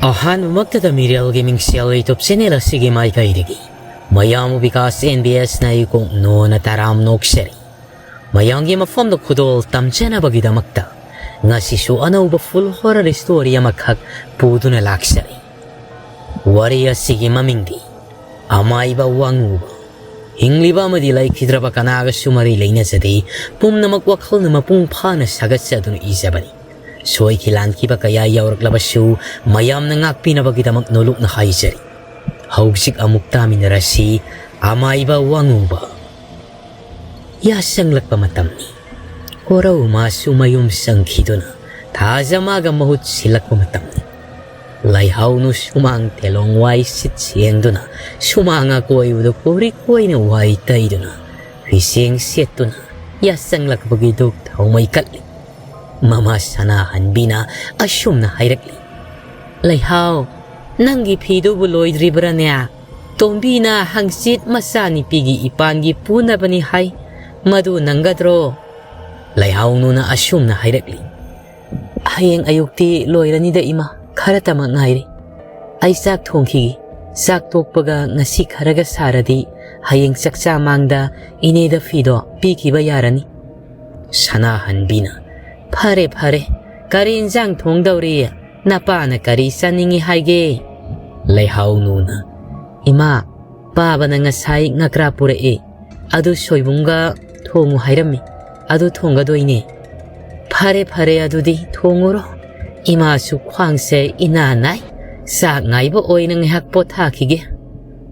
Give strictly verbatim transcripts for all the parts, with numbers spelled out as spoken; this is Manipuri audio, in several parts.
ꯑꯍꯥꯟꯕꯃꯛꯇꯗ ꯃꯤꯔꯦꯜꯒꯤ ꯃꯤꯡꯁꯦꯜ YouTube channel ꯑꯁꯤꯒꯤ ꯃꯥꯏꯀꯩꯗꯒꯤ ꯃꯌꯥꯝꯕꯨ ꯕꯤꯀꯥꯁ ꯑꯦꯟ ꯕꯤ ꯑꯦꯁꯅ ꯏꯀꯣꯛ ꯅꯣꯅ ꯇꯔꯥꯝ ꯅꯣꯛꯆꯔꯤ꯫ ꯃꯌꯥꯝꯒꯤ ꯃꯐꯝꯗ ꯈꯨꯗꯣꯜ ꯇꯝꯖꯅꯕꯒꯤꯗꯃꯛꯇ ꯉꯁꯤꯁꯨ ꯑꯅꯧꯕ full horror story ꯑꯃꯈꯛ ꯄꯨꯗꯨꯅ ꯂꯥꯛꯆꯔꯤ꯫ ꯋꯥꯔꯤ ꯑꯁꯤꯒꯤ ꯃꯃꯤꯡꯗꯤ ꯑꯃꯥꯏꯕ ꯋꯥꯉꯨꯕ꯫ ꯍꯤꯡꯂꯤꯕ ꯑꯃꯗꯤ ꯂꯩꯈꯤꯗ꯭ꯔꯕ ꯀꯅꯥꯒꯁꯨ ꯃꯔꯤ ꯂꯩꯅꯖꯗꯦ꯫ ꯄꯨꯝꯅꯃꯛ ꯋꯥꯈꯜꯅ ꯃꯄꯨꯡ ꯐꯥꯅ ꯁꯥꯒꯠꯆꯗꯨꯅ ꯏꯖꯕꯅꯤ꯫ ꯁꯣꯏꯈꯤ ꯂꯥꯟꯈꯤꯕ ꯀꯌꯥ ꯌꯥꯎꯔꯛꯂꯕꯁꯨ ꯃꯌꯥꯝꯅ ꯉꯥꯛꯄꯤꯅꯕꯒꯤꯗꯃꯛ ꯅꯣꯂꯨꯛꯅ ꯍꯥꯏꯖꯔꯤ꯫ ꯍꯧꯖꯤꯛ ꯑꯃꯨꯛ ꯇꯥꯃꯤꯟꯅꯔꯁꯤ ꯑꯃꯥꯏꯕ ꯋꯥꯉꯨꯕ꯫ ꯌꯥꯁꯪꯂꯛꯄ ꯃꯇꯝꯅꯤ꯫ ꯀꯣꯔꯧ ꯃꯥꯁꯨ ꯃꯌꯨꯝ ꯆꯪꯈꯤꯗꯨꯅ ꯊꯥꯖ ꯃꯥꯒ ꯃꯍꯨꯠ ꯁꯤꯜꯂꯛꯄ ꯃꯇꯝꯅꯤ꯫ ꯂꯩꯍꯥꯎꯅꯨ ꯁꯨꯃꯥꯡ ꯇꯦꯂꯣꯡ ꯋꯥꯏ ꯁꯤꯠ ꯁꯦꯡꯗꯨꯅ ꯁꯨꯃꯥꯡ ꯑꯀꯣꯏꯕꯗ ꯀꯣꯔꯤ ꯀꯣꯏꯅ ꯋꯥꯏ ꯇꯩꯗꯨꯅ ꯐꯤꯁꯦꯡ ꯁꯦꯠꯇꯨꯅ ꯌꯥꯁꯪꯂꯛꯄꯒꯤ ꯙꯨꯛ ꯊꯥꯎꯃꯩ ꯀꯠꯂꯤ꯫ ꯃꯃꯥ ꯁꯅꯥꯍꯟꯕꯤꯅ ꯑꯁꯨꯝꯅ ꯍꯥꯏꯔꯛꯂꯤ, "ꯂꯩꯍꯥꯎ, ꯅꯪꯒꯤ ꯐꯤꯗꯨꯕꯨ ꯂꯣꯏꯗ꯭ꯔꯤꯕ꯭ꯔꯥꯅꯦ? ꯇꯣꯝꯕꯤꯅ ꯍꯪꯆꯤꯠ ꯃꯆꯥꯅꯨꯄꯤꯒꯤ ꯏꯄꯥꯟꯒꯤ ꯄꯨꯅꯕꯅꯤ ꯍꯥꯏ, ꯃꯗꯨ ꯅꯪꯒꯗ꯭ꯔꯣ?" ꯂꯩꯍꯥꯎꯅꯨꯅ ꯑꯁꯨꯝꯅ ꯍꯥꯏꯔꯛꯂꯤ, "ꯍꯌꯦꯡ ꯑꯌꯨꯛꯇꯤ ꯂꯣꯏꯔꯅꯤꯗ ꯏꯃꯥ, ꯈꯔꯇꯃꯛ ꯉꯥꯏꯔꯦ꯫ ꯑꯩ ꯆꯥꯛ ꯊꯣꯡꯈꯤꯒꯦ꯫ ꯆꯥꯛ ꯇꯣꯛꯄꯒ ꯉꯁꯤ ꯈꯔꯒ ꯁꯥꯔꯗꯤ ꯍꯌꯦꯡ ꯆꯥꯛꯆꯥ ꯃꯥꯡꯗ ꯏꯅꯦꯗ ꯐꯤꯗꯣ ꯄꯤꯈꯤꯕ ꯌꯥꯔꯅꯤ꯫" ꯁꯅꯥꯍꯟꯕꯤꯅ, "ꯐꯔꯦ, ꯐꯔꯦ, ꯀꯔꯤ ꯏꯟꯖꯥꯡ ꯊꯣꯡꯗꯧꯔꯤ? ꯅꯄꯥꯅ ꯀꯔꯤ ꯆꯥꯅꯤꯡꯉꯤ ꯍꯥꯏꯒꯦ?" ꯂꯩꯍꯥꯎꯅꯨꯅ, "ꯏꯃꯥ, ꯄꯥꯕꯅ ꯉꯁꯥꯏ ꯉꯀ꯭ꯔꯥ ꯄꯨꯔꯛꯑꯦ, ꯑꯗꯨ ꯁꯣꯏꯕꯨꯝꯒ ꯊꯣꯡꯉꯨ ꯍꯥꯏꯔꯝꯃꯤ, ꯑꯗꯨ ꯊꯣꯡꯒꯗꯣꯏꯅꯦ꯫" "ꯐꯔꯦ, ꯐꯔꯦ, ꯑꯗꯨꯗꯤ ꯊꯣꯡꯉꯨꯔꯣ꯫ ꯏꯃꯥꯁꯨ ꯈ꯭ꯋꯥꯡꯁꯦ ꯏꯅꯥ ꯅꯥꯏ, ꯆꯥꯛ ꯉꯥꯏꯕ ꯑꯣꯏꯅ ꯉꯥꯏꯍꯥꯛ ꯄꯣꯊꯥꯈꯤꯒꯦ꯫"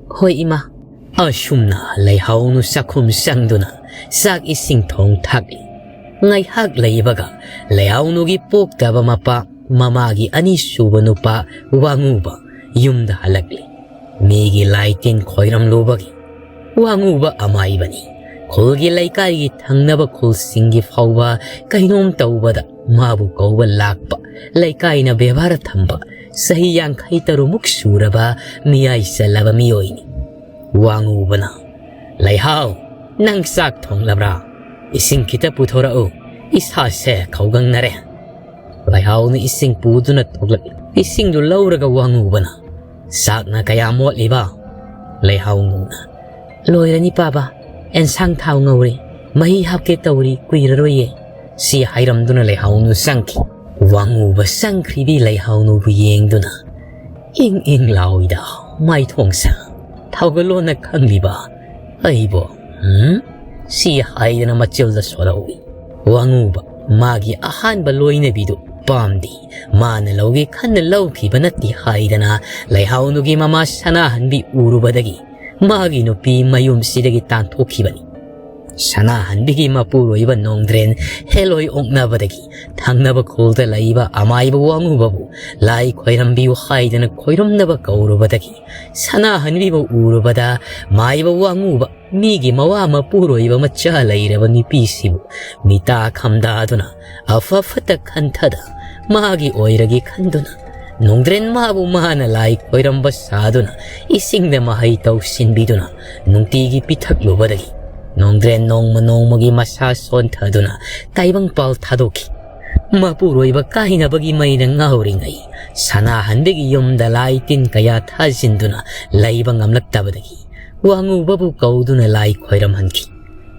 "ꯍꯣꯏ ꯏꯃꯥ꯫" ꯑꯁꯨꯝꯅ ꯂꯩꯍꯥꯎꯅꯨ ꯆꯥꯛꯈꯨꯝ ꯆꯪꯗꯨꯅ ꯆꯥꯛ ꯏꯁꯤꯡ ꯊꯣꯡ ꯊꯥꯛꯂꯤ꯫ ꯉꯥꯏꯍꯥꯛ ꯂꯩꯕꯒ ꯂꯩꯍꯥꯎꯅꯨꯒꯤ ꯄꯣꯛꯇꯕ ꯃꯄꯥ, ꯃꯃꯥꯒꯤ ꯑꯅꯤꯁꯨꯕ ꯅꯨꯄꯥ ꯋꯥꯉꯨꯕ ꯌꯨꯝꯗ ꯍꯜꯂꯛꯂꯤ꯫ ꯃꯤꯒꯤ ꯂꯥꯏ ꯇꯤꯟ ꯈꯣꯏꯔꯝꯂꯨꯕꯒꯤ꯫ ꯋꯥꯉꯨꯕ ꯑꯃꯥꯏꯕꯅꯤ꯫ ꯈꯨꯜꯒꯤ ꯂꯩꯀꯥꯏꯒꯤ ꯊꯪꯅꯕ ꯈꯨꯜꯁꯤꯡꯒꯤ ꯐꯥꯎꯕ ꯀꯩꯅꯣꯝ ꯇꯧꯕꯗ ꯃꯥꯕꯨ ꯀꯧꯕ ꯂꯥꯛꯄ, ꯂꯩꯀꯥꯏꯅ ꯕꯦꯕꯥꯔ ꯊꯝꯕ, ꯆꯍꯤ ꯌꯥꯡꯈꯩ ꯇꯔꯨꯛꯃꯨꯛ ꯁꯨꯔꯕ ꯃꯤꯌꯥꯏ ꯆꯜꯂꯕ ꯃꯤꯑꯣꯏꯅꯤ꯫ ꯋꯥꯉꯨꯕꯅ, "ꯂꯩꯍꯥꯎ, ꯅꯪ ꯆꯥꯛ ꯊꯣꯡꯂꯕ꯭ꯔꯥ? ꯏꯁꯤꯡ ꯈꯤꯇ ꯄꯨꯊꯣꯔꯛꯎ, ꯏꯁꯥꯁꯦ ꯈꯧꯒꯪꯅꯔꯦ꯫" ꯂꯩꯍꯥꯎꯅ ꯏꯁꯤꯡ ꯄꯨꯗꯨꯅ ꯊꯣꯛꯂꯛꯏ꯫ ꯏꯁꯤꯡꯗꯨ ꯂꯧꯔꯒ ꯋꯥꯉꯨꯕꯅ, "ꯆꯥꯛꯅ ꯀꯌꯥꯝ ꯃꯣꯠꯂꯤꯕ?" ꯂꯩꯍꯥꯎꯅꯨꯅ, "ꯂꯣꯏꯔꯅꯤ ꯄꯥꯕ, ꯑꯦꯟꯁꯥꯡ ꯊꯥꯎ ꯉꯧꯔꯦ, ꯃꯍꯤ ꯍꯥꯞꯀꯦ ꯇꯧꯔꯤ, ꯀꯨꯏꯔꯔꯣꯏꯌꯦ"꯫ ꯁꯤ ꯍꯥꯏꯔꯝꯗꯨꯅ ꯂꯩꯍꯥꯎꯅꯨ ꯆꯪꯈꯤ꯫ ꯋꯥꯉꯨꯕ ꯆꯪꯈ꯭ꯔꯤꯕꯤ ꯂꯩꯍꯥꯎꯅꯨꯕꯨ ꯌꯦꯡꯗꯨꯅ, "ꯏꯪ ꯏꯪ ꯂꯥꯎꯏꯗ ꯃꯥꯏꯊꯣꯡꯁꯦ, ꯊꯧꯒꯜꯂꯣꯟꯅ ꯈꯪꯂꯤꯕ ꯑꯩꯕꯨ, ꯎꯝ?" ꯁꯤ ꯍꯥꯏꯗꯅ ꯃꯆꯤꯜꯗ ꯁꯣꯜꯍꯧꯏ꯫ ꯋꯥꯉꯨꯕ ꯃꯥꯒꯤ ꯑꯍꯥꯟꯕ ꯂꯣꯏꯅꯕꯤꯗꯨ ꯄꯥꯝꯗꯦ, ꯃꯥꯅ ꯂꯧꯒꯦ ꯈꯟꯅ ꯂꯧꯈꯤꯕ ꯅꯠꯇꯦ ꯍꯥꯏꯗꯅ ꯂꯩꯍꯥꯎꯅꯨꯒꯤ ꯃꯃꯥ ꯁꯅꯥꯍꯟꯕꯤ ꯎꯔꯨꯕꯗꯒꯤ ꯃꯥꯒꯤ ꯅꯨꯄꯤ ꯃꯌꯨꯝꯁꯤꯗꯒꯤ ꯇꯥꯟꯊꯣꯛꯈꯤꯕꯅꯤ꯫ ꯁꯅꯥꯍꯟꯕꯤꯒꯤ ꯃꯄꯨꯔꯣꯏꯕ ꯅꯣꯡꯗ꯭ꯔꯦꯟ ꯍꯦꯂꯣꯏ ꯑꯣꯛꯅꯕꯗꯒꯤ ꯊꯪꯅꯕ ꯈꯨꯜꯗ ꯂꯩꯕ ꯑꯃꯥꯏꯕ ꯋꯥꯉꯨꯕꯕꯨ ꯂꯥꯏ ꯈꯣꯏꯔꯝꯕꯤꯌꯨ ꯍꯥꯏꯗꯅ ꯈꯣꯏꯔꯝꯅꯕ ꯀꯧꯔꯨꯕꯗꯒꯤ ꯁꯅꯥꯍꯟꯕꯤꯕꯨ ꯎꯔꯨꯕꯗ ꯃꯥꯏꯕ ꯋꯥꯉꯨꯕ ꯃꯤꯒꯤ ꯃꯋꯥ ꯃꯄꯨꯔꯣꯏꯕ ꯃꯆꯥ ꯂꯩꯔꯕ ꯅꯨꯄꯤꯁꯤꯕꯨ ꯃꯤꯇꯥ ꯈꯝꯗꯥꯗꯨꯅ ꯑꯐ ꯐꯠꯇ ꯈꯟꯊꯗ ꯃꯥꯒꯤ ꯑꯣꯏꯔꯒꯦ ꯈꯟꯗꯨꯅ ꯅꯣꯡꯗ꯭ꯔꯦꯟ ꯃꯥꯕꯨ ꯃꯥꯅ ꯂꯥꯏ ꯈꯣꯏꯔꯝꯕ ꯁꯥꯗꯨꯅ ꯏꯁꯤꯡꯗ ꯃꯍꯩ ꯇꯧꯁꯤꯟꯕꯤꯗꯨꯅ ꯅꯨꯡꯇꯤꯒꯤ ꯄꯤꯊꯛꯂꯨꯕꯗꯒꯤ ꯅꯣꯡꯗ꯭ꯔꯦꯟ ꯅꯣꯡꯃ ꯅꯣꯡꯃꯒꯤ ꯃꯁꯥ ꯁꯣꯟꯊꯗꯨꯅ ꯇꯥꯏꯕꯪꯄꯥꯜ ꯊꯥꯗꯣꯛꯈꯤ꯫ ꯃꯄꯨꯔꯣꯏꯕ ꯀꯥꯏꯅꯕꯒꯤ ꯃꯩꯅ ꯉꯥꯎꯔꯤꯉꯩ ꯁꯅꯥꯍꯟꯕꯤꯒꯤ ꯌꯨꯝꯗ ꯂꯥꯏ ꯇꯤꯟ ꯀꯌꯥ ꯊꯥꯖꯤꯟꯗꯨꯅ ꯂꯩꯕ ꯉꯝꯂꯛꯇꯕꯗꯒꯤ ꯋꯥꯉꯨꯕꯕꯨ ꯀꯧꯗꯨꯅ ꯂꯥꯏ ꯈꯣꯏꯔꯝꯍꯟꯈꯤ꯫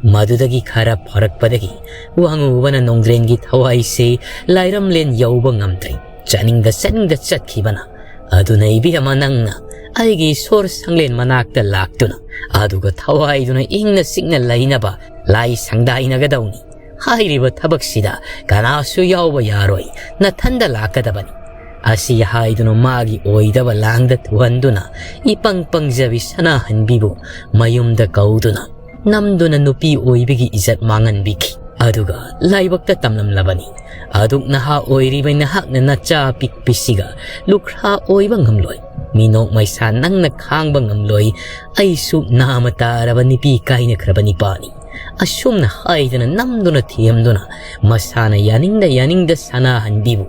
ꯃꯗꯨꯗꯒꯤ ꯈꯔ ꯐꯔꯛꯄꯗꯒꯤ ꯋꯥꯉꯨꯕꯅ ꯅꯣꯡꯗ꯭ꯔꯦꯟꯒꯤ ꯊꯋꯥꯏꯁꯦ ꯂꯥꯏꯔꯝꯂꯦꯟ ꯌꯧꯕ ꯉꯝꯗ꯭ꯔꯦ꯫ ꯆꯠꯅꯤꯡꯗ ꯆꯠꯅꯤꯡꯗ ꯆꯠꯈꯤꯕꯅ, "ꯑꯗꯨꯅ ꯏꯕꯦꯝꯃ, ꯅꯪꯅ ꯑꯩꯒꯤ ꯏꯁꯣꯔ ꯁꯪꯂꯦꯟ ꯃꯅꯥꯛꯇ ꯂꯥꯛꯇꯨꯅ ꯑꯗꯨꯒ ꯊꯋꯥꯏꯗꯨꯅ ꯏꯪꯅ ꯆꯤꯛꯅ ꯂꯩꯅꯕ ꯂꯥꯏ ꯁꯪꯗꯥꯏꯅꯒꯗꯧꯅꯤ꯫ ꯍꯥꯏꯔꯤꯕ ꯊꯕꯛꯁꯤꯗ ꯀꯅꯥꯁꯨ ꯌꯥꯎꯕ ꯌꯥꯔꯣꯏ, ꯅꯊꯟꯗ ꯂꯥꯛꯀꯗꯕꯅꯤ"꯫ ꯑꯁꯤ ꯍꯥꯏꯗꯨꯅ ꯃꯥꯒꯤ ꯑꯣꯏꯗꯕ ꯂꯥꯡꯗ ꯊꯨꯍꯟꯗꯨꯅ ꯏꯄꯪ ꯄꯪꯖꯕꯤ ꯁꯅꯥꯍꯟꯕꯤꯕꯨ ꯃꯌꯨꯝꯗ ꯀꯧꯗꯨꯅ ꯅꯝꯗꯨꯅ ꯅꯨꯄꯤ ꯑꯣꯏꯕꯒꯤ ꯏꯖꯠ ꯃꯥꯡꯍꯟꯕꯤꯈꯤ꯫ ꯑꯗꯨꯒ ꯂꯥꯏꯕꯛꯇ ꯇꯝꯂꯝꯂꯕꯅꯤ꯫ ꯑꯗꯨꯛ ꯅꯍꯥ ꯑꯣꯏꯔꯤꯕ ꯅꯍꯥꯛꯅ ꯅꯆꯥ ꯄꯤꯛꯄꯤꯁꯤꯒ ꯂꯨꯈ꯭ꯔꯥ ꯑꯣꯏꯕ ꯉꯝꯂꯣꯏ꯫ ꯃꯤꯅꯣꯛ ꯃꯩꯁꯥ ꯅꯪꯅ ꯈꯥꯡꯕ ꯉꯝꯂꯣꯏ꯫ ꯑꯩꯁꯨ ꯅꯥꯃ ꯇꯥꯔꯕ ꯅꯨꯄꯤ ꯀꯥꯏꯅꯈ꯭ꯔꯕ ꯅꯤꯄꯥꯅꯤ꯫ ꯑꯁꯨꯝꯅ ꯍꯥꯏꯗꯅ ꯅꯝꯗꯨꯅ ꯊꯦꯝꯗꯨꯅ ꯃꯁꯥꯅ ꯌꯥꯅꯤꯡꯗ ꯌꯥꯅꯤꯡꯗ ꯁꯅꯥꯍꯟꯕꯤꯕꯨ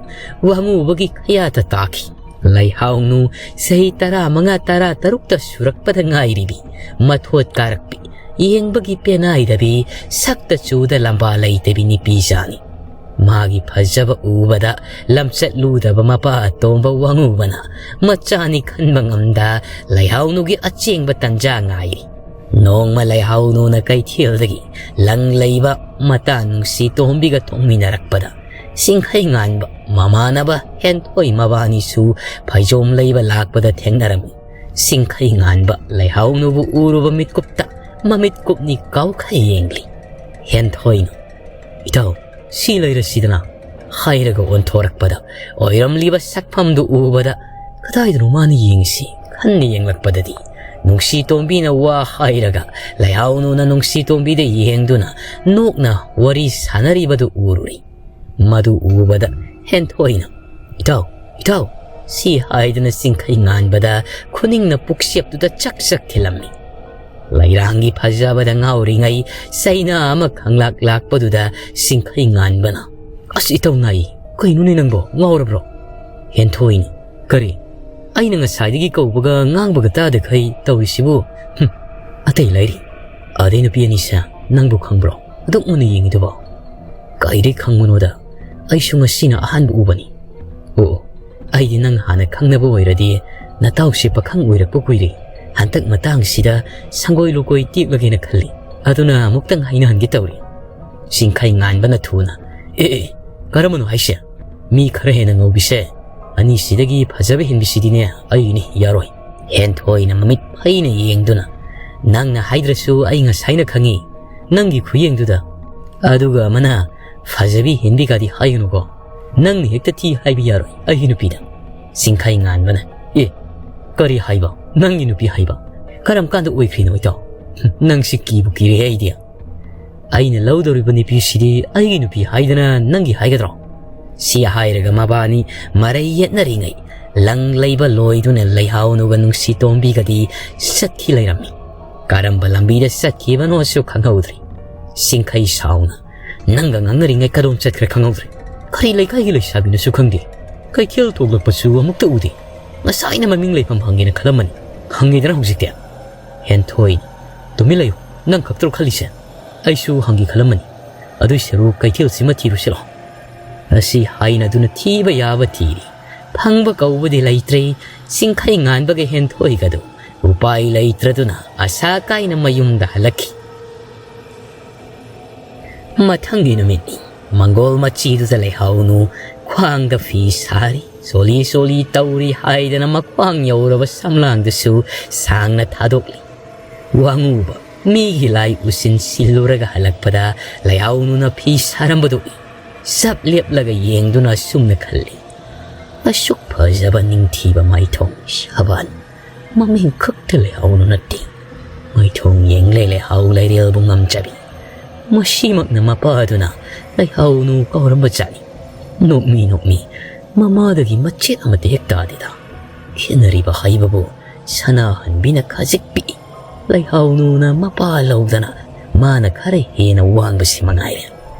ꯋꯥꯉꯨꯕꯒꯤ ꯈꯌꯥꯠꯇ ꯇꯥꯈꯤ꯫ ꯂꯩꯍꯥꯎꯅꯨ ꯆꯍꯤ ꯇꯔꯥꯃꯉꯥ ꯇꯔꯥꯇꯔꯨꯛꯇ ꯁꯨꯔꯛꯄꯗ ꯉꯥꯏꯔꯤꯕꯤ, ꯃꯊꯣꯠ ꯀꯥꯔꯛꯄꯤ, ꯌꯦꯡꯕꯒꯤ ꯄꯦꯅꯥꯏꯗꯕꯤ, ꯁꯛꯇ ꯆꯨꯗ ꯂꯝꯕꯥ ꯂꯩꯇꯕꯤ ꯅꯨꯄꯤꯖꯥꯅꯤ꯫ ꯃꯥꯒꯤ ꯐꯖꯕ ꯎꯕꯗ ꯂꯝꯆꯠ ꯂꯨꯗꯕ ꯃꯄꯥ ꯑꯇꯣꯝꯕ ꯋꯥꯉꯨꯕꯅ ꯃꯆꯥꯅꯤ ꯈꯟꯕ ꯉꯝꯗ ꯂꯩꯍꯥꯎꯅꯨꯒꯤ ꯑꯆꯦꯡꯕ ꯇꯟꯖꯥ ꯉꯥꯏꯔꯤ꯫ ꯅꯣꯡꯃ ꯂꯩꯍꯥꯎꯅꯨꯅ ꯀꯩꯊꯦꯜꯗꯒꯤ ꯂꯪ ꯂꯩꯕ ꯃꯇꯥ ꯅꯨꯡꯁꯤ ꯇꯣꯝꯕꯤꯒ ꯊꯣꯡꯃꯤꯟꯅꯔꯛꯄꯗ ꯁꯤꯡꯈꯩ ꯉꯥꯟꯕ ꯃꯃꯥꯟꯅꯕ ꯍꯦꯟꯊꯣꯏ ꯃꯕꯥꯅꯤꯁꯨ ꯐꯩꯖꯣꯝ ꯂꯩꯕ ꯂꯥꯛꯄꯗ ꯊꯦꯡꯅꯔꯝꯃꯤ꯫ ꯁꯤꯡꯈꯩ ꯉꯥꯟꯕ ꯂꯩꯍꯥꯎꯅꯨꯕꯨ ꯎꯔꯨꯕ ꯃꯤꯠꯀꯨꯞꯇ ꯃꯃꯤꯠ ꯀꯨꯞꯅꯤ ꯀꯥꯎꯈꯩ ꯌꯦꯡꯂꯤ꯫ ꯍꯦꯟꯊꯣꯏꯅ, "ꯏꯇꯥꯎ, ꯁꯤ ꯂꯩꯔꯁꯤꯗꯅ" ꯍꯥꯏꯔꯒ ꯑꯣꯟꯊꯣꯔꯛꯄꯗ ꯑꯣꯏꯔꯝꯂꯤꯕ ꯁꯛꯐꯝꯗꯨ ꯎꯕꯗ ꯀꯗꯥꯏꯗꯅꯣ ꯃꯥꯅ ꯌꯦꯡꯉꯤꯁꯤ ꯈꯟꯅ ꯌꯦꯡꯂꯛꯄꯗꯗꯤ ꯅꯨꯡꯁꯤ ꯇꯣꯝꯕꯤꯅ ꯋꯥ ꯍꯥꯏꯔꯒ ꯂꯩꯍꯥꯎꯅꯨꯅ ꯅꯨꯡꯁꯤ ꯇꯣꯝꯕꯤꯗ ꯌꯦꯡꯗꯨꯅ ꯅꯣꯛꯅ ꯋꯥꯔꯤ ꯁꯥꯟꯅꯔꯤꯕꯗꯨ ꯎꯔꯨꯔꯤ꯫ ꯃꯗꯨ ꯎꯕꯗ ꯍꯦꯟꯊꯣꯏꯅ, "ꯏꯇꯥꯎ, ꯏꯇꯥꯎ" ꯁꯤ ꯍꯥꯏꯗꯨꯅ ꯁꯤꯡꯈꯩ ꯉꯥꯟꯕꯗ ꯈꯨꯅꯤꯡꯅ ꯄꯨꯛꯁꯦꯞꯇꯨꯗ ꯆꯛ ꯆꯛ ꯊꯤꯜꯂꯝꯃꯤ꯫ ꯂꯩꯔꯥꯡꯒꯤ ꯐꯖꯕꯗ ꯉꯥꯎꯔꯤꯉꯩ ꯆꯩꯅꯥ ꯑꯃ ꯈꯪꯂꯥꯛ ꯂꯥꯛꯄꯗꯨꯗ ꯁꯤꯡꯈꯩ ꯉꯥꯟꯕꯅ, "ꯑꯁ ꯏꯇꯥꯎ ꯅꯥꯏ, ꯀꯩꯅꯣꯅꯦ ꯅꯪꯕꯣ, ꯉꯥꯎꯔꯕ꯭ꯔꯣ?" ꯍꯦꯟꯊꯣꯏꯅ, "ꯀꯔꯤ? ꯑꯩꯅ ꯉꯁꯥꯏꯗꯒꯤ ꯀꯧꯕꯒ ꯉꯥꯡꯕꯒ ꯇꯥꯗꯈꯩ ꯇꯧꯔꯤꯁꯤꯕꯨ? ꯍꯨꯝ, ꯑꯇꯩ ꯂꯩꯔꯤ꯫ ꯑꯗꯩ ꯅꯨꯄꯤ ꯑꯅꯤꯁꯦ ꯅꯪꯕꯨ ꯈꯪꯕ꯭ꯔꯣ? ꯑꯗꯨꯛ ꯃꯨꯟꯅ ꯌꯦꯡꯉꯤꯗꯨꯕꯣ?" "ꯀꯩꯗꯩ ꯈꯪꯕꯅꯣꯗ, ꯑꯩꯁꯨ ꯉꯁꯤꯅ ꯑꯍꯥꯟꯕ ꯎꯕꯅꯤ꯫" "ꯑꯣ, ꯑꯩꯗꯤ ꯅꯪ ꯍꯥꯟꯅ ꯈꯪꯅꯕ ꯑꯣꯏꯔꯗꯤ ꯅꯇꯥꯎꯁꯦ ꯄꯥꯈꯪ ꯑꯣꯏꯔꯛꯄ ꯀꯨꯏꯔꯦ꯫ ꯍꯟꯗꯛ ꯃꯇꯥꯡꯁꯤꯗ ꯁꯪꯒꯣꯏ ꯂꯨꯀꯣꯏ ꯇꯦꯛꯂꯒꯦꯅ ꯈꯜꯂꯤ꯫ ꯑꯗꯨꯅ ꯑꯃꯨꯛꯇꯪ ꯍꯥꯏꯅꯍꯟꯒꯦ ꯇꯧꯔꯤ꯫" ꯁꯤꯡꯈꯩ ꯉꯥꯟꯕꯅ ꯊꯨꯅ, "ꯑꯦ, ꯑꯦ, ꯀꯔꯝꯕꯅꯣ ꯍꯥꯏꯁꯦ? ꯃꯤ ꯈꯔ ꯍꯦꯟꯅ ꯉꯧꯕꯤꯁꯦ ꯑꯅꯤꯁꯤꯗꯒꯤ ꯐꯖꯕ ꯍꯦꯟꯕꯤꯁꯤꯗꯤꯅꯦ ꯑꯩꯅꯤ, ꯌꯥꯔꯣꯏ꯫" ꯍꯦꯟꯊꯣꯏꯅ ꯃꯃꯤꯠ ꯐꯩꯅ ꯌꯦꯡꯗꯨꯅ, "ꯅꯪꯅ ꯍꯥꯏꯗ꯭ꯔꯁꯨ ꯑꯩ ꯉꯁꯥꯏꯅ ꯈꯪꯉꯤ ꯅꯪꯒꯤ ꯈꯨꯌꯦꯡꯗꯨꯗ꯫ ꯑꯗꯨꯒ ꯑꯃꯅ ꯐꯖꯕꯤ ꯍꯦꯟꯕꯤꯒꯗꯤ ꯍꯥꯏꯒꯅꯨꯀꯣ꯫ ꯅꯪꯅ ꯍꯦꯛꯇ ꯊꯤ ꯍꯥꯏꯕ ꯌꯥꯔꯣꯏ ꯑꯩꯒꯤ ꯅꯨꯄꯤꯗ꯫" ꯁꯤꯡꯈꯩ ꯉꯥꯟꯕꯅ, "ꯑꯦ, ꯀꯔꯤ ꯍꯥꯏꯕ? ꯅꯪꯒꯤ ꯅꯨꯄꯤ ꯍꯥꯏꯕ? ꯀꯔꯝ ꯀꯥꯟꯗ ꯑꯣꯏꯈ꯭ꯔꯤꯅꯣ ꯏꯇꯥꯎ? ꯅꯪꯁꯤ ꯀꯤꯕꯨ ꯀꯤꯔꯦ ꯑꯩꯗꯤ꯫ ꯑꯩꯅ ꯂꯧꯗꯧꯔꯤꯕ ꯅꯨꯄꯤꯁꯤꯗꯤ ꯑꯩꯒꯤ ꯅꯨꯄꯤ ꯍꯥꯏꯗꯅ ꯅꯪꯒꯤ ꯍꯥꯏꯒꯗ꯭ꯔꯣ?" ꯁꯤ ꯍꯥꯏꯔꯒ ꯃꯕꯥꯅꯤ ꯃꯔꯩ ꯌꯦꯠꯅꯔꯤꯉꯩ ꯂꯪ ꯂꯩꯕ ꯂꯣꯏꯗꯨꯅ ꯂꯩꯍꯥꯎꯅꯨꯒ ꯅꯨꯡꯁꯤ ꯇꯣꯝꯕꯤꯒꯗꯤ ꯆꯠꯈꯤ ꯂꯩꯔꯝꯃꯤ꯫ ꯀꯔꯝꯕ ꯂꯝꯕꯤꯗ ꯆꯠꯈꯤꯕꯅꯣꯁꯨ ꯈꯪꯍꯧꯗ꯭ꯔꯤ꯫ ꯁꯤꯡꯈꯩ ꯁꯥꯎꯅ, "ꯅꯪꯒ ꯉꯥꯡꯅꯔꯤꯉꯩ ꯀꯗꯣꯝ ꯆꯠꯈ꯭ꯔꯦ ꯈꯪꯍꯧꯗ꯭ꯔꯦ꯫ ꯀꯔꯤ ꯂꯩꯀꯥꯏꯒꯤ ꯂꯩꯁꯥꯕꯤꯅꯣꯁꯨ ꯈꯪꯗꯦ꯫ ꯀꯩꯊꯦꯜ ꯊꯣꯛꯂꯛꯄꯁꯨ ꯑꯃꯨꯛꯇ ꯎꯗꯦ꯫ ꯉꯁꯥꯏꯅ ꯃꯃꯤꯡ ꯂꯩꯐꯝ ꯍꯪꯒꯦꯅ ꯈꯜꯂꯝꯕꯅꯤ꯫ ꯍꯪꯉꯤꯗꯅ ꯍꯧꯖꯤꯛꯇꯤ꯫" ꯍꯦꯟꯊꯣꯏ, "ꯇꯨꯃꯤꯟ ꯂꯩꯌꯨ꯫ ꯅꯪ ꯈꯛꯇꯔꯣ ꯈꯜꯂꯤꯁꯦ? ꯑꯩꯁꯨ ꯍꯪꯒꯦ ꯈꯜꯂꯝꯕꯅꯤ꯫ ꯑꯗꯨꯏ ꯁꯔꯨꯛ ꯀꯩꯊꯦꯜꯁꯤꯃ ꯊꯤꯔꯨꯁꯤꯔꯣ?" ꯑꯁꯤ ꯍꯥꯏꯅꯗꯨꯅ ꯊꯤꯕ ꯌꯥꯕ ꯊꯤꯔꯤ꯫ ꯐꯪꯕ ꯀꯧꯕꯗꯤ ꯂꯩꯇ꯭ꯔꯦ꯫ ꯆꯤꯡꯈꯩ ꯉꯥꯟꯕꯒ ꯍꯦꯟꯊꯣꯏꯒꯗꯨ ꯎꯄꯥꯏ ꯂꯩꯇ꯭ꯔꯗꯨꯅ ꯑꯁꯥ ꯀꯥꯏꯅ ꯃꯌꯨꯝꯗ ꯍꯜꯂꯛꯈꯤ꯫ ꯃꯊꯪꯒꯤ ꯅꯨꯃꯤꯠꯅꯤ꯫ ꯃꯪꯒꯣꯜ ꯃꯆꯤꯗꯨꯗ ꯂꯩꯍꯥꯎꯅꯨ ꯈ꯭ꯋꯥꯡꯗ ꯐꯤ ꯁꯥꯔꯤ, ꯆꯣꯂꯤ ꯆꯣꯂꯤ ꯇꯧꯔꯤ ꯍꯥꯏꯗꯅ ꯃꯈ꯭ꯋꯥꯡ ꯌꯧꯔꯕ ꯁꯝꯂꯥꯡꯗꯨꯁꯨ ꯁꯥꯡꯅ ꯊꯥꯗꯣꯛꯂꯤ꯫ ꯋꯥꯉꯨꯕ ꯃꯤꯒꯤ ꯂꯥꯏ ꯎꯁꯤꯟ ꯁꯤꯜꯂꯨꯔꯒ ꯍꯜꯂꯛꯄꯗ ꯂꯩꯍꯥꯎꯅꯨꯅ ꯐꯤ ꯁꯥꯔꯝꯕꯗꯨ ꯎꯏ꯫ ꯆꯞ ꯂꯦꯞꯂꯒ ꯌꯦꯡꯗꯨꯅ ꯑꯁꯨꯝꯅ ꯈꯜꯂꯤ, "ꯑꯁꯨꯛ ꯐꯖꯕ ꯅꯤꯡꯊꯤꯕ ꯃꯥꯏꯊꯣꯡ ꯁꯥꯕꯥꯟ, ꯃꯃꯤꯡ ꯈꯛꯇ ꯂꯩꯍꯥꯎꯅꯨ ꯅꯠꯇꯦ, ꯃꯥꯏꯊꯣꯡ ꯌꯦꯡꯂꯦ ꯂꯩꯍꯥꯎ ꯂꯩꯔꯦꯜꯕꯨ ꯉꯝꯖꯕꯤ꯫ ꯃꯁꯤꯃꯛꯅ ꯃꯄꯥꯗꯨꯅ ꯂꯩꯍꯥꯎꯅꯨ ꯀꯧꯔꯝꯕ ꯖꯥꯠꯅꯤ꯫ ꯅꯣꯛꯃꯤ ꯅꯣꯛꯃꯤ ꯃꯃꯥꯗꯒꯤ ꯃꯆꯦꯠ ꯑꯃꯠꯇ ꯍꯦꯛ ꯇꯥꯗꯦꯗ꯫ ꯈꯦꯠꯅꯔꯤꯕ ꯍꯥꯏꯕꯕꯨ ꯁꯅꯥꯍꯟꯕꯤꯅ ꯈꯖꯤꯛ ꯄꯤꯛꯏ꯫ ꯂꯩꯍꯥꯎꯅꯨꯅ ꯃꯄꯥ ꯂꯧꯗꯅ ꯃꯥꯅ ꯈꯔ ꯍꯦꯟꯅ ꯋꯥꯡꯕꯁꯤ ꯃꯉꯥꯏꯔꯦ꯫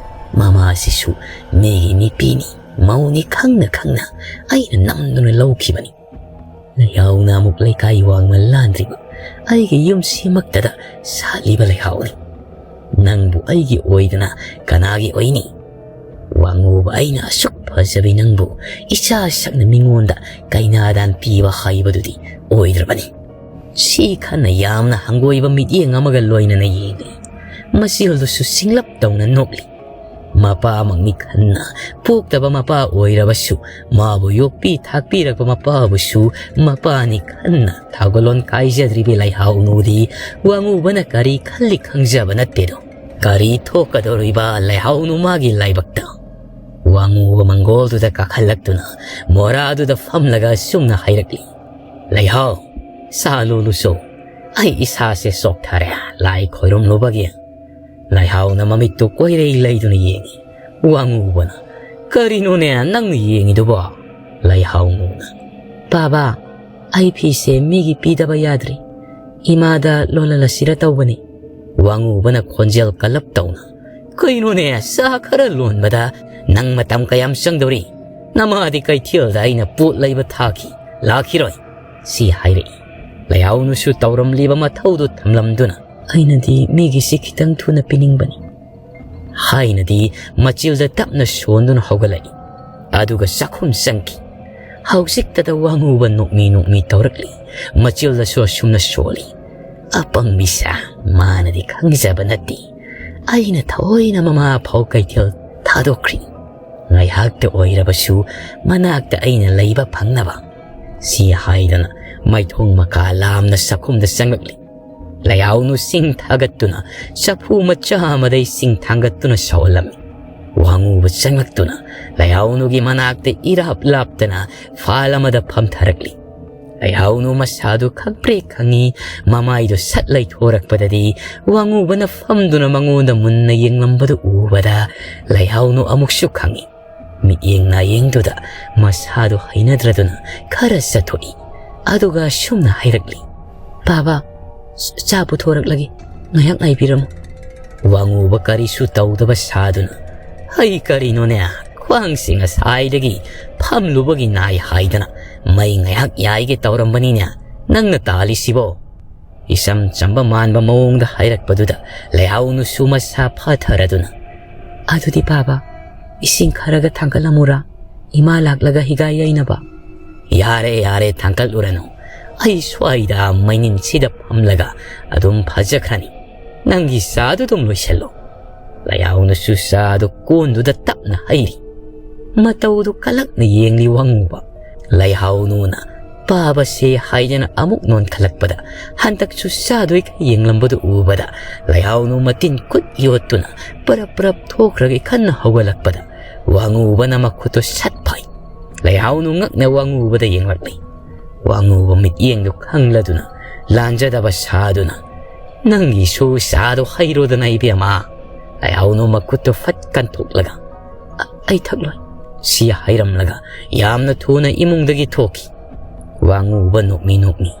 ꯃꯃꯥꯁꯤꯁꯨ ꯃꯤꯒꯤ ꯅꯨꯄꯤꯅꯤ, ꯃꯧꯅꯤ ꯈꯪꯅ ꯈꯪꯅ ꯑꯩꯅ ꯅꯝꯗꯨꯅ ꯂꯧꯈꯤꯕꯅꯤ꯫ ꯂꯩꯍꯥꯎꯅ ꯑꯃꯨꯛ ꯂꯩꯀꯥꯏ ꯋꯥꯡꯃ ꯂꯥꯟꯗ꯭ꯔꯤꯕ ꯑꯩꯒꯤ ꯌꯨꯝꯁꯤꯃꯛꯇꯗ ꯁꯥꯠꯂꯤꯕ ꯂꯩꯍꯥꯎꯅꯤ꯫ ꯅꯪꯕꯨ ꯑꯩꯒꯤ ꯑꯣꯏꯗꯅ ꯀꯅꯥꯒꯤ ꯑꯣꯏꯅꯤ? ꯋꯥꯉꯨꯕ ꯑꯩꯅ ꯑꯁꯨꯛ ꯐꯖꯕꯤ ꯅꯪꯕꯨ ꯏꯆꯥ ꯁꯛꯅ ꯃꯤꯉꯣꯟꯗ ꯀꯩꯅꯥꯗꯥꯟ ꯄꯤꯕ ꯍꯥꯏꯕꯗꯨꯗꯤ ꯑꯣꯏꯗ꯭ꯔꯕꯅꯤ꯫" ꯁꯤ ꯈꯟꯅ ꯌꯥꯝꯅ ꯍꯪꯒꯣꯏꯕ ꯃꯤꯠꯌꯦꯡ ꯑꯃꯒ ꯂꯣꯏꯅꯅ ꯌꯦꯡꯂꯤ꯫ ꯃꯆꯦꯜꯗꯨꯁꯨ ꯁꯤꯡꯂꯞ ꯇꯧꯅ ꯅꯣꯛꯂꯤ꯫ ꯃꯄꯥꯃꯛꯅꯤ ꯈꯟꯅ ꯄꯣꯛꯇꯕ ꯃꯄꯥ ꯑꯣꯏꯔꯕꯁꯨ, ꯃꯥꯕꯨ ꯌꯣꯛꯄꯤ ꯊꯥꯛꯄꯤꯔꯛꯄ ꯃꯄꯥꯕꯨꯁꯨ ꯃꯄꯥꯅꯤ ꯈꯟꯅ ꯊꯧꯒꯜꯂꯣꯟ ꯀꯥꯏꯖꯗ꯭ꯔꯤꯕꯤ ꯂꯩꯍꯥꯎꯅꯨꯗꯤ ꯋꯥꯉꯨꯕꯅ ꯀꯔꯤ ꯈꯜꯂꯤ ꯈꯪꯖꯕ ꯅꯠꯇꯦꯗꯣ꯫ ꯀꯔꯤ ꯊꯣꯛꯀꯗꯧꯔꯤꯕ ꯂꯩꯍꯥꯎꯅꯨ ꯃꯥꯒꯤ ꯂꯥꯏꯕꯛꯇ? ꯋꯥꯉꯨꯕ ꯃꯪꯒꯣꯜꯗꯨꯗ ꯀꯥꯈꯠꯂꯛꯇꯨꯅ ꯃꯣꯔꯥꯗꯨꯗ ꯐꯝꯂꯒ ꯑꯁꯨꯝꯅ ꯍꯥꯏꯔꯛꯂꯤ, "ꯂꯩꯍꯥꯎ, ꯆꯥ ꯂꯣꯜꯂꯨꯆꯣ꯫ ꯑꯩ ꯏꯁꯥꯁꯦ ꯆꯣꯛꯊꯔꯦ ꯂꯥꯏ ꯈꯣꯏꯔꯝꯂꯨꯕꯒꯤ꯫" ꯂꯩꯍꯥꯎꯅ ꯃꯃꯤꯠꯇꯨ ꯀꯣꯏꯔꯩ ꯂꯩꯗꯨꯅ ꯌꯦꯡꯏ꯫ ꯋꯥꯉꯨꯕꯅ, "ꯀꯔꯤꯅꯣꯅꯦ ꯅꯪꯅ ꯌꯦꯡꯉꯤꯗꯨꯕꯣ?" ꯂꯩꯍꯥꯎꯅꯨꯅ, "ꯕꯥꯕꯥ, ꯑꯩ ꯐꯤꯁꯦ ꯃꯤꯒꯤ ꯄꯤꯗꯕ ꯌꯥꯗ꯭ꯔꯤ꯫ ꯏꯃꯥꯗ ꯂꯣꯜꯍꯜꯂꯁꯤꯔ ꯇꯧꯕꯅꯤ꯫" ꯋꯥꯉꯨꯕꯅ ꯈꯣꯟꯖꯦꯜ ꯀꯜꯂꯞ ꯇꯧꯅ, "ꯀꯩꯅꯣꯅꯦ, ꯆꯥ ꯈꯔ ꯂꯣꯟꯕꯗ ꯅꯪ ꯃꯇꯝ ꯀꯌꯥꯝ ꯆꯪꯗꯧꯔꯤ? ꯅꯃꯥꯗꯤ ꯀꯩꯊꯦꯜꯗ ꯑꯩꯅ ꯄꯣꯠ ꯂꯩꯕ ꯊꯥꯈꯤ, ꯂꯥꯛꯈꯤꯔꯣꯏ꯫" ꯁꯤ ꯍꯥꯏꯔꯛꯏ꯫ ꯂꯩꯍꯥꯎꯅꯨꯁꯨ ꯇꯧꯔꯝꯂꯤꯕ ꯃꯊꯧꯗꯨ ꯊꯝꯂꯝꯗꯨꯅ, "ꯑꯩꯅꯗꯤ ꯃꯤꯒꯤꯁꯤ ꯈꯤꯇꯪ ꯊꯨꯅ ꯄꯤꯅꯤꯡꯕꯅꯤ꯫ ꯍꯥꯏꯅꯗꯤ ꯃꯆꯤꯜꯗ ꯇꯞꯅ ꯁꯣꯟꯗꯨꯅ ꯍꯧꯒꯠꯂꯛꯏ꯫ ꯑꯗꯨꯒ ꯆꯥꯛꯈꯨꯝ ꯆꯪꯈꯤ꯫ ꯍꯧꯖꯤꯛꯇꯗ ꯋꯥꯉꯨꯕ ꯅꯣꯛꯃꯤ ꯅꯣꯛꯃꯤ ꯇꯧꯔꯛꯂꯤ꯫ ꯃꯆꯤꯜꯗꯁꯨ ꯑꯁꯨꯝꯅ ꯁꯣꯜꯂꯤ꯫ "ꯑꯄꯪꯕꯤ ꯁꯥ, ꯃꯥꯅꯗꯤ ꯈꯪꯖꯕ ꯅꯠꯇꯦ꯫ ꯑꯩꯅ ꯊꯑꯣꯏꯅ ꯃꯃꯥ ꯐꯥꯎ ꯀꯩꯊꯦꯜ ꯊꯥꯗꯣꯛꯈ꯭ꯔꯤ꯫ ꯉꯥꯏꯍꯥꯛꯇ ꯑꯣꯏꯔꯕꯁꯨ ꯃꯅꯥꯛꯇ ꯑꯩꯅ ꯂꯩꯕ ꯐꯪꯅꯕ"꯫ ꯁꯤ ꯍꯥꯏꯗꯅ ꯃꯥꯏꯊꯣꯡ ꯃꯀꯥ ꯂꯥꯝꯅ ꯆꯥꯛꯈꯨꯝꯗ ꯆꯪꯂꯛꯂꯤ꯫ ꯂꯩꯍꯥꯎꯅꯨ ꯁꯤꯡ ꯊꯥꯒꯠꯇꯨꯅ ꯆꯐꯨ ꯃꯆꯥ ꯑꯃꯗ ꯏꯁꯤꯡ ꯊꯥꯡꯒꯠꯇꯨꯅ ꯁꯧꯍꯜꯂꯝꯃꯤ꯫ ꯋꯥꯉꯨꯕ ꯆꯪꯂꯛꯇꯨꯅ ꯂꯩꯍꯥꯎꯅꯨꯒꯤ ꯃꯅꯥꯛꯇ ꯏꯔꯥꯞ ꯂꯥꯞꯇꯅ ꯐꯥꯜ ꯑꯃꯗ ꯐꯝꯊꯔꯛꯂꯤ꯫ ꯂꯩꯍꯥꯎꯅꯨ ꯃꯁꯥꯗꯨ ꯈꯪꯄ꯭ꯔꯦꯛ ꯈꯪꯉꯤ꯫ ꯃꯃꯥꯏꯗꯨ ꯁꯠ ꯂꯩꯊꯣꯔꯛꯄꯗꯗꯤ ꯋꯥꯉꯨꯕꯅ ꯐꯝꯗꯨꯅ ꯃꯉꯣꯟꯗ ꯃꯨꯟꯅ ꯌꯦꯡꯂꯝꯕꯗꯨ ꯎꯕꯗ ꯂꯩꯍꯥꯎꯅꯨ ꯑꯃꯨꯛꯁꯨ ꯈꯪꯉꯤ꯫ ꯃꯤꯠꯌꯦꯡ ꯅꯥꯌꯦꯡꯗꯨꯗ ꯃꯁꯥꯗꯨ ꯍꯩꯅꯗ꯭ꯔꯗꯨꯅ ꯈꯔ ꯆꯠꯊꯣꯛꯏ꯫ ꯑꯗꯨꯒ ꯑꯁꯨꯝꯅ ꯍꯥꯏꯔꯛꯂꯤ, "ꯕꯥꯕꯥ, ꯆꯥ ꯄꯨꯊꯣꯔꯛꯂꯒꯦ, ꯉꯥꯏꯍꯥꯛ ꯉꯥꯏꯕꯤꯔꯝꯃꯨ"꯫ ꯋꯥꯉꯨꯕ ꯀꯔꯤꯁꯨ ꯇꯧꯗꯕ ꯁꯥꯗꯨꯅ, "ꯍꯩ, ꯀꯔꯤꯅꯣꯅꯦ, ꯈ꯭ꯋꯥꯡꯁꯤ ꯉꯁꯥꯏꯗꯒꯤ ꯐꯝꯂꯨꯕꯒꯤ ꯅꯥꯏ ꯍꯥꯏꯗꯅ ꯃꯩ ꯉꯥꯏꯍꯥꯛ ꯌꯥꯏꯒꯦ ꯇꯧꯔꯝꯕꯅꯤꯅꯦ, ꯅꯪꯅ ꯇꯥꯜꯂꯤꯁꯤꯕꯣ?" ꯏꯆꯝ ꯆꯝꯕ ꯃꯥꯟꯕ ꯃꯑꯣꯡꯗ ꯍꯥꯏꯔꯛꯄꯗꯨꯗ ꯂꯩꯍꯥꯎꯅꯨꯁꯨ ꯃꯁꯥ ꯐꯥꯊꯔꯗꯨꯅ, "ꯑꯗꯨꯗꯤ ꯕꯥꯕꯥ, ꯏꯁꯤꯡ ꯈꯔꯒ ꯊꯥꯡꯒꯠꯂꯝꯃꯨꯔꯥ? ꯏꯃꯥ ꯂꯥꯛꯂꯒ ꯍꯤꯒꯥꯏ ꯌꯩꯅꯕ"꯫ "ꯌꯥꯔꯦ, ꯌꯥꯔꯦ, ꯊꯥꯡꯒꯠꯂꯨꯔꯅꯨ꯫ ꯑꯩ ꯁ꯭ꯋꯥꯏꯗ ꯃꯩꯅꯤꯟꯁꯤꯗ ꯐꯝꯂꯒ ꯑꯗꯨꯝ ꯐꯖꯈ꯭ꯔꯅꯤ꯫ ꯅꯪꯒꯤ ꯆꯥꯗꯨ ꯑꯗꯨꯝ ꯂꯣꯏꯁꯤꯜꯂꯣ"꯫ ꯂꯩꯍꯥꯎꯅꯨꯁꯨ ꯆꯥꯗꯨ ꯀꯣꯟꯗꯨꯗ ꯇꯞꯅ ꯍꯩꯔꯤ꯫ ꯃꯇꯧꯗꯨ ꯀꯂꯛꯅ ꯌꯦꯡꯂꯤ ꯋꯥꯉꯨꯕ꯫ ꯂꯩꯍꯥꯎꯅꯨꯅ ꯄꯥꯕꯁꯦ ꯍꯥꯏꯗꯅ ꯑꯃꯨꯛ ꯅꯣꯟꯈꯠꯂꯛꯄꯗ, ꯍꯟꯗꯛꯁꯨ ꯆꯥꯗꯣꯏꯒ ꯌꯦꯡꯂꯝꯕꯗꯨ ꯎꯕꯗ, ꯂꯩꯍꯥꯎꯅꯨ ꯃꯇꯤꯟ ꯀꯨꯠ ꯌꯣꯠꯇꯨꯅ ꯄꯔꯞ ꯄꯔꯞ ꯊꯣꯛꯈ꯭ꯔꯒ ꯈꯟꯅ ꯍꯧꯒꯠꯂꯛꯄꯗ, ꯋꯥꯉꯨꯕꯅ ꯃꯈꯨꯠꯇꯨ ꯁꯠ ꯐꯥꯏ꯫ ꯂꯩꯍꯥꯎꯅꯨ ꯉꯛꯅ ꯋꯥꯉꯨꯕꯗ ꯌꯦꯡꯂꯛꯂꯤ꯫ ꯋꯥꯉꯨꯕ ꯃꯤꯠꯌꯦꯡꯗꯨ ꯈꯪꯂꯗꯨꯅ, ꯂꯥꯟꯖꯗꯕ ꯁꯥꯗꯨꯅ, "ꯅꯪꯒꯤꯁꯨ ꯆꯥꯗꯣ ꯍꯩꯔꯣꯗꯅ, ꯏꯕꯦꯝꯃ"꯫ ꯂꯩꯍꯥꯎꯅꯨ ꯃꯈꯨꯠꯇꯨ ꯐꯠ ꯀꯟꯊꯣꯛꯂꯒ, "ꯑ-, ꯑꯩ ꯊꯛꯂꯣꯏ"꯫ ꯁꯤ ꯍꯥꯏꯔꯝꯂꯒ ꯌꯥꯝꯅ ꯊꯨꯅ ꯏꯃꯨꯡꯗꯒꯤ ꯊꯣꯛꯈꯤ꯫ ꯋꯥꯉꯨꯕ ꯅꯣꯛꯃꯤ ꯅꯣꯛꯃꯤ,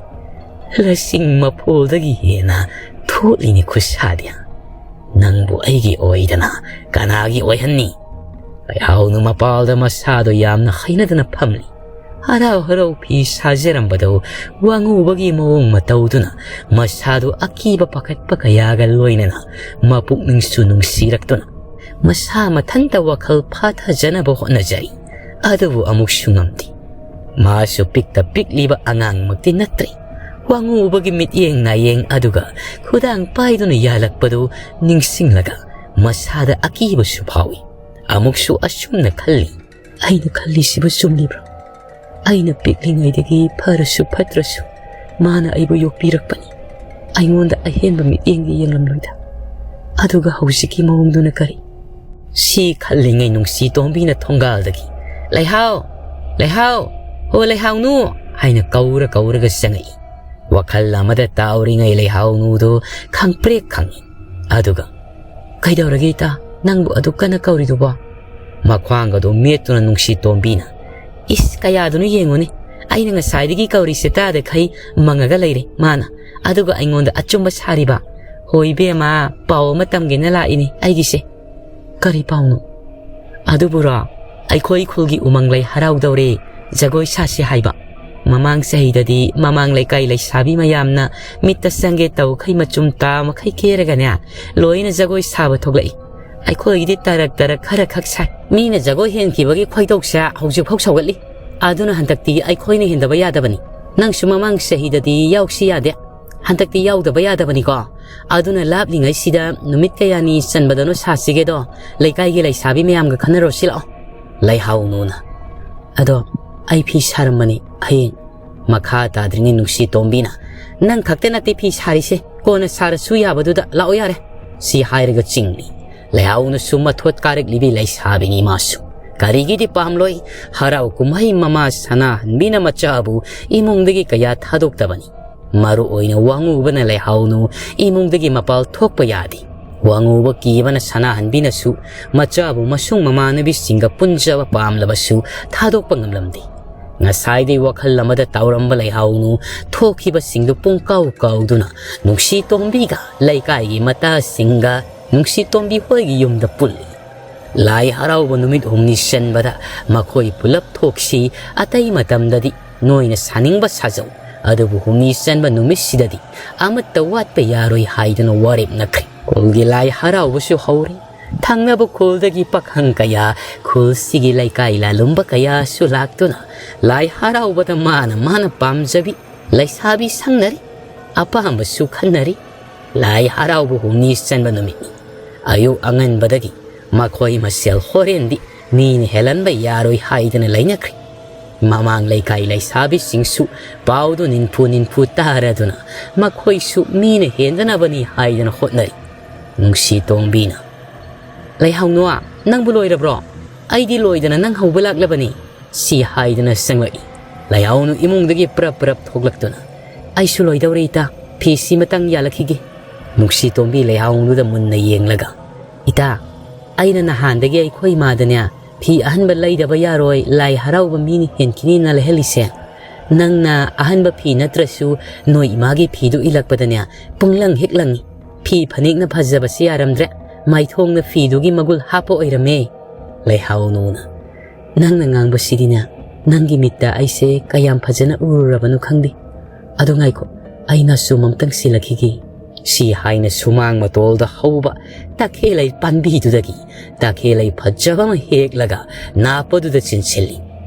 "ꯂꯁꯤꯡ ꯃꯐꯣꯜꯗꯒꯤ ꯍꯦꯟꯅ ꯊꯣꯠꯂꯤꯅꯤ ꯈꯨꯠꯁꯥꯗꯤ꯫ ꯅꯪꯕꯨ ꯑꯩꯒꯤ ꯑꯣꯏꯗꯅ ꯀꯅꯥꯒꯤ ꯑꯣꯏꯍꯟꯅꯤ?" ꯂꯩꯍꯥꯎꯅꯨ ꯃꯄꯥꯜꯗ ꯃꯁꯥꯗꯣ ꯌꯥꯝꯅ ꯍꯩꯅꯗꯅ ꯐꯝꯂꯤ꯫ ꯍꯔꯥꯎ ꯍꯔꯥꯎ ꯐꯤ ꯁꯥꯖꯔꯝꯕꯗꯨ ꯋꯥꯉꯨꯕꯒꯤ ꯃꯑꯣꯡ ꯃꯇꯧꯗꯨꯅ ꯃꯁꯥꯗꯨ ꯑꯀꯤꯕ ꯄꯥꯈꯠꯄ ꯀꯌꯥꯒ ꯂꯣꯏꯅꯅ ꯃꯄꯨꯛꯅꯤꯡꯁꯨ ꯅꯨꯡꯁꯤꯔꯛꯇꯨꯅ, ꯃꯁꯥ ꯃꯊꯟꯇ ꯋꯥꯈꯜ ꯐꯥꯊꯖꯅꯕ ꯍꯣꯠꯅꯖꯔꯤ꯫ ꯑꯗꯨꯕꯨ ꯑꯃꯨꯛꯁꯨ ꯉꯝꯗꯦ꯫ ꯃꯥꯁꯨ ꯄꯤꯛꯇ ꯄꯤꯛꯂꯤꯕ ꯑꯉꯥꯡꯃꯛꯇꯤ ꯅꯠꯇ꯭ꯔꯦ꯫ ꯋꯥꯉꯨꯕꯒꯤ ꯃꯤꯠꯌꯦꯡ ꯅꯥꯌꯦꯡ ꯑꯗꯨꯒ ꯈꯨꯗꯥꯡ ꯄꯥꯏꯗꯨꯅ ꯌꯥꯜꯂꯛꯄꯗꯨ ꯅꯤꯡꯁꯤꯡꯂꯒ ꯃꯁꯥꯗ ꯑꯀꯤꯕꯁꯨ ꯐꯥꯎꯏ꯫ ꯑꯃꯨꯛꯁꯨ ꯑꯁꯨꯝꯅ ꯈꯜꯂꯤ, "ꯑꯩꯅ ꯈꯜꯂꯤꯁꯤꯕꯨ ꯆꯨꯝꯂꯤꯕ꯭ꯔꯥ? ꯑꯩꯅ ꯄꯤꯛꯂꯤꯉꯩꯗꯒꯤ ꯐꯔꯁꯨ ꯐꯠꯇ꯭ꯔꯁꯨ ꯃꯥꯅ ꯑꯩꯕꯨ ꯌꯣꯛꯄꯤꯔꯛꯄꯅꯤ꯫ ꯑꯩꯉꯣꯟꯗ ꯑꯍꯦꯟꯕ ꯃꯤꯠꯌꯦꯡꯗꯤ ꯌꯦꯡꯂꯝꯂꯣꯏꯗ꯫ ꯑꯗꯨꯒ ꯍꯧꯖꯤꯛꯀꯤ ꯃꯑꯣꯡꯗꯨꯅ ꯀꯔꯤ?" ꯁꯤ ꯈꯜꯂꯤꯉꯩ ꯅꯨꯡꯁꯤ ꯇꯣꯝꯕꯤꯅ ꯊꯣꯡꯒꯥꯜꯗꯒꯤ, "ꯂꯩꯍꯥꯎ! ꯂꯩꯍꯥꯎ! ꯍꯣ ꯂꯩꯍꯥꯎꯅꯨ!" ꯍꯥꯏꯅ ꯀꯧꯔ ꯀꯧꯔꯒ ꯆꯪꯉꯛꯏ꯫ ꯋꯥꯈꯜ ꯑꯃꯗ ꯇꯥꯎꯔꯤꯉꯩ ꯂꯩꯍꯥꯎꯅꯨꯗꯨ ꯈꯪꯄ꯭ꯔꯦꯛ ꯈꯪꯉꯤ꯫ ꯑꯗꯨꯒ, "ꯀꯩꯗꯧꯔꯒꯦ ꯏꯇꯥ? ꯅꯪꯕꯨ ꯑꯗꯨꯛ ꯀꯟꯅ ꯀꯧꯔꯤꯗꯨꯕꯣ?" ꯃꯈ꯭ꯋꯥꯡꯒꯗꯨ ꯃꯦꯠꯇꯨꯅ ꯅꯨꯡꯁꯤ ꯇꯣꯝꯕꯤꯅ, "ꯏꯁ, ꯀꯌꯥꯗꯨꯅ ꯌꯦꯡꯉꯨꯅꯦ꯫ ꯑꯩꯅ ꯉꯁꯥꯏꯗꯒꯤ ꯀꯧꯔꯤꯁꯦ ꯇꯥꯗꯈꯩ ꯃꯪꯉꯒ ꯂꯩꯔꯦ ꯃꯥꯅ꯫ ꯑꯗꯨꯒ ꯑꯩꯉꯣꯟꯗ ꯑꯆꯨꯝꯕ ꯁꯥꯔꯤꯕ꯫ ꯍꯣꯏ ꯏꯕꯦꯝꯃ, ꯄꯥꯎ ꯑꯃ ꯇꯝꯒꯦꯅ ꯂꯥꯛꯏꯅꯦ ꯑꯩꯒꯤꯁꯦ꯫" "ꯀꯔꯤ ꯄꯥꯎꯅꯣ?" "ꯑꯗꯨꯕꯨꯔꯣ, ꯑꯩꯈꯣꯏ ꯈꯨꯜꯒꯤ ꯎꯃꯪ ꯂꯩ ꯍꯔꯥꯎꯗꯧꯔꯦ, ꯖꯒꯣꯏ ꯁꯥꯁꯤ ꯍꯥꯏꯕ꯫ ꯃꯃꯥꯡ ꯆꯍꯤꯗꯗꯤ ꯃꯃꯥꯡ ꯂꯩꯀꯥꯏ ꯂꯩꯁꯥꯕꯤ ꯃꯌꯥꯝꯅ ꯃꯤꯠꯇ ꯆꯪꯒꯦ ꯇꯧꯈꯩ ꯃꯆꯨꯝ ꯇꯥ ꯃꯈꯩ ꯀꯦꯔꯒꯅꯦ, ꯂꯣꯏꯅ ꯖꯒꯣꯏ ꯁꯥꯕ ꯊꯣꯛꯂꯛꯏ꯫ ꯑꯩꯈꯣꯏꯒꯤꯗꯤ ꯇꯔꯛ ꯇꯔꯛ ꯈꯔ ꯈꯛ ꯁꯥꯏ꯫ ꯃꯤꯅ ꯖꯒꯣꯏ ꯍꯦꯟꯈꯤꯕꯒꯤ ꯈꯣꯏꯗꯧꯁꯦ ꯍꯧꯖꯤꯛꯐꯥꯎ ꯁꯧꯒꯠꯂꯤ꯫ ꯑꯗꯨꯅ ꯍꯟꯗꯛꯇꯤ ꯑꯩꯈꯣꯏꯅ ꯍꯦꯟꯗꯕ ꯌꯥꯗꯕꯅꯤ꯫ ꯅꯪꯁꯨ ꯃꯃꯥꯡ ꯆꯍꯤꯗꯗꯤ ꯌꯥꯎꯁꯤ ꯌꯥꯗꯦ꯫ ꯍꯟꯗꯛꯇꯤ ꯌꯥꯎꯗꯕ ꯌꯥꯗꯕꯅꯤꯀꯣ꯫ ꯑꯗꯨꯅ ꯂꯥꯞꯂꯤꯉꯩꯁꯤꯗ ꯅꯨꯃꯤꯠ ꯀꯌꯥꯅꯤ ꯆꯟꯕꯗꯅꯣ ꯁꯥꯁꯤꯒꯦꯗꯣ, ꯂꯩꯀꯥꯏꯒꯤ ꯂꯩꯁꯥꯕꯤ ꯃꯌꯥꯝꯒ ꯈꯟꯅꯔꯣ ꯁꯤꯜꯂꯛꯑꯣ꯫" ꯂꯩꯍꯥꯎꯅꯨꯅ, "ꯑꯗꯣ ꯑꯩ ꯐꯤ ꯁꯥꯔꯝꯕꯅꯤ, ꯍꯌꯦꯡ꯫" ꯃꯈꯥ ꯇꯥꯗ꯭ꯔꯤꯉꯩ ꯅꯨꯡꯁꯤ ꯇꯣꯝꯕꯤꯅ, "ꯅꯪ ꯈꯛꯇ ꯅꯠꯇꯦ ꯐꯤ ꯁꯥꯔꯤꯁꯦ, ꯀꯣꯟꯅ ꯁꯥꯔꯁꯨ ꯌꯥꯕꯗꯨꯗ ꯂꯥꯛꯑꯣ ꯌꯥꯔꯦ꯫" ꯁꯤ ꯍꯥꯏꯔꯒ ꯆꯤꯡꯂꯤ꯫ ꯂꯩꯍꯥꯎꯅꯁꯨ ꯃꯊꯣꯠ ꯀꯥꯔꯛꯂꯤꯕꯤ ꯂꯩꯁꯥꯕꯤꯅꯤ ꯃꯥꯁꯨ꯫ ꯀꯔꯤꯒꯤꯗꯤ ꯄꯥꯝꯂꯣꯏ? ꯍꯔꯥꯎ ꯀꯨꯝꯍꯩ ꯃꯃꯥ ꯁꯅꯥꯍꯟꯕꯤꯅ ꯃꯆꯥꯕꯨ ꯏꯃꯨꯡꯗꯒꯤ ꯀꯌꯥ ꯊꯥꯗꯣꯛꯇꯕꯅꯤ꯫ ꯃꯔꯨ ꯑꯣꯏꯅ ꯋꯥꯉꯨꯕꯅ ꯂꯩꯍꯥꯎꯅꯨ ꯏꯃꯨꯡꯗꯒꯤ ꯃꯄꯥꯜ ꯊꯣꯛꯄ ꯌꯥꯗꯦ꯫ ꯋꯥꯉꯨꯕ ꯀꯤꯕꯅ ꯁꯅꯥꯍꯟꯕꯤꯅꯁꯨ ꯃꯆꯥꯕꯨ ꯃꯁꯨꯡ ꯃꯃꯥꯟꯅꯕꯤꯁꯤꯡꯒ ꯄꯨꯟꯖꯕ ꯄꯥꯝꯂꯕꯁꯨ ꯊꯥꯗꯣꯛꯄ ꯉꯝꯂꯝꯗꯦ꯫ ꯉꯁꯥꯏꯗꯩ ꯋꯥꯈꯜ ꯑꯃꯗ ꯇꯥꯎꯔꯝꯕ ꯂꯩꯍꯥꯎꯅꯨ ꯊꯣꯛꯈꯤꯕꯁꯤꯡꯗꯨ ꯄꯨꯡꯀꯥꯎ ꯀꯥꯎꯗꯨꯅ ꯅꯨꯡꯁꯤ ꯇꯣꯝꯕꯤꯒ ꯂꯩꯀꯥꯏꯒꯤ ꯃꯇꯥꯁꯤꯡꯒ ꯅꯨꯡꯁꯤ ꯇꯣꯝꯕꯤ ꯍꯣꯏꯒꯤ ꯌꯨꯝꯗ ꯄꯨꯜꯂꯤ꯫ ꯂꯥꯏ ꯍꯔꯥꯎꯕ ꯅꯨꯃꯤꯠ ꯍꯨꯝꯅꯤ ꯆꯟꯕꯗ ꯃꯈꯣꯏ ꯄꯨꯂꯞ ꯊꯣꯛꯁꯤ, ꯑꯇꯩ ꯃꯇꯝꯗꯗꯤ ꯅꯣꯏꯅ ꯁꯥꯅꯤꯡꯕ ꯁꯥꯖꯧ, ꯑꯗꯨꯕꯨ ꯍꯨꯝꯅꯤ ꯆꯟꯕ ꯅꯨꯃꯤꯠꯁꯤꯗꯗꯤ ꯑꯃꯠꯇ ꯋꯥꯠꯄ ꯌꯥꯔꯣꯏ ꯍꯥꯏꯗꯨꯅ ꯋꯥꯔꯦꯞꯅꯈ꯭ꯔꯦ꯫ ꯈꯨꯜꯒꯤ ꯂꯥꯏ ꯍꯔꯥꯎꯕꯁꯨ ꯍꯧꯔꯦ꯫ ꯊꯪꯅꯕ ꯈꯨꯜꯗꯒꯤ ꯄꯥꯈꯪ ꯀꯌꯥ, ꯈꯨꯜꯁꯤꯒꯤ ꯂꯩꯀꯥꯏ ꯂꯥꯂꯨꯝꯕ ꯀꯌꯥꯁꯨ ꯂꯥꯛꯇꯨꯅ ꯂꯥꯏ ꯍꯔꯥꯎꯕꯗ ꯃꯥꯅ ꯃꯥꯅ ꯄꯥꯝꯖꯕꯤ ꯂꯩꯁꯥꯕꯤ ꯁꯪꯅꯔꯤ꯫ ꯑꯄꯥꯝꯕꯁꯨ ꯈꯟꯅꯔꯤ꯫ ꯂꯥꯏ ꯍꯔꯥꯎꯕ ꯍꯨꯝꯅꯤ ꯆꯟꯕ ꯅꯨꯃꯤꯠꯅꯤ꯫ ꯑꯌꯨꯛ ꯑꯉꯟꯕꯗꯒꯤ ꯃꯈꯣꯏ ꯃꯁꯦꯜ ꯍꯣꯔꯦꯟꯗꯤ ꯃꯤꯅ ꯍꯦꯜꯍꯟꯕ ꯌꯥꯔꯣꯏ ꯍꯥꯏꯗꯅ ꯂꯩꯅꯈ꯭ꯔꯦ꯫ ꯃꯃꯥꯡ ꯂꯩꯀꯥꯏ ꯂꯩꯁꯥꯕꯤꯁꯤꯡꯁꯨ ꯄꯥꯎꯗꯨ ꯅꯤꯟꯐꯨ ꯅꯤꯟꯐꯨ ꯇꯥꯔꯗꯨꯅ ꯃꯈꯣꯏꯁꯨ ꯃꯤꯅ ꯍꯦꯟꯗꯅꯕꯅꯤ ꯍꯥꯏꯗꯅ ꯍꯣꯠꯅꯔꯤ꯫ ꯅꯨꯡꯁꯤ ꯇꯣꯝꯕꯤꯅ, "ꯂꯩꯍꯥꯎꯅꯨ, ꯅꯪꯕꯨ ꯂꯣꯏꯔꯕ꯭ꯔꯣ? ꯑꯩꯗꯤ ꯂꯣꯏꯗꯅ ꯅꯪ ꯍꯧꯕ ꯂꯥꯛꯂꯕꯅꯤ," ꯁꯤ ꯍꯥꯏꯗꯅ ꯆꯪꯂꯛꯏ꯫ ꯂꯩꯍꯥꯎꯅꯨ ꯏꯃꯨꯡꯗꯒꯤ ꯄ꯭ꯔꯞ ꯄ꯭ꯔꯞ ꯊꯣꯛꯂꯛꯇꯨꯅ, "ꯑꯩꯁꯨ ꯂꯣꯏꯗꯧꯔꯦ ꯏꯇꯥ, ꯐꯤꯁꯤ ꯃꯇꯪ ꯌꯥꯜꯂꯛꯈꯤꯒꯦ꯫" ꯅꯨꯡꯁꯤ ꯇꯣꯝꯕꯤ ꯂꯩꯍꯥꯎꯅꯨꯗ ꯃꯨꯟꯅ ꯌꯦꯡꯂꯒ, "ꯏꯇꯥ, ꯑꯩꯅ ꯅꯍꯥꯟꯗꯒꯤ ꯑꯩꯈꯣꯏ ꯏꯃꯥꯗꯅꯦ ꯐꯤ ꯑꯍꯟꯕ ꯂꯩꯗꯕ ꯌꯥꯔꯣꯏ, ꯂꯥꯏ ꯍꯔꯥꯎꯕ ꯃꯤꯅ ꯍꯦꯟꯈꯤꯅꯤꯅ ꯂꯩꯍꯜꯂꯤꯁꯦ꯫ ꯅꯪꯅ ꯑꯍꯟꯕ ꯐꯤ ꯅꯠꯇ꯭ꯔꯁꯨ ꯅꯣꯏ ꯏꯃꯥꯒꯤ ꯐꯤꯗꯨ ꯏꯜꯂꯛꯄꯗꯅꯦ ꯄꯨꯡꯂꯪ ꯍꯦꯛ ꯂꯪꯉꯤ꯫ ꯐꯤ ꯐꯅꯦꯛꯅ ꯐꯖꯕꯁꯦ ꯌꯥꯔꯝꯗ꯭ꯔꯦ, ꯃꯥꯏꯊꯣꯡꯅ ꯐꯤꯗꯨꯒꯤ ꯃꯒꯨꯜ ꯍꯥꯞꯄ ꯑꯣꯏꯔꯝꯃꯦ꯫" ꯂꯩꯍꯥꯎꯅꯨꯅ, "ꯅꯪꯅ ꯉꯥꯡꯕꯁꯤꯗꯤꯅꯦ, ꯅꯪꯒꯤ ꯃꯤꯠꯇ ꯑꯩꯁꯦ ꯀꯌꯥꯝ ꯐꯖꯅ ꯎꯔꯨꯔꯕꯅꯣ ꯈꯪꯗꯦ꯫ ꯑꯗꯣ ꯉꯥꯏꯈꯣ, ꯑꯩꯅ ꯁꯨꯝ ꯑꯝꯇꯪ ꯁꯤꯜꯂꯛꯈꯤꯒꯦ꯫" ꯁꯤ ꯍꯥꯏꯅ ꯁꯨꯃꯥꯡ ꯃꯇꯣꯜꯗ ꯍꯧꯕ ꯇꯈꯦꯜꯂꯩ ꯄꯥꯟꯕꯤꯗꯨꯗꯒꯤ ꯇꯈꯦꯜꯂꯩ ꯐꯖꯕ ꯑꯃ ꯍꯦꯛꯂꯒ ꯅꯥꯞꯄꯗꯨꯗ ꯆꯤꯟꯁꯤꯜꯂꯤ꯫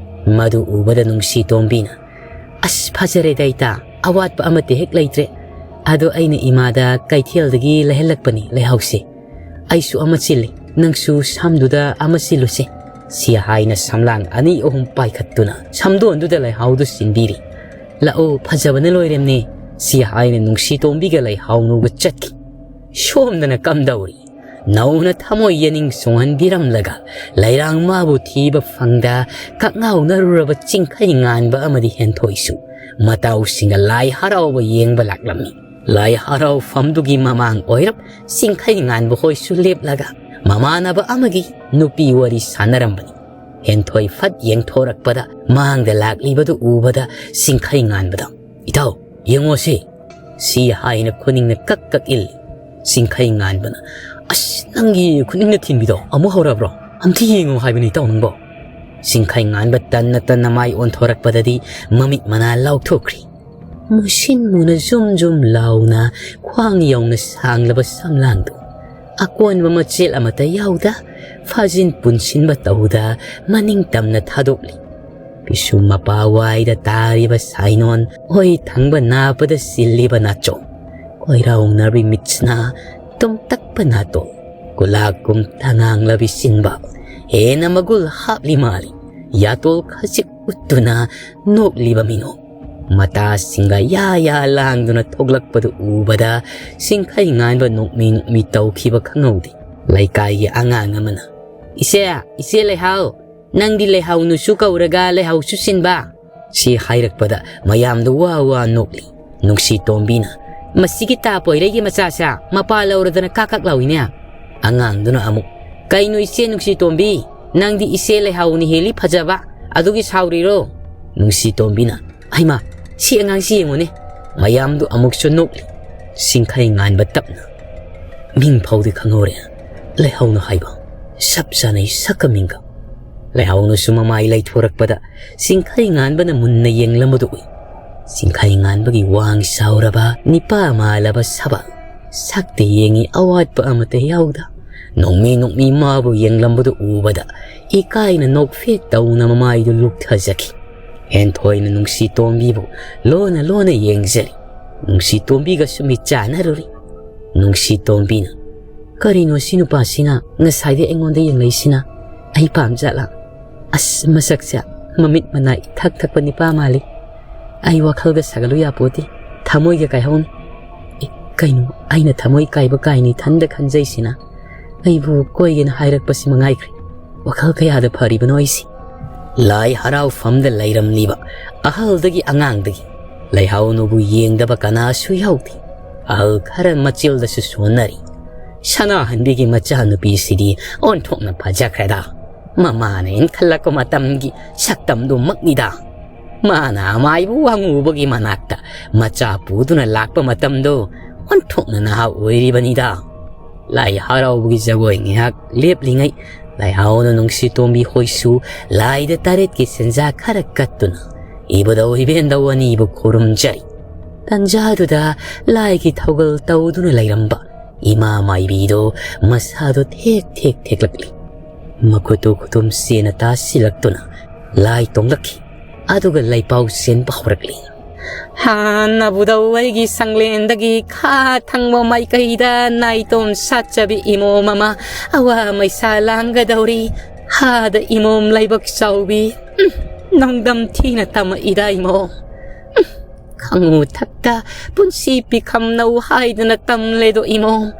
ꯃꯗꯨ ꯎꯕꯗ ꯅꯨꯡꯁꯤ ꯇꯣꯝꯕꯤꯅ, "ꯑꯁ, ꯐꯖꯔꯦꯗ ꯏꯇꯥ, ꯑꯋꯥꯠꯄ ꯑꯃꯠꯇ ꯍꯦꯛ ꯂꯩꯇ꯭ꯔꯦ꯫ ꯑꯗꯣ ꯑꯩꯅ ꯏꯃꯥꯗ ꯀꯩꯊꯦꯜꯗꯒꯤ ꯂꯩꯍꯜꯂꯛꯄꯅꯤ ꯂꯩꯍꯥꯎꯁꯦ꯫ ꯑꯩꯁꯨ ꯑꯃ ꯆꯤꯜꯂꯤ, ꯅꯪꯁꯨ ꯁꯝꯗꯨꯗ ꯑꯃ ꯆꯤꯜꯂꯨꯁꯦ꯫" ꯁꯤ ꯍꯥꯏꯅ ꯁꯝꯂꯥꯡ ꯑꯅꯤ ꯑꯍꯨꯝ ꯄꯥꯏꯈꯠꯇꯨꯅ ꯁꯝꯗꯣꯟꯗꯨꯗ ꯂꯩꯍꯥꯎꯗꯨ ꯆꯤꯟꯕꯤꯔꯤ꯫ "ꯂꯥꯛꯑꯣ, ꯐꯖꯕꯅ ꯂꯣꯏꯔꯦꯝꯅꯦ꯫" ꯁꯤ ꯍꯥꯏꯅ ꯅꯨꯡꯁꯤ ꯇꯣꯝꯕꯤꯒ ꯂꯩꯍꯥꯎꯅꯨꯒ ꯆꯠꯈꯤ꯫ ꯁꯣꯝꯗꯅ ꯀꯝꯗꯧꯔꯤ? ꯅꯧꯅ ꯊꯃꯣꯏ ꯌꯦꯅꯤꯡ ꯆꯣꯡꯍꯟꯕꯤꯔꯝꯂꯒ ꯂꯩꯔꯥꯡ ꯃꯥꯕꯨ ꯊꯤꯕ ꯐꯪꯗ ꯀꯛꯉꯥꯎꯅꯔꯨꯔꯕ ꯆꯤꯡꯈꯩ ꯉꯥꯟꯕ ꯑꯃꯗꯤ ꯍꯦꯟꯊꯣꯏꯁꯨ ꯃꯇꯥꯎꯁꯤꯡꯒ ꯂꯥꯏ ꯍꯔꯥꯎꯕ ꯌꯦꯡꯕ ꯂꯥꯛꯂꯝꯃꯤ꯫ ꯂꯥꯏ ꯍꯔꯥꯎꯐꯝꯗꯨꯒꯤ ꯃꯃꯥꯡ ꯑꯣꯏꯔꯞ ꯆꯤꯡꯈꯩ ꯉꯥꯟꯕ ꯍꯣꯏꯁꯨ ꯂꯦꯞꯂꯒ ꯃꯃꯥꯟꯅꯕ ꯑꯃꯒꯤ ꯅꯨꯄꯤ ꯋꯥꯔꯤ ꯁꯥꯟꯅꯔꯝꯕꯅꯤ꯫ ꯍꯦꯟꯊꯣꯏ ꯐꯠ ꯌꯦꯡꯊꯣꯔꯛꯄꯗ ꯃꯥꯡꯗ ꯂꯥꯛꯂꯤꯕꯗꯨ ꯎꯕꯗ ꯆꯤꯡꯈꯩ ꯉꯥꯟꯕꯗ, "ꯏꯇꯥꯎ, ꯌꯦꯡꯉꯣꯁꯤ꯫" ꯁꯤ ꯍꯥꯏꯅ ꯈꯨꯅꯤꯡꯅ ꯀꯛ ꯀꯛ ꯏꯜꯂꯤ꯫ ꯆꯤꯡꯈꯩ ꯉꯥꯟꯕꯅ, "ꯑꯁ, ꯅꯪꯒꯤ ꯈꯨꯅꯤꯡꯅ ꯊꯤꯟꯕꯤꯗꯣ ꯑꯃꯨꯛ ꯍꯧꯔꯕ꯭ꯔꯣ? ꯑꯝꯇ ꯌꯦꯡꯉꯣ ꯍꯥꯏꯕꯅꯤ ꯏꯇꯥꯎ ꯅꯪꯕꯣ꯫" ꯆꯤꯡꯈꯩ ꯉꯥꯟꯕ ꯇꯟꯅ ꯇꯟꯅ ꯃꯥꯏ ꯑꯣꯟꯊꯣꯔꯛꯄꯗꯗꯤ ꯃꯃꯤꯠ ꯃꯅꯥ ꯂꯥꯎꯊꯣꯛꯈ꯭ꯔꯤ꯫ ꯃꯨꯁꯤꯟ ꯃꯨꯅ ꯖꯨꯝ ꯖꯨꯝ ꯂꯥꯎꯅ ꯈ꯭ꯋꯥꯡ ꯌꯧꯅ ꯁꯥꯡꯂꯕ ꯁꯝꯂꯥꯡꯗꯨ ꯑꯀꯣꯟꯕ ꯃꯆꯦꯠ ꯑꯃꯠꯇ ꯌꯥꯎꯗ ꯐꯥꯖꯤꯟ ꯄꯨꯟꯁꯤꯟꯕ ꯇꯧꯗ ꯃꯅꯤꯡ ꯇꯝꯅ ꯊꯥꯗꯣꯛꯂꯤ꯫ ꯄꯤꯁꯨꯝ ꯃꯄꯥ ꯋꯥꯏꯗ ꯇꯥꯔꯤꯕ ꯁꯥꯏꯅꯣꯟ ꯑꯣꯏ ꯊꯪꯕ ꯅꯥꯄꯗ ꯁꯤꯜꯂꯤꯕ ꯅꯥꯆꯣꯝ, ꯀꯣꯏꯔꯥꯎꯅꯔꯕꯤ ꯃꯤꯠꯁꯤꯅ ꯇꯨꯝꯇꯛꯄ ꯅꯥꯇꯣꯟ, ꯀꯨꯂꯥꯛꯀꯨꯝ ꯇꯉꯥꯡꯂꯕꯤ ꯆꯤꯟꯕꯥꯜ, ꯍꯦꯟꯅ ꯃꯒꯨꯜ ꯍꯥꯞꯂꯤ ꯃꯥꯜꯂꯤ꯫ ꯌꯥꯇꯣꯜ ꯈꯖꯤꯛ ꯎꯠꯇꯨꯅ ꯅꯣꯛꯂꯤꯕ ꯃꯤꯅꯣꯛ, ꯃꯇꯥꯁꯤꯡꯒ ꯌꯥ ꯌꯥ ꯂꯥꯡꯗꯨꯅ ꯊꯣꯛꯂꯛꯄꯗꯨ ꯎꯕꯗ ꯁꯤꯡꯈꯩ ꯉꯥꯟꯕ ꯅꯣꯛꯃꯤ ꯅꯣꯛꯃꯤ ꯇꯧꯈꯤꯕ ꯈꯪꯍꯧꯗꯦ꯫ ꯂꯩꯀꯥꯏꯒꯤ ꯑꯉꯥꯡ ꯑꯃꯅ, "ꯏꯆꯦ, ꯏꯆꯦ ꯂꯩꯍꯥꯎ, ꯅꯪꯗꯤ ꯂꯩꯍꯥꯎꯅꯨꯁꯨ ꯀꯧꯔꯒ ꯂꯩꯍꯥꯎꯁꯨ ꯁꯤꯟꯕ?" ꯁꯤ ꯍꯥꯏꯔꯛꯄꯗ ꯃꯌꯥꯝꯗꯨ ꯋꯥ ꯋꯥ ꯅꯣꯛꯂꯤ꯫ ꯅꯨꯡꯁꯤ ꯇꯣꯝꯕꯤꯅ, "ꯃꯁꯤꯒꯤ ꯇꯥ ꯄꯣꯏꯔꯩꯒꯤ ꯃꯆꯥꯁꯦ ꯃꯄꯥ ꯂꯧꯔꯗꯅ ꯀꯥꯛ ꯀꯥꯛ ꯂꯥꯎꯏꯅꯦ"꯫ ꯑꯉꯥꯡꯗꯨꯅ ꯑꯃꯨꯛ, "ꯀꯩꯅꯣ ꯏꯆꯦ ꯅꯨꯡꯁꯤ ꯇꯣꯝꯕꯤ, ꯅꯪꯗꯤ ꯏꯆꯦ ꯂꯩꯍꯥꯎꯅ ꯍꯦꯜꯂꯤ ꯐꯖꯕ, ꯑꯗꯨꯒꯤ ꯁꯥꯎꯔꯤꯔꯣ?" ꯅꯨꯡꯁꯤ ꯇꯣꯝꯕꯤꯅ, "ꯍꯩꯃꯥ, ꯁꯤ ꯑꯉꯥꯡꯁꯤ ꯌꯦꯡꯉꯨꯅꯦ"꯫ ꯃꯌꯥꯝꯗꯨ ꯑꯃꯨꯛꯁꯨ ꯅꯣꯛꯂꯤ꯫ ꯁꯤꯡꯈꯩ ꯉꯥꯟꯕ ꯇꯞꯅ, "ꯃꯤꯡ ꯐꯥꯎꯗꯤ ꯈꯪꯍꯧꯔꯦ, ꯂꯩꯍꯥꯎꯅ ꯍꯥꯏꯕ ꯆꯞ ꯆꯥꯅꯩ ꯁꯛꯀ ꯃꯤꯡꯒ"꯫ ꯂꯩꯍꯥꯎꯅꯁꯨ ꯃꯃꯥꯏ ꯂꯩꯊꯣꯔꯛꯄꯗ ꯁꯤꯡꯈꯩ ꯉꯥꯟꯕꯅ ꯃꯨꯟꯅ ꯌꯦꯡꯂꯝꯕꯗꯨ ꯎꯏ꯫ ꯁꯤꯡꯈꯩ ꯉꯥꯟꯕꯒꯤ ꯋꯥꯡ ꯆꯥꯎꯔꯕ ꯅꯤꯄꯥ ꯃꯥꯜꯂꯕ ꯁꯕꯥꯜ, ꯁꯛꯇ ꯌꯦꯡꯉꯤ ꯑꯋꯥꯠꯄ ꯑꯃꯠꯇ ꯌꯥꯎꯗ ꯅꯣꯡꯃꯤ ꯅꯣꯡꯃꯤ ꯃꯥꯕꯨ ꯌꯦꯡꯂꯝꯕꯗꯨ ꯎꯕꯗ ꯏꯀꯥꯏꯅ ꯅꯣꯛꯐꯦꯠ ꯇꯧꯅ ꯃꯃꯥꯏꯗꯨ ꯂꯨꯛꯊꯖꯈꯤ꯫ ꯍꯦꯟꯊꯣꯏꯅ ꯅꯨꯡꯁꯤ ꯇꯣꯝꯕꯤꯕꯨ ꯂꯣꯟꯅ ꯂꯣꯟꯅ ꯌꯦꯡꯖꯔꯤ꯫ ꯅꯨꯡꯁꯤ ꯇꯣꯝꯕꯤꯒꯁꯨ ꯃꯤꯠ ꯆꯥꯟꯅꯔꯨꯔꯤ꯫ ꯅꯨꯡꯁꯤ ꯇꯣꯝꯕꯤꯅ, "ꯀꯔꯤꯅꯣ ꯁꯤ ꯅꯨꯄꯥꯁꯤꯅ ꯉꯁꯥꯏꯗꯩ ꯑꯩꯉꯣꯟꯗ ꯌꯦꯡꯂꯛꯏꯁꯤꯅ? ꯑꯩ ꯄꯥꯝꯖꯥꯠꯂꯥ? ꯑꯁ, ꯃꯁꯛꯁꯦ ꯃꯃꯤꯠ ꯃꯅꯥ ꯏꯊꯛ ꯊꯛꯄ ꯅꯤꯄꯥ ꯃꯥꯜꯂꯤ꯫ ꯑꯩ ꯋꯥꯈꯜꯒ ꯁꯥꯒꯠꯂꯨ ꯌꯥꯄꯣꯠꯇꯦ꯫ ꯊꯃꯣꯏꯒ ꯀꯥꯏꯍꯧꯅꯤ꯫ ꯑꯦ, ꯀꯩꯅꯣ ꯑꯩꯅ ꯊꯃꯣꯏ ꯀꯥꯏꯕ ꯀꯥꯏꯅ ꯏꯊꯟꯗ ꯈꯟꯖꯩꯁꯤꯅ? ꯑꯩꯕꯨ ꯀꯣꯏꯒꯦꯅ ꯍꯥꯏꯔꯛꯄꯁꯤ ꯃꯉꯥꯏꯈ꯭ꯔꯦ꯫ ꯋꯥꯈꯜ ꯀꯌꯥꯗ ꯐꯔꯤꯕꯅꯣ ꯑꯩꯁꯦ?" ꯂꯥꯏ ꯍꯔꯥꯎꯐꯝꯗ ꯂꯩꯔꯝꯂꯤꯕ ꯑꯍꯜꯗꯒꯤ ꯑꯉꯥꯡꯗꯒꯤ ꯂꯩꯍꯥꯎꯅꯨꯕꯨ ꯌꯦꯡꯗꯕ ꯀꯅꯥꯁꯨ ꯌꯥꯎꯗꯦ꯫ ꯑꯍꯜ ꯈꯔ ꯃꯆꯤꯜꯗꯁꯨ ꯁꯣꯟꯅꯔꯤ꯫ "ꯁꯅꯥꯍꯟꯕꯤꯒꯤ ꯃꯆꯥꯅꯨꯄꯤꯁꯤꯗꯤ ꯑꯣꯟꯊꯣꯛꯅ ꯐꯖꯈ꯭ꯔꯦꯗ꯫ ꯃꯃꯥꯅ ꯏꯟꯈꯠꯂꯛꯄ ꯃꯇꯝꯒꯤ ꯁꯛꯇꯝꯗꯨꯃꯛꯅꯤꯗ꯫ ꯃꯥꯅ ꯑꯃꯥꯏꯕꯨ ꯋꯥꯡꯉꯨꯕꯒꯤ ꯃꯅꯥꯛꯇ ꯃꯆꯥ ꯄꯨꯗꯨꯅ ꯂꯥꯛꯄ ꯃꯇꯝꯗꯣ ꯑꯣꯟꯊꯣꯛꯅ ꯅꯍꯥ ꯑꯣꯏꯔꯤꯕꯅꯤꯗ"꯫ ꯂꯥꯏ ꯍꯔꯥꯎꯕꯒꯤ ꯖꯒꯣꯏ ꯉꯥꯏꯍꯥꯛ ꯂꯦꯞꯂꯤꯉꯩ, ꯂꯩꯍꯥꯎꯅ ꯅꯨꯡꯁꯤ ꯇꯣꯝꯕꯤ ꯍꯣꯏꯁꯨ ꯂꯥꯏꯗ ꯇꯔꯦꯠꯀꯤ ꯁꯦꯟꯖꯥ ꯈꯔ ꯀꯠꯇꯨꯅ ꯏꯕꯨꯙꯧ ꯏꯕꯦꯟꯗꯧ ꯑꯅꯤꯕꯨ ꯈꯨꯔꯨꯝꯖꯔꯤ꯫ ꯇꯟꯖꯥꯗꯨꯗ ꯂꯥꯏꯒꯤ ꯊꯧꯒꯜ ꯇꯧꯗꯨꯅ ꯂꯩꯔꯝꯕ ꯏꯃꯥ ꯃꯥꯏꯕꯤꯗꯣ ꯃꯁꯥꯗꯣ ꯊꯦꯛ ꯊꯦꯛ ꯊꯦꯛꯂꯛꯂꯤ꯫ ꯃꯈꯨꯠꯇꯨ ꯈꯨꯇꯨꯝ ꯁꯦꯟꯅ ꯇꯥꯁꯤꯜꯂꯛꯇꯨꯅ ꯂꯥꯏ ꯇꯣꯡꯂꯛꯈꯤ꯫ ꯑꯗꯨꯒ ꯂꯩꯄꯥꯎ ꯆꯦꯟꯕ ꯍꯧꯔꯛꯂꯤ꯫ ꯍꯥ, ꯅꯕꯨꯗꯧ ꯑꯩꯒꯤ ꯁꯪꯂꯦꯟꯗꯒꯤ ꯈꯥ ꯊꯪꯕ ꯃꯥꯏꯀꯩꯗ ꯅꯥꯏꯇꯣꯝ ꯁꯥꯠꯆꯕꯤ ꯏꯃꯣꯝ ꯑꯃ ꯑꯋꯥ ꯃꯩꯁꯥ ꯂꯥꯡꯒꯗꯧꯔꯤ꯫ ꯍꯥꯗ ꯏꯃꯣꯝ ꯂꯥꯏꯕꯛ ꯆꯥꯎꯕꯤ꯫ ꯎꯝ, ꯅꯣꯡꯗꯝ ꯊꯤꯅ ꯇꯝꯃꯛꯏꯗ ꯏꯃꯣꯝ꯫ ꯎꯝ, ꯈꯪꯉꯨ ꯊꯛꯇ ꯄꯨꯟꯁꯤ ꯄꯤꯈꯝꯅꯧ ꯍꯥꯏꯗꯅ ꯇꯝꯂꯦꯗꯣ ꯏꯃꯣꯝ꯫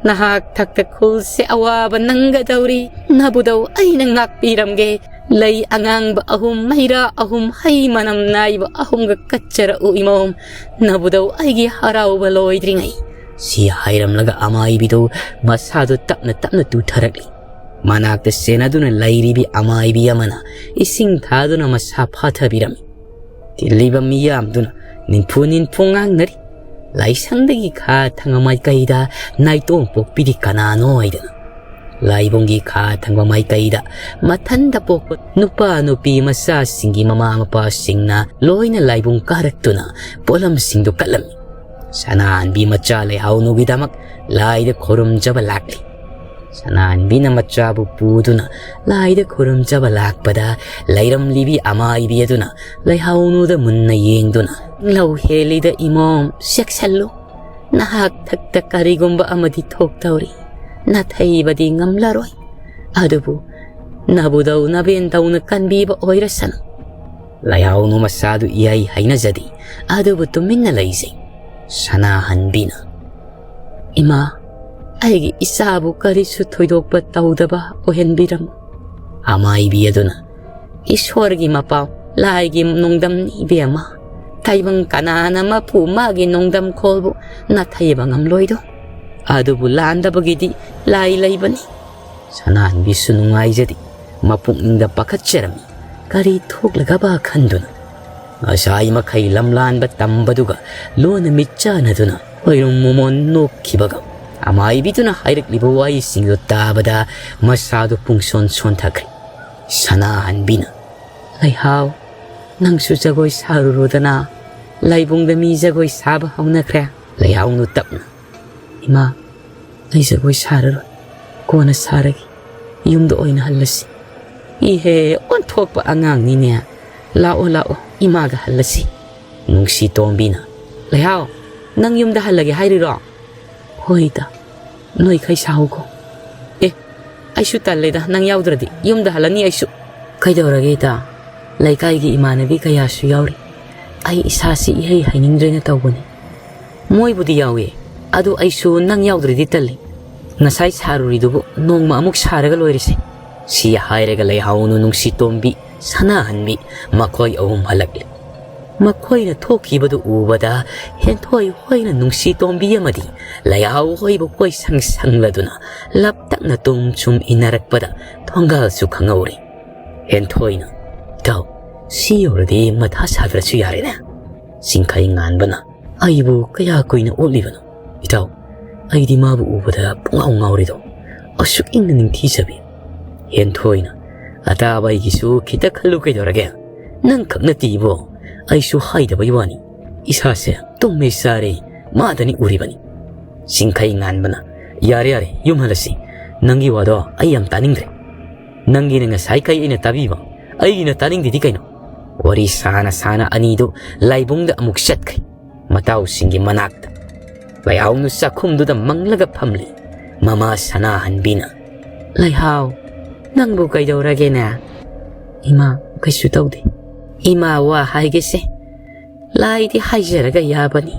ꯅꯍꯥꯛ ꯊꯛꯇ ꯈꯨꯜꯁꯦ ꯑꯋꯥꯕ ꯅꯪꯒꯗꯧꯔꯤ꯫ ꯅꯕꯨꯗꯧ ꯑꯩꯅ ꯉꯥꯛꯄꯤꯔꯝꯒꯦ꯫ ꯂꯩ ꯑꯉꯥꯡꯕ ꯑꯍꯨꯝ, ꯃꯩꯔꯥ ꯑꯍꯨꯝ, ꯍꯩ ꯃꯅꯝ ꯅꯥꯏꯕ ꯑꯍꯨꯝꯒ ꯀꯠꯆꯔꯛꯎ ꯏꯃꯣꯝ, ꯅꯕꯨꯗꯧ ꯑꯩꯒꯤ ꯍꯔꯥꯎꯕ ꯂꯣꯏꯗ꯭ꯔꯤꯉꯩ꯫ ꯁꯤ ꯍꯥꯏꯔꯝꯂꯒ ꯑꯃꯥꯏꯕꯤꯗꯨ ꯃꯁꯥꯗꯨ ꯇꯞꯅ ꯇꯞꯅ ꯇꯨꯊꯔꯛꯂꯤ꯫ ꯃꯅꯥꯛꯇ ꯁꯦꯟꯅꯗꯨꯅ ꯂꯩꯔꯤꯕꯤ ꯑꯃꯥꯏꯕꯤ ꯑꯃꯅ ꯏꯁꯤꯡ ꯊꯥꯗꯨꯅ ꯃꯁꯥ ꯐꯥꯊꯕꯤꯔꯝꯃꯤ꯫ ꯇꯤꯜꯂꯤꯕ ꯃꯤꯌꯥꯝꯗꯨꯅ ꯅꯤꯟꯐꯨ ꯅꯤꯟꯐꯨ ꯉꯥꯡꯅꯔꯤ꯫ ꯂꯥꯏꯁꯪꯗꯒꯤ ꯈꯥ ꯊꯪꯕ ꯃꯥꯏꯀꯩꯗ ꯅꯥꯏꯇꯣꯝ ꯄꯣꯛꯄꯤꯗꯤ ꯀꯅꯥꯅꯣ ꯍꯥꯏꯗꯅ꯫ ꯂꯥꯏꯕꯨꯡꯒꯤ ꯈꯥ ꯊꯪꯕ ꯃꯥꯏꯀꯩꯗ ꯃꯊꯟꯇ ꯄꯣꯛꯄ ꯅꯨꯄꯥ ꯅꯨꯄꯤ ꯃꯆꯥꯁꯤꯡꯒꯤ ꯃꯃꯥ ꯃꯄꯥꯁꯤꯡꯅ ꯂꯣꯏꯅ ꯂꯥꯏꯕꯨꯡ ꯀꯥꯔꯛꯇꯨꯅ ꯄꯣꯠꯂꯝꯁꯤꯡꯗꯨ ꯀꯠꯂꯝꯃꯤ꯫ ꯁꯅꯥꯍꯟꯕꯤ ꯃꯆꯥ ꯂꯩꯍꯥꯎꯅꯨꯒꯤꯗꯃꯛ ꯂꯥꯏꯗ ꯈꯨꯔꯨꯝꯖꯕ ꯂꯥꯛꯂꯤ꯫ ꯁꯅꯥꯍꯟꯕꯤꯅ ꯃꯆꯥꯕꯨ ꯄꯨꯗꯨꯅ ꯂꯥꯏꯗ ꯈꯨꯔꯨꯝꯖꯕ ꯂꯥꯛꯄꯗ ꯂꯩꯔꯝꯂꯤꯕꯤ ꯑꯃꯥꯏꯕꯤ ꯑꯗꯨꯅ ꯂꯩꯍꯥꯎꯅꯨꯗ ꯃꯨꯟꯅ ꯌꯦꯡꯗꯨꯅ, "ꯂꯧ ꯍꯦꯜꯂꯤꯗ ꯏꯃꯣꯝ, ꯆꯦꯛꯁꯜꯂꯨ꯫ ꯅꯍꯥꯛ ꯊꯛꯇ ꯀꯔꯤꯒꯨꯝꯕ ꯑꯃꯗꯤ ꯊꯣꯛꯇꯧꯔꯤ꯫ ꯅꯥꯊꯩꯕꯗꯤ ꯉꯝꯂꯔꯣꯏ꯫ ꯑꯗꯨꯕꯨ ꯅꯕꯨꯗꯧ ꯅꯕꯦꯟꯗꯧꯅ ꯀꯟꯕꯤꯕ ꯑꯣꯏꯔꯁꯅꯨ꯫" ꯂꯩꯍꯥꯎꯅꯨ ꯃꯆꯥꯗꯨ ꯏꯍꯩ ꯍꯩꯅꯖꯗꯦ, ꯑꯗꯨꯕꯨ ꯇꯨꯃꯤꯟꯅ ꯂꯩꯖꯩ꯫ ꯁꯅꯥꯍꯟꯕꯤꯅ, "ꯏꯃꯥ, ꯑꯩꯒꯤ ꯏꯆꯥꯕꯨ ꯀꯔꯤꯁꯨ ꯊꯣꯏꯗꯣꯛꯄ ꯇꯧꯗꯕ ꯑꯣꯏꯍꯟꯕꯤꯔꯝꯃꯨ꯫" ꯑꯃꯥꯏꯕꯤ ꯑꯗꯨꯅ, "ꯏꯁꯣꯔꯒꯤ ꯃꯄꯥꯎ, ꯂꯥꯏꯒꯤ ꯅꯣꯡꯗꯝꯅꯤ ꯏꯕꯦꯝꯃ꯫ ꯇꯥꯏꯕꯪ ꯀꯅꯥꯅ ꯃꯄꯨ ꯃꯥꯒꯤ ꯅꯣꯡꯗꯝꯈꯣꯜꯕꯨ ꯅꯥꯊꯩꯕ ꯉꯝꯂꯣꯏꯗꯣ? ꯑꯗꯨꯕꯨ ꯂꯥꯟꯗꯕꯒꯤꯗꯤ ꯂꯥꯏ ꯂꯩꯕꯅꯤ꯫" ꯁꯅꯥꯍꯟꯕꯤꯁꯨ ꯅꯨꯡꯉꯥꯏꯖꯗꯦ꯫ ꯃꯄꯨꯛꯅꯤꯡꯗ ꯄꯥꯈꯠꯆꯔꯝꯃꯤ꯫ ꯀꯔꯤ ꯊꯣꯛꯂꯒꯕ ꯈꯟꯗꯨꯅ꯫ ꯉꯁꯥꯏ ꯃꯈꯩ ꯂꯝꯂꯥꯟꯕ ꯇꯝꯕꯗꯨꯒ ꯂꯣꯟꯅ ꯃꯤꯠ ꯆꯥꯟꯅꯗꯨꯅ ꯈꯣꯏꯔꯨꯝ ꯃꯣꯃꯣꯟ ꯅꯣꯛꯈꯤꯕꯒ ꯑꯃꯥꯏꯕꯤꯗꯨꯅ ꯍꯥꯏꯔꯛꯂꯤꯕ ꯋꯥꯍꯩꯁꯤꯡꯗꯨ ꯇꯥꯕꯗ ꯃꯁꯥꯗꯨ ꯄꯨꯡꯁꯣꯟ ꯁꯣꯟꯊꯈ꯭ꯔꯦ꯫ ꯁꯅꯥꯍꯟꯕꯤꯅ, "ꯂꯩꯍꯥꯎ, ꯅꯪꯁꯨ ꯖꯒꯣꯏ ꯁꯥꯔꯨꯔꯣꯗꯅ꯫ ꯂꯥꯏꯕꯨꯡꯗ ꯃꯤ ꯖꯒꯣꯏ ꯁꯥꯕ ꯍꯧꯅꯈ꯭ꯔꯦ꯫" ꯂꯩꯍꯥꯎꯅꯨ ꯇꯞꯅ, "ꯏꯃꯥ, ꯑꯩ ꯖꯒꯣꯏ ꯁꯥꯔꯔꯣꯏ, ꯀꯣꯟꯅ ꯁꯥꯔꯒꯦ, ꯌꯨꯝꯗ ꯑꯣꯏꯅ ꯍꯜꯂꯁꯤ꯫ ꯏꯍꯦ, ꯑꯣꯟꯊꯣꯛꯄ ꯑꯉꯥꯡꯅꯤꯅꯦ꯫ ꯂꯥꯛꯑꯣ, ꯂꯥꯛꯑꯣ, ꯏꯃꯥꯒ ꯍꯜꯂꯁꯤ꯫ ꯅꯨꯡꯁꯤ ꯇꯣꯝꯕꯤꯅ, "ꯂꯩꯍꯥꯎ, ꯅꯪ ꯌꯨꯝꯗ ꯍꯜꯂꯒꯦ ꯍꯥꯏꯔꯤꯔꯣ?" "ꯍꯣꯏ ꯏꯇꯥ, ꯅꯣꯏꯈꯩ ꯁꯥꯍꯧꯈꯣ꯫" "ꯑꯦ, ꯑꯩꯁꯨ ꯇꯜꯂꯦꯗ, ꯅꯪ ꯌꯥꯎꯗ꯭ꯔꯗꯤ꯫ ꯌꯨꯝꯗ ꯍꯜꯂꯅꯤ ꯑꯩꯁꯨ꯫" "ꯀꯩꯗꯧꯔꯒꯦ ꯏꯇꯥ? ꯂꯩꯀꯥꯏꯒꯤ ꯏꯃꯥꯟꯅꯕꯤ ꯀꯌꯥꯁꯨ ꯌꯥꯎꯔꯤ꯫ ꯑꯩ ꯏꯁꯥꯁꯤ ꯏꯍꯩ ꯍꯩꯅꯤꯡꯗ꯭ꯔꯦꯅ ꯇꯧꯕꯅꯤ꯫" "ꯃꯣꯏꯕꯨꯗꯤ ꯌꯥꯎꯏ, ꯑꯗꯨ ꯑꯩꯁꯨ ꯅꯪ ꯌꯥꯎꯗ꯭ꯔꯗꯤ ꯇꯜꯂꯤ꯫ ꯉꯁꯥꯏ ꯁꯥꯔꯨꯔꯤꯗꯨꯕꯨ ꯅꯣꯡꯃ ꯑꯃꯨꯛ ꯁꯥꯔꯒ ꯂꯣꯏꯔꯁꯦ꯫" ꯁꯤ ꯍꯥꯏꯔꯒ ꯂꯩꯍꯥꯎꯅ ꯅꯨꯡꯁꯤ ꯇꯣꯝꯕꯤ, ꯁꯅꯥꯍꯟꯕꯤ ꯃꯈꯣꯏ ꯑꯍꯨꯝ ꯍꯜꯂꯛꯂꯦ꯫ ꯃꯈꯣꯏꯅ ꯊꯣꯛꯈꯤꯕꯗꯨ ꯎꯕꯗ ꯍꯦꯟꯊꯣꯏ ꯍꯣꯏꯅ ꯅꯨꯡꯁꯤ ꯇꯣꯝꯕꯤ ꯑꯃꯗꯤ ꯂꯩꯍꯥꯎ ꯍꯣꯏꯕꯨ ꯀꯣꯏꯁꯪ ꯁꯪꯂꯗꯨꯅ ꯂꯞꯇꯛꯅ ꯇꯨꯝ ꯁꯨꯝ ꯏꯟꯅꯔꯛꯄꯗ ꯊꯣꯡꯒꯥꯜꯁꯨ ꯈꯪꯍꯧꯔꯦ꯫ ꯍꯦꯟꯊꯣꯏꯅ, "ꯏꯇꯥꯎ, ꯁꯤ ꯌꯧꯔꯗꯤ ꯃꯊꯥ ꯁꯥꯗ꯭ꯔꯁꯨ ꯌꯥꯔꯦꯅꯦ꯫" ꯆꯤꯡꯈꯩ ꯉꯥꯟꯕꯅ, "ꯑꯩꯕꯨ ꯀꯌꯥ ꯀꯨꯏꯅ ꯑꯣꯠꯂꯤꯕꯅꯣ? ꯏꯇꯥꯎ, ꯑꯩꯗꯤ ꯃꯥꯕꯨ ꯎꯕꯗ ꯄꯨꯡꯉꯥꯎ ꯉꯥꯎꯔꯤꯗꯣ꯫ ꯑꯁꯨꯛ ꯌꯥꯝꯅ ꯅꯤꯡꯊꯤꯖꯕꯤ꯫" ꯍꯦꯟꯊꯣꯏꯅ, "ꯑꯇꯥꯕ ꯑꯩꯒꯤꯁꯨ ꯈꯤꯇ ꯈꯜꯂꯨ ꯀꯩꯗꯧꯔꯒꯦ? ꯅꯪ ꯈꯛ ꯅꯠꯇꯦ ꯏꯕꯣ, ꯑꯩꯁꯨ ꯍꯥꯏꯗꯕꯩ ꯋꯥꯅꯤ꯫ ꯏꯁꯥꯁꯦ ꯇꯨꯝꯃꯦ ꯆꯥꯔꯦ, ꯃꯥꯗꯅꯤ ꯎꯔꯤꯕꯅꯤ꯫" ꯆꯤꯡꯈꯩ ꯉꯥꯟꯕꯅ, "ꯌꯥꯔꯦ, ꯌꯥꯔꯦ, ꯌꯨꯝ ꯍꯜꯂꯁꯤ꯫ ꯅꯪꯒꯤ ꯋꯥꯗꯣ ꯑꯩ ꯌꯥꯝ ꯇꯥꯅꯤꯡꯗ꯭ꯔꯦ꯫ ꯅꯪꯒꯤꯅ ꯉꯁꯥꯏ ꯀꯩ ꯑꯩꯅ ꯇꯥꯕꯤꯕ, ꯑꯩꯒꯤꯅ ꯇꯥꯅꯤꯡꯗꯦꯗꯤ ꯀꯩꯅꯣ?" ꯋꯥꯔꯤ ꯁꯥꯅ ꯁꯥꯅ ꯑꯅꯤꯗꯨ ꯂꯥꯏꯕꯨꯡꯗ ꯑꯃꯨꯛ ꯆꯠꯈ꯭ꯔꯦ꯫ ꯃꯇꯥꯎꯁꯤꯡꯒꯤ ꯃꯅꯥꯛꯇ꯫ ꯂꯩꯍꯥꯎꯅ ꯆꯥꯛꯈꯨꯝꯗꯨꯗ ꯃꯪꯂꯒ ꯐꯝꯂꯤ꯫ ꯃꯃꯥ ꯁꯅꯥꯍꯟꯕꯤꯅ, "ꯂꯩꯍꯥꯎ, ꯅꯪꯕꯨ ꯀꯩꯗꯧꯔꯒꯦꯅꯦ?" "ꯏꯃꯥ, ꯀꯩꯁꯨ ꯇꯧꯗꯦ꯫" "ꯏꯃꯥ, ꯋꯥ ꯍꯥꯏꯒꯦꯁꯦ꯫ ꯂꯥꯏꯗꯤ ꯍꯥꯏꯖꯔꯒ ꯌꯥꯕꯅꯤ,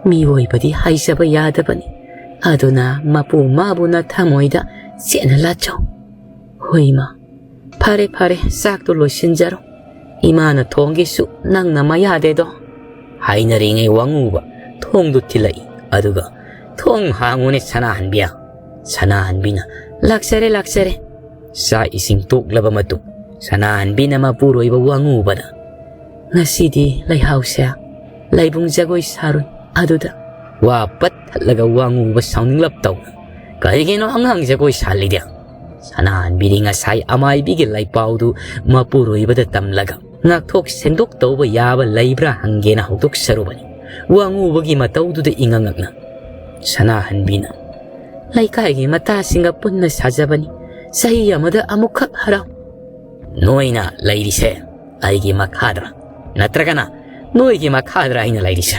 ꯃꯤꯑꯣꯏꯕꯗꯤ ꯍꯥꯏꯖꯕ ꯌꯥꯗꯕꯅꯤ꯫ ꯑꯗꯨꯅ ꯃꯄꯨ ꯃꯥꯕꯨꯅ ꯊꯃꯣꯏꯗ ꯆꯦꯠꯅ ꯂꯥꯠꯆꯧ꯫" "ꯍꯣꯏ ꯏꯃꯥ꯫ ꯐꯔꯦ, ꯐꯔꯦ, ꯆꯥꯛꯇꯣ ꯂꯣꯏꯁꯤꯟꯖꯔꯣ꯫ ꯏꯃꯥꯅ ꯊꯣꯡꯒꯦꯁꯨ ꯅꯪꯅ ꯃꯌꯥꯗꯦꯗꯣ꯫" ꯍꯥꯏꯅꯔꯤꯉꯩ ꯋꯥꯉꯨꯕ ꯊꯣꯡꯗꯨ ꯊꯤꯜꯂꯛꯏ꯫ ꯑꯗꯨꯒ, "ꯊꯣꯡ ꯍꯥꯡꯉꯨꯅꯦ ꯁꯅꯥꯍꯟꯕꯤ꯫" ꯁꯅꯥꯍꯟꯕꯤꯅ, "ꯂꯥꯛꯆꯔꯦ, ꯂꯥꯛꯆꯔꯦ꯫" ꯆꯥꯛ ꯏꯁꯤꯡ ꯇꯣꯛꯂꯕ ꯃꯇꯨꯡ, ꯁꯅꯥꯍꯟꯕꯤꯅ ꯃꯄꯨꯔꯣꯏꯕ ꯋꯥꯉꯨꯕꯗ, "ꯉꯁꯤꯗꯤ ꯂꯩꯍꯥꯎꯁꯦ ꯂꯩꯕꯨꯡ ꯖꯒꯣꯏ ꯁꯥꯔꯨꯏ꯫ ꯑꯗꯨꯗ" ꯋꯥ ꯄꯠ ꯊꯠꯂꯒ ꯋꯥꯉꯨꯕ ꯁꯥꯎꯅꯤꯡꯂꯞ ꯇꯧꯅ, "ꯀꯔꯤꯒꯤꯅꯣ ꯑꯉꯥꯡ ꯖꯒꯣꯏ ꯁꯥꯍꯜꯂꯤꯗꯤ?" ꯁꯅꯥꯍꯟꯕꯤꯗꯤ ꯉꯁꯥꯏ ꯑꯃꯥꯏꯕꯤꯒꯤ ꯂꯥꯏꯄꯥꯎꯗꯨ ꯃꯄꯨꯔꯣꯏꯕꯗ ꯇꯝꯂꯒ ꯉꯥꯛꯊꯣꯛ ꯁꯦꯡꯗꯣꯛ ꯇꯧꯕ ꯌꯥꯕ ꯂꯩꯕ꯭ꯔꯥ ꯍꯪꯒꯦꯅ ꯍꯧꯗꯣꯛꯆꯔꯨꯕꯅꯤ꯫ ꯋꯥꯉꯨꯕꯒꯤ ꯃꯇꯧꯗꯨꯗ ꯏꯉꯛ ꯉꯛꯅ ꯁꯅꯥꯍꯟꯕꯤꯅ, ꯂꯩꯀꯥꯏꯒꯤ ꯃꯇꯥꯁꯤꯡꯒ ꯄꯨꯟꯅ ꯁꯥꯖꯕꯅꯤ꯫ ꯆꯍꯤ ꯑꯃꯗ ꯑꯃꯨꯛꯈꯛ ꯍꯔꯥꯎ꯫ ꯅꯣꯏꯅ ꯂꯩꯔꯤꯁꯦ ꯑꯩꯒꯤ ꯃꯈꯥꯗ꯭ꯔꯥ? ꯅꯠꯇ꯭ꯔꯒꯅ ꯅꯣꯏꯒꯤ ꯃꯈꯥꯗ꯭ꯔꯥ ꯑꯩꯅ ꯂꯩꯔꯤꯁꯦ?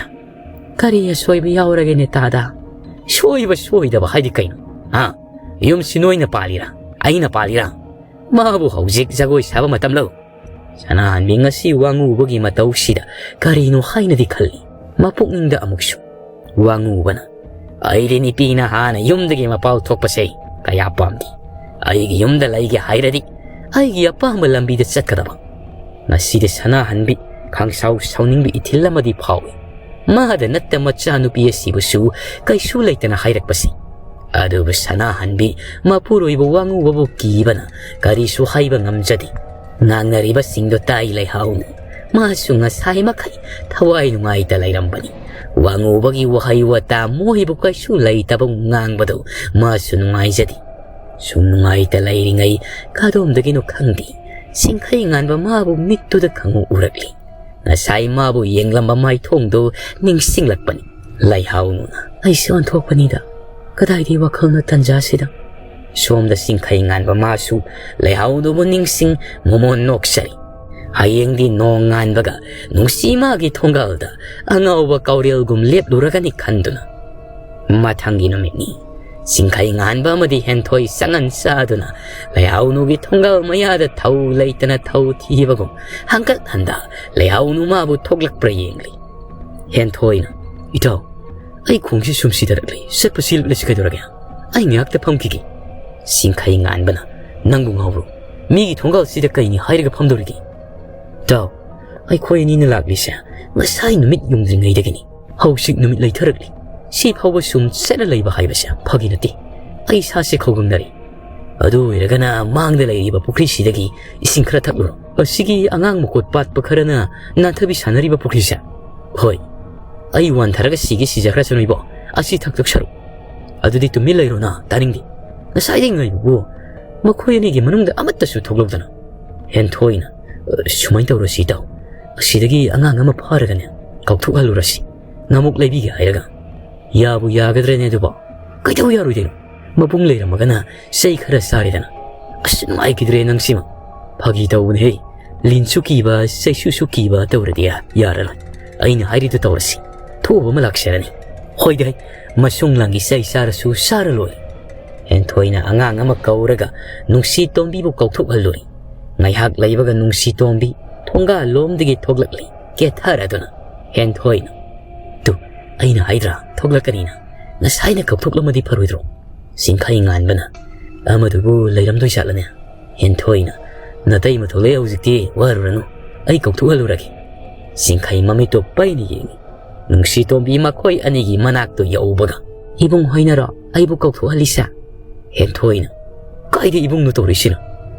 ꯀꯔꯤ ꯑꯁꯣꯏꯕ ꯌꯥꯎꯔꯒꯦꯅꯦ ꯇꯥꯗ? ꯁꯣꯏꯕ ꯁꯣꯏꯗꯕ ꯍꯥꯏꯗꯤ ꯀꯩꯅꯣ? ꯍꯥ? ꯌꯨꯝꯁꯤ ꯅꯣꯏꯅ ꯄꯥꯜꯂꯤꯔꯥ? ꯑꯩꯅ ꯄꯥꯜꯂꯤꯔꯥ? ꯃꯥꯕꯨ ꯍꯧꯖꯤꯛ ꯖꯒꯣꯏ ꯁꯥꯕ ꯃꯇꯝꯂꯣ? ꯁꯅꯥꯍꯟꯕꯤ ꯉꯁꯤ ꯋꯥꯉꯨꯕꯒꯤ ꯃꯇꯧꯁꯤꯗ ꯀꯔꯤꯅꯣ ꯍꯥꯏꯅꯗꯤ ꯈꯜꯂꯤ꯫ ꯃꯄꯨꯛꯅꯤꯡꯗ ꯑꯃꯨꯛꯁꯨ ꯋꯥꯉꯨꯕꯅ, "ꯑꯩꯗꯤ ꯅꯨꯄꯤꯅ ꯍꯥꯟꯅ ꯌꯨꯝꯗꯒꯤ ꯃꯄꯥꯜ ꯊꯣꯛꯄꯁꯦ ꯀꯌꯥ ꯄꯥꯝꯗꯦ꯫ ꯑꯩꯒꯤ ꯌꯨꯝꯗ ꯂꯩꯒꯦ ꯍꯥꯏꯔꯗꯤ ꯑꯩꯒꯤ ꯑꯄꯥꯝꯕ ꯂꯝꯕꯤꯗ ꯆꯠꯀꯗꯕ"꯫ ꯉꯁꯤꯗꯤ ꯁꯅꯥꯍꯟꯕꯤ ꯈꯪꯁꯥꯎ ꯁꯥꯎꯅꯤꯡꯕ ꯏꯊꯤꯜ ꯑꯃꯗꯤ ꯐꯥꯎꯏ꯫ ꯃꯥꯗ ꯅꯠꯇ ꯃꯆꯥꯅꯨꯄꯤ ꯑꯁꯤꯕꯨꯁꯨ ꯀꯩꯁꯨ ꯂꯩꯇꯅ ꯍꯥꯏꯔꯛꯄꯁꯤ꯫ ꯑꯗꯨꯕꯨ ꯁꯅꯥꯍꯟꯕꯤ ꯃꯄꯨꯔꯣꯏꯕ ꯋꯥꯉꯨꯕꯕꯨ ꯀꯤꯕꯅ ꯀꯔꯤꯁꯨ ꯍꯥꯏꯕ ꯉꯝꯖꯗꯦ꯫ ꯉꯥꯡꯅꯔꯤꯕꯁꯤꯡꯗꯣ ꯇꯥꯏ ꯂꯩꯍꯥꯎꯅ꯫ ꯃꯥꯁꯨ ꯉꯁꯥꯏ ꯃꯈꯩ ꯊꯋꯥꯏ ꯅꯨꯡꯉꯥꯏꯇ ꯂꯩꯔꯝꯕꯅꯤ꯫ ꯋꯥꯉꯨꯕꯒꯤ ꯋꯥꯍꯩ ꯋꯥꯇꯥ ꯃꯣꯏꯕꯨ ꯀꯩꯁꯨ ꯂꯩꯇꯕ ꯉꯥꯡꯕꯗꯨ ꯃꯥꯁꯨ ꯅꯨꯡꯉꯥꯏꯖꯗꯦ꯫ ꯁꯨꯝ ꯅꯨꯡꯉꯥꯏꯇ ꯂꯩꯔꯤꯉꯩ ꯀꯗꯣꯝꯗꯒꯤꯅꯣ ꯈꯪꯗꯦ, ꯁꯤꯡꯈꯩ ꯉꯥꯟꯕ ꯃꯥꯕꯨ ꯃꯤꯠꯇꯨꯗ ꯈꯪꯎ ꯎꯔꯛꯂꯤ꯫ ꯉꯁꯥꯏ ꯃꯥꯕꯨ ꯌꯦꯡꯂꯝꯕ ꯃꯥꯏꯊꯣꯡꯗꯨ ꯅꯤꯡꯁꯤꯡꯂꯛꯄꯅꯤ꯫ ꯂꯩꯍꯥꯎꯅꯨꯅ, "ꯑꯩꯁꯨ ꯑꯣꯟꯊꯣꯛꯄꯅꯤꯗ, ꯀꯗꯥꯏꯗꯒꯤ ꯋꯥꯈꯜꯅꯣ ꯇꯟꯖꯥꯁꯤꯗ?" ꯁꯣꯝꯗ ꯁꯤꯡꯈꯩ ꯉꯥꯟꯕ ꯃꯥꯁꯨ ꯂꯩꯍꯥꯎꯅꯨꯕꯨ ꯅꯤꯡꯁꯤꯡ ꯃꯣꯃꯣꯟ ꯅꯣꯛꯆꯔꯤ꯫ ꯍꯌꯦꯡꯗꯤ ꯅꯣꯡ ꯉꯥꯟꯕꯒ ꯅꯨꯡꯁꯤ ꯃꯥꯒꯤ ꯊꯣꯡꯒꯥꯜꯗ ꯑꯉꯥꯎꯕ ꯀꯥꯎꯔꯦꯜꯒꯨꯝ ꯂꯦꯞꯂꯨꯔꯒꯅꯤ ꯈꯟꯗꯨꯅ꯫ ꯃꯊꯪꯒꯤ ꯅꯨꯃꯤꯠꯅꯤ꯫ ꯁꯤꯡꯈꯩ ꯉꯥꯟꯕ ꯑꯃꯗꯤ ꯍꯦꯟꯊꯣꯏ ꯆꯪꯍꯟ ꯆꯥꯗꯨꯅ ꯂꯩꯍꯥꯎꯅꯨꯒꯤ ꯊꯣꯡꯒꯥꯜ ꯃꯌꯥꯗ ꯊꯧ ꯂꯩꯇꯅ ꯊꯧ ꯊꯤꯕꯒꯨꯝ ꯍꯪꯀꯠ ꯍꯟꯗ ꯂꯩꯍꯥꯎꯅꯨ ꯃꯥꯕꯨ ꯊꯣꯛꯂꯛꯄ꯭ꯔꯥ ꯌꯦꯡꯂꯤ꯫ ꯍꯦꯟꯊꯣꯏꯅ, "ꯏꯇꯥꯎ, ꯑꯩ ꯈꯣꯡꯁꯤ ꯁꯨꯝ ꯁꯤꯊꯔꯛꯂꯤ, ꯆꯠꯄ ꯁꯤꯜꯂꯛꯂꯤꯁꯤ ꯀꯩꯗꯧꯔꯒꯦ? ꯑꯩ ꯉꯥꯏꯍꯥꯛꯇ ꯐꯝꯈꯤꯒꯦ"꯫ ꯁꯤꯡꯈꯩ ꯉꯥꯟꯕꯅ, "ꯅꯪꯕꯨ ꯉꯥꯎꯕ꯭ꯔꯣ? ꯃꯤꯒꯤ ꯊꯣꯡꯒꯥꯜꯁꯤꯗ ꯀꯩꯅꯤ ꯍꯥꯏꯔꯒ ꯐꯝꯗꯧꯔꯤꯒꯦ? ꯏꯇꯥꯎ, ꯑꯩꯈꯣꯏ ꯑꯅꯤꯅ ꯂꯥꯛꯂꯤꯁꯦ ꯉꯁꯥꯏ ꯅꯨꯃꯤꯠ ꯌꯨꯡꯗ꯭ꯔꯤꯉꯩꯗꯒꯤꯅꯤ꯫ ꯍꯧꯖꯤꯛ ꯅꯨꯃꯤꯠ ꯂꯩꯊꯔꯛꯂꯤ꯫ ꯁꯤ ꯐꯥꯎꯕ ꯁꯨꯝ ꯆꯠꯂ ꯂꯩꯕ ꯍꯥꯏꯕꯁꯦ ꯐꯥꯒꯤ ꯅꯠꯇꯦ꯫ ꯑꯩ ꯏꯁꯥꯁꯦ ꯈꯧꯒꯪꯅꯔꯦ꯫ ꯑꯗꯨ ꯑꯣꯏꯔꯒꯅ ꯃꯥꯡꯗ ꯂꯩꯔꯤꯕ ꯄꯨꯈ꯭ꯔꯤꯁꯤꯗꯒꯤ ꯏꯁꯤꯡ ꯈꯔ ꯊꯛꯂꯨꯔꯣ꯫ ꯑꯁꯤꯒꯤ ꯑꯉꯥꯡ ꯃꯀꯣꯠ ꯄꯥꯠꯄ ꯈꯔꯅ ꯅꯥꯟꯊꯕꯤ ꯁꯥꯟꯅꯔꯤꯕ ꯄꯨꯈ꯭ꯔꯤꯁꯦ?" "ꯍꯣꯏ꯫ ꯑꯩ ꯋꯥꯟꯊꯔꯒ ꯁꯤꯒꯦ ꯁꯤꯖꯈ꯭ꯔꯁꯅꯨ ꯏꯕꯣ꯫ ꯑꯁꯤ ꯊꯛꯇꯣꯛꯆꯔꯨ"꯫ "ꯑꯗꯨꯗꯤ ꯇꯨꯃꯤꯟ ꯂꯩꯔꯣꯅ, ꯇꯥꯅꯤꯡꯗꯦ꯫ ꯉꯁꯥꯏꯗꯒꯤ ꯉꯥꯏꯕꯕꯨ ꯃꯈꯣꯏ ꯑꯅꯤꯒꯤ ꯃꯅꯨꯡꯗ ꯑꯃꯠꯇꯁꯨ ꯊꯣꯛꯂꯛꯇꯅ"꯫ ꯍꯦꯟꯊꯣꯏꯅ, "ꯑ, ꯁꯨꯃꯥꯏꯅ ꯇꯧꯔꯁꯤ ꯏꯇꯥꯎ꯫ ꯑꯁꯤꯗꯒꯤ ꯑꯉꯥꯡ ꯑꯃ ꯐꯥꯔꯒꯅꯦ, ꯀꯥꯎꯊꯣꯛꯍꯜꯂꯨꯔꯁꯤ꯫ ꯉꯥꯃꯨꯛ ꯂꯩꯕꯤꯒꯦ ꯍꯥꯏꯔꯒ꯫ ꯌꯥꯕꯨ ꯌꯥꯒꯗ꯭ꯔꯅꯦ ꯑꯗꯨꯕꯣ? ꯀꯩꯗꯧ ꯌꯥꯔꯣꯏꯗꯣꯏꯅꯣ? ꯃꯕꯨꯡ ꯂꯩꯔꯝꯃꯒꯅ ꯆꯩ ꯈꯔ ꯆꯥꯔꯦꯗꯅ꯫ ꯑꯁ, ꯅꯨꯡꯉꯥꯏꯈꯤꯗ꯭ꯔꯦ ꯅꯪꯁꯤꯃ꯫ ꯐꯥꯒꯤ ꯇꯧꯕꯅꯦꯍꯦ꯫ ꯂꯤꯟꯁꯨ ꯀꯤꯕ, ꯆꯩꯁꯨꯁꯨ ꯀꯤꯕ ꯇꯧꯔꯗꯤ ꯌꯥꯔꯔꯣꯏ꯫ ꯑꯩꯅ ꯍꯥꯏꯔꯤꯗꯨ ꯇꯧꯔꯁꯤ꯫ ꯊꯣꯛꯑꯕ ꯑꯃ ꯂꯥꯛꯆꯔꯅꯤ꯫ ꯍꯣꯏꯗꯦ, ꯃꯁꯨꯡ ꯂꯥꯡꯒꯤ ꯆꯩ ꯆꯥꯔꯁꯨ ꯆꯥꯔ ꯂꯣꯏꯔꯦ꯫ ꯍꯦꯟꯊꯣꯏꯅ ꯑꯉꯥꯡ ꯑꯃ ꯀꯧꯔꯒ ꯅꯨꯡꯁꯤ ꯇꯣꯝꯕꯤꯕꯨ ꯀꯧꯊꯣꯛꯍꯜꯂꯨꯔꯦ꯫ ꯉꯥꯏꯍꯥꯛ ꯂꯩꯕꯒ ꯅꯨꯡꯁꯤ ꯇꯣꯝꯕꯤ ꯊꯣꯡꯒꯥꯜꯂꯣꯝꯗꯒꯤ ꯊꯣꯛꯂꯛꯂꯤ, ꯀꯦꯊꯔꯗꯨꯅ꯫ ꯍꯦꯟꯊꯣꯏꯅ, "ꯇꯨ, ꯑꯩꯅ ꯍꯥꯏꯗ꯭ꯔꯥ, ꯊꯣꯛꯂꯛꯀꯅꯤꯅ꯫ ꯉꯁꯥꯏꯅ ꯀꯧꯊꯣꯛꯂꯝꯃꯗꯤ ꯐꯔꯣꯏꯗ꯭ꯔꯣ?" ꯆꯤꯡꯈꯩ ꯉꯥꯟꯕꯅ, "ꯑꯃꯗꯨꯕꯨ ꯂꯩꯔꯝꯗꯣꯏ ꯖꯥꯠꯂꯅꯦ?" ꯍꯦꯟꯊꯣꯏꯅ, "ꯅꯇꯩꯃ ꯊꯣꯛꯂꯛꯑꯦ ꯍꯧꯖꯤꯛꯇꯤ, ꯋꯥꯔꯨꯔꯅꯨ, ꯑꯩ ꯀꯧꯊꯣꯛꯍꯜꯂꯨꯔꯒꯦ꯫" ꯆꯤꯡꯈꯩ ꯃꯃꯤꯠꯇꯣ ꯄꯩꯅ ꯌꯦꯡꯉꯤ꯫ ꯅꯨꯡꯁꯤ ꯇꯣꯝꯕꯤ ꯃꯈꯣꯏ ꯑꯅꯤꯒꯤ ꯃꯅꯥꯛꯇꯨ ꯌꯧꯕꯒ, "ꯏꯕꯨꯡ ꯍꯣꯏꯅꯔꯣ ꯑꯩꯕꯨ ꯀꯧꯊꯣꯛꯍꯜꯂꯤꯁꯦ?" ꯍꯦꯟꯊꯣꯏꯅ, "ꯀꯥꯏꯗ ꯏꯕꯨꯡꯅꯣ ꯇꯧꯔꯤꯁꯤꯅ?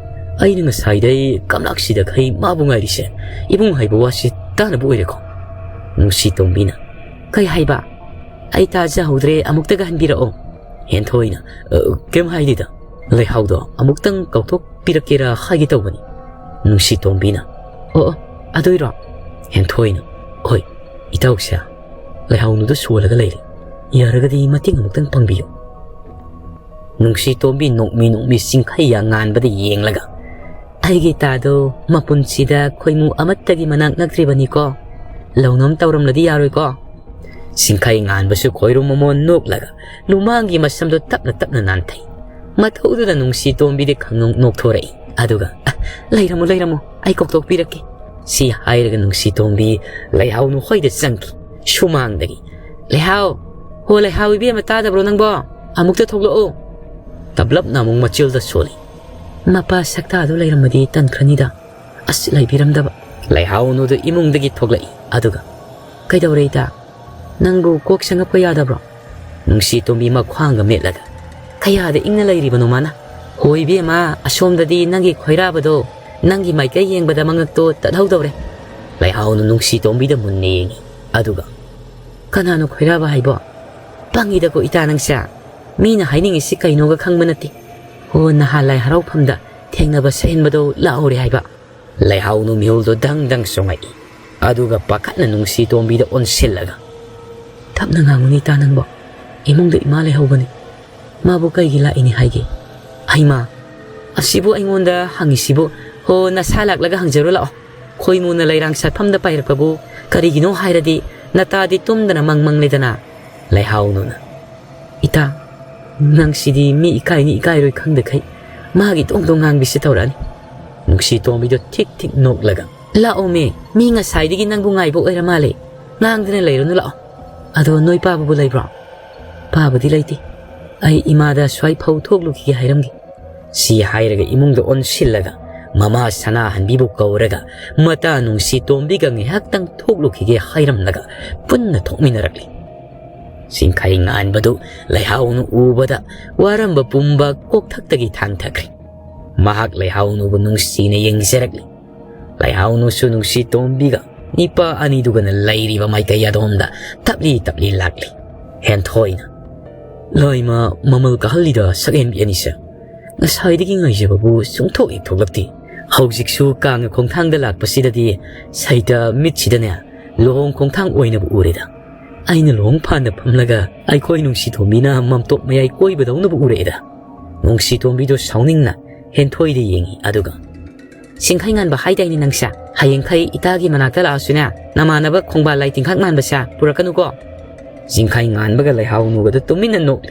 ꯑꯩꯅ ꯉꯁꯥꯏꯗꯩ ꯀꯝꯂꯥꯛꯁꯤꯗꯈꯩ ꯃꯥꯕꯨ ꯉꯥꯏꯔꯤꯁꯦ꯫ ꯏꯕꯨꯡ ꯍꯥꯏꯕ ꯋꯥꯁꯤ ꯇꯥꯅꯕ ꯑꯣꯏꯔꯦꯀꯣ?" ꯅꯨꯡꯁꯤ ꯇꯣꯝꯕꯤꯅ, "ꯀꯩ ꯍꯥꯏꯕ? ꯑꯩ ꯇꯥꯖꯍꯧꯗ꯭ꯔꯦ, ꯑꯃꯨꯛꯇꯒ ꯍꯟꯕꯤꯔꯛꯑꯣ꯫" ꯍꯦꯟꯊꯣꯏꯅ, "ꯑ, ꯀꯩꯝ ꯍꯥꯏꯗꯦꯗ꯫ ꯂꯩꯍꯥꯎꯗꯣ ꯑꯃꯨꯛꯇꯪ ꯀꯧꯊꯣꯛꯄꯤꯔꯛꯀꯦꯔꯥ ꯍꯥꯏꯒꯦ ꯇꯧꯕꯅꯤ꯫" ꯅꯨꯡꯁꯤ ꯇꯣꯝꯕꯤꯅ, "ꯑꯣ, ꯑꯣ, ꯑꯗꯨꯏꯔꯣ?" ꯍꯦꯟꯊꯣꯏꯅ, "ꯍꯣꯏ, ꯏꯇꯥꯎꯁꯦ ꯂꯩꯍꯥꯎꯅꯨꯗ ꯁꯣꯜꯂꯒ ꯂꯩꯔꯦ꯫ ꯌꯥꯔꯒꯗꯤ ꯃꯇꯦꯡ ꯑꯃꯨꯛꯇꯪ ꯄꯥꯡꯕꯤꯌꯨ꯫" ꯅꯨꯡꯁꯤ ꯇꯣꯝꯕꯤ ꯅꯣꯛꯃꯤ ꯅꯣꯛꯃꯤ ꯆꯤꯡꯈꯩ ꯉꯥꯟꯕꯗ ꯌꯦꯡꯂꯒ, "ꯑꯩꯒꯤ ꯇꯥꯗꯣ ꯃꯄꯨꯟꯁꯤꯗ ꯈꯣꯏꯃꯨ ꯑꯃꯠꯇꯒꯤ ꯃꯅꯥꯛ ꯅꯛꯇ꯭ꯔꯤꯕꯅꯤꯀꯣ꯫ ꯂꯧꯅꯝ ꯇꯧꯔꯝꯂꯗꯤ ꯌꯥꯔꯣꯏꯀꯣ꯫" ꯆꯤꯡꯈꯩ ꯉꯥꯟꯕꯁꯨ ꯈꯣꯏꯔꯨꯝ ꯃꯃꯣꯟ ꯅꯣꯛꯂꯒ ꯂꯨꯃꯥꯡꯒꯤ ꯃꯁꯝꯗꯣ ꯇꯞꯅ ꯇꯞꯅ ꯅꯥꯟꯊꯩ꯫ ꯃꯇꯧꯗꯨꯗ ꯅꯨꯡꯁꯤ ꯇꯣꯝꯕꯤꯗꯤ ꯈꯪꯅꯣꯛ ꯅꯣꯛꯊꯣꯔꯛꯏ꯫ ꯑꯗꯨꯒ, "ꯑ, ꯂꯩꯔꯝꯃꯣ, ꯂꯩꯔꯝꯃꯣ, ꯑꯩ ꯀꯧꯊꯣꯛꯄꯤꯔꯛꯀꯦ꯫" ꯁꯤ ꯍꯥꯏꯔꯒ ꯅꯨꯡꯁꯤ ꯇꯣꯝꯕꯤ ꯂꯩꯍꯥꯎꯅꯨ ꯍꯣꯏꯗ ꯆꯪꯈꯤ꯫ ꯁꯨꯃꯥꯡꯗꯒꯤ, "ꯂꯩꯍꯥꯎ, ꯍꯣ ꯂꯩꯍꯥꯎ ꯏꯕꯦꯝꯃ, ꯇꯥꯗꯕ꯭ꯔꯣ ꯅꯪꯕꯣ? ꯑꯃꯨꯛꯇ ꯊꯣꯛꯂꯛꯑꯣ꯫" ꯇꯞꯂꯞꯅ ꯑꯃꯨꯛ ꯃꯆꯤꯜꯗ ꯁꯣꯜꯂꯤ꯫ "ꯃꯄꯥ ꯁꯛꯇꯥꯗꯨ ꯂꯩꯔꯝꯃꯗꯤ ꯇꯟꯈ꯭ꯔꯅꯤꯗ꯫ ꯑꯁ, ꯂꯩꯕꯤꯔꯝꯗꯕ꯫" ꯂꯩꯍꯥꯎꯅꯨꯗꯨ ꯏꯃꯨꯡꯗꯒꯤ ꯊꯣꯛꯂꯛꯏ꯫ ꯑꯗꯨꯒ, "ꯀꯩꯗꯧꯔꯦ ꯏꯇꯥ? ꯅꯪꯕꯨ ꯀꯣꯛ ꯁꯪꯉꯛꯄ ꯌꯥꯗꯕ꯭ꯔꯣ?" ꯅꯨꯡꯁꯤ ꯇꯣꯝꯕꯤ ꯃꯈ꯭ꯋꯥꯡꯒ ꯃꯦꯠꯂꯒ, "ꯀꯌꯥꯗ ꯏꯪꯅ ꯂꯩꯔꯤꯕꯅꯣ ꯃꯥꯅ? ꯍꯣ ꯏꯕꯦꯝꯃ, ꯑꯁꯣꯝꯗꯗꯤ ꯅꯪꯒꯤ ꯈꯣꯏꯔꯥꯕꯗꯣ ꯅꯪꯒꯤ ꯃꯥꯏꯀꯩ ꯌꯦꯡꯕꯗ ꯃꯉꯛꯇꯣ ꯇꯠꯍꯧꯗꯧꯔꯦ꯫" ꯂꯩꯍꯥꯎꯅ ꯅꯨꯡꯁꯤ ꯇꯣꯝꯕꯤꯗ ꯃꯨꯟꯅ ꯌꯦꯡꯉꯤ꯫ ꯑꯗꯨꯒ, "ꯀꯅꯥꯅꯣ ꯈꯣꯏꯔꯥꯕ ꯍꯥꯏꯕꯣ? ꯄꯪꯉꯤꯗꯀꯣ ꯏꯇꯥ ꯅꯪꯁꯦ꯫ ꯃꯤꯅ ꯍꯥꯏꯅꯤꯡꯉꯤꯁꯤ ꯀꯩꯅꯣꯒ ꯈꯪꯕ ꯅꯠꯇꯦ꯫ ꯍꯣ, ꯅꯍꯥꯟ ꯂꯥꯏ ꯍꯔꯥꯎꯐꯝꯗ ꯊꯦꯡꯅꯕ ꯁꯍꯦꯟꯕꯗꯣ ꯂꯥꯛꯍꯧꯔꯦ ꯍꯥꯏꯕ꯫" ꯂꯩꯍꯥꯎꯅꯨ ꯃꯤꯍꯨꯜꯗꯣ ꯗꯪ ꯗꯪ ꯆꯣꯡꯉꯛꯏ꯫ ꯑꯗꯨꯒ ꯄꯥꯈꯠꯅ ꯅꯨꯡꯁꯤ ꯇꯣꯝꯕꯤꯗ ꯑꯣꯟꯁꯤꯜꯂꯒ, "ꯇꯞꯅ ꯉꯥꯡꯉꯨꯅꯦ ꯏꯇꯥ ꯅꯪꯕꯣ꯫ ꯏꯃꯨꯡꯗ ꯏꯃꯥ ꯂꯩꯍꯧꯕꯅꯤ꯫ ꯃꯥꯕꯨ ꯀꯩꯒꯤ ꯂꯥꯛꯏꯅꯤ ꯍꯥꯏꯒꯦ? ꯍꯩꯃꯥ, ꯑꯁꯤꯕꯨ ꯑꯩꯉꯣꯟꯗ ꯍꯪꯉꯤꯁꯤꯕꯨ? ꯍꯣ, ꯅꯁꯥ ꯂꯥꯛꯂꯒ ꯍꯪꯖꯔꯣ ꯂꯥꯛꯑꯣ꯫ ꯈꯣꯏꯃꯨꯅ ꯂꯩꯔꯥꯡ ꯁꯥꯠꯐꯝꯗ ꯄꯥꯏꯔꯛꯄꯕꯨ ꯀꯔꯤꯒꯤꯅꯣ ꯍꯥꯏꯔꯗꯤ ꯅꯇꯥꯗꯤ ꯇꯨꯝꯗꯅ ꯃꯪ ꯃꯪꯂꯦꯗꯅ꯫ ꯂꯩꯍꯥꯎꯅꯨꯅ, "ꯏꯇꯥ, ꯅꯪꯁꯤꯗꯤ ꯃꯤ ꯏꯀꯥꯏꯅꯤ ꯏꯀꯥꯏꯔꯣꯏ ꯈꯪꯗꯈꯩ ꯃꯥꯒꯤ ꯗꯣꯡ ꯗꯣꯡ ꯉꯥꯡꯕꯤꯁꯤ ꯇꯧꯔꯛꯑꯅꯤ꯫ ꯅꯨꯡꯁꯤ ꯇꯣꯝꯕꯤꯗꯣ ꯊꯤꯛ ꯊꯤꯛ ꯅꯣꯛꯂꯒ, ꯂꯥꯛꯑꯣꯃꯦ, ꯃꯤ ꯉꯁꯥꯏꯗꯒꯤ ꯅꯪꯕꯨ ꯉꯥꯏꯕ ꯑꯣꯏꯔ ꯃꯥꯜꯂꯦ꯫ ꯉꯥꯡꯗꯅ ꯂꯩꯔꯨꯅꯨ, ꯂꯥꯛꯑꯣ꯫ ꯑꯗꯣ ꯅꯣꯏ ꯄꯥꯕꯕꯨ ꯂꯩꯕ꯭ꯔꯣ?" "ꯄꯥꯕꯗꯤ ꯂꯩꯇꯦ꯫ ꯑꯩ ꯏꯃꯥꯗ ꯁ꯭ꯋꯥꯏ ꯐꯧ ꯊꯣꯛꯂꯨꯈꯤꯒꯦ ꯍꯥꯏꯔꯝꯒꯦ꯫" ꯁꯤ ꯍꯥꯏꯔꯒ ꯏꯃꯨꯡꯗ ꯑꯣꯟꯁꯤꯜꯂꯒ ꯃꯃꯥ ꯁꯅꯥꯍꯟꯕꯤꯕꯨ ꯀꯧꯔꯒ ꯃꯇꯥ ꯅꯨꯡꯁꯤ ꯇꯣꯝꯕꯤꯒ ꯉꯥꯏꯍꯥꯛꯇꯪ ꯊꯣꯛꯂꯨꯈꯤꯒꯦ ꯍꯥꯏꯔꯝꯂꯒ ꯄꯨꯟꯅ ꯊꯣꯛꯃꯤꯟꯅꯔꯛꯂꯤ꯫ ꯁꯤꯡꯈꯩ ꯉꯥꯟꯕꯗꯨ ꯂꯩꯍꯥꯎꯅ ꯎꯕꯗ ꯋꯥꯔꯝꯕ ꯄꯨꯝꯕ ꯀꯣꯛꯊꯛꯇꯒꯤ ꯊꯥꯡꯊꯈ꯭ꯔꯦ꯫ ꯃꯍꯥꯛ ꯂꯩꯍꯥꯎꯅꯨꯕꯨ ꯅꯨꯡꯁꯤꯅ ꯌꯦꯡꯖꯔꯛꯂꯤ꯫ ꯂꯩꯍꯥꯎꯅꯨꯁꯨ ꯅꯨꯡꯁꯤ ꯇꯣꯝꯕꯤꯒ ꯅꯤꯄꯥ ꯑꯅꯤꯗꯨꯒꯅ ꯂꯩꯔꯤꯕ ꯃꯥꯏꯀꯩ ꯑꯗꯣꯝꯗ ꯇꯞꯂꯤ ꯇꯞꯂꯤ ꯂꯥꯛꯂꯤ꯫ ꯍꯦꯟꯊꯣꯏꯅ, "ꯂꯥꯏꯃ ꯃꯃꯜ ꯀꯥꯍꯜꯂꯤꯗ ꯁꯛꯍꯦꯟꯕꯤ ꯑꯅꯤꯁꯦ꯫ ꯉꯁꯥꯏꯗꯒꯤ ꯉꯥꯏꯖꯕꯕꯨ ꯁꯨꯡꯊꯣꯛ ꯍꯦꯛ ꯊꯣꯛꯂꯛꯇꯦ꯫ ꯍꯧꯖꯤꯛꯁꯨ ꯀꯥꯡꯒ ꯈꯣꯡꯊꯥꯡꯗ ꯂꯥꯛꯄꯁꯤꯗꯗꯤ ꯁꯩꯇ ꯃꯤꯠꯁꯤꯗꯅꯦ ꯂꯨꯍꯣꯡ ꯈꯣꯡꯊꯥꯡ ꯑꯣꯏꯅꯕꯨ ꯎꯔꯦꯗ꯫ ꯑꯩꯅ ꯂꯨꯍꯣꯡ ꯐꯥꯟꯗ ꯐꯝꯂꯒ ꯑꯩꯈꯣꯏ ꯅꯨꯡꯁꯤ ꯇꯣꯝꯕꯤꯅ ꯃꯝꯇꯣꯞ ꯃꯌꯥꯏ ꯀꯣꯏꯕꯗꯧꯅꯕꯨ ꯎꯔꯛꯑꯦꯗ꯫" ꯅꯨꯡꯁꯤ ꯇꯣꯝꯕꯤꯗꯣ ꯁꯥꯎꯅꯤꯡꯅ ꯍꯦꯟꯊꯣꯏꯗ ꯌꯦꯡꯉꯤ, ꯑꯗꯨꯒ, "ꯁꯤꯡꯈꯩ ꯉꯥꯟꯕ ꯍꯥꯏꯗꯥꯏꯅꯦ ꯅꯪꯁꯦ? ꯍꯌꯦꯡꯈꯩ ꯏꯇꯥꯒꯤ ꯃꯅꯥꯛꯇ ꯂꯥꯛꯑꯁꯨꯅꯦ, ꯅꯃꯥꯟꯅꯕ ꯈꯣꯡꯕꯥꯜ ꯂꯥꯏ ꯇꯤꯟꯈꯥꯛ ꯃꯥꯟꯕꯁꯦ ꯄꯨꯔꯛꯀꯅꯨꯀꯣ꯫" ꯁꯤꯡꯈꯩ ꯉꯥꯟꯕꯒ ꯂꯩꯍꯥꯎꯅꯨꯒꯗ ꯇꯨꯃꯤꯟꯅ ꯅꯣꯛꯂꯤ꯫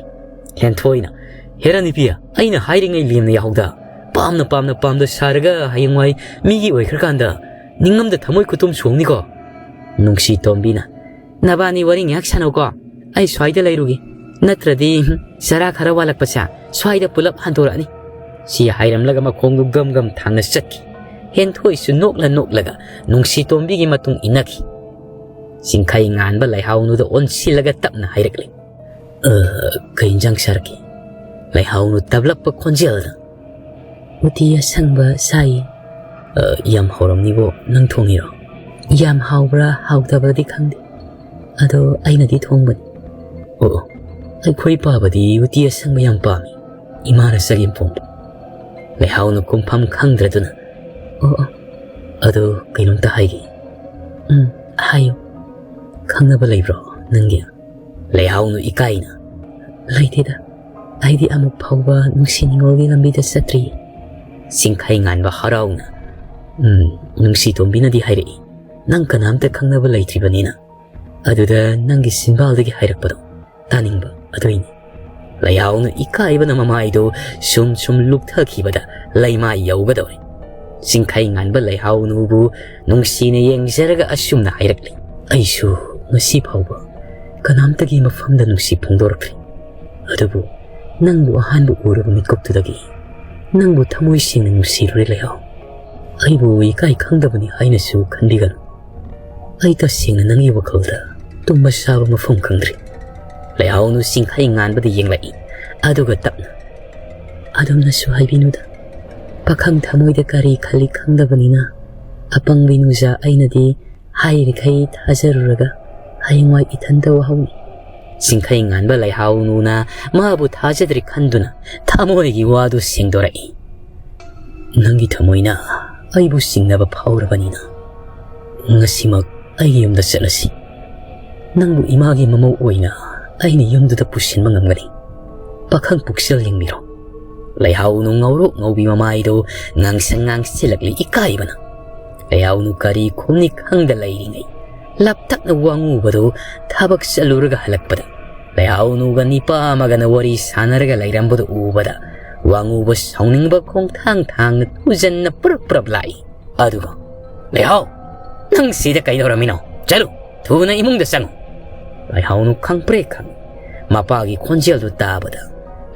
ꯍꯦꯟꯊꯣꯏꯅ, "ꯍꯦꯔꯥ ꯅꯨꯄꯤ, ꯑꯩꯅ ꯍꯥꯏꯔꯤꯉꯩ ꯂꯦꯝꯅ ꯌꯥꯍꯧꯗ꯫ ꯄꯥꯝꯅ ꯄꯥꯝꯅ ꯄꯥꯝꯗ ꯁꯥꯔꯒ ꯍꯌꯦꯡꯋꯥꯏ ꯃꯤꯒꯤ ꯑꯣꯏꯈ꯭ꯔꯀꯥꯟꯗ ꯅꯤꯡꯉꯝꯗ ꯊꯃꯣꯏ ꯈꯨꯇꯨꯝ ꯁꯣꯛꯅꯤꯀꯣ꯫" ꯅꯨꯡꯁꯤ ꯇꯣꯝꯕꯤꯅ, "ꯅꯕꯥꯅꯤ ꯋꯥꯔꯤ ꯉꯥꯏꯍꯥꯛ ꯁꯥꯟꯅꯧꯀꯣ, ꯑꯩ ꯁ꯭ꯋꯥꯏꯗ ꯂꯩꯔꯨꯒꯦ, ꯅꯠꯇ꯭ꯔꯗꯤ, ꯍꯨꯝ, ꯆꯔꯥ ꯈꯔ ꯋꯥꯠꯂꯛꯄꯁꯦ ꯁ꯭ꯋꯥꯏꯗ ꯄꯨꯂꯞ ꯍꯟꯗꯣꯔꯛꯑꯅꯤ꯫" ꯁꯤ ꯍꯥꯏꯔꯝꯂꯒ ꯃꯈꯣꯡꯗꯨ ꯒꯝ ꯒꯝ ꯊꯥꯡꯅ ꯆꯠꯈꯤ꯫ ꯍꯦꯟꯊꯣꯏꯁꯨ ꯅꯣꯛꯂ ꯅꯣꯛꯂꯒ ꯅꯨꯡꯁꯤ ꯇꯣꯝꯕꯤꯒꯤ ꯃꯇꯨꯡ ꯏꯟꯅꯈꯤ꯫ ꯁꯤꯡꯈꯩ ꯉꯥꯟꯕ ꯂꯩꯍꯥꯎꯅꯨꯗ ꯑꯣꯟꯁꯤꯜꯂꯒ ꯇꯞꯅ ꯍꯥꯏꯔꯛꯂꯤ, "ꯑ, ꯀꯩ ꯏꯟꯖꯥꯡ ꯆꯥꯔꯛꯀꯦ?" ꯂꯩꯍꯥꯎꯅꯨ ꯇꯞꯂꯞꯄ ꯈꯣꯟꯖꯦꯜꯗ, "ꯎꯇꯤ ꯑꯁꯪꯕ ꯆꯥꯏꯌꯦ꯫" "ꯑ, ꯌꯥꯝ ꯍꯥꯎꯔꯝꯅꯤꯕꯣ, ꯅꯪ ꯊꯣꯡꯉꯤꯔꯣ?" "ꯌꯥꯝ ꯍꯥꯎꯕ꯭ꯔꯥ ꯍꯥꯎꯇꯕ꯭ꯔꯗꯤ ꯈꯪꯗꯦ, ꯑꯗꯣ ꯑꯩꯅꯗꯤ ꯊꯣꯡꯕꯅꯤ꯫" "ꯑꯣ, ꯑꯣ, ꯑꯩꯈꯣꯏ ꯄꯥꯕꯗꯤ ꯎꯇꯤ ꯑꯁꯪꯕ ꯌꯥꯝ ꯄꯥꯝꯃꯤ, ꯏꯃꯥꯅ ꯆꯒꯦꯝ ꯄꯣꯝꯕ꯫" ꯂꯩꯍꯥꯎꯅ ꯀꯨꯝꯐꯝ ꯈꯪꯗ꯭ꯔꯗꯨꯅ, "ꯑꯣ, ꯑꯣ, ꯑꯗꯣ ꯀꯩꯅꯣꯝꯇ ꯍꯥꯏꯒꯦ꯫" "ꯎꯝ, ꯍꯥꯏꯌꯨ꯫" "ꯈꯪꯅꯕ ꯂꯩꯕ꯭ꯔꯣ ꯅꯪꯒꯤ?" ꯂꯩꯍꯥꯎꯅ ꯏꯀꯥꯏꯅ, "ꯂꯩꯇꯦꯗ, ꯑꯩꯗꯤ ꯑꯃꯨꯛ ꯐꯥꯎꯕ ꯅꯨꯡꯁꯤ ꯅꯤꯉꯣꯜꯒꯤ ꯂꯝꯕꯤꯗ ꯆꯠꯇ꯭ꯔꯤ꯫ ꯁꯤꯡꯈꯩ ꯉꯥꯟꯕ ꯍꯔꯥꯎꯅ, "ꯎꯝ, ꯅꯨꯡꯁꯤ ꯇꯣꯝꯕꯤꯅꯗꯤ ꯍꯥꯏꯔꯛꯏ, ꯅꯪ ꯀꯅꯥꯝꯇ ꯈꯪꯅꯕ ꯂꯩꯇ꯭ꯔꯤꯕꯅꯤꯅ꯫ ꯑꯗꯨꯗ ꯅꯪꯒꯤ ꯆꯤꯟꯕꯥꯜꯗꯒꯤ ꯍꯥꯏꯔꯛꯄꯗꯣ ꯇꯥꯅꯤꯡꯕ ꯑꯗꯨꯏꯅꯤ꯫" ꯂꯩꯍꯥꯎꯅ ꯏꯀꯥꯏꯕꯅ ꯃꯃꯥꯏꯗꯨ ꯁꯨꯝ ꯁꯨꯝ ꯂꯨꯞꯊꯈꯤꯕꯗ ꯂꯩꯃꯥꯏ ꯌꯧꯒꯗꯧꯔꯦ꯫ ꯁꯤꯡꯈꯩ ꯉꯥꯟꯕ ꯂꯩꯍꯥꯎꯅꯨꯕꯨ ꯅꯨꯡꯁꯤꯅ ꯌꯦꯡꯖꯔꯒ ꯑꯁꯨꯝꯅ ꯍꯥꯏꯔꯛꯂꯤ, "ꯑꯩꯁꯨ ꯉꯁꯤ ꯐꯥꯎꯕ ꯀꯅꯥꯝꯇꯒꯤ ꯃꯐꯝꯗ ꯅꯨꯡꯁꯤ ꯐꯣꯡꯗꯣꯔꯛꯇ꯭ꯔꯤ꯫ ꯑꯗꯨꯕꯨ ꯅꯪꯕꯨ ꯑꯍꯥꯟꯕ ꯎꯔꯕ ꯃꯤꯀꯨꯞꯇꯨꯗꯒꯤ ꯅꯪꯕꯨ ꯊꯃꯣꯏ ꯁꯦꯡꯅ ꯅꯨꯡꯁꯤꯔꯨꯔꯦ ꯂꯩꯍꯥꯎ꯫ ꯑꯩꯕꯨ ꯏꯀꯥꯏ ꯈꯪꯗꯕꯅꯤ ꯍꯥꯏꯅꯁꯨ ꯈꯟꯕꯤꯒꯅꯨ꯫ ꯑꯩ ꯇꯁꯦꯡꯅ ꯅꯪꯒꯤ ꯋꯥꯈꯜꯗ ꯇꯨꯝꯕ ꯆꯥꯕ ꯃꯐꯝ ꯈꯪꯗ꯭ꯔꯤ꯫" ꯂꯩꯍꯥꯎꯅꯨ ꯁꯤꯡꯈꯩ ꯉꯥꯟꯕꯗ ꯌꯦꯡꯂꯛꯏ, ꯑꯗꯨꯒ ꯇꯞꯅ, "ꯑꯗꯨꯝꯅꯁꯨ ꯍꯥꯏꯕꯤꯅꯨꯗ꯫ ꯄꯥꯈꯪ ꯊꯃꯣꯏꯗ ꯀꯔꯤ ꯈꯜꯂꯤ ꯈꯪꯗꯕꯅꯤꯅ, ꯑꯄꯪꯕꯤ ꯅꯨꯡꯖꯥ ꯑꯩꯅꯗꯤ ꯍꯥꯏꯔꯤꯈꯩ ꯊꯥꯖꯔꯨꯔꯒ ꯍꯌꯦꯡꯋꯥꯏ ꯏꯊꯟꯇ ꯋꯥꯍꯧꯅꯤ꯫" ꯁꯤꯡꯈꯩ ꯉꯥꯟꯕ ꯂꯩꯍꯥꯎꯅꯨꯅ ꯃꯥꯕꯨ ꯊꯥꯖꯗ꯭ꯔꯦ ꯈꯟꯗꯨꯅ ꯊꯃꯣꯏꯒꯤ ꯋꯥꯗꯨ ꯁꯦꯡꯗꯣꯔꯛꯏ꯫ "ꯅꯪꯒꯤ ꯊꯃꯣꯏꯅ ꯑꯩꯕꯨ ꯆꯤꯡꯅꯕ ꯐꯥꯎꯔꯕꯅꯤꯅ, ꯉꯁꯤꯃꯛ ꯑꯩꯒꯤ ꯌꯨꯝꯗ ꯆꯠꯂꯁꯤ꯫ ꯅꯪꯕꯨ ꯏꯃꯥꯒꯤ ꯃꯃꯧ ꯑꯣꯏꯅ ꯑꯩꯅ ꯌꯨꯝꯗꯨꯗ ꯄꯨꯁꯤꯟꯕ ꯉꯝꯒꯅꯤ꯫ ꯄꯥꯈꯪ ꯄꯨꯛꯆꯦꯜ ꯌꯦꯡꯕꯤꯔꯣ꯫" ꯂꯩꯍꯥꯎꯅꯨ ꯉꯧꯔꯣꯛ ꯉꯧꯕꯤ ꯃꯃꯥꯏꯗꯨ ꯉꯥꯡꯁꯪ ꯉꯥꯡꯁꯤꯜꯂꯛꯂꯤ ꯏꯀꯥꯏꯕꯅ꯫ ꯂꯩꯍꯥꯎꯅꯨ ꯀꯔꯤ ꯈꯨꯝꯅꯤ ꯈꯪꯗ ꯂꯩꯔꯤꯉꯩ, ꯂꯞꯇꯛꯅ ꯋꯥꯉꯨꯕꯗꯨ ꯊꯕꯛ ꯆꯠꯂꯨꯔꯒ ꯍꯜꯂꯛꯄꯗ ꯂꯩꯍꯥꯎꯅꯨꯒ ꯅꯤꯄꯥ ꯑꯃꯒꯅ ꯋꯥꯔꯤ ꯁꯥꯟꯅꯔꯒ ꯂꯩꯔꯝꯕꯗꯨ ꯎꯕꯗ ꯋꯥꯉꯨꯕ ꯁꯥꯎꯅꯤꯡꯕ ꯈꯣꯡꯊꯥꯡ ꯊꯥꯡꯅ ꯇꯨꯖꯟꯅ ꯄꯨꯔꯞ ꯄꯨꯔꯞ ꯂꯥꯛꯏ꯫ ꯑꯗꯨꯒ, "ꯂꯩꯍꯥꯎ, ꯅꯪ ꯁꯤꯗ ꯀꯩꯗꯧꯔꯝꯃꯤꯅꯣ? ꯆꯠꯂꯨ, ꯊꯨꯅ ꯏꯃꯨꯡꯗ ꯆꯪꯉꯨ꯫" ꯂꯩꯍꯥꯎꯅꯨ ꯈꯪꯄ꯭ꯔꯦꯛ ꯈꯪꯏ꯫ ꯃꯄꯥꯒꯤ ꯈꯣꯟꯖꯦꯜꯗꯨ ꯇꯥꯕꯗ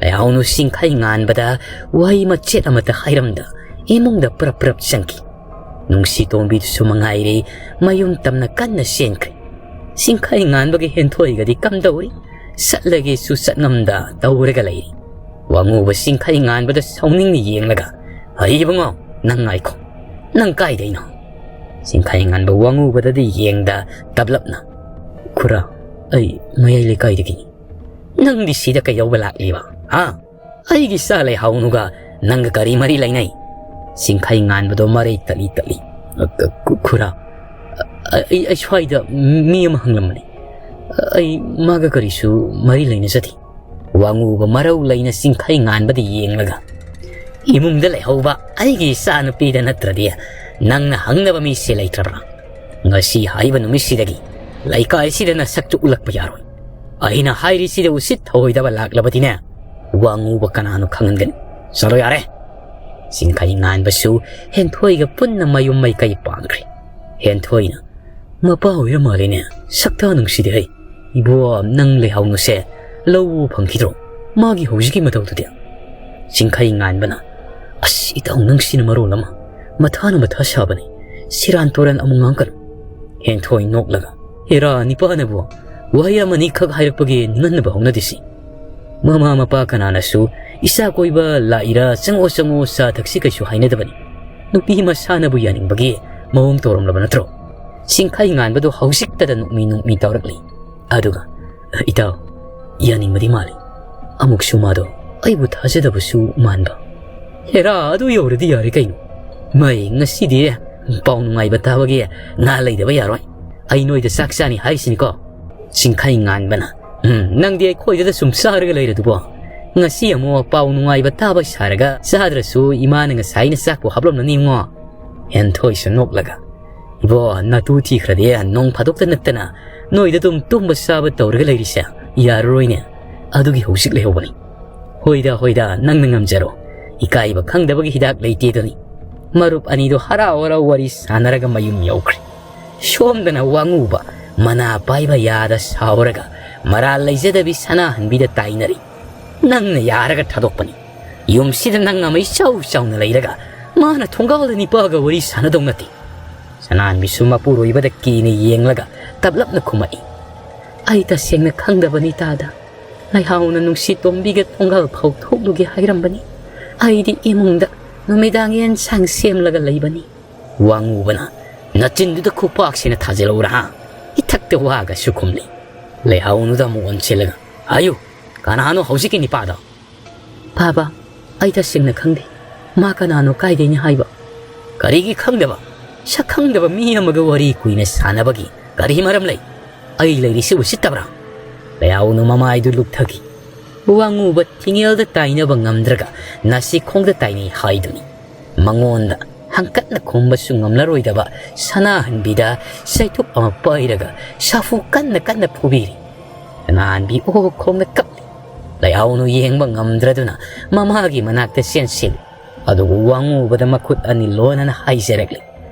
ꯂꯩꯍꯥꯎꯅꯨ ꯁꯤꯡꯈꯩ ꯉꯥꯟꯕꯗ ꯋꯥꯍꯩ ꯃꯆꯦꯠ ꯑꯃꯠꯇ ꯍꯥꯏꯔꯝꯗ ꯏꯃꯨꯡꯗ ꯄ꯭ꯔꯞ ꯄ꯭ꯔꯞ ꯆꯪꯈꯤ꯫ ꯅꯨꯡꯁꯤ ꯇꯣꯝꯕꯤꯗꯨꯁꯨ ꯃꯉꯥꯏꯔꯦ, ꯃꯌꯨꯝ ꯇꯝꯅ ꯀꯟꯅ ꯆꯦꯟꯈ꯭ꯔꯦ꯫ ꯁꯤꯡꯈꯩ ꯉꯥꯟꯕꯒꯤ ꯍꯦꯟꯊꯣꯏꯒꯗꯤ ꯀꯝꯗꯧꯔꯤ? ꯆꯠꯂꯒꯦꯁꯨ ꯆꯠꯉꯝꯗ ꯇꯧꯔꯒ ꯂꯩꯔꯤ꯫ ꯋꯥꯉꯨꯕ ꯁꯤꯡꯈꯩ ꯉꯥꯟꯕꯗ ꯁꯥꯎꯅꯤꯡꯅ ꯌꯦꯡꯂꯒ, "ꯑꯩ ꯏꯕꯨꯡꯉꯣ, ꯅꯪ ꯉꯥꯏꯈꯣ, ꯅꯪ ꯀꯥꯏꯗꯩꯅꯣ?" ꯁꯤꯡꯈꯩ ꯉꯥꯟꯕ ꯋꯥꯉꯨꯕꯗꯗꯤ ꯌꯦꯡꯗ ꯇꯞꯂꯞꯅ, "ꯈꯨꯔꯥ, ꯑꯩ ꯃꯌꯥꯏ ꯂꯩꯀꯥꯏꯗꯒꯤꯅꯤ꯫" "ꯅꯪꯗꯤ ꯁꯤꯗ ꯀꯩꯗꯧꯕ ꯂꯥꯛꯂꯤꯕ, ꯍꯥ? ꯑꯩꯒꯤ ꯏꯆꯥ ꯂꯩꯍꯥꯎꯅꯨꯒ ꯅꯪꯒ ꯀꯔꯤ ꯃꯔꯤ ꯂꯩꯅꯩ?" ꯁꯤꯡꯈꯩ ꯉꯥꯟꯕꯗꯣ ꯃꯔꯩ ꯇꯠꯂꯤ ꯇꯠꯂꯤ꯫ "ꯑ, ꯈꯨ-, ꯈꯨꯔꯥ, ꯑ, ꯑꯩ, ꯑꯩ ꯁ꯭ꯋꯥꯏꯗ ꯃꯤ ꯑꯃ ꯍꯪꯂꯝꯕꯅꯤ꯫ ꯑꯩ ꯃꯥꯒ ꯀꯔꯤꯁꯨ ꯃꯔꯤ ꯂꯩꯅꯖꯗꯦ꯫" ꯋꯥꯉꯨꯕ ꯃꯔꯧ ꯂꯩꯅ ꯆꯤꯡꯈꯩ ꯉꯥꯟꯕꯗ ꯌꯦꯡꯂꯒ, "ꯏꯃꯨꯡꯗ ꯂꯩꯍꯧꯕ ꯑꯩꯒꯤ ꯏꯆꯥ ꯅꯨꯄꯤꯗ ꯅꯠꯇ꯭ꯔꯗꯤ ꯅꯪꯅ ꯍꯪꯅꯕ ꯃꯤꯁꯦ ꯂꯩꯇ꯭ꯔꯕ꯭ꯔꯥ? ꯉꯁꯤ ꯍꯥꯏꯕ ꯅꯨꯃꯤꯠꯁꯤꯗꯒꯤ ꯂꯩꯀꯥꯏꯁꯤꯗ ꯅꯁꯛꯇꯨ ꯎꯠꯂꯛꯄ ꯌꯥꯔꯣꯏ꯫ ꯑꯩꯅ ꯍꯥꯏꯔꯤꯁꯤꯗ ꯎꯁꯤꯠ ꯊꯑꯣꯏꯗꯕ ꯂꯥꯛꯂꯕꯗꯤꯅꯦ, ꯋꯥꯉꯨꯕ ꯀꯅꯥꯅꯣ ꯈꯪꯍꯟꯒꯅꯤ꯫ ꯆꯠꯂꯣ ꯌꯥꯔꯦ!" ꯆꯤꯡꯈꯩ ꯉꯥꯟꯕꯁꯨ ꯍꯦꯟꯊꯣꯏꯒ ꯄꯨꯟꯅ ꯃꯌꯨꯝ ꯃꯩꯀꯩ ꯄꯥꯡꯈ꯭ꯔꯦ꯫ ꯍꯦꯟꯊꯣꯏꯅ, "ꯃꯄꯥ ꯑꯣꯏꯔ ꯃꯥꯜꯂꯦꯅꯦ, ꯁꯛꯇꯥ ꯅꯨꯡꯁꯤꯗꯦ ꯍꯩ꯫ ꯏꯕꯣ, ꯅꯪ ꯂꯩꯍꯥꯎꯅꯨꯁꯦ ꯂꯧ ꯐꯪꯈꯤꯗ꯭ꯔꯣ? ꯃꯥꯒꯤ ꯍꯧꯖꯤꯛꯀꯤ ꯃꯇꯧꯗꯨꯗꯤ?" ꯆꯤꯡꯈꯩ ꯉꯥꯟꯕꯅ, "ꯑꯁ, ꯏꯇꯥꯎ, ꯅꯪꯁꯤꯅ ꯃꯔꯣꯜ ꯑꯃ ꯃꯊꯥꯅ ꯃꯊꯥ ꯁꯥꯕꯅꯤ꯫ ꯁꯤꯔꯥꯟ ꯇꯨꯔꯥꯟ ꯑꯃꯨꯛ ꯉꯥꯡꯀꯅꯨ꯫" ꯍꯦꯟꯊꯣꯏ ꯅꯣꯛꯂꯒ, "ꯍꯦꯔꯥ, ꯅꯤꯄꯥꯅꯕꯨ ꯋꯥꯍꯩ ꯑꯃꯅꯤ ꯈꯛ ꯍꯥꯏꯔꯛꯄꯒꯤ ꯅꯤꯡꯍꯟꯅꯕ ꯍꯧꯅꯗꯦꯁꯤ꯫ ꯃꯃꯥ ꯃꯄꯥ ꯀꯅꯥꯅꯁꯨ ꯏꯆꯥ ꯀꯣꯏꯕ ꯂꯥꯛꯏꯔꯥ, ꯆꯪꯉꯣ ꯆꯪꯉꯣ ꯆꯥ ꯊꯛꯁꯤ ꯀꯩꯁꯨ ꯍꯥꯏꯅꯗꯕꯅꯤ꯫ ꯅꯨꯄꯤ ꯃꯁꯥꯅꯕꯨ ꯌꯥꯅꯤꯡꯕꯒꯤ ꯃꯑꯣꯡ ꯇꯧꯔꯝꯂꯕ ꯅꯠꯇ꯭ꯔꯣ?" ꯆꯤꯡꯈꯩ ꯉꯥꯟꯕꯗꯨ ꯍꯧꯖꯤꯛꯇꯗ ꯅꯣꯛꯃꯤ ꯅꯣꯛꯃꯤ ꯇꯧꯔꯛꯂꯤ꯫ ꯑꯗꯨꯒ, "ꯏꯇꯥꯎ, ꯌꯥꯅꯤꯡꯕꯗꯤ ꯃꯥꯜꯂꯤ꯫ ꯑꯃꯨꯛꯁꯨ ꯃꯥꯗꯣ ꯑꯩꯕꯨ ꯊꯥꯖꯗꯕꯁꯨ ꯃꯥꯟꯕ꯫" "ꯍꯦꯔꯥ, ꯑꯗꯨ ꯌꯧꯔꯗꯤ ꯌꯥꯔꯦ ꯀꯩꯅꯣ꯫ ꯃꯩ, ꯉꯁꯤꯗꯤ ꯄꯥꯎ ꯅꯨꯡꯉꯥꯏꯕ ꯇꯥꯕꯒꯤ ꯉꯥ ꯂꯩꯗꯕ ꯌꯥꯔꯣꯏ꯫ ꯑꯩ ꯅꯣꯏꯗ ꯆꯥꯛ ꯆꯥꯅꯤ ꯍꯥꯏꯔꯤꯁꯤꯅꯤꯀꯣ꯫" ꯆꯤꯡꯈꯩ ꯉꯥꯟꯕꯅ, "ꯎꯝ, ꯅꯪꯗꯤ ꯑꯩꯈꯣꯏꯗꯗ ꯁꯨꯝ ꯆꯥꯔꯒ ꯂꯩꯔꯗꯨꯕꯣ? ꯉꯁꯤ ꯑꯃꯨꯛ ꯄꯥꯎ ꯅꯨꯡꯉꯥꯏꯕ ꯇꯥꯕ ꯁꯥꯔꯒ ꯆꯥꯗ꯭ꯔꯁꯨ ꯏꯃꯥꯅ ꯉꯁꯥꯏꯅ ꯆꯥꯛꯄꯨ ꯍꯥꯞꯂꯝꯂꯅꯤ ꯏꯉꯣ꯫" ꯍꯦꯟꯊꯣꯏꯁꯨ ꯅꯣꯛꯂꯒ, "ꯏꯕꯣ, ꯅꯥꯇꯨ ꯊꯤꯈ꯭ꯔꯗꯤ ꯅꯣꯡ ꯐꯥꯗꯣꯛꯇ ꯅꯠꯇꯅ ꯅꯣꯏꯗ ꯑꯗꯨꯝ ꯇꯨꯝꯕ ꯆꯥꯕ ꯇꯧꯔꯒ ꯂꯩꯔꯤꯁꯦ ꯌꯥꯔꯔꯣꯏꯅꯦ꯫ ꯑꯗꯨꯒꯤ ꯍꯧꯖꯤꯛ ꯂꯩꯍꯧꯕꯅꯤ꯫" "ꯍꯣꯏꯗ, ꯍꯣꯏꯗ, ꯅꯪꯅ ꯉꯝꯖꯔꯣ꯫ ꯏꯀꯥꯏꯕ ꯈꯪꯗꯕꯒꯤ ꯍꯤꯗꯥꯛ ꯂꯩꯇꯦꯗꯨꯅꯤ꯫" ꯃꯔꯨꯞ ꯑꯅꯤꯗꯨ ꯍꯔꯥꯎ ꯍꯔꯥꯎ ꯋꯥꯔꯤ ꯁꯥꯟꯅꯔꯒ ꯃꯌꯨꯝ ꯌꯧꯈ꯭ꯔꯦ꯫ ꯁꯣꯝꯗꯅ ꯋꯥꯉꯨꯕ ꯃꯅꯥ ꯄꯥꯏꯕ ꯌꯥꯗ ꯁꯥꯎꯔꯒ ꯃꯔꯥꯜ ꯂꯩꯖꯗꯕꯤ ꯁꯅꯥꯍꯟꯕꯤꯗ ꯇꯥꯏꯅꯔꯤ꯫ "ꯅꯪꯅ ꯌꯥꯔꯒ ꯊꯥꯗꯣꯛꯄꯅꯤ꯫ ꯌꯨꯝꯁꯤꯗ ꯅꯪ ꯑꯃ ꯏꯆꯥꯎ ꯆꯥꯎꯅ ꯂꯩꯔꯒ ꯃꯥꯅ ꯊꯣꯡꯒꯥꯜꯗ ꯅꯤꯄꯥꯒ ꯋꯥꯔꯤ ꯁꯥꯟꯅꯗꯧ ꯅꯠꯇꯦ꯫" ꯁꯅꯥꯍꯟꯕꯤꯁꯨ ꯃꯄꯨꯔꯣꯏꯕꯗ ꯀꯤꯅ ꯌꯦꯡꯂꯒ ꯇꯞꯂꯞꯅ ꯈꯨꯝꯃꯛꯏ꯫ "ꯑꯩ ꯇꯁꯦꯡꯅ ꯈꯪꯗꯕꯅꯤ ꯇꯥꯗ꯫ ꯂꯩꯍꯥꯎꯅ ꯅꯨꯡꯁꯤ ꯇꯣꯝꯕꯤꯒ ꯊꯣꯡꯒꯥꯜ ꯐꯥꯎ ꯊꯣꯛꯂꯨꯒꯦ ꯍꯥꯏꯔꯝꯕꯅꯤ꯫ ꯑꯩꯗꯤ ꯏꯃꯨꯡꯗ ꯅꯨꯃꯤꯗꯥꯡ ꯌꯦꯟꯁꯥꯡ ꯁꯦꯝꯂꯒ ꯂꯩꯕꯅꯤ꯫" ꯋꯥꯉꯨꯕꯅ, "ꯅꯆꯤꯟꯗꯨꯗ ꯈꯨꯄꯥꯛꯁꯤꯅ ꯊꯥꯖꯤꯜꯂꯧꯔꯥ?" ꯏꯊꯛꯇ ꯋꯥꯒꯁꯨ ꯈꯨꯝꯂꯤ꯫ ꯂꯩꯍꯥꯎꯅꯨꯗ ꯑꯃꯨꯛ ꯑꯣꯟꯁꯤꯜꯂꯒ, "ꯍꯥꯏꯌꯨ, ꯀꯅꯥꯅꯣ ꯍꯧꯖꯤꯛꯀꯤ ꯅꯤꯄꯥꯗꯣ?" "ꯕꯥꯕꯥ, ꯑꯩ ꯇꯁꯦꯡꯅ ꯈꯪꯗꯦ꯫ ꯃꯥ ꯀꯅꯥꯅꯣ, ꯀꯥꯏꯗꯩꯅꯣ ꯍꯥꯏꯕ?" "ꯀꯔꯤꯒꯤ ꯈꯪꯗꯕ? ꯁꯛ ꯈꯪꯗꯕ ꯃꯤ ꯑꯃꯒ ꯋꯥꯔꯤ ꯀꯨꯏꯅ ꯁꯥꯟꯅꯕꯒꯤ ꯀꯔꯤ ꯃꯔꯝ ꯂꯩ? ꯑꯩ ꯂꯩꯔꯤꯁꯤ ꯎꯁꯤꯠꯇꯕ꯭ꯔꯥ?" ꯂꯩꯍꯥꯎꯅꯨ ꯃꯃꯥꯏꯗꯨ ꯂꯨꯞꯊꯈꯤ꯫ ꯋꯥꯉꯨꯕ ꯊꯤꯡꯉꯦꯜꯗ ꯇꯥꯏꯅꯕ ꯉꯝꯗ꯭ꯔꯒ ꯅꯥꯁꯤꯈꯣꯡꯗ ꯇꯥꯏꯅꯩ ꯍꯥꯏꯗꯨꯅꯤ꯫ ꯃꯉꯣꯟꯗ ꯍꯪꯀꯠꯅ ꯈꯨꯝꯕꯁꯨ ꯉꯝꯂꯔꯣꯏꯗꯕ ꯁꯅꯥꯍꯟꯕꯤꯗ ꯆꯩꯇꯨꯞ ꯑꯃ ꯄꯥꯏꯔꯒ ꯁꯥꯐꯨ ꯀꯟꯅ ꯀꯟꯅ ꯐꯨꯕꯤꯔꯤ꯫ ꯁꯅꯥꯍꯟꯕꯤ ꯑꯣꯕ ꯈꯣꯡꯅ ꯀꯞꯂꯤ꯫ ꯂꯩꯍꯥꯎꯅꯨ ꯌꯦꯡꯕ ꯉꯝꯗ꯭ꯔꯗꯨꯅ ꯃꯃꯥꯒꯤ ꯃꯅꯥꯛꯇ ꯆꯦꯟꯁꯤꯜꯂꯤ꯫ ꯑꯗꯨꯕꯨ ꯋꯥꯉꯨꯕꯗ ꯃꯈꯨꯠ ꯑꯅꯤ ꯂꯣꯟꯅꯅ ꯍꯥꯏꯖꯔꯛꯂꯤ,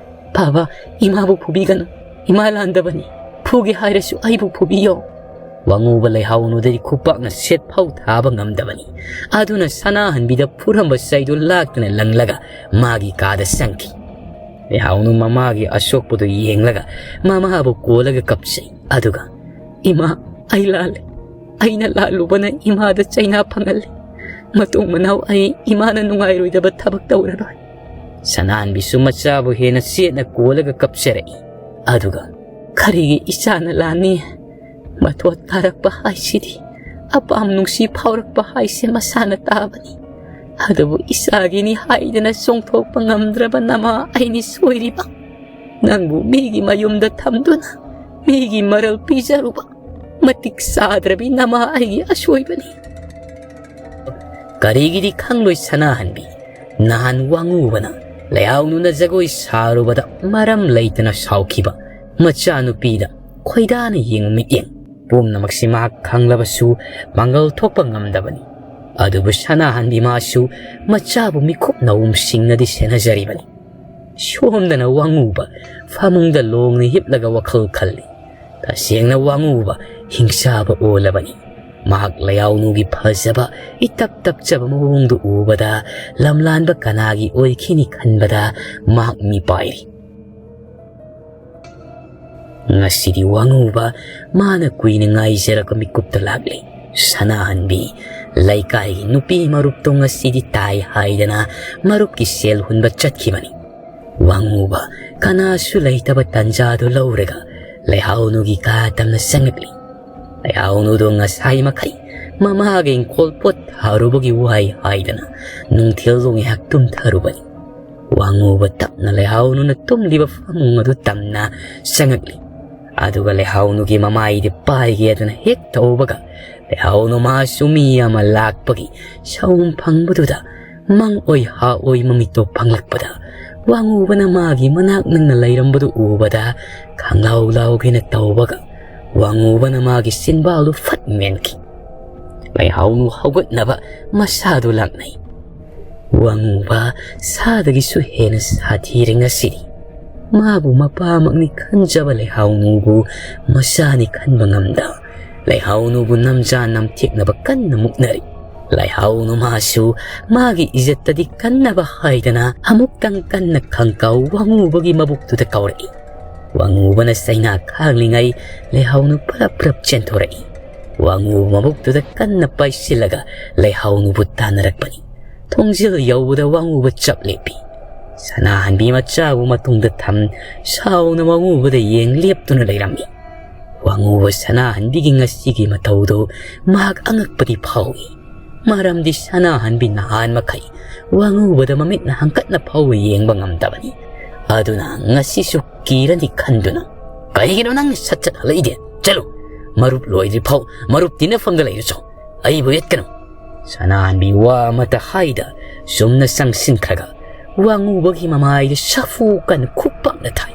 "ꯕꯥꯕꯥ, ꯏꯃꯥꯕꯨ ꯐꯨꯕꯤꯒꯅꯨ꯫ ꯏꯃꯥ ꯂꯥꯟꯗꯕꯅꯤ꯫ ꯐꯨꯒꯦ ꯍꯥꯏꯔꯁꯨ ꯑꯩꯕꯨ ꯐꯨꯕꯤꯌꯣ꯫" ꯋꯥꯉꯨꯕ ꯂꯩꯍꯥꯎꯅꯨꯗꯗꯤ ꯈꯨꯄꯥꯛꯅ ꯁꯦꯠ ꯐꯥꯎ ꯊꯥꯕ ꯉꯝꯗꯕꯅꯤ꯫ ꯑꯗꯨꯅ ꯁꯅꯥꯍꯟꯕꯤꯗ ꯐꯨꯔꯝꯕ ꯆꯩꯗꯨ ꯂꯥꯛꯇꯨꯅ ꯂꯪꯂꯒ ꯃꯥꯒꯤ ꯀꯥꯗ ꯆꯪꯈꯤ꯫ ꯂꯩꯍꯥꯎꯅꯨ ꯃꯃꯥꯒꯤ ꯑꯁꯣꯛꯄꯗꯨ ꯌꯦꯡꯂꯒ ꯃꯃꯥꯕꯨ ꯀꯣꯜꯂꯒ ꯀꯞꯆꯩ꯫ ꯑꯗꯨꯒ, "ꯏꯃꯥ, ꯑꯩ ꯂꯥꯜꯂꯦ꯫ ꯑꯩꯅ ꯂꯥꯜꯂꯨꯕꯅ ꯏꯃꯥꯗ ꯆꯩꯅꯥ ꯐꯪꯍꯜꯂꯦ꯫ ꯃꯇꯨꯡ ꯃꯅꯥꯎ ꯑꯩ ꯏꯃꯥꯅ ꯅꯨꯡꯉꯥꯏꯔꯣꯏꯗꯕ ꯊꯕꯛ ꯇꯧꯔꯔꯣꯏ꯫" ꯁꯅꯥꯍꯟꯕꯤꯁꯨ ꯃꯆꯥꯕꯨ ꯍꯦꯟꯅ ꯆꯦꯠꯅ ꯀꯣꯜꯂꯒ ꯀꯞꯆꯔꯛꯏ꯫ ꯑꯗꯨꯒ, "ꯀꯔꯤꯒꯤ ꯏꯆꯥꯅ ꯂꯥꯟꯅꯤ? ꯃꯊꯣꯠ ꯀꯥꯔꯛꯄ ꯍꯥꯏꯁꯤꯗꯤ ꯑꯄꯥꯝ ꯅꯨꯡꯁꯤ ꯐꯥꯎꯔꯛꯄ ꯍꯥꯏꯁꯦ ꯃꯁꯥꯅ ꯇꯥꯕꯅꯤ꯫ ꯑꯗꯨꯕꯨ ꯏꯆꯥꯒꯤꯅꯤ ꯍꯥꯏꯗꯅ ꯆꯣꯡꯊꯣꯛꯄ ꯉꯝꯗ꯭ꯔꯕ ꯅꯃꯥ ꯑꯩꯅꯤ ꯁꯣꯏꯔꯤꯕ꯫ ꯅꯪꯕꯨ ꯃꯤꯒꯤ ꯃꯌꯨꯝꯗ ꯊꯝꯗꯨꯅ ꯃꯤꯒꯤ ꯃꯔꯜ ꯄꯤꯖꯔꯨꯕ ꯃꯇꯤꯛ ꯆꯥꯗ꯭ꯔꯕꯤ ꯅꯃꯥ ꯑꯩꯒꯤ ꯑꯁꯣꯏꯕꯅꯤ꯫" ꯀꯔꯤꯒꯤꯗꯤ ꯈꯪꯂꯣꯏ ꯁꯅꯥꯍꯟꯕꯤ꯫ ꯅꯍꯥꯟ ꯋꯥꯉꯨꯕꯅ ꯂꯩꯍꯥꯎꯅꯨꯅ ꯖꯒꯣꯏ ꯁꯥꯔꯨꯕꯗ ꯃꯔꯝ ꯂꯩꯇꯅ ꯁꯥꯎꯈꯤꯕ ꯃꯆꯥꯅꯨꯄꯤꯗ ꯈꯣꯏꯗꯥꯅ ꯌꯦꯡꯕ ꯃꯤꯠꯌꯦꯡ ꯄꯨꯝꯅꯃꯛꯁꯤ ꯃꯍꯥꯛ ꯈꯪꯂꯕꯁꯨ ꯄꯥꯡꯒꯜ ꯊꯣꯛꯄ ꯉꯝꯗꯕꯅꯤ꯫ ꯑꯗꯨꯕꯨ ꯁꯅꯥꯍꯟꯕꯤ ꯃꯥꯁꯨ ꯃꯆꯥꯕꯨ ꯃꯤꯀꯨꯞ ꯅꯥꯎꯝꯁꯤꯡꯅꯗꯤ ꯁꯦꯟꯅꯖꯔꯤꯕꯅꯤ꯫ ꯁꯣꯝꯗꯅ ꯋꯥꯉꯨꯕ ꯐꯃꯨꯡꯗ ꯂꯣꯡꯅ ꯍꯤꯞꯂꯒ ꯋꯥꯈꯜ ꯈꯜꯂꯤ꯫ ꯇꯁꯦꯡꯅ ꯋꯥꯉꯨꯕ ꯍꯤꯡꯆꯥꯕ ꯑꯣꯜꯂꯕꯅꯤ꯫ ꯃꯍꯥꯛ ꯂꯩꯍꯥꯎꯅꯨꯒꯤ ꯐꯖꯕ ꯏꯇꯞ ꯇꯞꯆꯕ ꯃꯑꯣꯡꯗꯨ ꯎꯕꯗ ꯂꯝꯂꯥꯟꯕ ꯀꯅꯥꯒꯤ ꯑꯣꯏꯈꯤꯅꯤ ꯈꯟꯕꯗ ꯃꯍꯥꯛ ꯃꯤꯄꯥꯏꯔꯤ꯫ ꯉꯁꯤꯗꯤ ꯋꯥꯉꯨꯕ ꯃꯥꯅ ꯀꯨꯏꯅ ꯉꯥꯏꯖꯔꯛꯄ ꯃꯤꯀꯨꯞꯇ ꯂꯥꯛꯂꯤ꯫ ꯁꯅꯥꯍꯟꯕꯤ ꯂꯩꯀꯥꯏꯒꯤ ꯅꯨꯄꯤ ꯃꯔꯨꯞꯇꯣ ꯉꯁꯤꯗꯤ ꯇꯥꯏ ꯍꯥꯏꯗꯅ ꯃꯔꯨꯞꯀꯤ ꯁꯦꯜ ꯍꯨꯟꯕ ꯆꯠꯈꯤꯕꯅꯤ꯫ ꯋꯥꯉꯨꯕ ꯀꯅꯥꯁꯨ ꯂꯩꯇꯕ ꯇꯟꯖꯥꯗꯨ ꯂꯧꯔꯒ ꯂꯩꯍꯥꯎꯅꯨꯒꯤ ꯀꯥ ꯇꯝꯅ ꯆꯪꯉꯛꯂꯤ꯫ ꯂꯩꯍꯥꯎꯅꯨꯗꯣ ꯉꯁꯥꯏ ꯃꯈꯩ ꯃꯃꯥꯒ ꯏꯪꯈꯣꯜ ꯄꯣꯠ ꯊꯥꯔꯨꯕꯒꯤ ꯋꯥꯏ ꯍꯥꯏꯗꯅ ꯅꯨꯡꯊꯤꯜꯗꯣ ꯉꯥꯏꯍꯥꯛ ꯇꯨꯝꯊꯔꯨꯕꯅꯤ꯫ ꯋꯥꯉꯨꯕ ꯇꯞꯅ ꯂꯩꯍꯥꯎꯅꯨꯅ ꯇꯨꯝꯂꯤꯕ ꯐꯃꯨꯡ ꯑꯗꯨ ꯇꯝꯅ ꯆꯪꯉꯛꯂꯤ꯫ ꯑꯗꯨꯒ ꯂꯩꯍꯥꯎꯅꯨꯒꯤ ꯃꯃꯥꯏꯗꯤ ꯄꯥꯏꯒꯦ ꯑꯗꯨꯅ ꯍꯦꯛ ꯇꯧꯕꯒ, ꯂꯩꯍꯥꯎꯅꯨ ꯃꯥꯁꯨ ꯃꯤ ꯑꯃ ꯂꯥꯛꯄꯒꯤ ꯁꯥꯎꯝ ꯐꯪꯕꯗꯨꯗ ꯃꯪ ꯑꯣꯏ ꯍꯥ ꯑꯣꯏ ꯃꯃꯤꯠꯇꯣ ꯐꯪꯂꯛꯄꯗ, ꯋꯥꯉꯨꯕꯅ ꯃꯥꯒꯤ ꯃꯅꯥꯛ ꯅꯪꯅ ꯂꯩꯔꯝꯕꯗꯨ ꯎꯕꯗ ꯈꯪꯂꯥꯎ ꯂꯥꯎꯒꯦꯅ ꯇꯧꯕꯒ, ꯋꯥꯉꯨꯕꯅ ꯃꯥꯒꯤ ꯁꯤꯟꯕꯥꯜꯗꯨ ꯐꯠ ꯃꯦꯟꯈꯤ꯫ ꯂꯩꯍꯥꯎꯅꯨ ꯍꯧꯒꯠꯅꯕ ꯃꯁꯥꯗꯨ ꯂꯥꯛꯅꯩ꯫ ꯋꯥꯉꯨꯕ ꯁꯥꯗꯒꯤꯁꯨ ꯍꯦꯟꯅ ꯁꯥꯊꯤꯔꯦ ꯉꯁꯤꯗꯤ꯫ ꯃꯥꯕꯨ ꯃꯄꯥꯃꯛꯅꯤ ꯈꯟꯖꯕ ꯂꯩꯍꯥꯎꯅꯨꯕꯨ ꯃꯆꯥꯅꯤ ꯈꯟꯕ ꯉꯝꯗ, ꯂꯩꯍꯥꯎꯅꯨꯕꯨ ꯅꯝꯖꯥ ꯅꯝꯊꯦꯛꯅꯕ ꯀꯟꯅ ꯃꯨꯛꯅꯔꯤ꯫ ꯂꯩꯍꯥꯎꯅꯨ ꯃꯥꯁꯨ ꯃꯥꯒꯤ ꯏꯖꯠꯇꯗꯤ ꯀꯟꯅꯕ ꯍꯥꯏꯗꯅ ꯑꯃꯨꯛꯇꯪ ꯀꯟꯅ ꯈꯪꯀꯥꯎ ꯋꯥꯉꯨꯕꯒꯤ ꯃꯕꯨꯛꯇꯨꯗ ꯀꯥꯎꯔꯛꯏ꯫ ꯋꯥꯉꯨꯕꯅ ꯆꯩꯅꯥ ꯈꯥꯡꯂꯤꯉꯩ ꯂꯩꯍꯥꯎꯅꯨ ꯄꯔꯞ ꯄꯔꯞ ꯆꯦꯟꯊꯣꯔꯛꯏ꯫ ꯋꯥꯉꯨꯕ ꯃꯕꯨꯛꯇꯨꯗ ꯀꯟꯅ ꯄꯥꯏꯁꯤꯜꯂꯒ ꯂꯩꯍꯥꯎꯅꯨꯕꯨ ꯇꯥꯟꯅꯔꯛꯄꯅꯤ꯫ ꯊꯣꯡꯖꯤꯜ ꯌꯧꯕꯗ ꯋꯥꯉꯨꯕ ꯆꯞ ꯂꯦꯞꯄꯤ꯫ ꯁꯅꯥꯍꯟꯕꯤ ꯃꯆꯥꯕꯨ ꯃꯇꯨꯡꯗ ꯊꯝ ꯁꯥꯎꯅ ꯋꯥꯉꯨꯕꯗ ꯌꯦꯡ ꯂꯦꯞꯇꯨꯅ ꯂꯩꯔꯝꯃꯤ꯫ ꯋꯥꯉꯨꯕ ꯁꯅꯥꯍꯟꯕꯤꯒꯤ ꯉꯁꯤꯒꯤ ꯃꯇꯧꯗꯨ ꯃꯍꯥꯛ ꯑꯉꯛꯄꯗꯤ ꯐꯥꯎꯏ꯫ ꯃꯔꯝꯗꯤ ꯁꯅꯥꯍꯟꯕꯤ ꯅꯍꯥꯟ ꯃꯈꯩ ꯋꯥꯉꯨꯕꯗ ꯃꯃꯤꯠꯅ ꯍꯪꯀꯠꯅ ꯐꯥꯎꯕ ꯌꯦꯡꯕ ꯉꯝꯗꯕꯅꯤ꯫ ꯑꯗꯨꯅ ꯉꯁꯤꯁꯨ ꯀꯤꯔꯅꯤ ꯈꯟꯗꯨꯅ, "ꯀꯩꯒꯤꯅꯣ ꯅꯪꯅ ꯁꯠ ꯁꯠ ꯍꯜꯂꯛꯏꯗꯤ? ꯆꯠꯂꯨ, ꯃꯔꯨꯞ ꯂꯣꯏꯗ꯭ꯔꯤ ꯐꯥꯎ ꯃꯔꯨꯞ ꯇꯤꯟꯅꯐꯝꯗ ꯂꯩꯔꯨꯆꯣ, ꯑꯩꯕꯨ ꯌꯦꯠꯀꯅꯨ꯫" ꯁꯅꯥꯍꯟꯕꯤ ꯋꯥ ꯑꯃꯠꯇ ꯍꯥꯏꯗ ꯆꯨꯝꯅ ꯆꯪꯁꯤꯟꯈ꯭ꯔꯒ ꯋꯥꯉꯨꯕꯒꯤ ꯃꯃꯥꯏꯗ ꯁꯥꯐꯨ ꯀꯟꯅ ꯈꯨꯄꯥꯛꯅ ꯊꯥꯏ꯫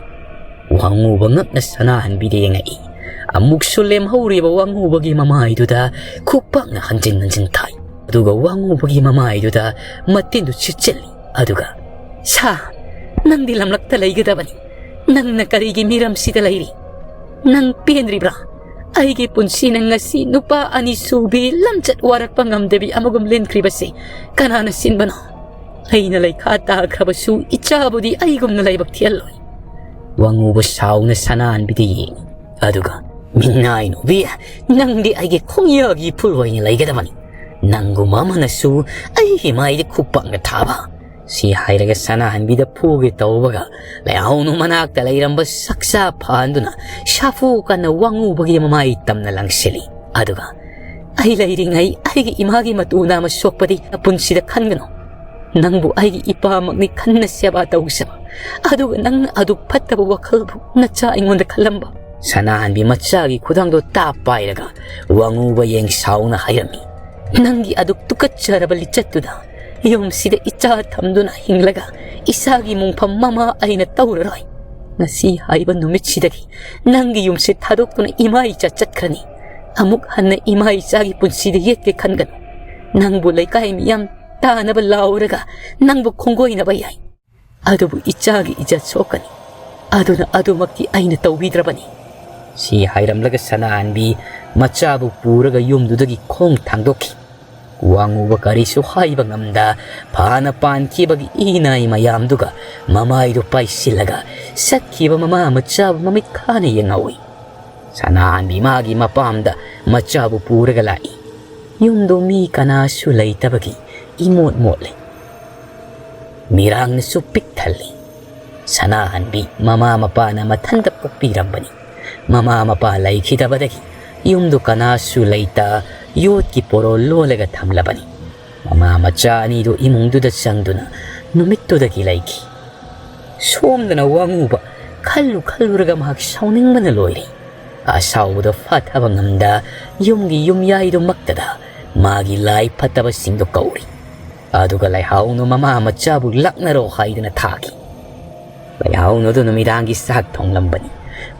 ꯋꯥꯉꯨꯕ ꯉꯛꯅ ꯁꯅꯥꯍꯟꯕꯤꯗ ꯌꯦꯡꯉꯛꯏ꯫ ꯑꯃꯨꯛꯁꯨ ꯂꯦꯝꯍꯧꯔꯤꯕ ꯋꯥꯉꯨꯕꯒꯤ ꯃꯃꯥꯏꯗꯨꯗ ꯈꯨꯄꯥꯛꯅ ꯍꯟꯖꯤꯟ ꯍꯟꯖꯤꯟ ꯊꯥꯏ꯫ ꯑꯗꯨꯒ ꯋꯥꯉꯨꯕꯒꯤ ꯃꯃꯥꯏꯗꯨꯗ ꯃꯇꯤꯟꯗꯨ ꯁꯤꯠꯆꯤꯜꯂꯤ꯫ ꯑꯗꯨꯒ, "ꯁꯥ, ꯅꯪꯗꯤ ꯂꯝꯂꯛꯇ ꯂꯩꯒꯗꯕꯅꯤ꯫ ꯅꯪꯅ ꯀꯔꯤꯒꯤ ꯃꯤꯔꯝꯁꯤꯗ ꯂꯩꯔꯤ? ꯅꯪ ꯄꯦꯟꯗ꯭ꯔꯤꯕ꯭ꯔꯥ? ꯑꯩꯒꯤ ꯄꯨꯟꯁꯤꯅ ꯉꯁꯤ ꯅꯨꯄꯥ ꯑꯅꯤꯁꯨꯕꯤ ꯂꯝꯆꯠ ꯋꯥꯔꯛꯄ ꯉꯝꯗꯕꯤ ꯑꯃꯒꯨꯝ ꯂꯦꯟꯈ꯭ꯔꯤꯕꯁꯤ ꯀꯅꯥꯅ ꯁꯤꯟꯕꯅꯣ? ꯑꯩꯅ ꯂꯩꯈꯥ ꯇꯥꯈ꯭ꯔꯕꯁꯨ ꯏꯆꯥꯕꯨꯗꯤ ꯑꯩꯒꯨꯝꯅ ꯂꯥꯏꯕꯛ ꯊꯤꯍꯜꯂꯣꯏ꯫" ꯋꯥꯉꯨꯕ ꯁꯥꯎꯅ ꯁꯅꯥꯍꯟꯕꯤꯗ ꯌꯦꯡꯉꯤ꯫ ꯑꯗꯨꯒ, "ꯃꯤꯅꯥꯏ ꯅꯨꯕꯤ, ꯅꯪꯗꯤ ꯑꯩꯒꯤ ꯈꯣꯡꯌꯥꯒꯤ ꯏꯐꯨꯜ ꯑꯣꯏꯅ ꯂꯩꯒꯗꯕꯅꯤ꯫ ꯅꯪꯒꯨꯝꯕ ꯑꯃꯅꯁꯨ ꯑꯩꯒꯤ ꯃꯥꯏꯗ ꯈꯨꯄꯥꯛꯅ ꯊꯥꯕ?" ꯁꯤ ꯍꯥꯏꯔꯒ ꯁꯅꯥꯍꯟꯕꯤꯗ ꯐꯨꯒꯦ ꯇꯧꯕꯒ, ꯂꯩꯍꯥꯎꯅꯨ ꯃꯅꯥꯛꯇ ꯂꯩꯔꯝꯕ ꯁꯛꯆꯥ ꯐꯍꯟꯗꯨꯅ ꯁꯥꯐꯨ ꯀꯟꯅ ꯋꯥꯉꯨꯕꯒꯤ ꯃꯃꯥꯏ ꯇꯝꯅ ꯂꯪꯁꯤꯜꯂꯤ꯫ ꯑꯗꯨꯒ, "ꯑꯩ ꯂꯩꯔꯤꯉꯩ ꯑꯩꯒꯤ ꯏꯃꯥꯒꯤ ꯃꯇꯨ ꯅꯥꯝꯃ ꯁꯣꯛꯄꯗꯤ ꯅꯄꯨꯟꯁꯤꯗ ꯈꯟꯒꯅꯨ꯫ ꯅꯪꯕꯨ ꯑꯩꯒꯤ ꯏꯄꯥꯃꯛꯅꯤ ꯈꯟꯅ ꯁꯦꯕꯥ ꯇꯧꯖꯕ, ꯑꯗꯨꯒ ꯅꯪꯅ ꯑꯗꯨꯛ ꯐꯠꯇꯕ ꯋꯥꯈꯜꯕꯨ ꯅꯆꯥ ꯑꯩꯉꯣꯟꯗ ꯈꯜꯂꯝꯕ?" ꯁꯅꯥꯍꯟꯕꯤ ꯃꯆꯥꯒꯤ ꯈꯨꯗꯥꯡꯗꯣ ꯇꯥꯞ ꯄꯥꯏꯔꯒ ꯋꯥꯉꯨꯕ ꯌꯦꯡ ꯁꯥꯎꯅ ꯍꯥꯏꯔꯝꯃꯤ, "ꯅꯪꯒꯤ ꯑꯗꯨꯛ ꯇꯨꯀꯠꯆꯔꯕ ꯂꯤꯆꯠꯇꯨꯗ ꯌꯨꯝꯁꯤꯗ ꯏꯆꯥ ꯊꯝꯗꯨꯅ ꯍꯤꯡꯂꯒ ꯏꯆꯥꯒꯤ ꯃꯣꯡꯐꯝ ꯃꯃꯥ ꯑꯩꯅ ꯇꯧꯔꯔꯣꯏ꯫ ꯉꯁꯤ ꯍꯥꯏꯕ ꯅꯨꯃꯤꯠꯁꯤꯗꯒꯤ ꯅꯪꯒꯤ ꯌꯨꯝꯁꯦ ꯊꯥꯗꯣꯛꯇꯨꯅ ꯏꯃꯥ ꯏꯆꯥ ꯆꯠꯈ꯭ꯔꯅꯤ꯫ ꯑꯃꯨꯛ ꯍꯟꯅ ꯏꯃꯥ ꯏꯆꯥꯒꯤ ꯄꯨꯟꯁꯤꯗ ꯌꯦꯠꯀꯦ ꯈꯟꯒꯅꯨ꯫ ꯅꯪꯕꯨ ꯂꯩꯀꯥꯏ ꯃꯤꯌꯥꯝ ꯇꯥꯅꯕ ꯂꯥꯎꯔꯒ ꯅꯪꯕꯨ ꯈꯣꯡꯒꯣꯏꯅꯕ ꯌꯥꯏ꯫ ꯑꯗꯨꯕꯨ ꯏꯆꯥꯒꯤ ꯏꯖꯠ ꯁꯣꯛꯀꯅꯤ꯫ ꯑꯗꯨꯅ ꯑꯗꯨꯃꯛꯇꯤ ꯑꯩꯅ ꯇꯧꯕꯤꯗ꯭ꯔꯕꯅꯤ꯫" ꯁꯤ ꯍꯥꯏꯔꯝꯂꯒ ꯁꯅꯥꯍꯟꯕꯤ ꯃꯆꯥꯕꯨ ꯄꯨꯔꯒ ꯌꯨꯝꯗꯨꯗꯒꯤ ꯈꯣꯡ ꯊꯥꯡꯗꯣꯛꯈꯤ꯫ ꯋꯥꯉꯨꯕ ꯀꯔꯤꯁꯨ ꯍꯥꯏꯕ ꯉꯝꯗ ꯐꯥꯅ ꯄꯥꯟꯈꯤꯕꯒꯤ ꯏꯅꯥꯏ ꯃꯌꯥꯝꯗꯨꯒ ꯃꯃꯥꯏꯗꯨ ꯄꯥꯏꯁꯤꯜꯂꯒ ꯆꯠꯈꯤꯕ ꯃꯃꯥ ꯃꯆꯥꯕꯨ ꯃꯃꯤꯠ ꯈꯥꯅ ꯌꯦꯡꯍꯧꯏ꯫ ꯁꯅꯥꯍꯟꯕꯤ ꯃꯥꯒꯤ ꯃꯄꯥꯝꯗ ꯃꯆꯥꯕꯨ ꯄꯨꯔꯒ ꯂꯥꯛꯏ꯫ ꯌꯨꯝꯗꯨ ꯃꯤ ꯀꯅꯥꯁꯨ ꯂꯩꯇꯕꯒꯤ ꯏꯃꯣꯠ ꯃꯣꯠꯂꯤ꯫ ꯃꯤꯔꯥꯡꯅꯁꯨ ꯄꯤꯛ ꯊꯜꯂꯤ꯫ ꯁꯅꯥꯍꯟꯕꯤ ꯃꯃꯥ ꯃꯄꯥꯅ ꯃꯊꯟꯇ ꯄꯣꯛꯄꯤꯔꯝꯕꯅꯤ꯫ ꯃꯃꯥ ꯃꯄꯥ ꯂꯩꯈꯤꯗꯕꯗꯒꯤ ꯌꯨꯝꯗꯨ ꯀꯅꯥꯁꯨ ꯂꯩꯇ ꯌꯣꯠꯀꯤ ꯄꯣꯔꯣ ꯂꯣꯜꯂꯒ ꯊꯝꯂꯕꯅꯤ꯫ ꯃꯃꯥ ꯃꯆꯥ ꯑꯅꯤꯗꯨ ꯏꯃꯨꯡꯗꯨꯗ ꯆꯪꯗꯨꯅ ꯅꯨꯃꯤꯠꯇꯨꯗꯒꯤ ꯂꯩꯈꯤ꯫ ꯁꯣꯝꯗꯅ ꯋꯥꯉꯨꯕ ꯈꯜꯂꯨ ꯈꯜꯂꯨꯔꯒ ꯃꯍꯥꯛ ꯁꯥꯎꯅꯤꯡꯕꯅ ꯂꯣꯏꯔꯦ꯫ ꯑꯁꯥꯎꯕꯗꯣ ꯐꯥꯊꯕ ꯉꯝꯗ ꯌꯨꯝꯒꯤ ꯌꯨꯝꯌꯥꯏꯗꯨꯃꯛꯇꯗ ꯃꯥꯒꯤ ꯂꯥꯏ ꯐꯠꯇꯕꯁꯤꯡꯗꯨ ꯀꯧꯔꯤ꯫ ꯑꯗꯨꯒ ꯂꯩꯍꯥꯎꯅꯨ ꯃꯃꯥ ꯃꯆꯥꯕꯨ ꯂꯥꯛꯅꯔꯣ ꯍꯥꯏꯗꯨꯅ ꯊꯥꯈꯤ꯫ ꯂꯩꯍꯥꯎꯅꯨꯗꯨ ꯅꯨꯃꯤꯗꯥꯡꯒꯤ ꯆꯥꯛ ꯊꯣꯡꯂꯝꯕꯅꯤ꯫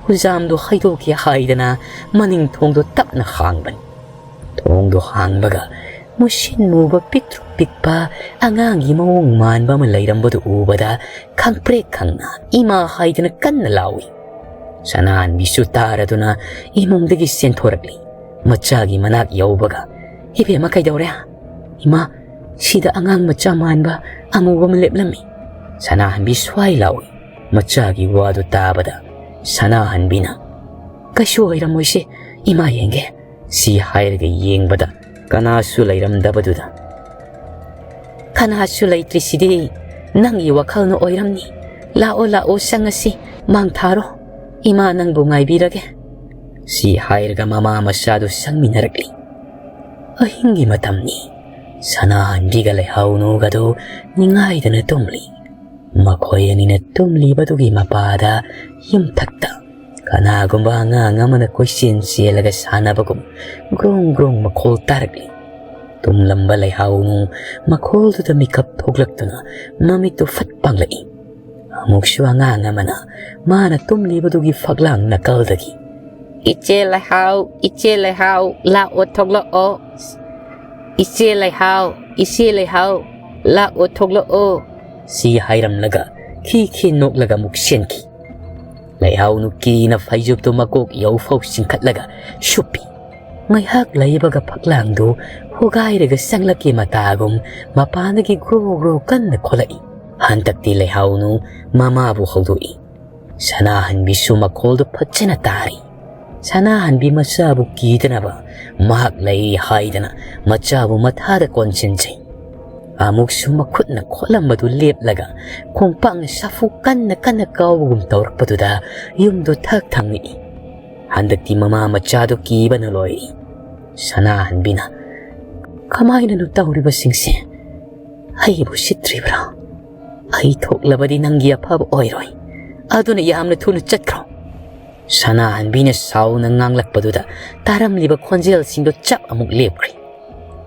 ꯈꯨꯖꯥꯝꯗꯨ ꯍꯩꯗꯣꯛꯀꯦ ꯍꯥꯏꯗꯅ ꯃꯅꯤꯡ ꯊꯣꯡꯗꯨ ꯇꯞꯅ ꯍꯥꯡꯕꯅꯤ꯫ ꯊꯣꯡꯗꯨ ꯍꯥꯡꯕꯒ ꯃꯨꯁꯤꯟ ꯃꯨꯕ ꯄꯤꯛꯇ꯭ꯔꯨ ꯄꯤꯛꯄ ꯑꯉꯥꯡꯒꯤ ꯃꯑꯣꯡ ꯃꯥꯟꯕ ꯑꯃ ꯂꯩꯔꯝꯕꯗꯨ ꯎꯕꯗ ꯈꯪꯄ꯭ꯔꯦꯛ ꯈꯪꯅ ꯏꯃꯥ ꯍꯥꯏꯗꯅ ꯀꯟꯅ ꯂꯥꯎꯏ꯫ ꯁꯅꯥꯍꯟꯕꯤꯁꯨ ꯇꯥꯔꯗꯨꯅ ꯏꯃꯨꯡꯗꯒꯤ ꯆꯦꯟꯊꯣꯔꯛꯂꯤ꯫ ꯃꯆꯥꯒꯤ ꯃꯅꯥꯛ ꯌꯧꯕꯒ, "ꯏꯕꯦꯝꯃ, ꯀꯩꯗꯧꯔꯦ?" "ꯏꯃꯥ, ꯁꯤꯗ ꯑꯉꯥꯡ ꯃꯆꯥ ꯃꯥꯟꯕ ꯑꯃꯨꯕ ꯑꯃ ꯂꯦꯞꯂꯝꯃꯤ꯫" ꯁꯅꯥꯍꯟꯕꯤ ꯁ꯭ꯋꯥꯏ ꯂꯥꯎꯏ꯫ ꯃꯆꯥꯒꯤ ꯋꯥꯗꯨ ꯇꯥꯕꯗ ꯁꯅꯥꯍꯟꯕꯤꯅ, "ꯀꯩꯁꯨ ꯑꯣꯏꯔꯝꯃꯣꯏꯁꯦ, ꯏꯃꯥ ꯌꯦꯡꯒꯦ꯫" ꯁꯤ ꯍꯥꯏꯔꯒ ꯌꯦꯡꯕꯗ ꯀꯅꯥꯁꯨ ꯂꯩꯔꯝꯗꯕꯗꯨꯗ, "ꯀꯅꯥꯁꯨ ꯂꯩꯇ꯭ꯔꯤꯁꯤꯗꯤ ꯅꯪꯒꯤ ꯋꯥꯈꯜꯅ ꯑꯣꯏꯔꯝꯅꯤ꯫ ꯂꯥꯛꯑꯣ, ꯂꯥꯛꯑꯣ, ꯆꯪꯉꯁꯤ, ꯃꯥꯡ ꯊꯥꯔꯣ꯫ ꯏꯃꯥ ꯅꯪꯕꯨ ꯉꯥꯏꯕꯤꯔꯒꯦ꯫" ꯁꯤ ꯍꯥꯏꯔꯒ ꯃꯃꯥ ꯃꯆꯥꯗꯨ ꯆꯪꯃꯤꯟꯅꯔꯛꯂꯤ꯫ ꯑꯍꯤꯡꯒꯤ ꯃꯇꯝꯅꯤ꯫ ꯁꯅꯥꯍꯟꯕꯤꯒ ꯂꯩꯍꯥꯎꯅꯨꯒꯗꯨ ꯅꯤꯡꯉꯥꯏꯗꯅ ꯇꯨꯝꯂꯤ꯫ ꯃꯈꯣꯏ ꯑꯅꯤꯅ ꯇꯨꯝꯂꯤꯕꯗꯨꯒꯤ ꯃꯄꯥꯗ ꯌꯨꯝꯊꯛꯇ ꯀꯅꯥꯒꯨꯝꯕ ꯑꯉꯥꯡ ꯑꯃꯅ ꯀꯣꯏꯆꯦꯟ ꯆꯦꯜꯂꯒ ꯁꯥꯟꯅꯕꯒꯨꯝ ꯒ꯭ꯔꯣꯡ ꯒ꯭ꯔꯣꯡ ꯃꯈꯣꯜ ꯇꯥꯔꯛꯂꯤ꯫ ꯇꯨꯝꯂꯝꯕ ꯂꯩꯍꯥꯎꯅꯨ ꯃꯈꯣꯜꯗꯨꯗ ꯃꯤꯀꯞ ꯊꯣꯛꯂꯛꯇꯨꯅ ꯃꯃꯤꯠꯇꯨ ꯐꯠ ꯄꯥꯡꯂꯛꯏ꯫ ꯑꯃꯨꯛꯁꯨ ꯑꯉꯥꯡ ꯑꯃꯅ ꯃꯥꯅ ꯇꯨꯝꯂꯤꯕꯗꯨꯒꯤ ꯐꯛꯂꯥꯡ ꯅꯥꯀꯜꯗꯒꯤ, "ꯏꯆꯦ ꯂꯩꯍꯥꯎ, ꯏꯆꯦ ꯂꯩꯍꯥꯎ, ꯂꯥꯛꯑꯣ ꯊꯣꯛꯂꯛꯑꯣ꯫ ꯏꯆꯦ ꯂꯩꯍꯥꯎ, ꯏꯆꯦ ꯂꯩꯍꯥꯎ, ꯂꯥꯛꯑꯣ ꯊꯣꯛꯂꯛꯑꯣ," ꯁꯤ ꯍꯥꯏꯔꯝꯂꯒ ꯈꯤ ꯈꯤ ꯅꯣꯛꯂꯒ ꯑꯃꯨꯛ ꯆꯦꯟꯈꯤ꯫ ꯂꯩꯍꯥꯎꯅꯨ ꯀꯤꯅ ꯐꯩꯖꯨꯞꯇꯨ ꯃꯀꯣꯛ ꯌꯧꯐꯥꯎ ꯆꯤꯡꯈꯠꯂꯒ ꯁꯨꯞꯄꯤ꯫ ꯉꯥꯏꯍꯥꯛ ꯂꯩꯕꯒ ꯐꯛꯂꯥꯡꯗꯨ ꯍꯣꯒꯥꯏꯔꯒ ꯆꯪꯂꯛꯀꯦ ꯃꯇꯥꯒꯨꯝ ꯃꯄꯥꯟꯗꯒꯤ ꯒ꯭ꯔꯣ ꯒ꯭ꯔꯣ ꯀꯟꯅ ꯈꯣꯠꯂꯛꯏ꯫ ꯍꯟꯗꯛꯇꯤ ꯂꯩꯍꯥꯎꯅꯨ ꯃꯃꯥꯕꯨ ꯍꯧꯗꯣꯛꯏ꯫ ꯁꯅꯥꯍꯟꯕꯤꯁꯨ ꯃꯈꯣꯜꯗꯨ ꯐꯖꯅ ꯇꯥꯔꯤ꯫ ꯁꯅꯥꯍꯟꯕꯤ ꯃꯆꯥꯕꯨ ꯀꯤꯗꯅꯕ ꯃꯍꯥꯛ ꯂꯩ ꯍꯥꯏꯗꯅ ꯃꯆꯥꯕꯨ ꯃꯊꯥꯗ ꯀꯣꯟꯁꯤꯟꯖꯩ꯫ ꯑꯃꯨꯛꯁꯨ ꯃꯈꯨꯠꯅ ꯈꯣꯠꯂꯝꯕꯗꯨ ꯂꯦꯞꯂꯒ ꯈꯣꯡꯄꯥꯛꯅ ꯁꯥꯐꯨ ꯀꯟꯅ ꯀꯟꯅ ꯀꯥꯎꯕꯒꯨꯝ ꯇꯧꯔꯛꯄꯗꯨꯗ ꯌꯨꯝꯗꯨ ꯊꯛ ꯊꯛ ꯅꯤꯛꯏ꯫ ꯍꯟꯗꯛꯇꯤ ꯃꯃꯥ ꯃꯆꯥꯗꯨ ꯀꯤꯕꯅ ꯂꯣꯏꯔꯤ꯫ ꯁꯅꯥꯍꯟꯕꯤꯅ, "ꯀꯃꯥꯏꯅꯅꯣ ꯇꯧꯔꯤꯕꯁꯤꯡꯁꯦ? ꯑꯩꯕꯨ ꯁꯤꯠꯇ꯭ꯔꯤꯕ꯭ꯔꯥ? ꯑꯩ ꯊꯣꯛꯂꯕꯗꯤ ꯅꯪꯒꯤ ꯑꯐꯕ ꯑꯣꯏꯔꯣꯏ꯫ ꯑꯗꯨꯅ ꯌꯥꯝꯅ ꯊꯨꯅ ꯆꯠꯈ꯭ꯔꯣ꯫" ꯁꯅꯥꯍꯟꯕꯤꯅ ꯁꯥꯎꯅ ꯉꯥꯡꯂꯛꯄꯗꯨꯗ ꯇꯥꯔꯝꯂꯤꯕ ꯈꯣꯟꯖꯦꯜꯁꯤꯡꯗꯨ ꯆꯞ ꯑꯃꯨꯛ ꯂꯦꯞꯈ꯭ꯔꯤ꯫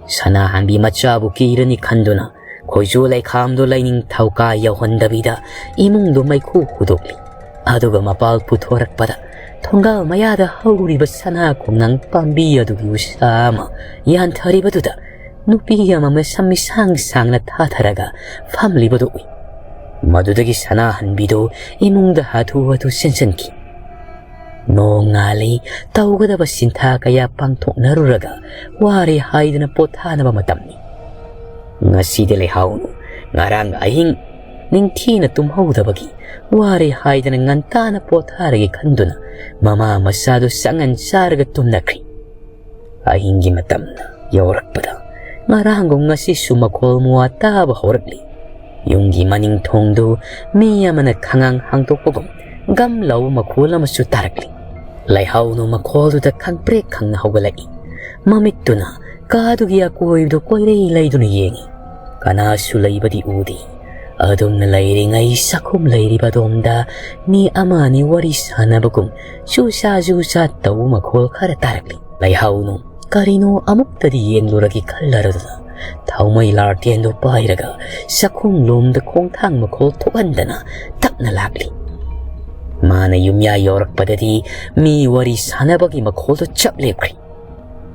ꯁꯅꯥꯍꯟꯕꯤ ꯃꯆꯥꯕꯨ ꯀꯤꯔꯅꯤ ꯈꯟꯗꯨꯅ ꯈꯣꯏꯖꯨ ꯂꯩꯈꯥꯝꯗꯨ ꯂꯩꯅꯤꯡꯊꯧ ꯀꯥ ꯌꯧꯍꯟꯗꯕꯤꯗ ꯏꯃꯨꯡꯗꯨ ꯃꯩꯈꯨ ꯍꯨꯗꯣꯛꯂꯤ꯫ ꯑꯗꯨꯒ ꯃꯄꯥꯜ ꯄꯨꯊꯣꯔꯛꯄꯗ ꯊꯣꯡꯒꯥꯜ ꯃꯌꯥꯗ ꯍꯧꯔꯤꯕ ꯁꯅꯥ ꯈꯣꯡꯅꯥꯡ ꯄꯥꯝꯕꯤ ꯑꯗꯨꯒꯤ ꯎꯁꯥ ꯑꯃ ꯌꯥꯟꯊꯔꯤꯕꯗꯨꯗ ꯅꯨꯄꯤ ꯑꯃ ꯃꯁꯝ ꯃꯤꯁꯥꯡ ꯁꯥꯡꯅ ꯊꯥꯊꯔꯒ ꯐꯝꯂꯤꯕꯗꯨ ꯎꯏ꯫ ꯃꯗꯨꯗꯒꯤ ꯁꯅꯥꯍꯟꯕꯤꯗꯨ ꯏꯃꯨꯡꯗ ꯍꯥꯊꯨ ꯍꯥꯊꯨ ꯆꯦꯟꯁꯤꯟꯈꯤ꯫ ꯅꯣꯡꯉꯥꯜꯂꯤ꯫ ꯇꯧꯒꯗꯕ ꯁꯤꯟꯊꯥ ꯀꯌꯥ ꯄꯥꯡꯊꯣꯛꯅꯔꯨꯔꯒ ꯋꯥꯔꯦ ꯍꯥꯏꯗꯅ ꯄꯣꯊꯥꯅꯕ ꯃꯇꯝꯅꯤ꯫ ꯉꯁꯤꯗꯤ ꯂꯩꯍꯥꯎꯅꯨ ꯉꯔꯥꯡ ꯑꯍꯤꯡ ꯅꯤꯡꯊꯤꯅ ꯇꯨꯝꯍꯧꯗꯕꯒꯤ ꯋꯥꯔꯦ ꯍꯥꯏꯗꯅ ꯉꯟꯇꯥꯅ ꯄꯣꯊꯥꯔꯒꯦ ꯈꯟꯗꯨꯅ ꯃꯃꯥ ꯃꯆꯥꯗꯨ ꯆꯥꯉꯟ ꯆꯥꯔꯒ ꯇꯨꯝꯅꯈ꯭ꯔꯤ꯫ ꯑꯍꯤꯡꯒꯤ ꯃꯇꯝꯅ ꯌꯧꯔꯛꯄꯗ ꯉꯔꯥꯡꯒꯨꯝ ꯉꯁꯤꯁꯨ ꯃꯈꯣꯜ ꯃꯋꯥ ꯇꯥꯕ ꯍꯧꯔꯛꯂꯤ꯫ ꯌꯨꯝꯒꯤ ꯃꯅꯤꯡ ꯊꯣꯡꯗꯨ ꯃꯤ ꯑꯃꯅ ꯈꯉꯥꯡ ꯍꯥꯡꯗꯣꯛꯄꯒꯨꯝ ꯒꯝ ꯂꯥꯎꯕ ꯃꯈꯣꯜ ꯑꯃꯁꯨ ꯇꯥꯔꯛꯂꯤ꯫ ꯂꯩꯍꯥꯎꯅꯨ ꯃꯈꯣꯜꯗꯨꯗ ꯈꯪꯄ꯭ꯔꯦꯛ ꯈꯪꯅ ꯍꯧꯒꯠꯂꯛꯏ꯫ ꯃꯃꯤꯠꯇꯨꯅ ꯀꯥꯗꯨꯒꯤ ꯑꯀꯣꯏꯕꯗꯨ ꯀꯣꯏꯔꯩ ꯂꯩꯗꯨꯅ ꯌꯦꯡꯏ꯫ ꯀꯅꯥꯁꯨ ꯂꯩꯕꯗꯤ ꯎꯗꯦ꯫ ꯑꯗꯨꯝꯅ ꯂꯩꯔꯤꯉꯩ ꯆꯥꯛꯈꯨꯝ ꯂꯩꯔꯤꯕ ꯑꯗꯣꯝꯗ ꯃꯤ ꯑꯃ ꯑꯅꯤ ꯋꯥꯔꯤ ꯁꯥꯟꯅꯕꯒꯨꯝ ꯆꯨꯁꯥ ꯆꯨꯁꯥ ꯇꯧꯕ ꯃꯈꯣꯜ ꯈꯔ ꯇꯥꯔꯛꯂꯤ꯫ ꯂꯩꯍꯥꯎꯅꯨ ꯀꯔꯤꯅꯣ ꯑꯃꯨꯛꯇꯗꯤ ꯌꯦꯡꯂꯨꯔꯒꯦ ꯈꯜꯂꯔꯗꯨꯅ ꯊꯥꯎꯃꯩ ꯂꯥꯔꯇꯦꯟꯗꯨ ꯄꯥꯏꯔꯒ ꯆꯥꯛꯈꯨꯝ ꯂꯣꯝꯗ ꯈꯣꯡꯊꯥꯡ ꯃꯈꯣꯜ ꯊꯣꯛꯍꯟꯗꯅ ꯇꯞꯅ ꯂꯥꯛꯂꯤ꯫ ꯃꯥꯅ ꯌꯨꯝꯌꯥ ꯌꯧꯔꯛꯄꯗꯗꯤ ꯃꯤ ꯋꯥꯔꯤ ꯁꯥꯟꯅꯕꯒꯤ ꯃꯈꯣꯜꯗꯨ ꯆꯞ ꯂꯦꯞꯈ꯭ꯔꯤ꯫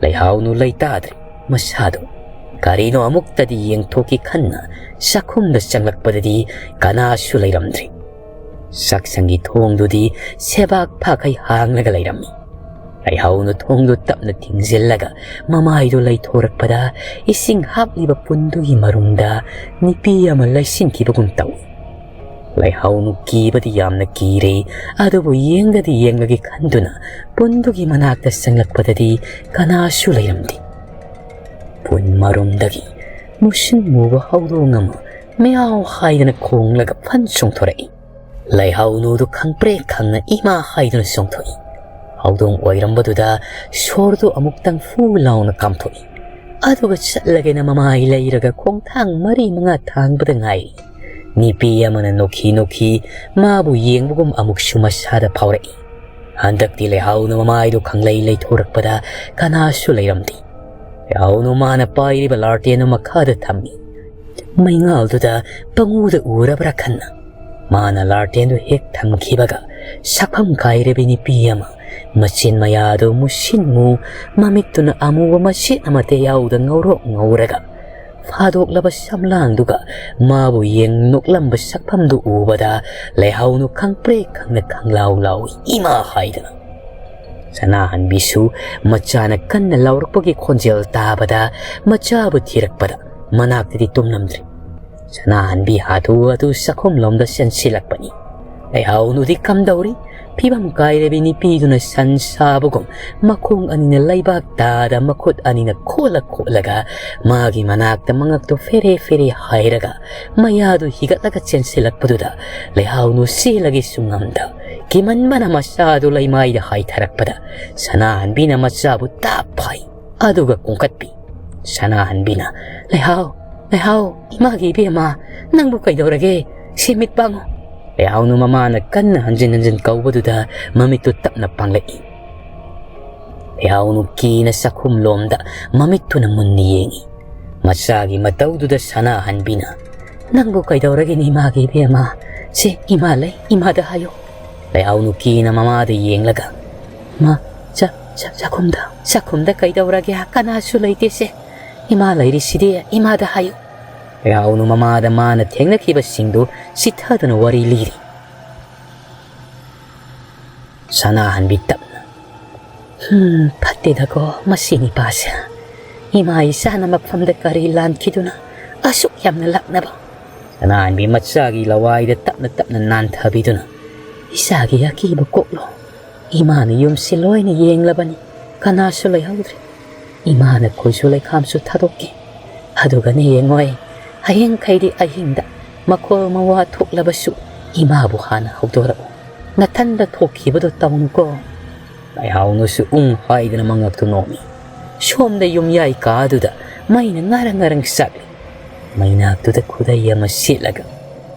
ꯂꯩꯍꯥꯎꯅꯨ ꯂꯩꯇꯥꯗ꯭ꯔꯦ꯫ ꯃꯁꯥꯗꯨ ꯀꯔꯤꯅꯣ ꯑꯃꯨꯛꯇꯗꯤ ꯌꯦꯡꯊꯣꯛꯀꯦ ꯈꯟꯅ ꯆꯥꯛꯈꯨꯝꯗ ꯆꯪꯂꯛꯄꯗꯗꯤ ꯀꯅꯥꯁꯨ ꯂꯩꯔꯝꯗ꯭ꯔꯦ꯫ ꯆꯥꯛꯁꯪꯒꯤ ꯊꯣꯡꯗꯨꯗꯤ ꯁꯦꯕꯥꯛ ꯐꯥꯈꯩ ꯍꯥꯡꯂꯒ ꯂꯩꯔꯝꯃꯤ꯫ ꯂꯩꯍꯥꯎꯅ ꯊꯣꯡꯗꯨ ꯇꯞꯅ ꯊꯤꯡꯖꯤꯜꯂꯒ ꯃꯃꯥꯏꯗꯨ ꯂꯩꯊꯣꯔꯛꯄꯗ ꯏꯁꯤꯡ ꯍꯥꯞꯂꯤꯕ ꯄꯨꯟꯗꯨꯒꯤ ꯃꯔꯨꯝꯗ ꯅꯨꯄꯤ ꯑꯃ ꯂꯩꯁꯤꯟꯈꯤꯕꯒꯨꯝ ꯇꯧꯏ꯫ ꯂꯩꯍꯥꯎꯅꯨ ꯀꯤꯕꯗꯤ ꯌꯥꯝꯅ ꯀꯤꯔꯦ, ꯑꯗꯨꯕꯨ ꯌꯦꯡꯒꯗꯤ ꯌꯦꯡꯂꯒꯦ ꯈꯟꯗꯨꯅ ꯄꯨꯟꯗꯨꯒꯤ ꯃꯅꯥꯛꯇ ꯆꯪꯂꯛꯄꯗꯗꯤ ꯀꯅꯥꯁꯨ ꯂꯩꯔꯝꯗꯦ꯫ ꯄꯨꯟ ꯃꯔꯨꯝꯗꯒꯤ ꯃꯨꯁꯤꯟ ꯃꯨꯕ ꯍꯧꯗꯣꯡ ꯑꯃ ꯃꯤꯌꯥꯎ ꯍꯥꯏꯗꯅ ꯈꯣꯡꯂꯒ ꯐꯟ ꯆꯣꯡꯊꯣꯔꯛꯏ꯫ ꯂꯩꯍꯥꯎꯅꯨꯗꯨ ꯈꯪꯄ꯭ꯔꯦꯛ ꯈꯪꯅ ꯏꯃꯥ ꯍꯥꯏꯗꯨꯅ ꯆꯣꯡꯊꯣꯛꯏ꯫ ꯍꯧꯗꯣꯡ ꯑꯣꯏꯔꯝꯕꯗꯨꯗ ꯁꯣꯔꯗꯨ ꯑꯃꯨꯛꯇꯪ ꯐꯨ ꯂꯥꯎꯅ ꯀꯥꯝꯊꯣꯛꯏ꯫ ꯑꯗꯨꯒ ꯆꯠꯂꯒꯦꯅ ꯃꯃꯥꯏ ꯂꯩꯔꯒ ꯈꯣꯡꯊꯥꯡ ꯃꯔꯤ ꯃꯉꯥ ꯊꯥꯡꯕꯗ ꯉꯥꯏꯔꯤ꯫ ꯅꯨꯄꯤ ꯑꯃꯅ ꯅꯣꯛꯈꯤ ꯅꯣꯛꯈꯤ ꯃꯥꯕꯨ ꯌꯦꯡꯕꯒꯨꯝ ꯑꯃꯨꯛꯁꯨ ꯃꯁꯥꯗ ꯐꯥꯎꯔꯛꯏ꯫ ꯍꯟꯗꯛꯇꯤ ꯂꯩꯍꯥꯎꯅ ꯃꯃꯥꯏꯗꯨ ꯈꯪꯂꯩ ꯂꯩꯊꯣꯔꯛꯄꯗ ꯀꯅꯥꯁꯨ ꯂꯩꯔꯝꯗꯦ꯫ ꯂꯩꯍꯥꯎꯅ ꯃꯥꯅ ꯄꯥꯏꯔꯤꯕ ꯂꯥꯔꯇꯦꯟꯗꯨ ꯃꯈꯥꯗ ꯊꯝꯃꯤ꯫ ꯃꯩꯉꯥꯜꯗꯨꯗ ꯄꯪꯎꯗ ꯎꯔꯕ꯭ꯔꯥ ꯈꯟꯅ ꯃꯥꯅ ꯂꯥꯔꯇꯦꯟꯗꯨ ꯍꯦꯛ ꯊꯝꯈꯤꯕꯒ ꯁꯛꯐꯝ ꯀꯥꯏꯔꯕꯤ ꯅꯨꯄꯤ ꯑꯃ ꯃꯆꯤꯟ ꯃꯌꯥꯗꯨ ꯃꯨꯁꯤꯟ ꯃꯨ, ꯃꯃꯤꯠꯇꯨꯅ ꯑꯃꯨꯕ ꯃꯆꯦꯠ ꯑꯃꯠꯇ ꯌꯥꯎꯗ ꯉꯧꯔꯣꯛ ꯉꯧꯔꯒ ꯐꯥꯗꯣꯛꯂꯕ ꯁꯝꯂꯥꯡꯗꯨꯒ ꯃꯥꯕꯨ ꯌꯦꯡ ꯅꯣꯛꯂꯝꯕ ꯁꯛꯐꯝꯗꯨ ꯎꯕꯗ ꯂꯩꯍꯥꯎꯅꯨ ꯈꯪꯄ꯭ꯔꯦꯛ ꯈꯪꯅ ꯈꯪꯂꯥꯎ ꯂꯥꯎꯏ ꯏꯃꯥ ꯍꯥꯏꯗꯅ꯫ ꯁꯅꯥꯍꯟꯕꯤꯁꯨ ꯃꯆꯥꯅ ꯀꯟꯅ ꯂꯥꯎꯔꯛꯄꯒꯤ ꯈꯣꯟꯖꯦꯜ ꯇꯥꯕꯗ ꯃꯆꯥꯕꯨ ꯊꯤꯔꯛꯄꯗ ꯃꯅꯥꯛꯇꯗꯤ ꯇꯨꯝꯂꯝꯗ꯭ꯔꯦ꯫ ꯁꯅꯥꯍꯟꯕꯤ ꯍꯥꯊꯨ ꯍꯥꯊꯨ ꯆꯥꯛꯈꯨꯝꯂꯣꯝꯗ ꯆꯦꯟꯁꯤꯜꯂꯛꯄꯅꯤ꯫ ꯂꯩꯍꯥꯎꯅꯨꯗꯤ ꯀꯝꯗꯧꯔꯤ? ꯐꯤꯕꯝ ꯀꯥꯏꯔꯕꯤ ꯅꯨꯄꯤꯗꯨꯅ ꯁꯟ ꯁꯥꯕꯒꯨꯝ ꯃꯈꯣꯡ ꯑꯅꯤꯅ ꯂꯩꯕꯥꯛ ꯇꯥꯗ ꯃꯈꯨꯠ ꯑꯅꯤꯅ ꯈꯣꯠꯂ ꯈꯣꯠꯂꯒ ꯃꯥꯒꯤ ꯃꯅꯥꯛꯇ ꯃꯉꯛꯇꯨ ꯐꯦꯔꯦ ꯐꯦꯔꯦ ꯍꯥꯏꯔꯒ ꯃꯌꯥꯗꯨ ꯍꯤꯒꯠꯂꯒ ꯆꯦꯟꯁꯤꯜꯂꯛꯄꯗꯨꯗ ꯂꯩꯍꯥꯎꯅꯨ ꯆꯦꯜꯂꯒꯦꯁꯨ ꯉꯝꯗ ꯀꯤꯃꯟꯕꯅ ꯃꯆꯥꯗꯨ ꯂꯩꯃꯥꯏꯗ ꯍꯥꯏꯊꯔꯛꯄꯗ ꯁꯅꯥꯍꯟꯕꯤꯅ ꯃꯆꯥꯕꯨ ꯇꯥꯞ ꯐꯥꯏ꯫ ꯑꯗꯨꯒ ꯀꯣꯡꯈꯠꯄꯤ꯫ ꯁꯅꯥꯍꯟꯕꯤꯅ, "ꯂꯩꯍꯥꯎ, "ꯂꯩꯍꯥꯎ, ꯏꯃꯥꯒꯤ ꯏꯕꯦꯝꯃ, ꯅꯪꯕꯨ ꯀꯩꯗꯧꯔꯒꯦ? ꯁꯤ ꯃꯤꯠ ꯄꯥꯡꯉꯨ꯫" ꯂꯩꯍꯥꯎꯅꯨ ꯃꯃꯥꯅ ꯀꯟꯅ ꯍꯟꯖꯤꯟ ꯍꯟꯖꯤꯟ ꯀꯧꯕꯗꯨꯗ ꯃꯃꯤꯠꯇꯨ ꯇꯞꯅ ꯄꯥꯡꯂꯛꯏ꯫ ꯂꯩꯍꯥꯎꯅꯨ ꯀꯤꯅ ꯆꯥꯛꯈꯨꯝꯂꯣꯝꯗ ꯃꯃꯤꯠꯇꯨꯅ ꯃꯨꯟꯅ ꯌꯦꯡꯏ꯫ ꯃꯆꯥꯒꯤ ꯃꯇꯧꯗꯨꯗ ꯁꯅꯥꯍꯟꯕꯤꯅ, "ꯅꯪꯕꯨ ꯀꯩꯗꯧꯔꯒꯦꯅꯦ ꯏꯃꯥꯒꯤ ꯏꯕꯦꯝꯃ? ꯁꯤ ꯏꯃꯥ ꯂꯩ, ꯏꯃꯥꯗ ꯍꯥꯏꯌꯨ꯫" ꯂꯩꯍꯥꯎꯅꯨ ꯀꯤꯅ ꯃꯃꯥꯗ ꯌꯦꯡꯂꯒ, "ꯃꯥ, ꯆꯥ-, ꯆꯥ-, ꯆꯥꯛꯈꯨꯝꯗ, ꯆꯥꯛꯈꯨꯝꯗ ꯀꯩꯗꯧꯔꯒꯦ? ꯀꯅꯥꯁꯨ ꯂꯩꯇꯦꯁꯦ꯫ ꯏꯃꯥ ꯂꯩꯔꯤꯁꯤꯗꯤ, ꯏꯃꯥꯗ ꯍꯥꯏꯌꯨ꯫" ꯂꯩꯍꯥꯎꯅꯨ ꯃꯃꯥꯗ ꯃꯥꯅ ꯊꯦꯡꯅꯈꯤꯕꯁꯤꯡꯗꯨ ꯆꯤꯊꯗꯨꯅ ꯋꯥꯔꯤ ꯂꯤꯔꯤ꯫ ꯁꯅꯥꯍꯟꯕꯤ ꯇꯞꯅ, "ꯍꯨꯝ, ꯐꯠꯇꯦꯗꯀꯣ ꯃꯁꯤ ꯅꯤꯄꯥꯁꯦ꯫ ꯏꯃꯥ ꯏꯆꯥꯅ ꯃꯐꯝꯗ ꯀꯔꯤ ꯂꯥꯟꯈꯤꯗꯨꯅ ꯑꯁꯨꯛ ꯌꯥꯝꯅ ꯂꯥꯛꯅꯕ?" ꯁꯅꯥꯍꯟꯕꯤ ꯃꯆꯥꯒꯤ ꯂꯋꯥꯏꯗ ꯇꯞꯅ ꯇꯞꯅ ꯅꯥꯟꯊꯕꯤꯗꯨꯅ, "ꯏꯆꯥꯒꯤ ꯑꯀꯤꯕ ꯀꯣꯛꯂꯣ꯫ ꯏꯃꯥꯅ ꯌꯨꯝꯁꯤ ꯂꯣꯏꯅ ꯌꯦꯡꯂꯕꯅꯤ, ꯀꯅꯥꯁꯨ ꯂꯩꯍꯧꯗ꯭ꯔꯦ꯫ ꯏꯃꯥꯅ ꯈꯨꯜꯁꯨ ꯂꯩꯈꯥꯝꯁꯨ ꯊꯥꯗꯣꯛꯀꯦ꯫ ꯑꯗꯨꯒꯅꯦ ꯌꯦꯡꯉꯣꯏ, ꯍꯌꯦꯡꯈꯩꯗꯤ ꯑꯍꯤꯡꯗ ꯃꯈꯣꯜ ꯃꯋꯥ ꯊꯣꯛꯂꯕꯁꯨ ꯏꯃꯥꯕꯨ ꯍꯥꯟꯅ ꯍꯧꯗꯣꯔꯛꯎ꯫ ꯅꯊꯟꯗ ꯊꯣꯛꯈꯤꯕꯗꯣ ꯇꯧꯅꯨꯀꯣ꯫" ꯂꯩꯍꯥꯎꯅꯨꯁꯨ ꯎꯝ ꯍꯥꯏꯗꯅ ꯃꯉꯛꯇꯨ ꯅꯣꯝꯃꯤ꯫ ꯁꯣꯝꯗ ꯌꯨꯝꯌꯥꯏ ꯀꯥꯗꯨꯗ ꯃꯩꯅ ꯉꯔꯪ ꯉꯔꯪ ꯆꯥꯛꯂꯤ꯫ ꯃꯩꯅꯥꯛꯇꯨꯗ ꯈꯨꯗꯩ ꯑꯃ ꯁꯦꯠꯂꯒ,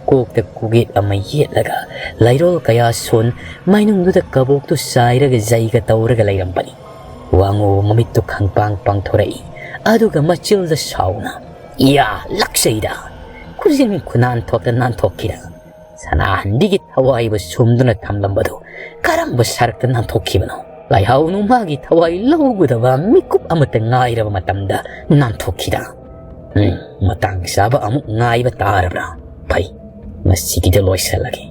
ꯀꯣꯛꯇ ꯀꯨꯒꯦꯠ ꯑꯃ ꯌꯦꯠꯂꯒ, ꯂꯩꯔꯣꯜ ꯀꯌꯥ ꯁꯣꯟ ꯃꯩꯅꯨꯡꯗꯨꯗ ꯀꯕꯣꯛꯇꯨ ꯆꯥꯏꯔꯒ ꯖꯩꯒ ꯇꯧꯔꯒ ꯂꯩꯔꯝꯕꯅꯤ꯫ ꯋꯥꯉꯧꯕ ꯃꯃꯤꯠꯇꯨ ꯈꯪꯄꯥꯡ ꯄꯥꯡꯊꯣꯔꯛꯏ꯫ ꯑꯗꯨꯒ ꯃꯆꯤꯜꯗ ꯁꯥꯎꯅ, "ꯏꯌꯥ, ꯂꯥꯛꯆꯩꯗ! ꯈꯨꯖꯤꯟ ꯈꯨꯅꯥꯟ ꯊꯣꯛꯇ ꯅꯥꯟꯊꯣꯛꯈꯤꯗ! ꯁꯅꯥꯍꯟꯕꯤꯒꯤ ꯊꯋꯥꯏꯕꯨ ꯁꯨꯝꯗꯨꯅ ꯊꯝꯂꯝꯕꯗꯨ ꯀꯔꯝꯕ ꯁꯔꯛꯇ ꯅꯥꯟꯊꯣꯛꯈꯤꯕꯅꯣ? ꯂꯩꯍꯥꯎꯅꯨ ꯃꯥꯒꯤ ꯊꯋꯥꯏ ꯂꯧꯒꯗꯕ ꯃꯤꯀꯨꯞ ꯑꯃꯠꯇ ꯉꯥꯏꯔꯕ ꯃꯇꯝꯗ ꯅꯥꯟꯊꯣꯛꯈꯤꯗ꯫ ꯎꯝ, ꯃꯇꯥꯡ ꯆꯥꯕ ꯑꯃꯨꯛ ꯉꯥꯏꯕ ꯇꯥꯔꯕ꯭ꯔꯥ? ꯐꯩ, ꯉꯁꯤꯒꯤꯗ ꯂꯣꯏꯁꯤꯜꯂꯒꯦ꯫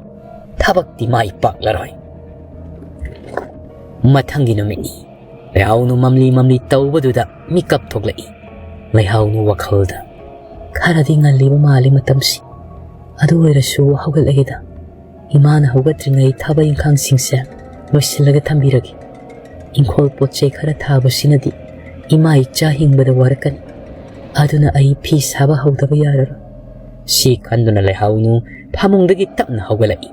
ꯊꯕꯛꯇꯤ ꯃꯥꯏ ꯄꯥꯛꯂꯔꯣꯏ꯫" ꯃꯊꯪꯒꯤ ꯅꯨꯃꯤꯠꯅꯤ꯫ ꯂꯩꯍꯥꯎꯅꯨ ꯃꯝꯂꯤ ꯃꯝꯂꯤ ꯇꯧꯕꯗꯨꯗ ꯃꯤꯀꯞ ꯊꯣꯛꯂꯛꯏ꯫ ꯂꯩꯍꯥꯎꯅꯨ ꯋꯥꯈꯜꯗ, "ꯈꯔꯗꯤ ꯉꯜꯂꯤꯕ ꯃꯥꯜꯂꯤ ꯃꯇꯝꯁꯤ꯫ ꯑꯗꯨ ꯑꯣꯏꯔꯁꯨ ꯍꯧꯒꯠꯂꯒꯦꯗ꯫ ꯏꯃꯥꯅ ꯍꯧꯒꯠꯇ꯭ꯔꯤꯉꯩ ꯊꯕꯛ ꯏꯪꯈꯥꯡꯁꯤꯡꯁꯦ ꯂꯣꯏꯁꯤꯜꯂꯒ ꯊꯝꯕꯤꯔꯒꯦ꯫ ꯏꯪꯈꯣꯜ ꯄꯣꯠ ꯆꯩ ꯈꯔ ꯊꯥꯕꯁꯤꯅꯗꯤ ꯏꯃꯥ ꯏꯆꯥ ꯍꯤꯡꯕꯗ ꯋꯥꯔꯛꯀꯅꯤ꯫ ꯑꯗꯨꯅ ꯑꯩ ꯐꯤ ꯁꯥꯕ ꯍꯧꯗꯕ ꯌꯥꯔꯔꯣꯏ꯫" ꯁꯤ ꯈꯟꯗꯨꯅ ꯂꯩꯍꯥꯎꯅꯨ ꯐꯃꯨꯡꯗꯒꯤ ꯇꯞꯅ ꯍꯧꯒꯠꯂꯛꯏ꯫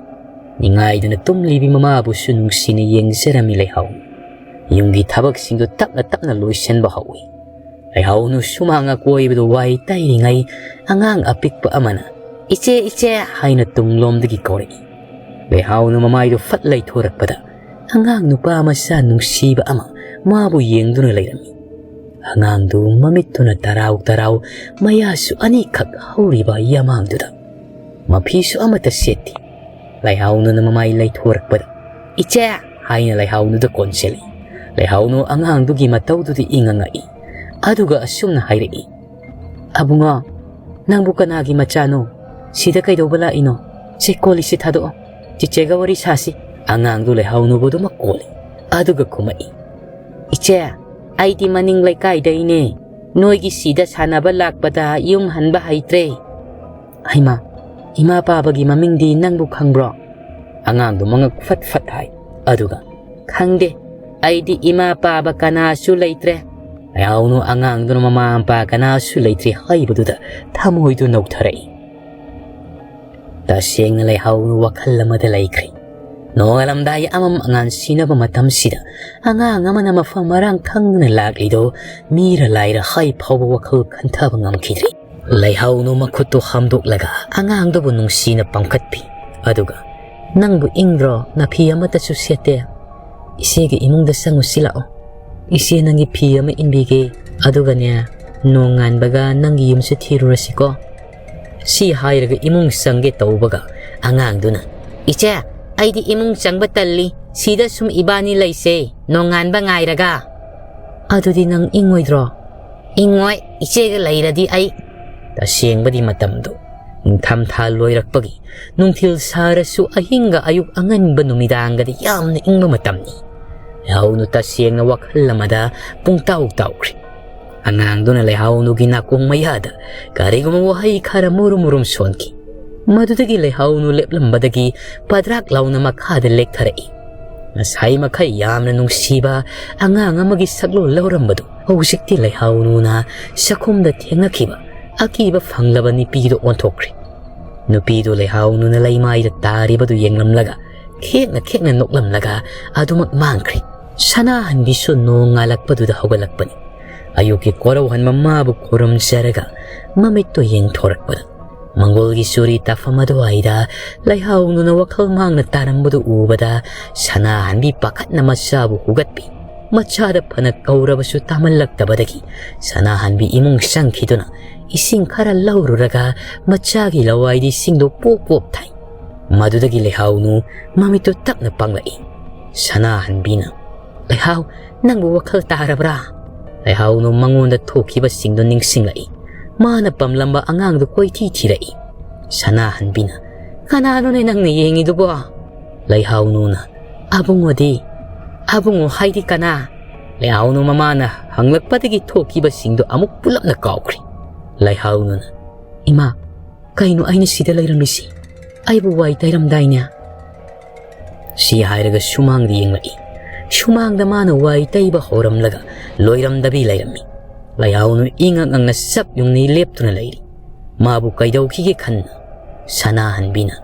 ꯅꯤꯡꯉꯥꯏꯗꯨꯅ ꯇꯨꯝꯂꯤꯕꯤ ꯃꯃꯥꯕꯨꯁꯨ ꯅꯨꯡꯁꯤꯅ ꯌꯦꯡꯖꯔꯝꯃꯤ ꯂꯩꯍꯥꯎꯅꯨ꯫ ꯌꯨꯝꯒꯤ ꯊꯕꯛꯁꯤꯡꯗꯨ ꯇꯞꯅ ꯇꯞꯅ ꯂꯣꯏꯁꯤꯟꯕ ꯍꯧꯏ꯫ ꯂꯩꯍꯥꯎꯅꯨ ꯁꯨꯃꯥꯡ ꯑꯀꯣꯏꯕꯗꯨ ꯋꯥꯏ ꯇꯩꯔꯤꯉꯩ ꯑꯉꯥꯡ ꯑꯄꯤꯛꯄ ꯑꯃꯅ "ꯏꯆꯦ, ꯏꯆꯦ" ꯍꯥꯏꯅ ꯇꯨꯡꯂꯣꯝꯗꯒꯤ ꯀꯧꯔꯛꯏ꯫ ꯂꯩꯍꯥꯎꯅꯨ ꯃꯃꯥꯏꯗꯨ ꯐꯠ ꯂꯩꯊꯣꯔꯛꯄꯗ ꯑꯉꯥꯡ ꯅꯨꯄꯥ ꯃꯆꯥ ꯅꯨꯡꯁꯤꯕ ꯑꯃ ꯃꯥꯕꯨ ꯌꯦꯡꯗꯨꯅ ꯂꯩꯔꯝꯃꯤ꯫ ꯑꯉꯥꯡꯗꯨ ꯃꯃꯤꯠꯇꯨꯅ ꯇꯔꯥꯎ ꯇꯔꯥꯎ, ꯃꯌꯥꯁꯨ ꯑꯅꯤꯈꯛ ꯍꯧꯔꯤꯕ ꯌꯥꯃꯥꯡꯗꯨꯗ꯫ ꯃꯐꯤꯁꯨ ꯑꯃꯠꯇ ꯁꯦꯠꯇꯦ꯫ ꯂꯩꯍꯥꯎꯅꯨꯅ ꯃꯃꯥꯏ ꯂꯩꯊꯣꯔꯛꯄꯗ "ꯏꯆꯦ" ꯍꯥꯏꯅ ꯂꯩꯍꯥꯎꯅꯨꯗ ꯀꯣꯟꯁꯤꯜꯂꯤ꯫ ꯂꯩꯍꯥꯎꯅꯨ ꯑꯉꯥꯡꯗꯨꯒꯤ ꯃꯇꯧꯗꯨꯗ ꯏꯉꯛ ꯉꯛꯏ꯫ ꯑꯗꯨꯒ ꯑꯁꯨꯝꯅ ꯍꯥꯏꯔꯛꯏ, "ꯑꯕꯨꯡꯉꯣ, ꯅꯪꯕꯨ ꯀꯅꯥꯒꯤ ꯃꯆꯥꯅꯣ? ꯁꯤꯗ ꯀꯩꯗꯧꯕ ꯂꯥꯛꯏꯅꯣ? ꯁꯤ ꯀꯣꯜꯂꯤꯛꯁꯤ ꯊꯥꯗꯣꯛꯑꯣ꯫ ꯆꯤꯆꯦꯒ ꯋꯥꯔꯤ ꯁꯥꯁꯤ꯫" ꯑꯉꯥꯡꯗꯨ ꯂꯩꯍꯥꯎꯅꯨꯕꯨ ꯑꯗꯨꯃꯛ ꯀꯣꯜꯂꯤ꯫ ꯑꯗꯨꯒ ꯈꯨꯝꯃꯛꯏ, "ꯏꯆꯦ, ꯑꯩꯗꯤ ꯃꯅꯤꯡ ꯂꯩꯀꯥꯏꯗꯩꯅꯦ꯫ ꯅꯣꯏꯒꯤ ꯁꯤꯗ ꯁꯥꯟꯅꯕ ꯂꯥꯛꯄꯗ ꯌꯨꯝ ꯍꯟꯕ ꯍꯩꯇ꯭ꯔꯦ꯫" "ꯍꯩꯃꯥ, ꯏꯃꯥ ꯄꯥꯕꯒꯤ ꯃꯃꯤꯡꯗꯤ ꯅꯪꯕꯨ ꯈꯪꯕ꯭ꯔꯣ?" ꯑꯉꯥꯡꯗꯨ ꯃꯉꯛ ꯐꯠ ꯐꯠ ꯍꯥꯏ꯫ ꯑꯗꯨꯒ, "ꯈꯪꯗꯦ, ꯑꯩꯗꯤ ꯏꯃꯥ ꯄꯥꯕ ꯀꯅꯥꯁꯨ ꯂꯩꯇ꯭ꯔꯦ꯫" ꯂꯩꯍꯥꯎꯅꯨ ꯑꯉꯥꯡꯗꯨꯅ ꯃꯃꯥ ꯃꯄꯥ ꯀꯅꯥꯁꯨ ꯂꯩꯇ꯭ꯔꯦ ꯍꯥꯏꯕꯗꯨꯗ ꯊꯃꯣꯏꯗꯨ ꯅꯧꯊꯔꯛꯏ꯫ ꯇꯁꯦꯡꯅ ꯂꯩꯍꯥꯎꯅꯨ ꯋꯥꯈꯜ ꯑꯃꯗ ꯂꯩꯈ꯭ꯔꯦ꯫ ꯅꯣꯡꯉꯥꯜꯂꯝꯗꯥꯏ ꯑꯃꯝ ꯑꯉꯥꯟ ꯁꯤꯅꯕ ꯃꯇꯝꯁꯤꯗ ꯑꯉꯥꯡ ꯑꯃꯅ ꯃꯐꯝ ꯃꯔꯥꯡ ꯈꯪꯗꯅ ꯂꯥꯛꯂꯤꯗꯣ ꯃꯤꯔ ꯂꯥꯏꯔ ꯍꯥꯏ ꯐꯥꯎꯕ ꯋꯥꯈꯜ ꯈꯟꯊꯕ ꯉꯝꯈꯤꯗ꯭ꯔꯦ꯫ ꯂꯩꯍꯥꯎꯅꯨ ꯃꯈꯨꯠꯇꯨ ꯍꯥꯝꯗꯣꯛꯂꯒ ꯑꯉꯥꯡꯗꯨꯕꯨ ꯅꯨꯡꯁꯤꯅ ꯄꯝꯈꯠꯄꯤ꯫ ꯑꯗꯨꯒ, "ꯅꯪꯕꯨ ꯏꯪꯗ꯭ꯔꯣ? ꯅꯐꯤ ꯑꯃꯠꯇꯁꯨ ꯁꯦꯠꯇꯦ꯫ ꯏꯆꯦꯒꯤ ꯏꯃꯨꯡꯗ ꯆꯪꯉꯨꯁꯤ ꯂꯥꯛꯑꯣ꯫ ꯏꯆꯦ ꯅꯪꯒꯤ ꯐꯤ ꯑꯃ ꯏꯟꯕꯤꯒꯦ꯫ ꯑꯗꯨꯒꯅꯦ, ꯅꯣꯡ ꯉꯥꯟꯕꯒ ꯅꯪꯒꯤ ꯌꯨꯝꯁꯨ ꯊꯤꯔꯨꯔꯁꯤꯀꯣ꯫" ꯁꯤ ꯍꯥꯏꯔꯒ ꯏꯃꯨꯡ ꯆꯪꯒꯦ ꯇꯧꯕꯒ ꯑꯉꯥꯡꯗꯨꯅ, "ꯏꯆꯦ, ꯑꯩꯗꯤ ꯏꯃꯨꯡ ꯆꯪꯕ ꯇꯜꯂꯤ꯫ ꯁꯤꯗ ꯁꯨꯝ ꯏꯕꯥꯅꯤ ꯂꯩꯁꯦ, ꯅꯣꯡꯉꯥꯟꯕ ꯉꯥꯏꯔꯒ꯫" "ꯑꯗꯨꯗꯤ ꯅꯪ ꯏꯪꯉꯣꯏꯗ꯭ꯔꯣ?" "ꯏꯪꯉꯣꯏ, ꯏꯆꯦꯒ ꯂꯩꯔꯗꯤ ꯑꯩ꯫" ꯇꯁꯦꯡꯕꯗꯤ ꯃꯇꯝꯗꯨ ꯅꯤꯡꯊꯝꯊꯥ ꯂꯣꯏꯔꯛꯄꯒꯤ ꯅꯨꯡꯊꯤꯜ ꯁꯥꯔꯁꯨ ꯑꯍꯤꯡꯒ ꯑꯌꯨꯛ ꯑꯉꯟꯕ ꯅꯨꯃꯤꯗꯥꯡꯒꯗꯤ ꯌꯥꯝꯅ ꯏꯪꯕ ꯃꯇꯝꯅꯤ꯫ ꯂꯩꯍꯥꯎꯅꯨ ꯇꯁꯦꯡꯅ ꯋꯥꯈꯜ ꯑꯃꯗ ꯄꯨꯡꯇꯥꯎ ꯇꯥꯎꯈ꯭ꯔꯦ꯫ ꯑꯉꯥꯡꯗꯨꯅ ꯂꯩꯍꯥꯎꯅꯨꯒꯤ ꯅꯥꯀꯣꯡ ꯃꯌꯥꯗ ꯀꯔꯤꯒꯨꯝꯕ ꯋꯥꯍꯩ ꯈꯔ ꯃꯨꯔꯨꯝ ꯃꯨꯔꯨꯝ ꯁꯣꯟꯈꯤ꯫ ꯃꯗꯨꯗꯒꯤ ꯂꯩꯍꯥꯎꯅꯨ ꯂꯦꯞꯂꯝꯕꯗꯒꯤ ꯄꯗ꯭ꯔꯥꯛ ꯂꯥꯎꯅ ꯃꯈꯥꯗ ꯂꯦꯛꯊꯔꯛꯏ꯫ ꯉꯁꯥꯏ ꯃꯈꯩ ꯌꯥꯝꯅ ꯅꯨꯡꯁꯤꯕ ꯑꯉꯥꯡ ꯑꯃꯒꯤ ꯁꯛꯂꯣꯟ ꯂꯧꯔꯝꯕꯗꯨ ꯍꯧꯖꯤꯛꯇꯤ ꯂꯩꯍꯥꯎꯅꯨꯅ ꯆꯥꯛꯈꯨꯝꯗ ꯊꯦꯡꯅꯈꯤꯕ ꯑꯀꯤꯕ ꯐꯪꯂꯕ ꯅꯨꯄꯤꯗꯨ ꯑꯣꯟꯊꯣꯛꯈ꯭ꯔꯦ꯫ ꯅꯨꯄꯤꯗꯨ ꯂꯩꯍꯥꯎꯅꯨꯅ ꯂꯩꯃꯥꯏꯗ ꯇꯥꯔꯤꯕꯗꯨ ꯌꯦꯡꯂꯝꯂꯒ ꯈꯦꯛꯅ ꯈꯦꯛꯅ ꯅꯣꯛꯂꯝꯂꯒ ꯑꯗꯨꯃꯛ ꯃꯥꯡꯈ꯭ꯔꯦ꯫ ꯁꯅꯥꯍꯟꯕꯤꯁꯨ ꯅꯣꯡ ꯉꯥꯜꯂꯛꯄꯗꯨꯗ ꯍꯧꯒꯠꯂꯛꯄꯅꯤ꯫ ꯑꯌꯨꯛꯀꯤ ꯀꯣꯔꯧꯍꯟꯕ ꯃꯥꯕꯨ ꯈꯨꯔꯨꯝꯖꯔꯒ ꯃꯃꯤꯠꯇꯨ ꯌꯦꯡꯊꯣꯔꯛꯄꯗ, ꯃꯪꯒꯣꯜꯒꯤ ꯆꯨꯔꯤ ꯇꯥꯐꯝ ꯑꯗꯨꯋꯥꯏꯗ ꯂꯩꯍꯥꯎꯅꯨꯅ ꯋꯥꯈꯜ ꯃꯥꯡꯅ ꯇꯥꯔꯝꯕꯗꯨ ꯎꯕꯗ, ꯁꯅꯥꯍꯟꯕꯤ ꯄꯥꯈꯠꯅ ꯃꯆꯥꯕꯨ ꯍꯨꯒꯠꯄꯤ꯫ ꯃꯆꯥꯗ ꯐꯅ ꯀꯧꯔꯕꯁꯨ ꯇꯥꯃꯜꯂꯛꯇꯕꯗꯒꯤ, ꯁꯅꯥꯍꯟꯕꯤ ꯏꯃꯨꯡ ꯆꯪꯈꯤꯗꯨꯅ ꯏꯁꯤꯡ ꯈꯔ ꯂꯧꯔꯨꯔꯒ ꯃꯆꯥꯒꯤ ꯂꯋꯥꯏꯗ ꯏꯁꯤꯡꯗꯨ ꯄꯣꯞ ꯄꯣꯞ ꯊꯥꯏ꯫ ꯃꯗꯨꯗꯒꯤ ꯂꯩꯍꯥꯎꯅꯨ ꯃꯃꯤꯠꯇꯨ ꯇꯞꯅ ꯄꯥꯡꯂꯛꯏ꯫ ꯁꯅꯥꯍꯟꯕꯤꯅ, "ꯂꯩꯍꯥꯎ, ꯅꯪꯕꯨ ꯋꯥꯈꯜ ꯇꯥꯔꯕ꯭ꯔꯥ?" ꯂꯩꯍꯥꯎꯅꯨ ꯃꯉꯣꯟꯗ ꯊꯣꯛꯈꯤꯕꯁꯤꯡꯗꯨ ꯅꯤꯡꯁꯤꯡꯂꯛꯏ꯫ ꯃꯥꯅ ꯄꯝꯂꯝꯕ ꯑꯉꯥꯡꯗꯨ ꯀꯣꯏꯊꯤ ꯊꯤꯔꯛꯏ꯫ ꯁꯅꯥꯍꯟꯕꯤꯅ, "ꯀꯅꯥꯅꯣꯅꯦ ꯅꯪꯅ ꯌꯦꯡꯉꯤꯗꯨꯕꯣ?" ꯂꯩꯍꯥꯎꯅꯨꯅ, "ꯑꯕꯨꯡꯉꯣꯗꯤ?" "ꯑꯕꯨꯡꯉꯣ ꯍꯥꯏꯗꯤ ꯀꯅꯥ?" ꯂꯩꯍꯥꯎꯅꯨ ꯃꯃꯥꯅ ꯍꯪꯂꯛꯄꯗꯒꯤ ꯊꯣꯛꯈꯤꯕꯁꯤꯡꯗꯨ ꯑꯃꯨꯛ ꯄꯨꯂꯞꯅ ꯀꯥꯎꯈ꯭ꯔꯦ꯫ ꯂꯩꯍꯥꯎꯅꯨꯅ, "ꯏꯃꯥ, ꯀꯩꯅꯣ ꯑꯩꯅ ꯁꯤꯗ ꯂꯩꯔꯝꯂꯤꯁꯤ? ꯑꯩꯕꯨ ꯋꯥꯏ ꯇꯩꯔꯝꯗꯥꯏꯅꯦ?" ꯁꯤ ꯍꯥꯏꯔꯒ ꯁꯨꯃꯥꯡꯗ ꯌꯦꯡꯂꯛꯏ꯫ ꯁꯨꯃꯥꯡꯗ ꯃꯥꯅ ꯋꯥꯏ ꯇꯩꯕ ꯍꯧꯔꯝꯂꯒ ꯂꯣꯏꯔꯝꯗꯕꯤ ꯂꯩꯔꯝꯃꯤ꯫ ꯂꯩꯍꯥꯎꯅꯨ ꯏꯉꯛ ꯉꯛꯅ ꯆꯞ ꯌꯨꯡꯅ ꯂꯦꯞꯇꯨꯅ ꯂꯩꯔꯤ꯫ ꯃꯥꯕꯨ ꯀꯩꯗꯧꯈꯤꯒꯦ ꯈꯟꯅ ꯁꯅꯥꯍꯟꯕꯤꯅ,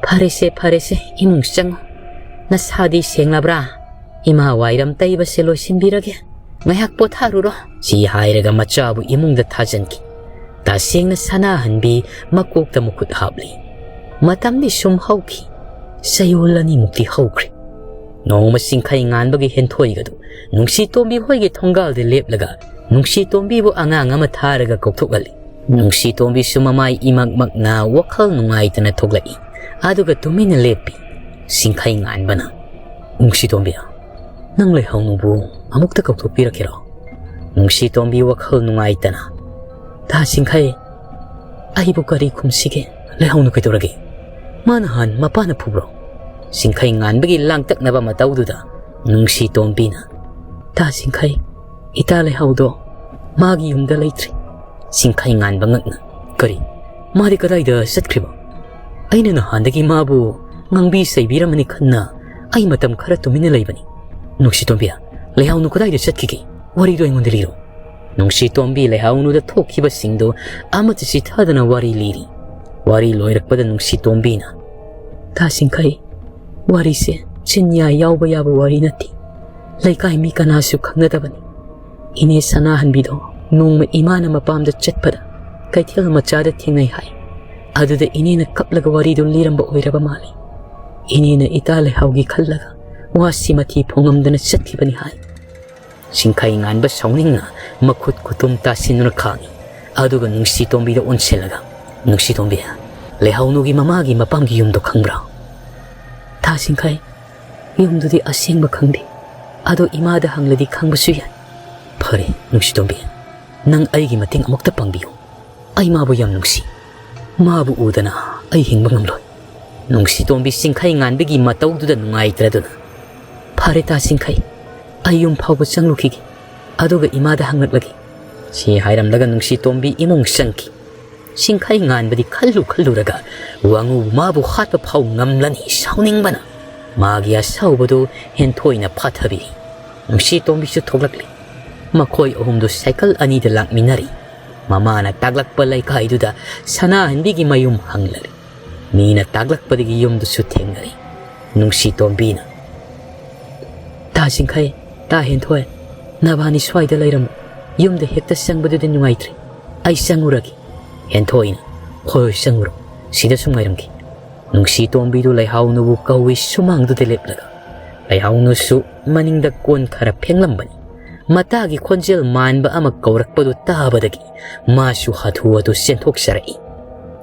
"ꯐꯔꯦꯁꯦ, ꯐꯔꯦꯁꯦ, ꯏꯃꯨꯡ ꯆꯪꯉꯨ꯫ ꯅꯁꯥꯗꯤ ꯁꯦꯡꯂꯕ꯭ꯔꯥ? ꯏꯃꯥ ꯋꯥꯏꯔꯝ ꯇꯩꯕꯁꯦ ꯂꯣꯏꯁꯤꯟꯕꯤꯔꯒꯦ꯫ ꯉꯥꯏꯍꯥꯛ ꯄꯣꯊꯥꯔꯨꯔꯣ꯫" ꯁꯤ ꯍꯥꯏꯔꯒ ꯃꯆꯥꯕꯨ ꯏꯃꯨꯡꯗ ꯊꯥꯖꯤꯟꯈꯤ꯫ ꯇꯁꯦꯡꯅ ꯁꯅꯥꯍꯟꯕꯤ ꯃꯀꯣꯛꯇ ꯃꯈꯨꯠ ꯍꯥꯞꯂꯤ꯫ ꯃꯇꯝꯗꯤ ꯁꯨꯝ ꯍꯧꯈꯤ꯫ ꯆꯌꯣꯜ ꯑꯅꯤꯃꯨꯛꯇꯤ ꯍꯧꯈ꯭ꯔꯦ꯫ ꯅꯣꯡꯃ ꯆꯤꯡꯈꯩ ꯉꯥꯟꯕꯒꯤ ꯍꯦꯟꯊꯣꯏꯒꯗꯨ ꯅꯨꯡꯁꯤ ꯇꯣꯝꯕꯤ ꯍꯣꯏꯒꯤ ꯊꯣꯡꯒꯥꯜꯗ ꯂꯦꯞꯂꯒ ꯅꯨꯡꯁꯤ ꯇꯣꯝꯕꯤꯕꯨ ꯑꯉꯥꯡ ꯑꯃ ꯊꯥꯔꯒ ꯀꯧꯊꯣꯛꯍꯜꯂꯤ꯫ ꯅꯨꯡꯁꯤ ꯇꯣꯝꯕꯤꯁꯨ ꯃꯃꯥꯏ ꯏꯃꯛ ꯃꯛꯅ ꯋꯥꯈꯜ ꯅꯨꯡꯉꯥꯏꯇꯅ ꯊꯣꯛꯂꯛꯏ꯫ ꯑꯗꯨꯒ ꯇꯨꯃꯤꯟꯅ ꯂꯦꯞꯄꯤ꯫ ꯆꯤꯡꯈꯩ ꯉꯥꯟꯕꯅ, "ꯅꯨꯡꯁꯤ ꯇꯣꯝꯕꯤ, ꯅꯪ ꯂꯩꯍꯥꯎꯅꯨꯕꯨ ꯑꯃꯨꯛꯇ ꯀꯧꯊꯣꯛꯄꯤꯔꯛꯀꯦꯔꯣ?" ꯅꯨꯡꯁꯤ ꯇꯣꯝꯕꯤ ꯋꯥꯈꯜ ꯅꯨꯡꯉꯥꯏꯇꯅ, "ꯇꯥ ꯆꯤꯡꯈꯩ, ꯑꯩꯕꯨ ꯀꯔꯤ ꯈꯨꯝꯁꯤꯒꯦ? ꯂꯩꯍꯥꯎꯅꯨ ꯀꯩꯗꯧꯔꯒꯦ? ꯃꯥ ꯅꯍꯥꯟ ꯃꯄꯥꯅ ꯐꯨꯕ꯭ꯔꯣ?" ꯆꯤꯡꯈꯩ ꯉꯥꯟꯕꯒꯤ ꯂꯥꯡꯇꯛꯅꯕ ꯃꯇꯧꯗꯨꯗ ꯅꯨꯡꯁꯤ ꯇꯣꯝꯕꯤꯅ, "ꯇꯥ ꯆꯤꯡꯈꯩ, ꯏꯇꯥ ꯂꯩꯍꯥꯎꯗꯣ ꯃꯥꯒꯤ ꯌꯨꯝꯗ ꯂꯩꯇ꯭ꯔꯦ꯫" ꯆꯤꯡꯈꯩ ꯉꯥꯟꯕ ꯉꯛꯅ, "ꯀꯔꯤ? ꯃꯥꯗꯤ ꯀꯗꯥꯏꯗ ꯆꯠꯈ꯭ꯔꯤꯕ? ꯑꯩꯅ ꯅꯍꯥꯟꯗꯒꯤ ꯃꯥꯕꯨ ꯉꯥꯡꯕꯤ ꯆꯩꯕꯤꯔꯝꯃꯅꯤ ꯈꯟꯅ ꯑꯩ ꯃꯇꯝ ꯈꯔ ꯇꯨꯃꯤꯟꯅ ꯂꯩꯕꯅꯤ꯫ ꯅꯨꯡꯁꯤ ꯇꯣꯝꯕꯤ, ꯂꯩꯍꯥꯎꯅꯨ ꯀꯗꯥꯏꯗ ꯆꯠꯈꯤꯒꯦ? ꯋꯥꯔꯤꯗꯣ ꯑꯩꯉꯣꯟꯗ ꯂꯤꯔꯣ꯫" ꯅꯨꯡꯁꯤ ꯇꯣꯝꯕꯤ ꯂꯩꯍꯥꯎꯅꯨꯗ ꯊꯣꯛꯈꯤꯕꯁꯤꯡꯗꯨ ꯑꯃꯠꯇ ꯆꯤꯊꯗꯅ ꯋꯥꯔꯤ ꯂꯤꯔꯤ꯫ ꯋꯥꯔꯤ ꯂꯣꯏꯔꯛꯄꯗ ꯅꯨꯡꯁꯤ ꯇꯣꯝꯕꯤꯅ, "ꯇꯥ ꯆꯤꯡꯈꯩ, ꯋꯥꯔꯤꯁꯦ ꯆꯤꯟꯌꯥ ꯌꯥꯎꯕ ꯌꯥꯕ ꯋꯥꯔꯤ ꯅꯠꯇꯦ꯫ ꯂꯩꯀꯥꯏ ꯃꯤ ꯀꯅꯥꯁꯨ ꯈꯪꯅꯗꯕꯅꯤ꯫ ꯏꯅꯦ ꯁꯅꯥꯍꯟꯕꯤꯗꯣ ꯅꯣꯡꯃ ꯏꯃꯥꯅ ꯃꯄꯥꯝꯗ ꯆꯠꯄꯗ ꯀꯩꯊꯦꯜ ꯃꯆꯥꯗ ꯊꯦꯡꯅꯩ ꯍꯥꯏ꯫ ꯑꯗꯨꯗ ꯏꯅꯦꯅ ꯀꯞꯂꯒ ꯋꯥꯔꯤꯗꯨ ꯂꯤꯔꯝꯕ ꯑꯣꯏꯔꯕ ꯃꯥꯜꯂꯤ꯫ ꯏꯅꯦꯅ ꯏꯇꯥ ꯂꯩꯍꯥꯎꯒꯤ ꯈꯜꯂꯒ ꯋꯥꯁꯤ ꯃꯊꯤ ꯐꯣꯡꯉꯝꯗꯅ ꯆꯠꯈꯤꯕꯅꯤ ꯍꯥꯏ꯫ ꯁꯤꯡꯈꯩ ꯉꯥꯟꯕ ꯁꯥꯎꯅꯤꯡꯅ ꯃꯈꯨꯠ ꯈꯨꯇꯨꯝ ꯇꯥꯁꯤꯟꯗꯨꯅ ꯈꯥꯡꯉꯤ꯫ ꯑꯗꯨꯒ ꯅꯨꯡꯁꯤ ꯇꯣꯝꯕꯤꯗ ꯑꯣꯟꯁꯤꯜꯂꯒ, "ꯅꯨꯡꯁꯤ ꯇꯣꯝꯕꯤ, ꯂꯩꯍꯥꯎꯅꯨꯒꯤ ꯃꯃꯥꯒꯤ ꯃꯄꯥꯝꯒꯤ ꯌꯨꯝꯗꯣ ꯈꯪꯕ꯭ꯔꯥ?" "ꯊꯥ ꯁꯤꯡꯈꯩ, ꯌꯨꯝꯗꯨꯗꯤ ꯑꯁꯦꯡꯕ ꯈꯪꯗꯦ꯫ ꯑꯗꯣ ꯏꯃꯥꯗ ꯍꯪꯂꯗꯤ ꯈꯪꯕꯁꯨ ꯌꯥꯏ꯫" "ꯐꯔꯦ ꯅꯨꯡꯁꯤ ꯇꯣꯝꯕꯤ, ꯅꯪ ꯑꯩꯒꯤ ꯃꯇꯦꯡ ꯑꯃꯨꯛꯇ ꯄꯥꯡꯕꯤꯌꯨ꯫ ꯑꯩ ꯃꯥꯕꯨ ꯌꯥꯝ ꯅꯨꯡꯁꯤ꯫ ꯃꯥꯕꯨ ꯎꯗꯅ ꯑꯩ ꯍꯤꯡꯕ ꯉꯝꯂꯣꯏ꯫" ꯅꯨꯡꯁꯤ ꯇꯣꯝꯕꯤ ꯁꯤꯡꯈꯩ ꯉꯥꯟꯕꯒꯤ ꯃꯇꯧꯗꯨꯗ ꯅꯨꯡꯉꯥꯏꯇ꯭ꯔꯗꯨꯅ, "ꯐꯔꯦ ꯇꯥ ꯁꯤꯡꯈꯩ, ꯑꯩ ꯌꯨꯝ ꯐꯥꯎꯕ ꯆꯪꯂꯨꯈꯤꯒꯦ꯫ ꯑꯗꯨꯒ ꯏꯃꯥꯗ ꯍꯪꯂꯛꯂꯒꯦ꯫" ꯁꯤ ꯍꯥꯏꯔꯝꯂꯒ ꯅꯨꯡꯁꯤ ꯇꯣꯝꯕꯤ ꯏꯃꯨꯡ ꯆꯪꯈꯤ꯫ ꯁꯤꯡꯈꯩ ꯉꯥꯟꯕꯗꯤ ꯈꯜꯂꯨ ꯈꯜꯂꯨꯔꯒ ꯋꯥꯉꯨ ꯃꯥꯕꯨ ꯍꯥꯠꯄ ꯐꯥꯎ ꯉꯝꯂꯅꯤ ꯁꯥꯎꯅꯤꯡꯕꯅ꯫ ꯃꯥꯒꯤ ꯑꯁꯥꯎꯕꯗꯨ ꯍꯦꯟꯊꯣꯏꯅ ꯐꯥꯊꯕꯤ꯫ ꯅꯨꯡꯁꯤ ꯇꯣꯝꯕꯤꯁꯨ ꯊꯣꯛꯂꯛꯂꯤ꯫ ꯃꯈꯣꯏ ꯑꯍꯨꯝꯗꯨ ꯁꯥꯏꯀꯜ ꯑꯅꯤꯗ ꯂꯥꯛꯃꯤꯟꯅꯔꯤ꯫ ꯃꯃꯥꯅ ꯇꯥꯛꯂꯛꯄ ꯂꯩꯀꯥꯏꯗꯨꯗ ꯁꯅꯥꯍꯟꯕꯤꯒꯤ ꯃꯌꯨꯝ ꯍꯪꯂꯔꯤ꯫ ꯃꯤꯅ ꯇꯥꯛꯂꯛꯄꯗꯒꯤ ꯌꯨꯝꯗꯨꯁꯨ ꯊꯦꯡꯅꯔꯤ꯫ ꯅꯨꯡꯁꯤ ꯇꯣꯝꯕꯤꯅ, "ꯇꯥ ꯁꯤꯡꯈꯩ, ꯇꯥ ꯍꯦꯟꯊꯣꯏ, ꯅꯕꯥꯅꯤ ꯁ꯭ꯋꯥꯏꯗ ꯂꯩꯔꯝꯃꯨ꯫ ꯌꯨꯝꯗ ꯍꯦꯛꯇ ꯆꯪꯕꯗꯨꯗꯤ ꯅꯨꯡꯉꯥꯏꯇ꯭ꯔꯦ꯫ ꯑꯩ ꯆꯪꯉꯨꯔꯒꯦ꯫" ꯍꯦꯟꯊꯣꯏꯅ "ꯍꯣꯏ, ꯍꯣꯏ, ꯆꯪꯉꯨꯔꯣ꯫ ꯁꯤꯗ ꯁꯨꯝ ꯉꯥꯏꯔꯝꯒꯦ꯫" ꯅꯨꯡꯁꯤ ꯇꯣꯝꯕꯤꯗꯨ ꯂꯩꯍꯥꯎꯅꯨꯕꯨ ꯀꯧꯏ ꯁꯨꯃꯥꯡꯗꯨꯗ ꯂꯦꯞꯂꯒ꯫ ꯂꯩꯍꯥꯎꯅꯨꯁꯨ ꯃꯅꯤꯡꯗ ꯀꯣꯟ ꯈꯔ ꯐꯦꯡꯂꯝꯕꯅꯤ꯫ ꯃꯇꯥꯒꯤ ꯈꯣꯟꯖꯦꯜ ꯃꯥꯟꯕ ꯑꯃ ꯀꯧꯔꯛꯄꯗꯨ ꯇꯥꯕꯗꯒꯤ ꯃꯥꯁꯨ ꯍꯥꯊꯨ ꯍꯥꯊꯨ ꯆꯦꯟꯊꯣꯛꯆꯔꯛꯏ꯫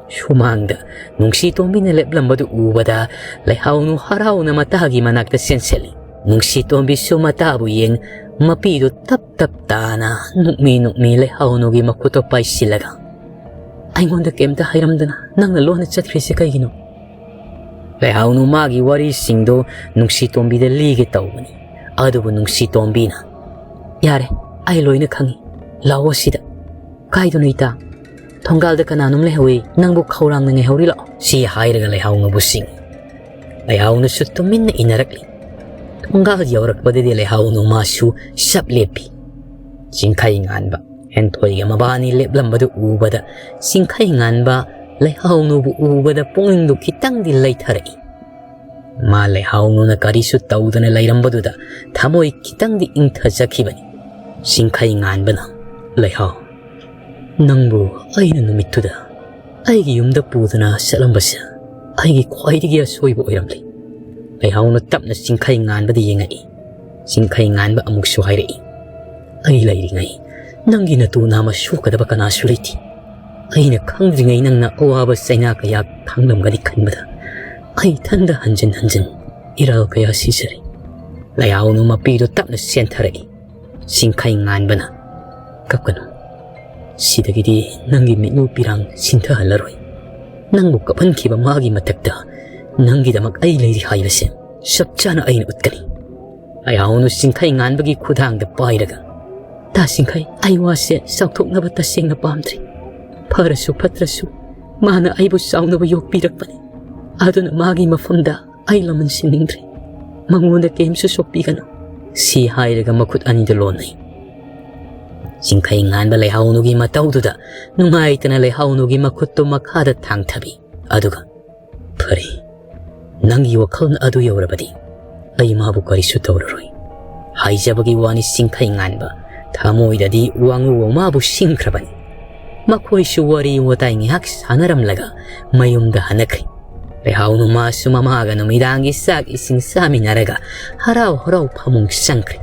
ꯁꯨꯃꯥꯡꯗ ꯅꯨꯡꯁꯤ ꯇꯣꯝꯕꯤꯅ ꯂꯦꯞꯂꯝꯕꯗꯨ ꯎꯕꯗ ꯂꯩꯍꯥꯎꯅꯨ ꯍꯔꯥꯎꯅ ꯃꯇꯥꯒꯤ ꯃꯅꯥꯛꯇ ꯆꯦꯟꯁꯤꯜꯂꯤ꯫ ꯅꯨꯡꯁꯤ ꯇꯣꯝꯕꯤꯁꯨ ꯃꯇꯥꯕꯨ ꯌꯦꯡ ꯃꯄꯤꯗꯨ ꯇꯞ ꯇꯞ ꯇꯥꯅ ꯅꯨꯛꯃꯤ ꯅꯨꯛꯃꯤ ꯂꯩꯍꯥꯎꯅꯨꯒꯤ ꯃꯈꯨꯠꯇꯣ ꯄꯥꯏꯁꯤꯜꯂꯒ, "ꯑꯩꯉꯣꯟꯗ ꯀꯩꯝꯇ ꯍꯥꯏꯔꯝꯗꯅ ꯅꯪꯅ ꯂꯣꯟꯅ ꯆꯠꯈ꯭ꯔꯤꯁꯦ ꯀꯩꯒꯤꯅꯣ?" ꯂꯩꯍꯥꯎꯅꯨ ꯃꯥꯒꯤ ꯋꯥꯔꯤꯁꯤꯡꯗꯣ ꯅꯨꯡꯁꯤ ꯇꯣꯝꯕꯤꯗ ꯂꯤꯒꯦ ꯇꯧꯕꯅꯤ꯫ ꯑꯗꯨꯕꯨ ꯅꯨꯡꯁꯤ ꯇꯣꯝꯕꯤꯅ, "ꯌꯥꯔꯦ, ꯑꯩ ꯂꯣꯏꯅ ꯈꯪꯉꯤ꯫ ꯂꯥꯛꯑꯣ ꯁꯤꯗ꯫" "ꯀꯥꯏꯗꯅꯣ ꯏꯇꯥ? ꯊꯣꯡꯒꯥꯜꯗ ꯀꯅꯥꯅꯣꯝ ꯂꯩꯍꯧꯋꯤ, ꯅꯪꯕꯨ ꯈꯧꯔꯥꯡꯅ ꯉꯥꯏꯍꯧꯔꯤ, ꯂꯥꯛꯑꯣ꯫" ꯁꯤ ꯍꯥꯏꯔꯒ ꯂꯩꯍꯥꯎꯅꯨꯕꯨ ꯆꯤꯡꯏ꯫ ꯂꯩꯍꯥꯎꯅꯨꯁꯨ ꯇꯨꯃꯤꯟꯅ ꯏꯟꯅꯔꯛꯂꯤ꯫ ꯊꯣꯡꯒꯥꯜ ꯌꯧꯔꯛꯄꯗꯗꯤ ꯂꯩꯍꯥꯎꯅꯨ ꯃꯥꯁꯨ ꯆꯞ ꯂꯦꯞꯄꯤ꯫ ꯆꯤꯡꯈꯩ ꯉꯥꯟꯕ ꯍꯦꯟꯊꯣꯏꯒ ꯃꯕꯥꯅꯤ ꯂꯦꯞꯂꯝꯕꯗꯨ ꯎꯕꯗ ꯆꯤꯡꯈꯩ ꯉꯥꯟꯕ ꯂꯩꯍꯥꯎꯅꯨꯕꯨ ꯎꯕꯗ ꯄꯨꯛꯅꯤꯡꯗꯨ ꯈꯤꯇꯪꯗꯤ ꯂꯩꯊꯔꯛꯏ꯫ ꯃꯥ ꯂꯩꯍꯥꯎꯅꯨꯅ ꯀꯔꯤꯁꯨ ꯇꯧꯗꯅ ꯂꯩꯔꯝꯕꯗꯨꯗ ꯊꯃꯣꯏ ꯈꯤꯇꯪꯗꯤ ꯏꯪꯊꯖꯈꯤꯕꯅꯤ꯫ ꯆꯤꯡꯈꯩ ꯉꯥꯟꯕꯅ, "ꯂꯩꯍꯥꯎ, ꯅꯪꯕꯨ ꯑꯩꯅ ꯅꯨꯃꯤꯠꯇꯨꯗ ꯑꯩꯒꯤ ꯌꯨꯝꯗ ꯄꯨꯗꯨꯅ ꯆꯠꯂꯝꯕꯁꯦ ꯑꯩꯒꯤ ꯈ꯭ꯋꯥꯏꯗꯒꯤ ꯑꯁꯣꯏꯕ ꯑꯣꯏꯔꯝꯂꯦ꯫" ꯂꯩꯍꯥꯎꯅ ꯇꯞꯅ ꯆꯤꯡꯈꯩ ꯉꯥꯟꯕꯗ ꯌꯦꯡꯉꯛꯏ꯫ ꯆꯤꯡꯈꯩ ꯉꯥꯟꯕ ꯑꯃꯨꯛꯁꯨ ꯍꯥꯏꯔꯛꯏ, "ꯑꯩ ꯂꯩꯔꯤꯉꯩ ꯅꯪꯒꯤ ꯅꯇꯨ ꯅꯥꯝꯃ ꯁꯣꯛꯀꯗꯕ ꯀꯅꯥꯁꯨ ꯂꯩꯇꯦ꯫ ꯑꯩꯅ ꯈꯪꯗ꯭ꯔꯤꯉꯩ ꯅꯪꯅ ꯑꯋꯥꯕ ꯆꯩꯅꯥ ꯀꯌꯥ ꯈꯥꯡꯂꯝꯒꯅꯤ ꯈꯟꯕꯗ ꯑꯩ ꯏꯊꯟꯗ ꯍꯟꯖꯤꯟ ꯍꯟꯖꯤꯟ ꯏꯔꯥꯜ ꯀꯌꯥ ꯁꯤꯖꯔꯦ꯫" ꯂꯩꯍꯥꯎꯅ ꯃꯄꯤꯗꯨ ꯇꯞꯅ ꯆꯦꯟꯊꯔꯛꯏ꯫ ꯆꯤꯡꯈꯩ ꯉꯥꯟꯕꯅ, "ꯀꯞꯀꯅꯨ꯫ ꯁꯤꯗꯒꯤꯗꯤ ꯅꯪꯒꯤ ꯃꯤꯠꯂꯨ ꯄꯤꯔꯥꯡ ꯁꯤꯟꯊꯍꯜꯂꯔꯣꯏ꯫ ꯅꯪꯕꯨ ꯀꯞꯍꯟꯈꯤꯕ ꯃꯥꯒꯤ ꯃꯊꯛꯇ ꯅꯪꯒꯤꯗꯃꯛ ꯑꯩ ꯂꯩꯔꯤ ꯍꯥꯏꯕꯁꯦ ꯆꯞ ꯆꯥꯅ ꯑꯩꯅ ꯎꯠꯀꯅꯤ꯫" ꯂꯩꯍꯥꯎꯅ ꯆꯤꯡꯈꯩ ꯉꯥꯟꯕꯒꯤ ꯈꯨꯗꯥꯡꯗ ꯄꯥꯏꯔꯒ, "ꯇꯥ ꯆꯤꯡꯈꯩ, ꯑꯩ ꯋꯥꯁꯦ ꯆꯥꯎꯊꯣꯛꯅꯕ ꯇꯁꯦꯡꯅ ꯄꯥꯝꯗ꯭ꯔꯤ꯫ ꯐꯔꯁꯨ ꯐꯠꯇ꯭ꯔꯁꯨ ꯃꯥꯅ ꯑꯩꯕꯨ ꯆꯥꯎꯅꯕ ꯌꯣꯛꯄꯤꯔꯛꯄꯅꯤ꯫ ꯑꯗꯨꯅ ꯃꯥꯒꯤ ꯃꯐꯝꯗ ꯑꯩ ꯂꯃꯟ ꯁꯤꯟꯅꯤꯡꯗ꯭ꯔꯦ꯫ ꯃꯉꯣꯟꯗ ꯀꯩꯝꯁꯨ ꯁꯣꯛꯄꯤꯒꯅꯨ꯫" ꯁꯤ ꯍꯥꯏꯔꯒ ꯃꯈꯨꯠ ꯑꯅꯤꯗꯨ ꯂꯣꯟꯅꯩ꯫ ꯆꯤꯡꯈꯩ ꯉꯥꯟꯕ ꯂꯩꯍꯥꯎꯅꯨꯒꯤ ꯃꯇꯧꯗꯨꯗ ꯅꯨꯡꯉꯥꯏꯇꯅ ꯂꯩꯍꯥꯎꯅꯨꯒꯤ ꯃꯈꯨꯠꯇꯨ ꯃꯈꯥꯗ ꯊꯥꯡꯊꯕꯤ꯫ ꯑꯗꯨꯒ, "ꯐꯔꯦ, ꯅꯪꯒꯤ ꯋꯥꯈꯜꯅ ꯑꯗꯨ ꯌꯧꯔꯕꯗꯤ ꯑꯩ ꯃꯥꯕꯨ ꯀꯔꯤꯁꯨ ꯇꯧꯔꯔꯣꯏ" ꯍꯥꯏꯖꯕꯒꯤ ꯋꯥꯅꯤ꯫ ꯆꯤꯡꯈꯩ ꯉꯥꯟꯕ ꯊꯃꯣꯏꯗꯗꯤ ꯋꯥꯉꯨ ꯃꯥꯕꯨ ꯁꯤꯡꯈ꯭ꯔꯕꯅꯤ꯫ ꯃꯈꯣꯏꯁꯨ ꯋꯥꯔꯤ ꯋꯥꯇꯥꯏ ꯉꯥꯏꯍꯥꯛ ꯁꯥꯟꯅꯔꯝꯂꯒ ꯃꯌꯨꯝꯗ ꯍꯟꯅꯈ꯭ꯔꯦ꯫ ꯂꯩꯍꯥꯎꯅꯨ ꯃꯥꯁꯨ ꯃꯃꯥꯒ ꯅꯨꯃꯤꯗꯥꯡꯒꯤ ꯆꯥꯛ ꯏꯁꯤꯡ ꯆꯥꯃꯤꯟꯅꯔꯒ ꯍꯔꯥꯎ ꯍꯔꯥꯎ ꯐꯃꯨꯡ ꯆꯪꯈ꯭ꯔꯦ꯫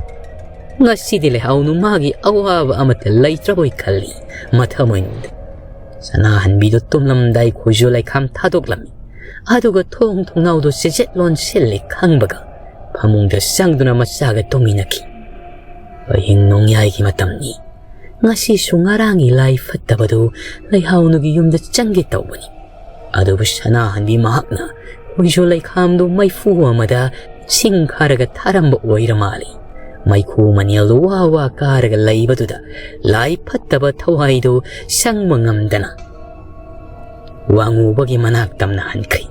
ꯉꯁꯤꯗꯤ ꯂꯩꯍꯥꯎꯅꯨ ꯃꯥꯒꯤ ꯑꯋꯥꯕ ꯑꯃꯠꯇ ꯂꯩꯇ꯭ꯔꯕꯣꯏ ꯈꯜꯂꯤ ꯃꯊꯃꯣꯏꯅꯨꯡꯗ꯫ ꯁꯅꯥꯍꯟꯕꯤꯗꯨ ꯇꯨꯝꯂꯝꯗꯥꯏ ꯈꯣꯏꯖꯨ ꯂꯩꯈꯥꯝ ꯊꯥꯗꯣꯛꯂꯝꯃꯤ꯫ ꯑꯗꯨꯒ ꯊꯣꯡ ꯊꯣꯡꯅꯥꯎꯗꯨ ꯆꯦꯖꯦꯠ ꯂꯣꯟꯁꯤꯜꯂꯦ ꯈꯪꯕꯒ ꯐꯃꯨꯡꯗ ꯆꯪꯗꯨꯅ ꯃꯆꯥꯒ ꯇꯨꯝꯃꯤꯟꯅꯈꯤ꯫ ꯑꯍꯤꯡ ꯅꯣꯡꯌꯥꯏꯒꯤ ꯃꯇꯝꯅꯤ꯫ ꯉꯁꯤꯁꯨ ꯉꯔꯥꯡꯒꯤ ꯂꯥꯏ ꯐꯠꯇꯕꯗꯨ ꯂꯩꯍꯥꯎꯅꯨꯒꯤ ꯌꯨꯝꯗ ꯆꯪꯒꯦ ꯇꯧꯕꯅꯤ꯫ ꯑꯗꯨꯕꯨ ꯁꯅꯥꯍꯟꯕꯤ ꯃꯍꯥꯛꯅ ꯈꯣꯏꯖꯨ ꯂꯩꯈꯥꯝꯗꯨ ꯃꯩꯐꯨ ꯑꯃꯗ ꯁꯤꯡ ꯈꯥꯔꯒ ꯊꯥꯔꯝꯕ ꯑꯣꯏꯔ ꯃꯥꯜꯂꯤ꯫ ꯃꯩꯈꯨ ꯃꯅꯦꯜꯗꯨ ꯋꯥ ꯋꯥ ꯀꯥꯔꯒ ꯂꯩꯕꯗꯨꯗ ꯂꯥꯏ ꯐꯠꯇꯕ ꯊꯋꯥꯏꯗꯨ ꯁꯪꯕ ꯉꯝꯗꯅ ꯋꯥꯉꯨꯕꯒꯤ ꯃꯅꯥꯛ ꯇꯝꯅ ꯍꯟꯈ꯭ꯔꯦ꯫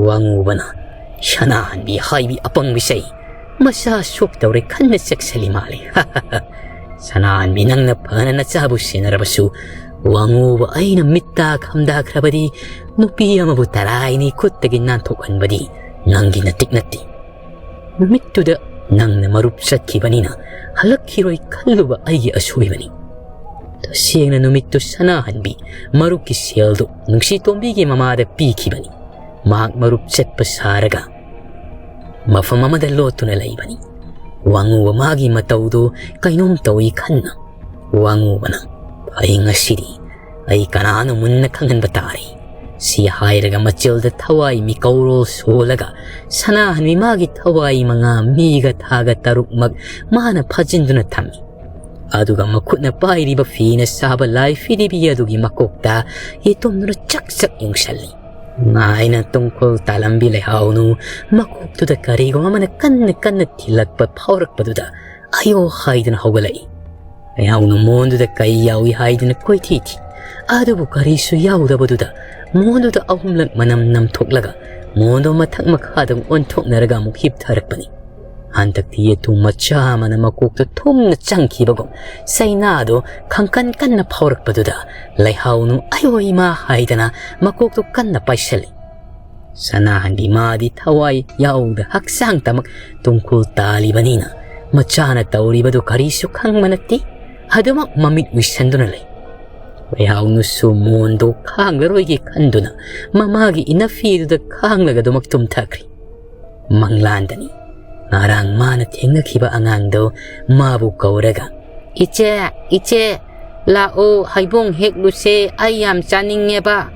ꯋꯥꯉꯨꯕꯅ, "ꯁꯅꯥꯍꯟꯕꯤ ꯍꯥꯏꯕꯤ ꯑꯄꯪꯕꯤꯁꯦ ꯃꯆꯥ ꯁꯣꯛꯇꯧꯔꯦ ꯈꯟꯅ ꯆꯦꯛꯁꯤꯜꯂꯤ ꯃꯥꯜꯂꯦ꯫" "ꯁꯅꯥꯍꯟꯕꯤ, ꯅꯪꯅ ꯐꯅ ꯅꯆꯥꯕꯨ ꯁꯦꯟꯅꯔꯕꯁꯨ ꯋꯥꯉꯨꯕ ꯑꯩꯅ ꯃꯤꯠ ꯇꯥ ꯈꯝꯗꯥꯈ꯭ꯔꯕꯗꯤ ꯅꯨꯄꯤ ꯑꯃꯕꯨ ꯇꯔꯥꯏꯅꯤ ꯈꯨꯠꯇꯒꯤ ꯅꯥꯟꯊꯣꯛꯍꯟꯕꯗꯤ ꯅꯪꯒꯤ ꯅꯇꯤꯛ ꯅꯠꯇꯦ꯫" ꯅꯨꯃꯤꯠꯇꯨꯗ "ꯅꯪꯅ ꯃꯔꯨꯞ ꯆꯠꯈꯤꯕꯅꯤꯅ ꯍꯜꯂꯛꯈꯤꯔꯣꯏ ꯈꯜꯂꯨꯕ ꯑꯩꯒꯤ ꯑꯁꯣꯏꯕꯅꯤ꯫" ꯇꯁꯦꯡꯅ ꯅꯨꯃꯤꯠꯇꯨ ꯁꯅꯥꯍꯟꯕꯤ ꯃꯔꯨꯞꯀꯤ ꯁꯦꯜꯗꯨ ꯅꯨꯡꯁꯤꯇꯣꯝꯕꯤꯒꯤ ꯃꯃꯥꯗ ꯄꯤꯈꯤꯕꯅꯤ꯫ ꯃꯍꯥꯛ ꯃꯔꯨꯞ ꯆꯠꯄ ꯁꯥꯔꯒ ꯃꯐꯝ ꯑꯃꯗ ꯂꯣꯠꯇꯨꯅ ꯂꯩꯕꯅꯤ꯫ ꯋꯥꯉꯨꯕ ꯃꯥꯒꯤ ꯃꯇꯧꯗꯨ ꯀꯩꯅꯣꯝ ꯇꯧꯏ ꯈꯟꯅ ꯋꯥꯉꯨꯕꯅ, "ꯐꯩ, ꯉꯁꯤꯗꯤ ꯑꯩ ꯀꯅꯥꯅꯣ ꯃꯨꯟꯅ ꯈꯪꯍꯟꯕ ꯇꯥꯔꯦ꯫" ꯁꯤ ꯍꯥꯏꯔꯒ ꯃꯆꯤꯜꯗ ꯊꯋꯥꯏ ꯃꯤꯀꯧꯔꯣꯜ ꯁꯣꯜꯂꯒ ꯁꯅꯥꯍꯟꯕꯤ ꯃꯥꯒꯤ ꯊꯋꯥꯏ ꯃꯉꯥ ꯃꯤꯒ ꯊꯥꯒ ꯇꯔꯨꯛꯃꯛ ꯃꯥꯅ ꯐꯥꯖꯤꯟꯗꯨꯅ ꯊꯝꯃꯤ꯫ ꯑꯗꯨꯒ ꯃꯈꯨꯠꯅ ꯄꯥꯏꯔꯤꯕ ꯐꯤꯅ ꯁꯥꯕ ꯂꯥꯏ ꯐꯤꯔꯤꯕꯤ ꯑꯗꯨꯒꯤ ꯃꯀꯣꯛꯇ ꯌꯦꯇꯨꯝꯗꯨꯅ ꯆꯛ ꯆꯛ ꯌꯨꯡꯁꯜꯂꯤ꯫ ꯉꯥꯏꯅ ꯇꯨꯡꯈꯨꯜ ꯇꯥꯂꯝꯕꯤ ꯂꯩꯍꯥꯎꯅꯨ ꯃꯀꯣꯛꯇꯨꯗ ꯀꯔꯤꯒꯨꯝꯕ ꯑꯃꯅ ꯀꯟꯅ ꯀꯟꯅ ꯊꯤꯜꯂꯛꯄ ꯐꯥꯎꯔꯛꯄꯗꯨꯗ "ꯑꯌꯣ" ꯍꯥꯏꯗꯨꯅ ꯍꯧꯒꯠꯂꯛꯏ꯫ ꯂꯩꯍꯥꯎꯅꯨ ꯃꯣꯟꯗꯨꯗ ꯀꯩ ꯌꯥꯎꯏ ꯍꯥꯏꯗꯨꯅ ꯀꯣꯏꯊꯤ ꯊꯤ꯫ ꯑꯗꯨꯕꯨ ꯀꯔꯤꯁꯨ ꯌꯥꯎꯗꯕꯗꯨꯗ ꯃꯣꯟꯗꯨꯗ ꯑꯍꯨꯝꯂꯛ ꯃꯅꯝ ꯅꯝꯊꯣꯛꯂꯒ ꯃꯣꯟꯗꯣ ꯃꯊꯛ ꯃꯈꯥꯗ ꯑꯣꯟꯊꯣꯛꯅꯔꯒ ꯑꯃꯨꯛ ꯍꯤꯞꯊꯔꯛꯄꯅꯤ꯫ ꯍꯟꯗꯛꯇꯤ ꯌꯦꯇꯨꯝ ꯃꯆꯥ ꯑꯃꯅ ꯃꯀꯣꯛꯇ ꯊꯨꯝꯅ ꯆꯪꯈꯤꯕꯒꯨꯝ ꯆꯩꯅꯥꯗꯣ ꯈꯪꯀꯟ ꯀꯟꯅ ꯐꯥꯎꯔꯛꯄꯗꯨꯗ ꯂꯩꯍꯥꯎꯅꯨ "ꯑꯌꯣ ꯏꯃꯥ" ꯍꯥꯏꯗꯅ ꯃꯀꯣꯛꯇꯨ ꯀꯟꯅ ꯄꯥꯏꯁꯜꯂꯤ꯫ ꯁꯅꯥꯍꯟꯕꯤ ꯃꯥꯗꯤ ꯊꯋꯥꯏ ꯌꯥꯎꯗ ꯍꯛꯆꯥꯡ ꯇꯃꯛ ꯇꯨꯡꯈꯨꯜ ꯇꯥꯜꯂꯤꯕꯅꯤꯅ ꯃꯆꯥꯅ ꯇꯧꯔꯤꯕꯗꯨ ꯀꯔꯤꯁꯨ ꯈꯪꯕ ꯅꯠꯇꯦ꯫ ꯑꯗꯨꯃꯛ ꯃꯃꯤꯠ ꯎꯏꯁꯟꯗꯨꯅ ꯂꯩ꯫ ꯂꯩꯍꯥꯎꯅꯨꯁꯨ ꯃꯣꯟꯗꯣ ꯈꯥꯡꯂꯔꯣꯏꯒꯦ ꯈꯟꯗꯨꯅ ꯃꯃꯥꯒꯤ ꯏꯅꯐꯤꯗꯨꯗ ꯈꯥꯡꯂꯒ ꯑꯗꯨꯃꯛ ꯇꯨꯝꯊꯈ꯭ꯔꯤ꯫ ꯃꯪꯂꯥꯟꯗꯅꯤ ꯉꯔꯥꯡ ꯃꯥꯅ ꯊꯦꯡꯅꯈꯤꯕ ꯑꯉꯥꯡꯗꯣ ꯃꯥꯕꯨ ꯀꯧꯔꯒ, "ꯏꯆꯦ, ꯏꯆꯦ, ꯂꯥꯛꯑꯣ, ꯍꯩꯕꯣꯡ ꯍꯦꯛꯂꯨꯁꯦ, ꯑꯩ ꯌꯥꯝ ꯆꯥꯅꯤꯡꯉꯦꯕ꯫"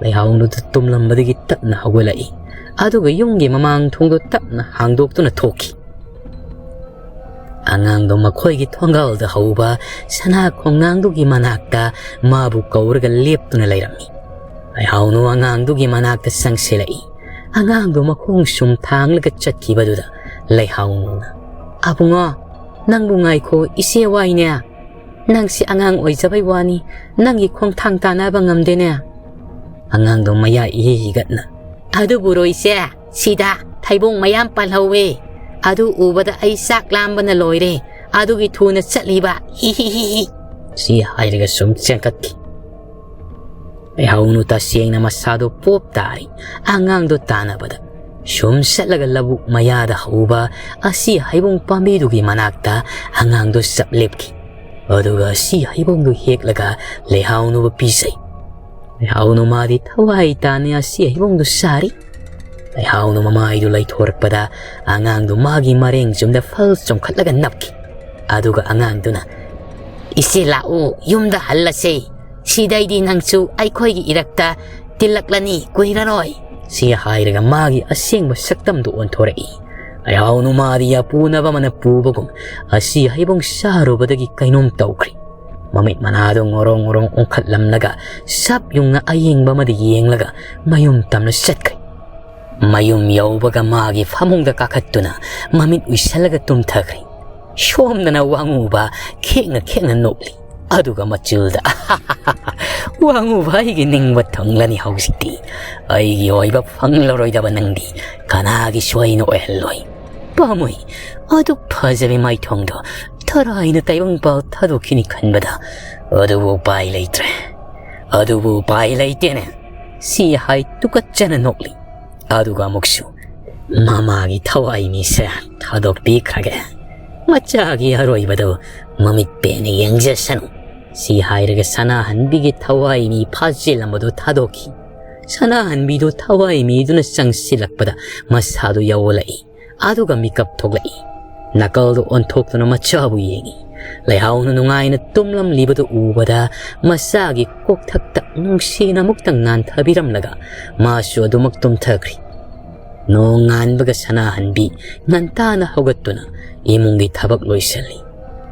ꯂꯩꯍꯥꯎꯅꯨꯗ ꯇꯨꯝꯂꯝꯕꯗꯒꯤ ꯇꯞꯅ ꯍꯧꯒꯠꯂꯛꯏ꯫ ꯑꯗꯨꯒ ꯌꯨꯝꯒꯤ ꯃꯃꯥꯡ ꯊꯣꯡꯗꯣ ꯇꯞꯅ ꯍꯥꯡꯗꯣꯛꯇꯨꯅ ꯊꯣꯛꯈꯤ꯫ ꯑꯉꯥꯡꯗꯣ ꯃꯈꯣꯏꯒꯤ ꯊꯣꯡꯒꯥꯜꯗ ꯍꯧꯕ ꯁꯅꯥ ꯈꯣꯡꯅꯥꯡꯗꯨꯒꯤ ꯃꯅꯥꯛꯇ ꯃꯥꯕꯨ ꯀꯧꯔꯒ ꯂꯦꯞꯇꯨꯅ ꯂꯩꯔꯝꯃꯤ꯫ ꯂꯩꯍꯥꯎꯅꯨ ꯑꯉꯥꯡꯗꯨꯒꯤ ꯃꯅꯥꯛꯇ ꯆꯪꯁꯤꯜꯂꯛꯏ꯫ ꯑꯉꯥꯡꯗꯣ ꯃꯈꯣꯡ ꯁꯨꯝ ꯊꯥꯡꯂꯒ ꯆꯠꯈꯤꯕꯗꯨꯗ ꯂꯩꯍꯥꯎꯅꯨꯅ, "ꯑꯕꯨꯡꯉꯣ, ꯅꯪꯕꯨ ꯉꯥꯏꯈꯣ, ꯏꯆꯦ ꯋꯥꯏꯅꯦ꯫ ꯅꯪꯁꯤ ꯑꯉꯥꯡ ꯑꯣꯏꯖꯕꯩ ꯋꯥꯅꯤ, ꯅꯪꯒꯤ ꯈꯣꯡꯊꯥꯡ ꯇꯥꯟꯅꯕ ꯉꯝꯗꯦꯅꯦ꯫" ꯑꯉꯥꯡꯗꯣ ꯃꯌꯥ ꯏꯍꯤ ꯍꯤꯒꯠꯅ, "ꯑꯗꯨꯕꯨꯔꯣ ꯏꯆꯦ, ꯁꯤꯗ ꯊꯩꯕꯣꯡ ꯃꯌꯥꯝ ꯄꯥꯜꯍꯧꯋꯦ꯫ ꯑꯗꯨ ꯎꯕꯗ ꯑꯩ ꯆꯥꯛ ꯂꯥꯝꯕꯅ ꯂꯣꯏꯔꯦ꯫ ꯑꯗꯨꯒꯤ ꯊꯨꯅ ꯆꯠꯂꯤꯕ, ꯍꯤ ꯍꯤ ꯍꯤ ꯍꯤ꯫" ꯁꯤ ꯍꯥꯏꯔꯒ ꯁꯨꯝ ꯆꯦꯟꯈꯠꯈꯤ꯫ ꯂꯩꯍꯥꯎꯅꯨ ꯇꯁꯦꯡꯅ ꯃꯁꯥꯗꯣ ꯄꯣꯞ ꯇꯥꯔꯤ꯫ ꯑꯉꯥꯡꯗꯣ ꯇꯥꯟꯅꯕꯗ ꯁꯨꯝ ꯆꯠꯂꯒ ꯂꯧꯕꯨꯛ ꯃꯌꯥꯗ ꯍꯧꯕ ꯑꯁꯤ ꯍꯩꯕꯣꯡ ꯄꯥꯝꯕꯤꯗꯨꯒꯤ ꯃꯅꯥꯛꯇ ꯑꯉꯥꯡꯗꯨ ꯆꯞ ꯂꯦꯞꯈꯤ꯫ ꯑꯗꯨꯒ ꯑꯁꯤ ꯍꯩꯕꯣꯡꯗꯨ ꯍꯦꯛꯂꯒ ꯂꯩꯍꯥꯎꯅꯨꯕ ꯄꯤꯖꯩ꯫ ꯂꯩꯍꯥꯎꯅꯨ ꯃꯥꯗꯤ ꯊꯋꯥꯏ ꯇꯥꯅ ꯑꯁꯤ ꯍꯩꯕꯣꯡꯗꯨ ꯆꯥꯔꯤ꯫ ꯂꯩꯍꯥꯎꯅꯨ ꯃꯃꯥꯏꯗꯨ ꯂꯩꯊꯣꯔꯛꯄꯗ ꯑꯉꯥꯡꯗꯨ ꯃꯥꯒꯤ ꯃꯔꯦꯡ ꯆꯨꯝꯗ ꯐꯜ ꯆꯣꯡꯈꯠꯂꯒ ꯅꯞꯈꯤ꯫ ꯑꯗꯨꯒ ꯑꯉꯥꯡꯗꯨꯅ, "ꯏꯆꯦ ꯂꯥꯛꯎ, ꯌꯨꯝꯗ ꯍꯜꯂꯁꯦ꯫ ꯁꯤꯗꯩꯗꯤ ꯅꯪꯁꯨ ꯑꯩꯈꯣꯏꯒꯤ ꯏꯔꯛꯇ ꯇꯤꯜꯂꯛꯂꯅꯤ ꯀꯨꯏꯔꯔꯣꯏ"꯫ ꯁꯤ ꯍꯥꯏꯔꯒ ꯃꯥꯒꯤ ꯑꯁꯦꯡꯕ ꯁꯛꯇꯝꯗꯨ ꯑꯣꯟꯊꯣꯔꯛꯏ꯫ ꯂꯩꯍꯥꯎꯅꯨ ꯃꯥꯗꯤ ꯑꯄꯨꯅꯕ ꯑꯃꯅ ꯄꯨꯕꯒꯨꯝ ꯑꯁꯤ ꯍꯩꯕꯣꯡ ꯆꯥꯔꯨꯕꯗꯒꯤ ꯀꯩꯅꯣꯝ ꯇꯧꯈ꯭ꯔꯦ꯫ ꯃꯃꯤꯠ ꯃꯅꯥꯗꯨ ꯉꯣꯔꯣꯡ ꯉꯣꯔꯣꯡ ꯎꯪꯈꯠꯂꯝꯂꯒ ꯁꯞ ꯌꯨꯡꯅ ꯑꯌꯦꯡꯕ ꯑꯃꯗ ꯌꯦꯡꯂꯒ ꯃꯌꯨꯝ ꯇꯝꯅ ꯆꯠꯈ꯭ꯔꯦ꯫ ꯃꯌꯨꯝ ꯌꯧꯕꯒ ꯃꯥꯒꯤ ꯐꯃꯨꯡꯗ ꯀꯥꯈꯠꯇꯨꯅ ꯃꯃꯤꯠ ꯎꯏꯁꯜꯂꯒ ꯇꯨꯝꯊꯈ꯭ꯔꯦ꯫ ꯁꯣꯝꯗꯅ ꯋꯥꯉꯨꯕ ꯈꯦꯡꯅ ꯈꯦꯡꯅ ꯅꯣꯛꯂꯤ꯫ ꯑꯗꯨꯒ ꯃꯆꯤꯜꯗ, "ꯋꯥꯉꯨꯕ ꯑꯩꯒꯤ ꯅꯤꯡꯕ ꯊꯨꯡꯂꯅꯤ ꯍꯧꯖꯤꯛꯇꯤ꯫ ꯑꯩꯒꯤ ꯑꯣꯏꯕ ꯐꯪꯂꯔꯣꯏꯗꯕ ꯅꯪꯗꯤ ꯀꯅꯥꯒꯤꯁꯨ ꯑꯩꯅ ꯑꯣꯏꯍꯜꯂꯣꯏ꯫ ꯄꯥꯝꯃꯨꯏ, ꯑꯗꯨꯛ ꯐꯖꯕꯤ ꯃꯥꯏꯊꯣꯡꯗꯣ ꯊꯔꯥꯏꯅ ꯇꯥꯏꯕꯪ ꯄꯥꯜ ꯊꯥꯗꯣꯛꯈꯤꯅꯤ ꯈꯟꯕꯗ꯫ ꯑꯗꯨꯕꯨ ꯎꯄꯥꯏ ꯂꯩꯇ꯭ꯔꯦ꯫ ꯑꯗꯨꯕꯨ ꯎꯄꯥꯏ ꯂꯩꯇꯦꯅꯦ"꯫ ꯁꯤ ꯍꯥꯏ ꯇꯨꯀꯠꯆꯅ ꯅꯣꯛꯂꯤ꯫ ꯑꯗꯨꯒ ꯑꯃꯨꯛꯁꯨ, "ꯃꯃꯥꯒꯤ ꯊꯋꯥꯏ ꯃꯤꯁꯦ ꯊꯥꯗꯣꯛꯄꯤꯈ꯭ꯔꯒꯦ꯫ ꯃꯆꯥꯒꯤ ꯑꯔꯣꯏꯕꯗꯨ ꯃꯃꯤꯠ ꯄꯦꯟꯅ ꯌꯦꯡꯖꯁꯅꯨ"꯫ ꯁꯤ ꯍꯥꯏꯔꯒ ꯁꯅꯥꯍꯟꯕꯤꯒꯤ ꯊꯋꯥꯏ ꯃꯤ ꯐꯥꯖꯤꯜꯂꯝꯕꯗꯨ ꯊꯥꯗꯣꯛꯈꯤ꯫ ꯁꯅꯥꯍꯟꯕꯤꯗꯨ ꯊꯋꯥꯏ ꯃꯤꯗꯨꯅ ꯆꯪꯁꯤꯜꯂꯛꯄꯗ ꯃꯁꯥꯗꯨ ꯌꯧꯍꯜꯂꯛꯏ꯫ ꯑꯗꯨꯒ ꯃꯤꯀꯞ ꯊꯣꯛꯂꯛꯏ꯫ ꯅꯥꯀꯜꯗꯨ ꯑꯣꯟꯊꯣꯛꯇꯨꯅ ꯃꯆꯥꯕꯨ ꯌꯦꯡꯏ꯫ ꯂꯩꯍꯥꯎꯅ ꯅꯨꯡꯉꯥꯏꯅ ꯇꯨꯝꯂꯝꯂꯤꯕꯗꯨ ꯎꯕꯗ ꯃꯆꯥꯒꯤ ꯀꯣꯛꯊꯛꯇ ꯅꯨꯡꯁꯤꯅ ꯑꯃꯨꯛꯇꯪ ꯅꯥꯟꯊꯕꯤꯔꯝꯂꯒ ꯃꯥꯁꯨ ꯑꯗꯨꯃꯛ ꯇꯨꯝꯊꯈ꯭ꯔꯤ꯫ ꯅꯣꯡꯉꯥꯟꯕꯒ ꯁꯅꯥꯍꯟꯕꯤ ꯉꯟꯇꯥꯅ ꯍꯧꯒꯠꯇꯨꯅ ꯏꯃꯨꯡꯒꯤ ꯊꯕꯛ ꯂꯣꯏꯁꯤꯜꯂꯤ꯫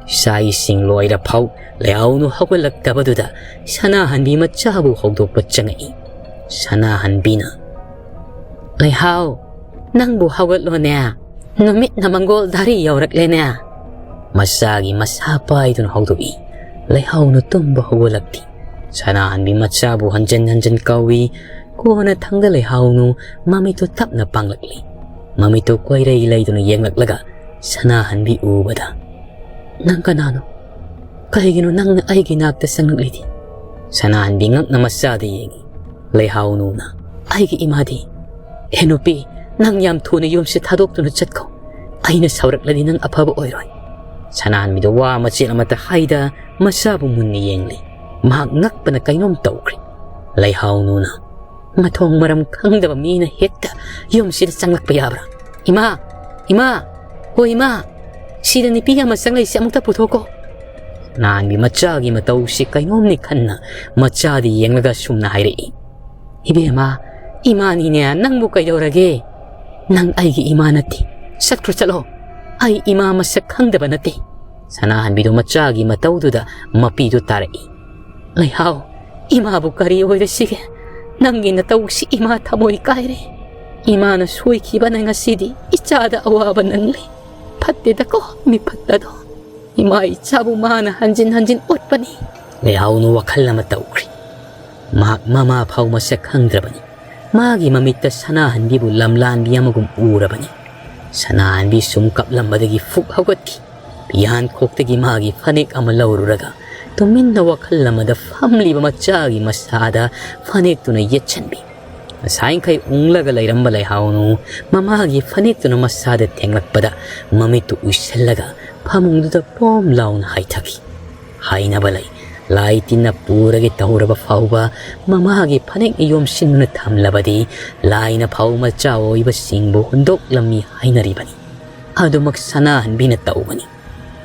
ꯆꯥꯛ ꯏꯁꯤꯡ ꯂꯣꯏꯔ ꯐꯥꯎ ꯂꯩꯍꯥꯎꯅꯨ ꯍꯧꯒꯠꯂꯛꯇꯕꯗꯨꯗ ꯁꯅꯥꯍꯟꯕꯤ ꯃꯆꯥꯕꯨ ꯍꯧꯗꯣꯛꯄ ꯆꯪꯉꯛꯏ꯫ ꯁꯅꯥꯍꯟꯕꯤꯅ, "ꯂꯩꯍꯥꯎ, ꯅꯪꯕꯨ ꯍꯧꯒꯠꯂꯣꯅꯦ꯫ ꯅꯨꯃꯤꯠꯅ ꯃꯪꯒꯣꯜ ꯙꯥꯔꯤ ꯌꯧꯔꯛꯂꯦꯅꯦ"꯫ ꯃꯆꯥꯒꯤ ꯃꯁꯥ ꯄꯥꯏꯗꯨꯅ ꯍꯧꯗꯣꯛꯏ꯫ ꯂꯩꯍꯥꯎꯅ ꯇꯨꯝꯕ ꯍꯧꯒꯠꯂꯛꯇꯦ꯫ ꯁꯅꯥꯍꯟꯕꯤ ꯃꯆꯥꯕꯨ ꯍꯟꯖꯤꯟ ꯍꯟꯖꯤꯟ ꯀꯧꯏ꯫ ꯀꯣꯟꯅ ꯊꯪꯗ ꯂꯩꯍꯥꯎꯅꯨ ꯃꯃꯤꯠꯇꯨ ꯇꯞꯅ ꯄꯥꯡꯂꯛꯂꯤ꯫ ꯃꯃꯤꯠꯇꯨ ꯀꯣꯏꯔꯩ ꯂꯩꯗꯨꯅ ꯌꯦꯡꯂꯛꯂꯒ ꯁꯅꯥꯍꯟꯕꯤ ꯎꯕꯗ, "ꯅꯪ ꯀꯅꯥꯅꯣ? ꯀꯩꯒꯤꯅꯣ ꯅꯪꯅ ꯑꯩꯒꯤ ꯅꯥꯛꯇ ꯆꯪꯂꯛꯂꯤꯗꯤ?" ꯁꯅꯥꯍꯟꯕꯤ ꯉꯛꯅ ꯃꯆꯥꯗ ꯌꯦꯡꯏ꯫ ꯂꯩꯍꯥꯎꯅꯨꯅ, "ꯑꯩꯒꯤ ꯏꯃꯥꯗꯤ?" "ꯍꯦ ꯅꯨꯄꯤ, ꯅꯪ ꯌꯥꯝ ꯊꯨꯅ ꯌꯨꯝꯁꯦ ꯊꯥꯗꯣꯛꯇꯨꯅ ꯆꯠꯈꯣ꯫ ꯑꯩꯅ ꯁꯥꯎꯔꯛꯂꯗꯤ ꯅꯪ ꯑꯐꯕ ꯑꯣꯏꯔꯣꯏ꯫" ꯁꯅꯥꯍꯟꯕꯤꯗꯣ ꯋꯥ ꯃꯆꯦꯠ ꯑꯃꯠꯇ ꯍꯥꯏꯗ ꯃꯆꯥꯕꯨ ꯃꯨꯟꯅ ꯌꯦꯡꯂꯤ꯫ ꯃꯍꯥꯛ ꯉꯛꯄꯅ ꯀꯩꯅꯣꯝ ꯇꯧꯈ꯭ꯔꯦ꯫ ꯂꯩꯍꯥꯎꯅꯨꯅ, "ꯃꯊꯣꯡ ꯃꯔꯝ ꯈꯪꯗꯕ ꯃꯤꯅ ꯍꯦꯛꯇ ꯌꯨꯝꯁꯤꯗ ꯆꯪꯂꯛꯄ ꯌꯥꯕ꯭ꯔꯥ? ꯏꯃꯥ! ꯏꯃꯥ! ꯍꯣ ꯏꯃꯥ! ꯁꯤꯗ ꯅꯨꯄꯤ ꯑꯃ ꯆꯪꯂꯛꯏꯁꯦ ꯑꯃꯨꯛꯇ ꯄꯨꯊꯣꯛꯀꯣ꯫" ꯁꯅꯥꯍꯟꯕꯤ ꯃꯆꯥꯒꯤ ꯃꯇꯧꯁꯤ ꯀꯩꯅꯣꯝꯅꯤ ꯈꯟꯅ ꯃꯆꯥꯗ ꯌꯦꯡꯂꯒ ꯁꯨꯝꯅ ꯍꯥꯏꯔꯛꯏ꯫ "ꯏꯕꯦꯝꯃ, ꯏꯃꯥꯅꯤꯅꯦ, ꯅꯪꯕꯨ ꯀꯩꯗꯧꯔꯒꯦ? ꯅꯪ ꯑꯩꯒꯤ ꯏꯃꯥ ꯅꯠꯇꯦ꯫ ꯆꯠꯈ꯭ꯔꯣ ꯆꯠꯂꯣ꯫ ꯑꯩ ꯏꯃꯥ ꯃꯁꯛ ꯈꯪꯗꯕ ꯅꯠꯇꯦ꯫" ꯁꯅꯥꯍꯟꯕꯤꯗꯨ ꯃꯆꯥꯒꯤ ꯃꯇꯧꯗꯨꯗ ꯃꯄꯤꯗꯨ ꯇꯥꯔꯛꯏ꯫ "ꯂꯩꯍꯥꯎ, ꯏꯃꯥꯕꯨ ꯀꯔꯤ ꯑꯣꯏꯔꯁꯤꯒꯦ? ꯅꯪꯒꯤ ꯅꯇꯧꯁꯤ ꯏꯃꯥ ꯊꯃꯣꯏ ꯀꯥꯏꯔꯦ꯫ ꯏꯃꯥꯅ ꯁꯣꯏꯈꯤꯕꯅ ꯉꯁꯤꯗꯤ ꯏꯆꯥꯗ ꯑꯋꯥꯕ ꯅꯪꯂꯦ꯫ ꯐꯠꯇꯦꯗꯀꯣ ꯃꯤ ꯐꯠꯇꯗꯣ꯫ ꯏꯃꯥ ꯏꯆꯥꯕꯨ ꯃꯥꯅ ꯍꯟꯖꯤꯟ ꯍꯟꯖꯤꯟ ꯑꯣꯠꯄꯅꯤ꯫" ꯂꯩꯍꯥꯎꯅ ꯋꯥꯈꯜ ꯑꯃ ꯇꯧꯈ꯭ꯔꯤ꯫ ꯃꯍꯥꯛ ꯃꯃꯥ ꯐꯥꯎ ꯃꯁꯛ ꯈꯪꯗ꯭ꯔꯕꯅꯤ꯫ ꯃꯥꯒꯤ ꯃꯃꯤꯠꯇ ꯁꯅꯥꯍꯟꯕꯤꯕꯨ ꯂꯝꯂꯥꯟꯕꯤ ꯑꯃꯒꯨꯝ ꯎꯔꯕꯅꯤ꯫ ꯁꯅꯥꯍꯟꯕꯤ ꯁꯨꯝ ꯀꯞꯂꯝꯕꯗꯒꯤ ꯐꯨꯛ ꯍꯧꯒꯠꯈꯤ꯫ ꯐꯤꯍꯥꯟꯈꯣꯛꯇꯒꯤ ꯃꯥꯒꯤ ꯐꯅꯦꯛ ꯑꯃ ꯂꯧꯔꯨꯔꯒ ꯇꯨꯃꯤꯟꯅ ꯋꯥꯈꯜ ꯑꯃꯗ ꯐꯝꯂꯤꯕ ꯃꯆꯥꯒꯤ ꯃꯁꯥꯗ ꯐꯅꯦꯛꯇꯨꯅ ꯌꯦꯠꯁꯟꯕꯤ꯫ ꯉꯁꯥꯏꯈꯩ ꯎꯪꯂꯒ ꯂꯩꯔꯝꯕ ꯂꯩꯍꯥꯎꯅꯨ ꯃꯃꯥꯒꯤ ꯐꯅꯦꯛꯇꯨꯅ ꯃꯁꯥꯗ ꯊꯦꯡꯂꯛꯄꯗ ꯃꯃꯤꯠꯇꯨ ꯎꯏꯁꯜꯂꯒ ꯐꯃꯨꯡꯗꯨꯗ ꯄꯣꯝ ꯂꯥꯎꯅ ꯍꯥꯏꯊꯈꯤ꯫ ꯍꯥꯏꯅꯕ ꯂꯩ, ꯂꯥꯏ ꯇꯤꯟꯅ ꯄꯨꯔꯒꯦ ꯇꯧꯔꯕ ꯐꯥꯎꯕ ꯃꯃꯥꯒꯤ ꯐꯅꯦꯛꯅ ꯌꯣꯝꯁꯤꯟꯗꯨꯅ ꯊꯝꯂꯕꯗꯤ ꯂꯥꯏꯅ ꯐꯥꯎ ꯃꯆꯥ ꯑꯣꯏꯕꯁꯤꯡꯕꯨ ꯍꯨꯟꯗꯣꯛꯂꯝꯃꯤ ꯍꯥꯏꯅꯔꯤꯕꯅꯤ꯫ ꯑꯗꯨꯃꯛ ꯁꯅꯥꯍꯟꯕꯤꯅ ꯇꯧꯕꯅꯤ꯫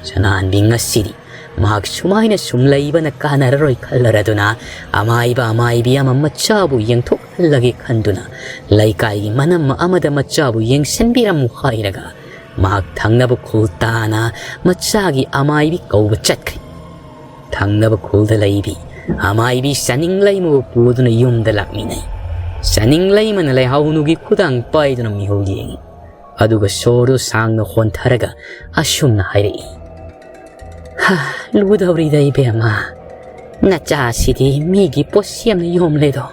ꯁꯅꯥꯍꯟꯕꯤ ꯉꯁꯤꯗꯤ ꯃꯍꯥꯛ ꯁꯨꯃꯥꯏꯅ ꯁꯨꯝ ꯂꯩꯕꯅ ꯀꯥꯟꯅꯔꯔꯣꯏ ꯈꯜꯂꯔꯗꯨꯅ ꯑꯃꯥꯏꯕ ꯑꯃꯥꯏꯕꯤ ꯑꯃ ꯃꯆꯥꯕꯨ ꯌꯦꯡꯊꯣꯛꯍꯜꯂꯒꯦ ꯈꯟꯗꯨꯅ ꯂꯩꯀꯥꯏꯒꯤ ꯃꯅꯝ ꯑꯃꯗ ꯃꯆꯥꯕꯨ ꯌꯦꯡꯁꯤꯟꯕꯤꯔꯝꯃꯨ ꯍꯥꯏꯔꯒ ꯃꯍꯥꯛ ꯊꯪꯅꯕ ꯈꯨꯜ ꯇꯥꯅ ꯃꯆꯥꯒꯤ ꯑꯃꯥꯏꯕꯤ ꯀꯧꯕ ꯆꯠꯈ꯭ꯔꯦ꯫ ꯊꯪꯅꯕ ꯈꯨꯜꯗ ꯂꯩꯕꯤ ꯑꯃꯥꯏꯕꯤ ꯆꯥꯅꯤꯡ ꯂꯩꯃꯕꯨ ꯄꯨꯗꯨꯅ ꯌꯨꯝꯗ ꯂꯥꯛꯃꯤꯟꯅꯩ꯫ ꯆꯥꯅꯤꯡ ꯂꯩꯃꯅ ꯂꯩꯍꯥꯎꯅꯨꯒꯤ ꯈꯨꯗꯥꯡ ꯄꯥꯏꯗꯨꯅ ꯃꯤꯍꯨꯜ ꯌꯦꯡꯉꯤ꯫ ꯑꯗꯨꯒ ꯁꯣꯔꯗꯨ ꯁꯥꯡꯅ ꯍꯣꯟꯊꯔꯒ ꯑꯁꯨꯝꯅ ꯍꯥꯏꯔꯛꯏ, "ꯍꯥ, ꯂꯨꯗꯧꯔꯤꯗ ꯏꯕꯦꯝꯃ, ꯅꯆꯥꯁꯤꯗꯤ ꯃꯤꯒꯤ ꯄꯣꯠꯁꯦꯝꯅ ꯌꯣꯝꯂꯦꯗꯣ꯫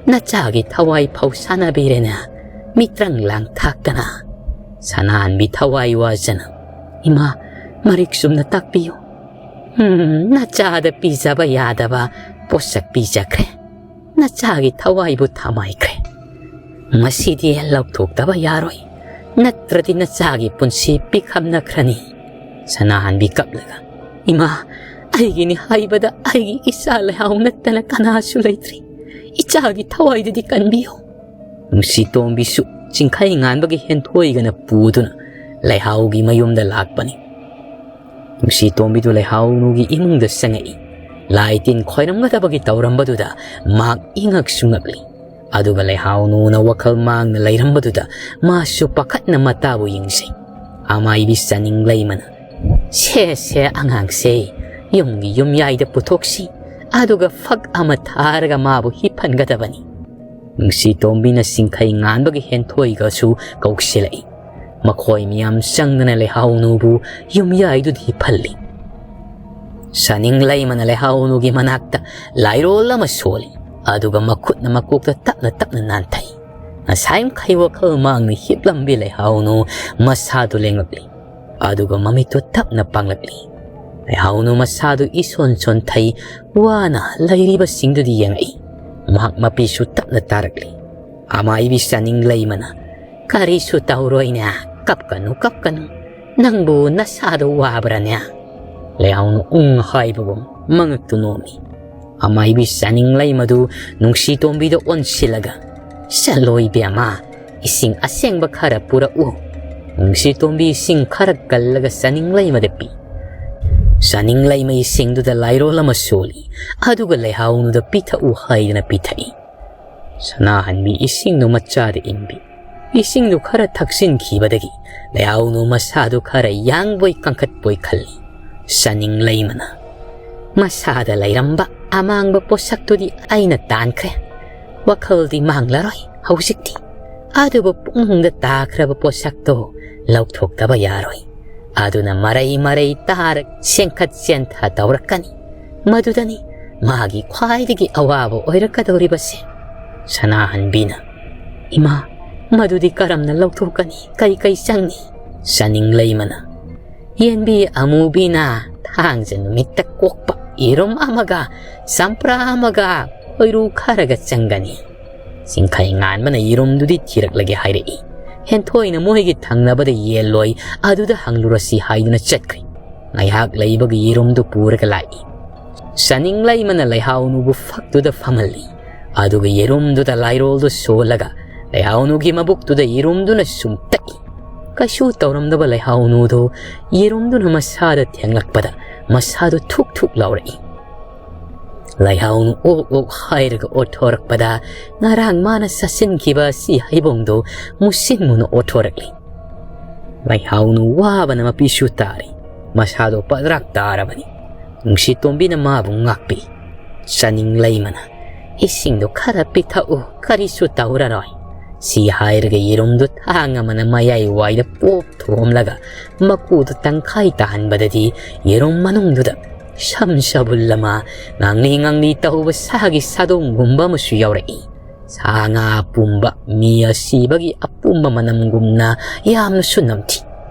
ꯅꯆꯥꯒꯤ ꯊꯋꯥꯏ ꯐꯥꯎ ꯁꯥꯟꯅꯕꯤꯔꯦꯅ, ꯃꯤꯇ꯭ꯔꯪ ꯂꯥꯡ ꯊꯥꯛꯇꯅ꯫" ꯁꯅꯥꯍꯟꯕꯤ ꯊꯋꯥꯏ ꯋꯥꯖꯅ, "ꯏꯃꯥ, ꯃꯔꯤꯛ ꯆꯨꯝꯅ ꯇꯥꯛꯄꯤꯌꯨ꯫ ꯎꯝ, ꯅꯆꯥꯗ ꯄꯤꯖꯕ ꯌꯥꯗꯕ ꯄꯣꯠꯁꯛ ꯄꯤꯖꯈ꯭ꯔꯦ꯫ ꯅꯆꯥꯒꯤ ꯊꯋꯥꯏꯕꯨ ꯊꯃꯥꯏꯈ꯭ꯔꯦ꯫ "ꯃꯁꯤꯗꯤ ꯂꯧꯊꯣꯛꯇꯕ ꯌꯥꯔꯣꯏ, ꯅꯠꯇ꯭ꯔꯗꯤ ꯅꯆꯥꯒꯤ ꯄꯨꯟꯁꯤ ꯄꯤꯛꯈꯝꯅꯈ꯭ꯔꯅꯤ꯫" ꯁꯅꯥꯍꯟꯕꯤ ꯀꯞꯂꯒ, "ꯏꯃꯥ, ꯑꯩꯒꯤꯅꯤ ꯍꯥꯏꯕꯗ ꯑꯩꯒꯤ ꯏꯆꯥ ꯂꯩꯍꯥꯎ ꯅꯠꯇꯅ ꯀꯅꯥꯁꯨ ꯂꯩꯇ꯭ꯔꯤ꯫ ꯏꯆꯥꯒꯤ ꯊꯋꯥꯏꯗꯨꯗꯤ ꯀꯟꯕꯤꯌꯨ꯫" ꯅꯨꯡꯁꯤꯇꯣꯝꯕꯤꯁꯨ ꯆꯤꯡꯈꯩ ꯉꯥꯟꯕꯒꯤ ꯍꯦꯟꯊꯣꯏꯒꯅ ꯄꯨꯗꯨꯅ ꯂꯩꯍꯥꯎꯒꯤ ꯃꯌꯨꯝꯗ ꯂꯥꯛꯄꯅꯤ꯫ ꯅꯨꯡꯁꯤꯇꯣꯝꯕꯤꯗꯨ ꯂꯩꯍꯥꯎꯅꯨꯒꯤ ꯏꯃꯨꯡꯗ ꯆꯪꯉꯛꯏ꯫ ꯂꯥꯏ ꯇꯤꯟ ꯈꯣꯏꯔꯝꯒꯗꯕꯒꯤ ꯇꯧꯔꯝꯕꯗꯨꯗ ꯃꯍꯥꯛ ꯏꯉꯛꯁꯨ ꯉꯛꯂꯤ꯫ ꯑꯗꯨꯒ ꯂꯩꯍꯥꯎꯅꯨꯅ ꯋꯥꯈꯜ ꯃꯥꯡꯅ ꯂꯩꯔꯝꯕꯗꯨꯗ ꯃꯥꯁꯨ ꯄꯥꯈꯠꯅ ꯃꯇꯥꯕꯨ ꯌꯦꯡꯖꯩ꯫ ꯑꯃꯥꯏꯕꯤ ꯆꯥꯅꯤꯡ ꯂꯩꯃꯅ, "ꯁꯦ, ꯁꯦ, ꯑꯉꯥꯡꯁꯦ ꯌꯨꯝꯒꯤ ꯌꯨꯝꯌꯥꯏꯗ ꯄꯨꯊꯣꯛꯁꯤ, ꯑꯗꯨꯒ ꯐꯛ ꯑꯃ ꯊꯥꯔꯒ ꯃꯥꯕꯨ ꯍꯤꯞꯍꯟꯒꯗꯕꯅꯤ꯫" ꯅꯨꯡꯁꯤꯇꯣꯝꯕꯤꯅ ꯆꯤꯡꯈꯩ ꯉꯥꯟꯕꯒꯤ ꯍꯦꯟꯊꯣꯏꯒꯁꯨ ꯀꯧꯁꯤꯜꯂꯛꯏ꯫ ꯃꯈꯣꯏ ꯃꯌꯥꯝ ꯆꯪꯗꯅ ꯂꯩꯍꯥꯎꯅꯨꯕꯨ ꯌꯨꯝꯌꯥꯏꯗꯨꯗ ꯍꯤꯞꯍꯜꯂꯤ꯫ ꯆꯥꯅꯤꯡ ꯂꯩꯃꯅ ꯂꯩꯍꯥꯎꯅꯨꯒꯤ ꯃꯅꯥꯛꯇ ꯂꯥꯏꯔꯣꯜ ꯑꯃ ꯁꯣꯜꯂꯤ, ꯑꯗꯨꯒ ꯃꯈꯨꯠꯅ ꯃꯀꯣꯛꯇ ꯇꯞꯅ ꯇꯞꯅ ꯅꯥꯟꯊꯩ꯫ ꯉꯁꯥꯏ ꯃꯈꯩ ꯋꯥꯈꯜ ꯃꯥꯡꯅ ꯍꯤꯞꯂꯝꯕꯤ ꯂꯩꯍꯥꯎꯅꯨ ꯃꯁꯥꯗꯨ ꯂꯦꯡꯂꯛꯂꯤ, ꯑꯗꯨꯒ ꯃꯃꯤꯠꯇꯨ ꯇꯞꯅ ꯄꯥꯡꯂꯛꯂꯤ꯫ ꯂꯩꯍꯥꯎꯅꯨ ꯃꯁꯥꯗꯨ ꯏꯁꯣꯟ ꯁꯣꯟꯊꯩ, ꯋꯥꯅ ꯂꯩꯔꯤꯕꯁꯤꯡꯗꯨꯗꯤ ꯌꯦꯡꯉꯛꯏ꯫ ꯃꯍꯥꯛ ꯃꯄꯤꯁꯨ ꯇꯞꯅ ꯇꯥꯔꯛꯂꯤ꯫ ꯑꯃꯥꯏꯕꯤ ꯆꯥꯅꯤꯡ ꯂꯩꯃꯅ, "ꯀꯔꯤꯁꯨ ꯇꯧꯔꯣꯏꯅꯦ, ꯀꯞꯀꯅꯨ, ꯀꯞꯀꯅꯨ꯫ ꯅꯪꯕꯨ ꯅꯁꯥꯗꯣ ꯋꯥꯕ꯭ꯔꯥꯅꯦ?" ꯂꯩꯍꯥꯎꯅ ꯎꯪ ꯍꯥꯏꯕꯒꯨꯝ ꯃꯉꯛꯇꯨ ꯅꯣꯝꯃꯤ꯫ ꯑꯃꯥꯏꯕꯤ ꯆꯥꯅꯤꯡ ꯂꯩꯃꯗꯨ ꯅꯨꯡꯁꯤꯇꯣꯝꯕꯤꯗ ꯑꯣꯟꯁꯤꯜꯂꯒ, "ꯆꯠꯂꯣ ꯏꯕꯦꯝꯃ, ꯏꯁꯤꯡ ꯑꯁꯦꯡꯕ ꯈꯔ ꯄꯨꯔꯛꯎ꯫" ꯅꯨꯡꯁꯤꯇꯣꯝꯕꯤ ꯏꯁꯤꯡ ꯈꯔ ꯀꯜꯂꯒ ꯆꯥꯅꯤꯡ ꯂꯩꯃꯗ ꯄꯤ꯫ ꯆꯥꯅꯤꯡ ꯂꯩꯃ ꯏꯁꯤꯡꯗꯨꯗ ꯂꯥꯏꯔꯣꯜ ꯑꯃ ꯁꯣꯜꯂꯤ, ꯑꯗꯨꯒ ꯂꯩꯍꯥꯎꯅꯨꯗ ꯄꯤꯊꯛꯎ ꯍꯥꯏꯗꯅ ꯄꯤꯊꯛꯏ꯫ ꯁꯅꯥꯍꯟꯕꯤ ꯏꯁꯤꯡꯗꯨ ꯃꯆꯥꯗ ꯏꯟꯕꯤ꯫ ꯏꯁꯤꯡꯗꯨ ꯈꯔ ꯊꯛꯆꯤꯟꯈꯤꯕꯗꯒꯤ ꯂꯩꯍꯥꯎꯅꯨ ꯃꯁꯥꯗꯨ ꯈꯔ ꯌꯥꯡꯕꯣꯏ ꯀꯟꯈꯠꯄꯣꯏ ꯈꯜꯂꯤ꯫ ꯆꯥꯅꯤꯡ ꯂꯩꯃꯅ, "ꯃꯁꯥꯗ ꯂꯩꯔꯝꯕ ꯑꯃꯥꯡꯕ ꯄꯣꯠꯁꯛꯇꯨꯗꯤ ꯑꯩꯅ ꯇꯥꯟꯈ꯭ꯔꯦ꯫ ꯋꯥꯈꯜꯗꯤ ꯃꯥꯡꯂꯔꯣꯏ ꯍꯧꯖꯤꯛꯇꯤ꯫ ꯑꯗꯨꯕꯨ ꯄꯨꯛꯅꯨꯡꯗ ꯇꯥꯈ꯭ꯔꯕ ꯄꯣꯠꯁꯛꯇꯣ ꯂꯧꯊꯣꯛꯇꯕ ꯌꯥꯔꯣꯏ꯫ ꯑꯗꯨꯅ ꯃꯔꯩ ꯃꯔꯩ ꯇꯥꯔ ꯁꯦꯡꯈꯠ ꯆꯦꯟꯊ ꯇꯧꯔꯛꯀꯅꯤ꯫ ꯃꯗꯨꯗꯅꯤ ꯃꯥꯒꯤ ꯈ꯭ꯋꯥꯏꯗꯒꯤ ꯑꯋꯥꯕ ꯑꯣꯏꯔꯛꯀꯗꯧꯔꯤꯕꯁꯦ꯫" ꯁꯅꯥꯍꯟꯕꯤꯅ, "ꯏꯃꯥ, ꯃꯗꯨꯗꯤ ꯀꯔꯝꯅ ꯂꯧꯊꯣꯛꯀꯅꯤ? ꯀꯩ ꯀꯩ ꯆꯪꯅꯤ?" ꯆꯥꯅꯤꯡ ꯂꯩꯃꯅ, "ꯌꯦꯟꯕꯤ ꯑꯃꯨꯕꯤꯅ ꯊꯥꯡꯖ ꯅꯨꯃꯤꯠꯇ ꯀꯣꯛꯄ ꯌꯦꯔꯨꯝ ꯑꯃꯒ, ꯆꯝꯄ꯭ꯔꯥ ꯑꯃꯒ, ꯈꯣꯏꯔꯨ ꯈꯔꯒ ꯆꯪꯒꯅꯤ꯫ ꯆꯤꯡꯈꯩ ꯉꯥꯟꯕꯅ ꯌꯦꯔꯨꯝꯗꯨꯗꯤ ꯊꯤꯔꯛꯂꯒꯦ ꯍꯥꯏꯔꯛꯏ꯫ ꯍꯦꯟꯊꯣꯏꯅ ꯃꯣꯏꯒꯤ ꯊꯪꯅꯕꯗ ꯌꯦꯟ ꯂꯣꯏ, ꯑꯗꯨꯗ ꯍꯪꯂꯨꯔꯁꯤ ꯍꯥꯏꯗꯨꯅ ꯆꯠꯈ꯭ꯔꯦ꯫ ꯉꯥꯏꯍꯥꯛ ꯂꯩꯕꯒ ꯌꯦꯔꯨꯝꯗꯨ ꯄꯨꯔꯒ ꯂꯥꯛꯏ꯫ ꯆꯥꯅꯤꯡ ꯂꯩꯃꯅ ꯂꯩꯍꯥꯎꯅꯨꯕꯨ ꯐꯛꯇꯨꯗ ꯐꯝꯍꯜꯂꯤ꯫ ꯑꯗꯨꯒ ꯌꯦꯔꯨꯝꯗꯨꯗ ꯂꯥꯏꯔꯣꯜꯗꯨ ꯁꯣꯜꯂꯒ ꯂꯩꯍꯥꯎꯅꯨꯒꯤ ꯃꯕꯨꯛꯇꯨꯗ ꯌꯦꯔꯨꯝꯗꯨꯅ ꯁꯨꯝꯇꯛꯏ꯫ ꯀꯩꯁꯨ ꯇꯧꯔꯝꯗꯕ ꯂꯩꯍꯥꯎꯅꯨꯗꯨ ꯌꯦꯔꯨꯝꯗꯨꯅ ꯃꯁꯥꯗ ꯊꯦꯡꯂꯛꯄꯗ ꯃꯁꯥꯗꯨ ꯊꯨꯛ ꯊꯨꯛ ꯂꯥꯎꯔꯛꯏ꯫ ꯂꯩꯍꯥꯎꯅꯨ ꯑꯣꯛ ꯑꯣꯛ ꯍꯥꯏꯔꯒ ꯑꯣꯠꯊꯣꯔꯛꯄꯗ ꯉꯔꯥꯡ ꯃꯥꯅ ꯆꯥꯁꯤꯟꯈꯤꯕ ꯑꯁꯤ ꯍꯩꯕꯣꯡꯗꯨ ꯃꯨꯁꯤꯟ ꯃꯨꯅ ꯑꯣꯠꯊꯣꯔꯛꯂꯤ꯫ ꯂꯩꯍꯥꯎꯅꯨ ꯋꯥꯕꯅ ꯃꯄꯤꯁꯨ ꯇꯥꯔꯤ꯫ ꯃꯁꯥꯗꯣ ꯄꯗ꯭ꯔꯥꯛ ꯇꯥꯔꯕꯅꯤ꯫ ꯅꯨꯡꯁꯤꯇꯣꯝꯕꯤꯅ ꯃꯥꯕꯨ ꯉꯥꯛꯄꯤ꯫ ꯆꯥꯅꯤꯡ ꯂꯩꯃꯅ, "ꯏꯁꯤꯡꯗꯣ ꯈꯔ ꯄꯤꯊꯛꯎ, ꯀꯔꯤꯁꯨ ꯇꯧꯔꯔꯣꯏ"꯫ ꯁꯤ ꯍꯥꯏꯔꯒ ꯌꯦꯔꯨꯝꯗꯨ ꯊꯥꯡ ꯑꯃꯅ ꯃꯌꯥꯏ ꯋꯥꯏꯗ ꯄꯣꯞ ꯊꯣꯝꯂꯒ ꯃꯀꯨꯗꯨ ꯇꯪꯈꯥꯏ ꯇꯥꯍꯟꯕꯗꯗꯤ ꯌꯦꯔꯨꯝ ꯃꯅꯨꯡꯗꯨꯗ ꯁꯝ ꯁꯥꯕꯨꯜ ꯑꯃ ꯉꯥꯡꯂꯤ ꯉꯥꯡꯂꯤ ꯇꯧꯕ ꯁꯥꯒꯤ ꯁꯥꯗꯣꯡꯒꯨꯝꯕ ꯑꯃꯁꯨ ꯌꯥꯎꯔꯛꯏ꯫ ꯁꯥ ꯉꯥ ꯄꯨꯝꯕ, ꯃꯤ ꯑꯁꯤꯕꯒꯤ ꯑꯄꯨꯝꯕ ꯃꯅꯝꯒꯨꯝꯅ ꯌꯥꯝꯅꯁꯨ ꯅꯝꯊꯤ꯫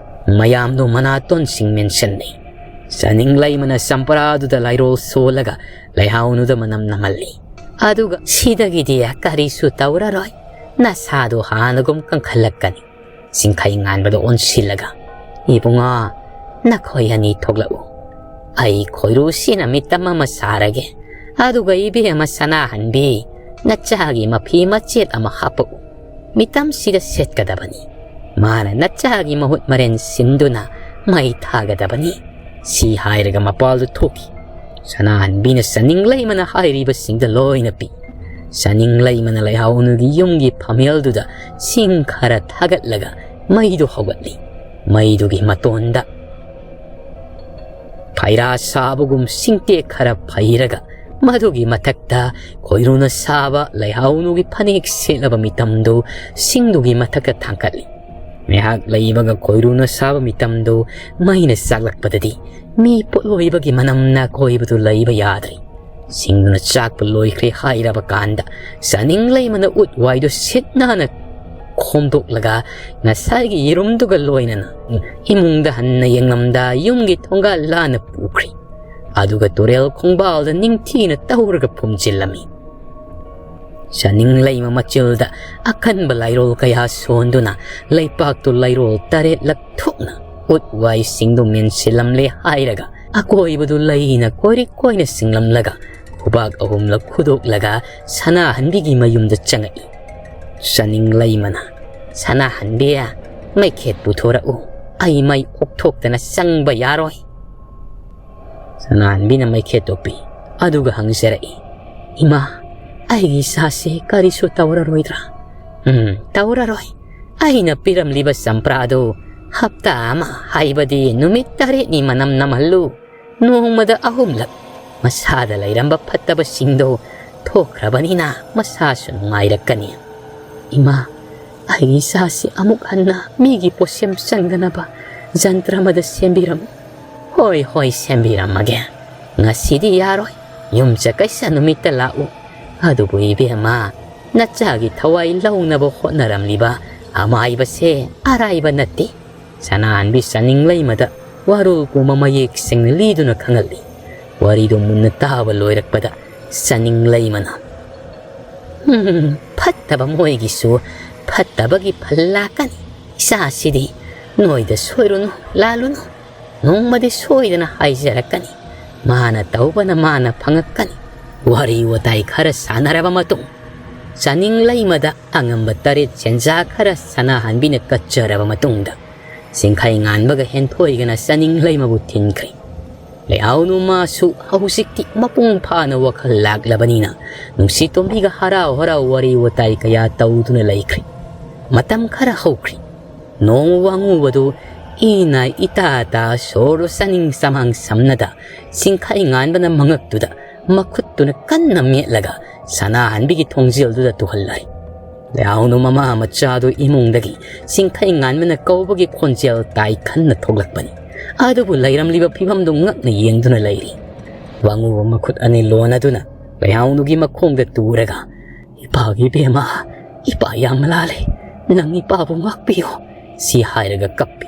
ꯃꯌꯥꯝꯗꯣ ꯃꯅꯥꯇꯣꯟꯁꯤꯡ ꯃꯦꯟꯁꯤꯟꯅꯩ꯫ ꯆꯥꯅꯤꯡ ꯂꯩꯃꯅ ꯆꯝꯄ꯭ꯔꯥꯗꯨꯗ ꯂꯥꯏꯔꯣꯜ ꯁꯣꯜꯂꯒ ꯂꯩꯍꯥꯎꯅꯨꯗ ꯃꯅꯝ ꯅꯝꯍꯜꯂꯤ꯫ ꯑꯗꯨꯒ, "ꯁꯤꯗꯒꯤꯗꯤ ꯀꯔꯤꯁꯨ ꯇꯧꯔꯔꯣꯏ, ꯅꯁꯥꯗꯣ ꯍꯥꯟꯅꯒꯨꯝ ꯀꯟꯈꯠꯂꯛꯀꯅꯤ"꯫ ꯆꯤꯡꯈꯩ ꯉꯥꯟꯕꯗ ꯑꯣꯟꯁꯤꯜꯂꯒ, "ꯏꯕꯨꯡꯉꯣ, ꯅꯈꯣꯏ ꯑꯅꯤ ꯊꯣꯛꯂꯛꯎ꯫ ꯑꯩ ꯈꯣꯏꯔꯨꯁꯤꯅ ꯃꯤꯇꯝ ꯑꯃ ꯁꯥꯔꯒꯦ꯫ ꯑꯗꯨꯒ ꯏꯕꯦꯝꯃ ꯁꯅꯥꯍꯟꯕꯤ, ꯅꯆꯥꯒꯤ ꯃꯐꯤ ꯃꯆꯦꯠ ꯑꯃ ꯍꯥꯞꯄꯛꯎ꯫ ꯃꯤꯇꯝꯁꯤꯗ ꯁꯦꯠꯀꯗꯕꯅꯤ꯫ ꯃꯥꯅ ꯅꯆꯥꯒꯤ ꯃꯍꯨꯠ ꯃꯔꯦꯟ ꯁꯤꯟꯗꯨꯅ ꯃꯩ ꯊꯥꯒꯗꯕꯅꯤ"꯫ ꯁꯤ ꯍꯥꯏꯔꯒ ꯃꯄꯥꯜꯗꯨ ꯊꯣꯛꯈꯤ꯫ ꯁꯅꯥꯍꯟꯕꯤꯅ ꯆꯥꯅꯤꯡ ꯂꯩꯃꯅ ꯍꯥꯏꯔꯤꯕꯁꯤꯡꯗ ꯂꯣꯏꯅ ꯄꯤ꯫ ꯆꯥꯅꯤꯡ ꯂꯩꯃꯅ ꯂꯩꯍꯥꯎꯅꯨꯒꯤ ꯌꯨꯝꯒꯤ ꯐꯝꯃꯦꯜꯗꯨꯗ ꯁꯤꯡ ꯈꯔ ꯊꯥꯒꯠꯂꯒ ꯃꯩꯗꯨ ꯍꯧꯒꯠꯂꯤ꯫ ꯃꯩꯗꯨꯒꯤ ꯃꯇꯣꯟꯗ ꯐꯩꯔꯥ ꯁꯥꯕꯒꯨꯝ ꯁꯤꯡꯇꯦꯛ ꯈꯔ ꯐꯩꯔꯒ ꯃꯗꯨꯒꯤ ꯃꯊꯛꯇ ꯈꯣꯏꯔꯨꯅ ꯁꯥꯕ ꯂꯩꯍꯥꯎꯅꯨꯒꯤ ꯐꯅꯦꯛ ꯁꯦꯠꯂꯕ ꯃꯤꯇꯝꯗꯨ ꯁꯤꯡꯗꯨꯒꯤ ꯃꯊꯛꯇ ꯊꯥꯡꯀꯠꯂꯤ꯫ ꯉꯥꯏꯍꯥꯛ ꯂꯩꯕꯒ ꯈꯣꯏꯔꯨꯅ ꯁꯥꯕ ꯃꯤꯇꯝꯗꯨ ꯃꯩꯅ ꯆꯥꯛꯂꯛꯄꯗꯗꯤ ꯃꯤ ꯄꯣꯠꯂꯣꯏꯕꯒꯤ ꯃꯅꯝꯅ ꯀꯣꯏꯕꯗꯨ ꯂꯩꯕ ꯌꯥꯗ꯭ꯔꯦ꯫ ꯁꯤꯡꯗꯨꯅ ꯆꯥꯛꯄ ꯂꯣꯏꯈ꯭ꯔꯦ ꯍꯥꯏꯔꯕ ꯀꯥꯟꯗ ꯆꯥꯅꯤꯡ ꯂꯩꯃꯅ ꯎꯠ ꯋꯥꯏꯗꯨ ꯁꯤꯠ ꯅꯥꯟꯅ ꯈꯣꯝꯗꯣꯛꯂꯒ ꯉꯁꯥꯏꯒꯤ ꯌꯦꯔꯨꯝꯗꯨꯒ ꯂꯣꯏꯅꯅ ꯏꯃꯨꯡꯗ ꯍꯟꯅ ꯌꯦꯡꯂꯝꯗ ꯌꯨꯝꯒꯤ ꯊꯣꯡꯒꯥꯜ ꯂꯥꯟꯅ ꯄꯨꯈ꯭ꯔꯦ꯫ ꯑꯗꯨꯒ ꯇꯨꯔꯦꯜ ꯈꯣꯡꯕꯥꯜꯗ ꯅꯤꯡꯊꯤꯅ ꯇꯧꯔꯒ ꯐꯨꯝꯖꯤꯜꯂꯝꯃꯤ꯫ ꯆꯥꯅꯤꯡ ꯂꯩꯃ ꯃꯆꯤꯜꯗ ꯑꯀꯟꯕ ꯂꯥꯏꯔꯣꯜ ꯀꯌꯥ ꯁꯣꯟꯗꯨꯅ ꯂꯩꯄꯥꯛꯇꯨ ꯂꯩꯔꯣꯜ ꯇꯔꯦꯠꯂꯛ ꯊꯣꯛꯅ ꯎꯠ ꯋꯥꯏꯁꯤꯡꯗꯨ ꯃꯦꯟꯁꯤꯜꯂꯝꯂꯦ ꯍꯥꯏꯔꯒ ꯑꯀꯣꯏꯕꯗꯨ ꯂꯩꯅ ꯀꯣꯏꯔꯤ ꯀꯣꯏꯅ ꯁꯤꯡꯂꯝꯂꯒ ꯈꯨꯕꯥꯛ ꯑꯍꯨꯝꯂꯛ ꯈꯨꯗꯣꯛꯂꯒ ꯁꯅꯥꯍꯟꯕꯤꯒꯤ ꯃꯌꯨꯝꯗ ꯆꯪꯉꯛꯏ꯫ ꯆꯥꯅꯤꯡ ꯂꯩꯃꯅ, "ꯁꯅꯥꯍꯟꯕꯤ, ꯃꯩꯈꯦꯠ ꯄꯨꯊꯣꯔꯛꯎ, ꯑꯩ ꯃꯩ ꯑꯣꯛꯊꯣꯛꯇꯅ ꯆꯪꯕ ꯌꯥꯔꯣꯏ"꯫ ꯁꯅꯥꯍꯟꯕꯤꯅ ꯃꯩꯈꯦꯠꯇꯣ ꯄꯤ, ꯑꯗꯨꯒ ꯍꯪꯖꯔꯛꯏ, "ꯏꯃꯥ, ꯑꯩꯒꯤ ꯏꯆꯥꯁꯤ ꯀꯔꯤꯁꯨ ꯇꯧꯔꯔꯣꯏꯗ꯭ꯔꯥ?" "ꯎꯝ, ꯇꯧꯔꯔꯣꯏ꯫ ꯑꯩꯅ ꯄꯤꯔꯝꯂꯤꯕ ꯆꯝꯄ꯭ꯔꯥꯗꯨ ꯍꯞꯇꯥ ꯑꯃ, ꯍꯥꯏꯕꯗꯤ ꯅꯨꯃꯤꯠ ꯇꯔꯦꯠꯅꯤ ꯃꯅꯝ ꯅꯝꯍꯜꯂꯨ꯫ ꯅꯣꯡꯃꯗ ꯑꯍꯨꯝꯂꯛ꯫ ꯃꯁꯥꯗ ꯂꯩꯔꯝꯕ ꯐꯠꯇꯕꯁꯤꯡꯗꯣ ꯊꯣꯛꯈ꯭ꯔꯕꯅꯤꯅ ꯃꯁꯥꯁꯨ ꯅꯨꯡꯉꯥꯏꯔꯛꯀꯅꯤ"꯫ "ꯏꯃꯥ, ꯑꯩꯒꯤ ꯏꯆꯥꯁꯤ ꯑꯃꯨꯛ ꯍꯟꯅ ꯃꯤꯒꯤ ꯄꯣꯠꯁꯦꯝ ꯆꯪꯗꯅꯕ ꯖꯟꯇ꯭ꯔ ꯑꯃꯗ ꯁꯦꯝꯕꯤꯔꯝꯃꯨ"꯫ "ꯍꯣꯏ, ꯍꯣꯏ, ꯁꯦꯝꯕꯤꯔꯝꯃꯒꯦ꯫ ꯉꯁꯤꯗꯤ ꯌꯥꯔꯣꯏ꯫ ꯌꯨꯝꯁꯀꯩꯁ ꯅꯨꯃꯤꯠꯇ ꯂꯥꯛꯎ꯫ ꯑꯗꯨꯕꯨ ꯏꯕꯦꯝꯃ, ꯅꯆꯥꯒꯤ ꯊꯋꯥꯏ ꯂꯧꯅꯕ ꯍꯣꯠꯅꯔꯝꯂꯤꯕ ꯑꯃꯥꯏꯕꯁꯦ ꯑꯔꯥꯏꯕ ꯅꯠꯇꯦ"꯫ ꯁꯅꯥꯍꯟꯕꯤ ꯆꯥꯅꯤꯡ ꯂꯩꯃꯗ ꯋꯥꯔꯣꯜ ꯄꯨꯝꯕ ꯃꯌꯦꯛ ꯁꯦꯡꯅ ꯂꯤꯗꯨꯅ ꯈꯪꯍꯜꯂꯤ꯫ ꯋꯥꯔꯤꯗꯨ ꯃꯨꯟꯅ ꯇꯥꯕ ꯂꯣꯏꯔꯛꯄꯗ ꯆꯥꯅꯤꯡ ꯂꯩꯃꯅ, "ꯍꯨꯝ, ꯐꯠꯇꯕ ꯃꯣꯏꯒꯤꯁꯨ ꯐꯠꯇꯕꯒꯤ ꯐꯜ ꯂꯥꯛꯀꯅꯤ꯫ ꯏꯆꯥꯁꯤꯗꯤ ꯅꯣꯏꯗ ꯁꯣꯏꯔꯨꯅꯨ, ꯂꯥꯜꯂꯨꯅꯨ꯫ ꯅꯣꯡꯃꯗꯤ ꯁꯣꯏꯗꯅ ꯍꯥꯏꯖꯔꯛꯀꯅꯤ꯫ ꯃꯥꯅ ꯇꯧꯕꯅ ꯃꯥꯅ ꯐꯪꯉꯛꯀꯅꯤ"꯫ ꯋꯥꯔꯤ ꯋꯥꯇꯥꯏ ꯈꯔ ꯁꯥꯟꯅꯔꯕ ꯃꯇꯨꯡ, ꯆꯥꯅꯤꯡ ꯂꯩꯃꯗ ꯑꯉꯝꯕ ꯇꯔꯦꯠ ꯁꯦꯟꯖꯥ ꯈꯔ ꯁꯅꯥꯍꯟꯕꯤꯅ ꯀꯠꯆꯔꯕ ꯃꯇꯨꯡꯗ, ꯁꯤꯡꯈꯩ ꯉꯥꯟꯕꯒ ꯍꯦꯟꯊꯣꯏꯒꯅ ꯆꯥꯅꯤꯡ ꯂꯩꯃꯕꯨ ꯊꯤꯟꯈ꯭ꯔꯦ꯫ ꯂꯩꯍꯥꯎꯅꯨ ꯃꯥꯁꯨ ꯍꯧꯖꯤꯛꯇꯤ ꯃꯄꯨꯡ ꯐꯥꯅ ꯋꯥꯈꯜ ꯂꯥꯛꯂꯕꯅꯤꯅ, ꯅꯨꯡꯁꯤ ꯇꯣꯝꯕꯤꯒ ꯍꯔꯥꯎ ꯍꯔꯥꯎ ꯋꯥꯔꯤ ꯋꯥꯇꯥꯏ ꯀꯌꯥ ꯇꯧꯗꯨꯅ ꯂꯩꯈ꯭ꯔꯦ꯫ ꯃꯇꯝ ꯈꯔ ꯍꯧꯈ꯭ꯔꯦ꯫ ꯅꯣꯡ ꯋꯥꯡꯉꯨꯕꯗꯨ ꯏꯅꯥꯏ ꯏꯇꯥ ꯇꯥ ꯁꯣꯔꯗꯨ ꯆꯥꯅꯤꯡ ꯆꯃꯥꯡ ꯁꯝꯅꯗ, ꯁꯤꯡꯈꯩ ꯉꯥꯟꯕꯅ ꯃꯉꯛꯇꯨꯗ ꯃꯈꯨꯠꯇꯨꯅ ꯀꯟꯅ ꯃꯦꯠꯂꯒ ꯁꯅꯥꯍꯟꯕꯤꯒꯤ ꯊꯣꯡꯖꯦꯜꯗꯨꯗ ꯇꯨꯍꯜꯂꯔꯤ꯫ ꯂꯩꯍꯥꯎꯅꯨ ꯃꯃꯥ ꯃꯆꯥꯗꯨ ꯏꯃꯨꯡꯗꯒꯤ ꯁꯤꯡꯈꯩ ꯉꯥꯟꯕꯅ ꯀꯧꯕꯒꯤ ꯈꯣꯟꯖꯦꯜ ꯇꯥꯏ ꯈꯟꯅ ꯊꯣꯛꯂꯛꯄꯅꯤ꯫ ꯑꯗꯨꯕꯨ ꯂꯩꯔꯝꯂꯤꯕ ꯐꯤꯕꯝꯗꯨ ꯉꯛꯅ ꯌꯦꯡꯗꯨꯅ ꯂꯩꯔꯤ꯫ ꯋꯥꯡꯉꯨꯕ ꯃꯈꯨꯠ ꯑꯅꯤ ꯂꯣꯟꯅꯗꯨꯅ ꯂꯩꯍꯥꯎꯅꯨꯒꯤ ꯃꯈꯣꯡꯗ ꯇꯨꯔꯒ, "ꯏꯄꯥꯒꯤ ꯏꯕꯦꯝꯃ, ꯏꯄꯥ ꯌꯥꯝ ꯂꯥꯜꯂꯦ, ꯅꯪ ꯏꯄꯥꯕꯨ ꯉꯥꯛꯄꯤꯌꯨ" ꯁꯤ ꯍꯥꯏꯔꯒ ꯀꯞꯄꯤ꯫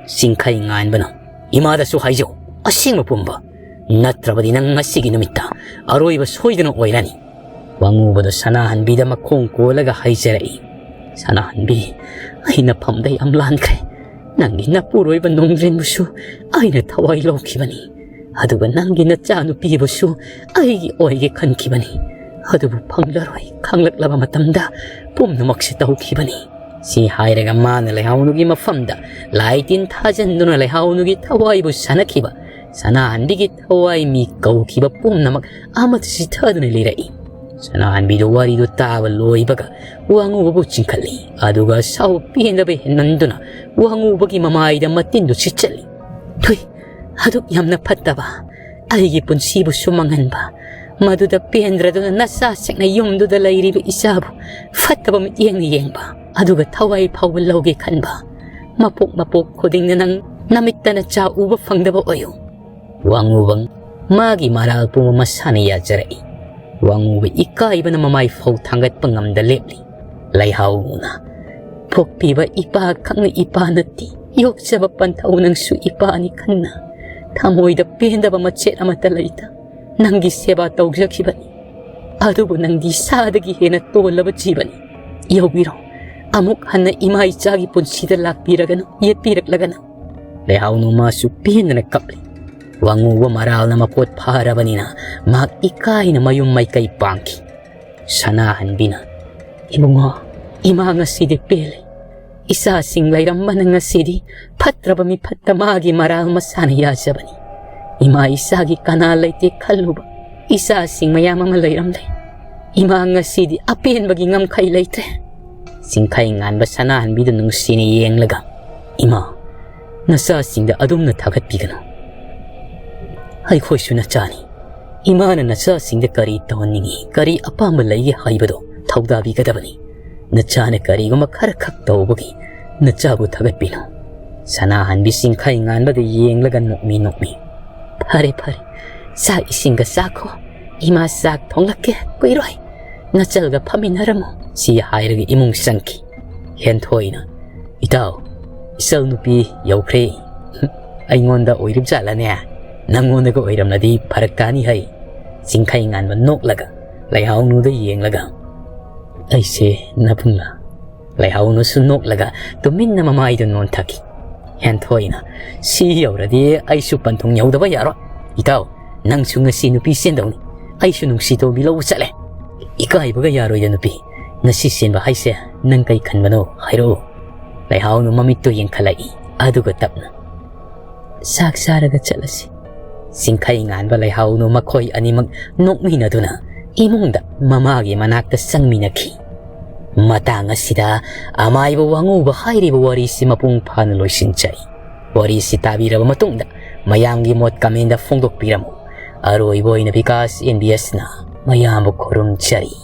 ꯁꯤꯡꯈꯩ ꯉꯥꯟꯕꯅ, "ꯏꯃꯥꯗꯁꯨ ꯍꯥꯏꯖꯧ ꯑꯁꯦꯡꯕ ꯄꯨꯝꯕ, ꯅꯠꯇ꯭ꯔꯕꯗꯤ ꯅꯪ ꯉꯁꯤꯒꯤ ꯅꯨꯃꯤꯠꯇ ꯑꯔꯣꯏꯕ ꯁꯣꯏꯗꯅ ꯑꯣꯏꯔꯅꯤ"꯫ ꯋꯥꯉꯨꯕꯗꯣ ꯁꯅꯥꯍꯟꯕꯤꯗ ꯃꯈꯣꯡ ꯀꯣꯜꯂꯒ ꯍꯥꯏꯖꯔꯛꯏ, "ꯁꯅꯥꯍꯟꯕꯤ, ꯑꯩꯅ ꯐꯝꯗ ꯌꯥꯝ ꯂꯥꯟꯈ꯭ꯔꯦ꯫ ꯅꯪꯒꯤ ꯅꯄꯨꯔꯣꯏꯕ ꯅꯣꯡꯗ꯭ꯔꯦꯟꯕꯨꯁꯨ ꯑꯩꯅ ꯊꯋꯥꯏ ꯂꯧꯈꯤꯕꯅꯤ꯫ ꯑꯗꯨꯒ ꯅꯪꯒꯤ ꯅꯆꯥꯅꯨꯄꯤꯕꯨꯁꯨ ꯑꯩꯒꯤ ꯑꯣꯏꯒꯦ ꯈꯟꯈꯤꯕꯅꯤ꯫ ꯑꯗꯨꯕꯨ ꯐꯪꯂꯔꯣꯏ, ꯈꯪꯂꯛꯂꯕ ꯃꯇꯝꯗ ꯄꯨꯝꯅꯃꯛꯁꯦ ꯇꯧꯈꯤꯕꯅꯤ"꯫ ꯁꯤ ꯍꯥꯏꯔꯒ ꯃꯥꯅ ꯂꯩꯍꯥꯎꯅꯨꯒꯤ ꯃꯐꯝꯗ ꯂꯥꯏ ꯇꯤꯟ ꯊꯥꯖꯤꯟꯗꯨꯅ ꯂꯩꯍꯥꯎꯅꯨꯒꯤ ꯊꯋꯥꯏꯕꯨ ꯁꯥꯟꯅꯈꯤꯕ, ꯁꯅꯥꯍꯟꯕꯤꯒꯤ ꯊꯋꯥꯏ ꯃꯤ ꯀꯧꯈꯤꯕ ꯄꯨꯝꯅꯃꯛ ꯑꯃꯠꯇ ꯆꯤꯊꯗꯨꯅ ꯂꯩꯔꯛꯏ꯫ ꯁꯅꯥꯍꯟꯕꯤꯗꯨ ꯋꯥꯔꯤꯗꯨ ꯇꯥꯕ ꯂꯣꯏꯕꯒ ꯋꯥꯉꯨꯕꯕꯨ ꯆꯤꯡꯈꯠꯂꯤ꯫ ꯑꯗꯨꯒ ꯁꯥꯎ ꯄꯦꯟꯗꯕ ꯍꯦꯟꯃꯟꯗꯨꯅ ꯋꯥꯉꯨꯕꯒꯤ ꯃꯃꯥꯏꯗ ꯃꯇꯤꯟꯗꯨ ꯁꯤꯠꯆꯠꯂꯤ꯫ "ꯊꯨꯏ, ꯑꯗꯨꯛ ꯌꯥꯝꯅ ꯐꯠꯇꯕ, ꯑꯩꯒꯤ ꯄꯨꯟꯁꯤꯕꯨꯁꯨ ꯃꯥꯡꯍꯟꯕ, ꯃꯗꯨꯗ ꯄꯦꯟꯗ꯭ꯔꯗꯨꯅ ꯅꯆꯥꯁꯤꯡꯅ ꯌꯨꯝꯗꯨꯗ ꯂꯩꯔꯤꯕ ꯏꯆꯥꯕꯨ ꯐꯠꯇꯕ ꯃꯤꯠꯌꯦꯡꯅ ꯌꯦꯡꯕ, ꯑꯗꯨꯒ ꯊꯋꯥꯏ ꯐꯥꯎꯕ ꯂꯧꯒꯦ ꯈꯟꯕ, ꯃꯄꯣꯛ ꯃꯄꯣꯛ ꯈꯨꯗꯤꯡꯗ ꯅꯪ ꯅꯃꯤꯠꯇ ꯅꯆꯥ ꯎꯕ ꯐꯪꯗꯕ ꯑꯣꯏꯌꯨ"꯫ ꯋꯥꯉꯨꯕ ꯃꯥꯒꯤ ꯃꯔꯥꯜ ꯄꯨꯝꯕ ꯃꯁꯥꯅ ꯌꯥꯖꯔꯛꯏ꯫ ꯋꯥꯉꯨꯕ ꯏꯀꯥꯏꯕꯅ ꯃꯃꯥꯏ ꯐꯥꯎ ꯊꯥꯡꯒꯠꯄ ꯉꯝꯗ ꯂꯦꯞꯂꯤ꯫ ꯂꯩꯍꯥꯎꯅ, "ꯄꯣꯛꯄꯤꯕ ꯏꯄꯥ ꯈꯛꯅ ꯏꯄꯥ ꯅꯠꯇꯦ, ꯌꯣꯛꯆꯕ ꯄꯟꯊꯧ ꯅꯪꯁꯨ ꯏꯄꯥꯅꯤ ꯈꯟꯅ ꯊꯃꯣꯏꯗ ꯄꯦꯟꯗꯕ ꯃꯆꯦꯠ ꯑꯃꯠꯇ ꯂꯩꯇ ꯅꯪꯒꯤ ꯁꯦꯕꯥ ꯇꯧꯖꯈꯤꯕꯅꯤ꯫ ꯑꯗꯨꯕꯨ ꯅꯪꯗꯤ ꯁꯥꯗꯒꯤ ꯍꯦꯟꯅ ꯇꯣꯜꯂꯕ ꯖꯤꯕꯅꯤ꯫ ꯌꯧꯕꯤꯔꯣ, ꯑꯃꯨꯛ ꯍꯟꯅ ꯏꯃꯥ ꯏꯆꯥꯒꯤ ꯄꯨꯟꯁꯤꯗ ꯂꯥꯛꯄꯤꯔꯒꯅꯨ, ꯌꯦꯠꯄꯤꯔꯛꯂꯒꯅꯨ"꯫ ꯂꯩꯍꯥꯎꯅꯨ ꯃꯥꯁꯨ ꯄꯦꯟꯗꯅ ꯀꯞꯂꯤ꯫ ꯋꯥꯉꯨꯕ ꯃꯔꯥꯜꯅ ꯃꯄꯣꯠ ꯐꯥꯔꯕꯅꯤꯅ ꯃꯍꯥꯛ ꯏꯀꯥꯏꯅ ꯃꯌꯨꯝ ꯃꯥꯏꯀꯩ ꯄꯥꯡꯈꯤ꯫ ꯁꯅꯥꯍꯟꯕꯤꯅ, "ꯏꯕꯨꯡꯉꯣ, ꯏꯃꯥ ꯉꯁꯤꯗꯤ ꯄꯦꯜꯂꯦ꯫ ꯏꯆꯥꯁꯤꯡ ꯂꯩꯔꯝꯕꯅ ꯉꯁꯤꯗꯤ ꯐꯠꯇ꯭ꯔꯕ ꯃꯤꯐꯠꯇ ꯃꯥꯒꯤ ꯃꯔꯥꯜ ꯃꯁꯥꯅ ꯌꯥꯖꯕꯅꯤ꯫ ꯏꯃꯥ ꯏꯆꯥꯒꯤ ꯀꯅꯥ ꯂꯩꯇꯦ ꯈꯜꯂꯨꯕ ꯏꯆꯥꯁꯤꯡ ꯃꯌꯥꯝ ꯑꯃ ꯂꯩꯔꯝꯂꯦ꯫ ꯏꯃꯥ ꯉꯁꯤꯗꯤ ꯑꯄꯦꯟꯕꯒꯤ ꯉꯝꯈꯩ ꯂꯩꯇ꯭ꯔꯦ"꯫ ꯆꯤꯡꯈꯩ ꯉꯥꯟꯕ ꯁꯅꯥꯍꯟꯕꯤꯗ ꯅꯨꯡꯁꯤꯅ ꯌꯦꯡꯂꯒ, "ꯏꯃꯥ, ꯅꯆꯥꯁꯤꯡꯗ ꯑꯗꯨꯝꯅ ꯊꯥꯒꯠꯄꯤꯒꯅꯨ꯫ ꯑꯩꯈꯣꯏꯁꯨ ꯅꯆꯥꯅꯤ꯫ ꯏꯃꯥꯅ ꯅꯆꯥꯁꯤꯡꯗ ꯀꯔꯤ ꯇꯧꯍꯟꯅꯤꯡꯏ, ꯀꯔꯤ ꯑꯄꯥꯝꯕ ꯂꯩꯒꯦ ꯍꯥꯏꯕꯗꯣ ꯊꯧꯗꯥꯕꯤꯒꯗꯕꯅꯤ꯫ ꯅꯆꯥꯅ ꯀꯔꯤꯒꯨꯝꯕ ꯈꯔꯈꯛ ꯇꯧꯕꯒꯤ ꯅꯆꯥꯕꯨ ꯊꯥꯒꯠꯄꯤꯅꯨ"꯫ ꯁꯅꯥꯍꯟꯕꯤ ꯆꯤꯡꯈꯩ ꯉꯥꯟꯕꯗ ꯌꯦꯡꯂꯒ ꯅꯣꯛꯃꯤ ꯅꯣꯛꯃꯤ꯫ "ꯐꯔꯦ, ꯐꯔꯦ, ꯆꯥꯛ ꯏꯁꯤꯡꯒ ꯆꯥꯈꯣ꯫ ꯏꯃꯥ ꯆꯥꯛ ꯊꯣꯡꯂꯛꯀꯦ, ꯀꯨꯏꯔꯣꯏ꯫ ꯅꯆꯜꯒ ꯐꯝꯃꯤꯟꯅꯔꯝꯃꯣ"꯫ ꯁꯤ ꯍꯥꯏꯔꯒ ꯏꯃꯨꯡ ꯆꯪꯈꯤ꯫ ꯍꯦꯟꯊꯣꯏꯅ, "ꯏꯇꯥꯎ, ꯏꯆꯜ ꯅꯨꯄꯤ ꯌꯧꯈ꯭ꯔꯦ꯫ ꯑꯩꯉꯣꯟꯗ ꯑꯣꯏꯔꯤꯕ ꯖꯥꯠꯂꯅꯦ? ꯅꯪꯉꯣꯟꯗꯒ ꯑꯣꯏꯔꯝꯂꯗꯤ ꯐꯔꯛ ꯇꯥꯅꯤ ꯍꯩ"꯫ ꯆꯤꯡꯈꯩ ꯉꯥꯟꯕ ꯅꯣꯛꯂꯒ, ꯂꯩꯍꯥꯎꯅꯨꯗ ꯌꯦꯡꯂꯒ, "ꯑꯩꯁꯦ ꯅꯕꯨꯡꯂꯥ?" ꯂꯩꯍꯥꯎꯅꯨꯁꯨ ꯅꯣꯛꯂꯒ ꯇꯨꯃꯤꯟꯅ ꯃꯃꯥꯏꯗꯨ ꯅꯣꯟꯊꯈꯤ꯫ ꯍꯦꯟꯊꯣꯏꯅ, "ꯁꯤ ꯌꯧꯔꯗꯤ ꯑꯩꯁꯨ ꯄꯟꯊꯨꯡ ꯌꯧꯗꯕ ꯌꯥꯔꯣꯏ꯫ ꯏꯇꯥꯎ, ꯅꯪꯁꯨ ꯉꯁꯤ ꯅꯨꯄꯤ ꯆꯦꯟꯗꯧꯅꯤ꯫ ꯑꯩꯁꯨ ꯅꯨꯡꯁꯤ ꯇꯣꯝꯕꯤ ꯂꯧꯕ ꯆꯠꯂꯦ꯫ ꯏꯀꯥꯏꯕꯒ ꯌꯥꯔꯣꯏꯗ ꯅꯨꯄꯤ꯫ ꯉꯁꯤ ꯆꯦꯟꯕ ꯍꯥꯏꯁꯦ ꯅꯪ ꯀꯩ ꯈꯟꯕꯅꯣ ꯍꯥꯏꯔꯛꯎ?" ꯂꯩꯍꯥꯎꯅꯨ ꯃꯃꯤꯠꯇꯨ ꯌꯦꯡꯈꯠꯂꯛꯏ, ꯑꯗꯨꯒ ꯇꯞꯅ, "ꯆꯥꯛ ꯆꯥꯔꯒ ꯆꯠꯂꯁꯤ꯫" ꯆꯤꯡꯈꯩ ꯉꯥꯟꯕ ꯂꯩꯍꯥꯎꯅꯨ ꯃꯈꯣꯏ ꯑꯅꯤꯃꯛ ꯅꯣꯛꯃꯤꯟꯅꯗꯨꯅ ꯏꯃꯨꯡꯗ ꯃꯃꯥꯒꯤ ꯃꯅꯥꯛꯇ ꯆꯪꯃꯤꯟꯅꯈꯤ꯫ ꯃꯇꯥꯡ ꯑꯁꯤꯗ ꯑꯃꯥꯏꯕ ꯋꯥꯉꯨꯕ ꯍꯥꯏꯔꯤꯕ ꯋꯥꯔꯤꯁꯤ ꯃꯄꯨꯡ ꯐꯥꯅ ꯂꯣꯏꯁꯤꯟꯖꯩ꯫ ꯋꯥꯔꯤꯁꯤ ꯇꯥꯕꯤꯔꯕ ꯃꯇꯨꯡꯗ ꯃꯌꯥꯝꯒꯤ ꯃꯣꯠ comment ꯐꯣꯡꯗꯣꯛꯄꯤꯔꯝꯃꯨ꯫ ꯑꯔꯣꯏꯕ ꯑꯣꯏꯅ ꯕꯤꯀꯥꯁ ꯑꯦꯝ ꯕꯤ ꯑꯦꯁꯅ ꯃꯌꯥꯝꯕꯨ ꯈꯨꯔꯨꯝꯖꯔꯤ꯫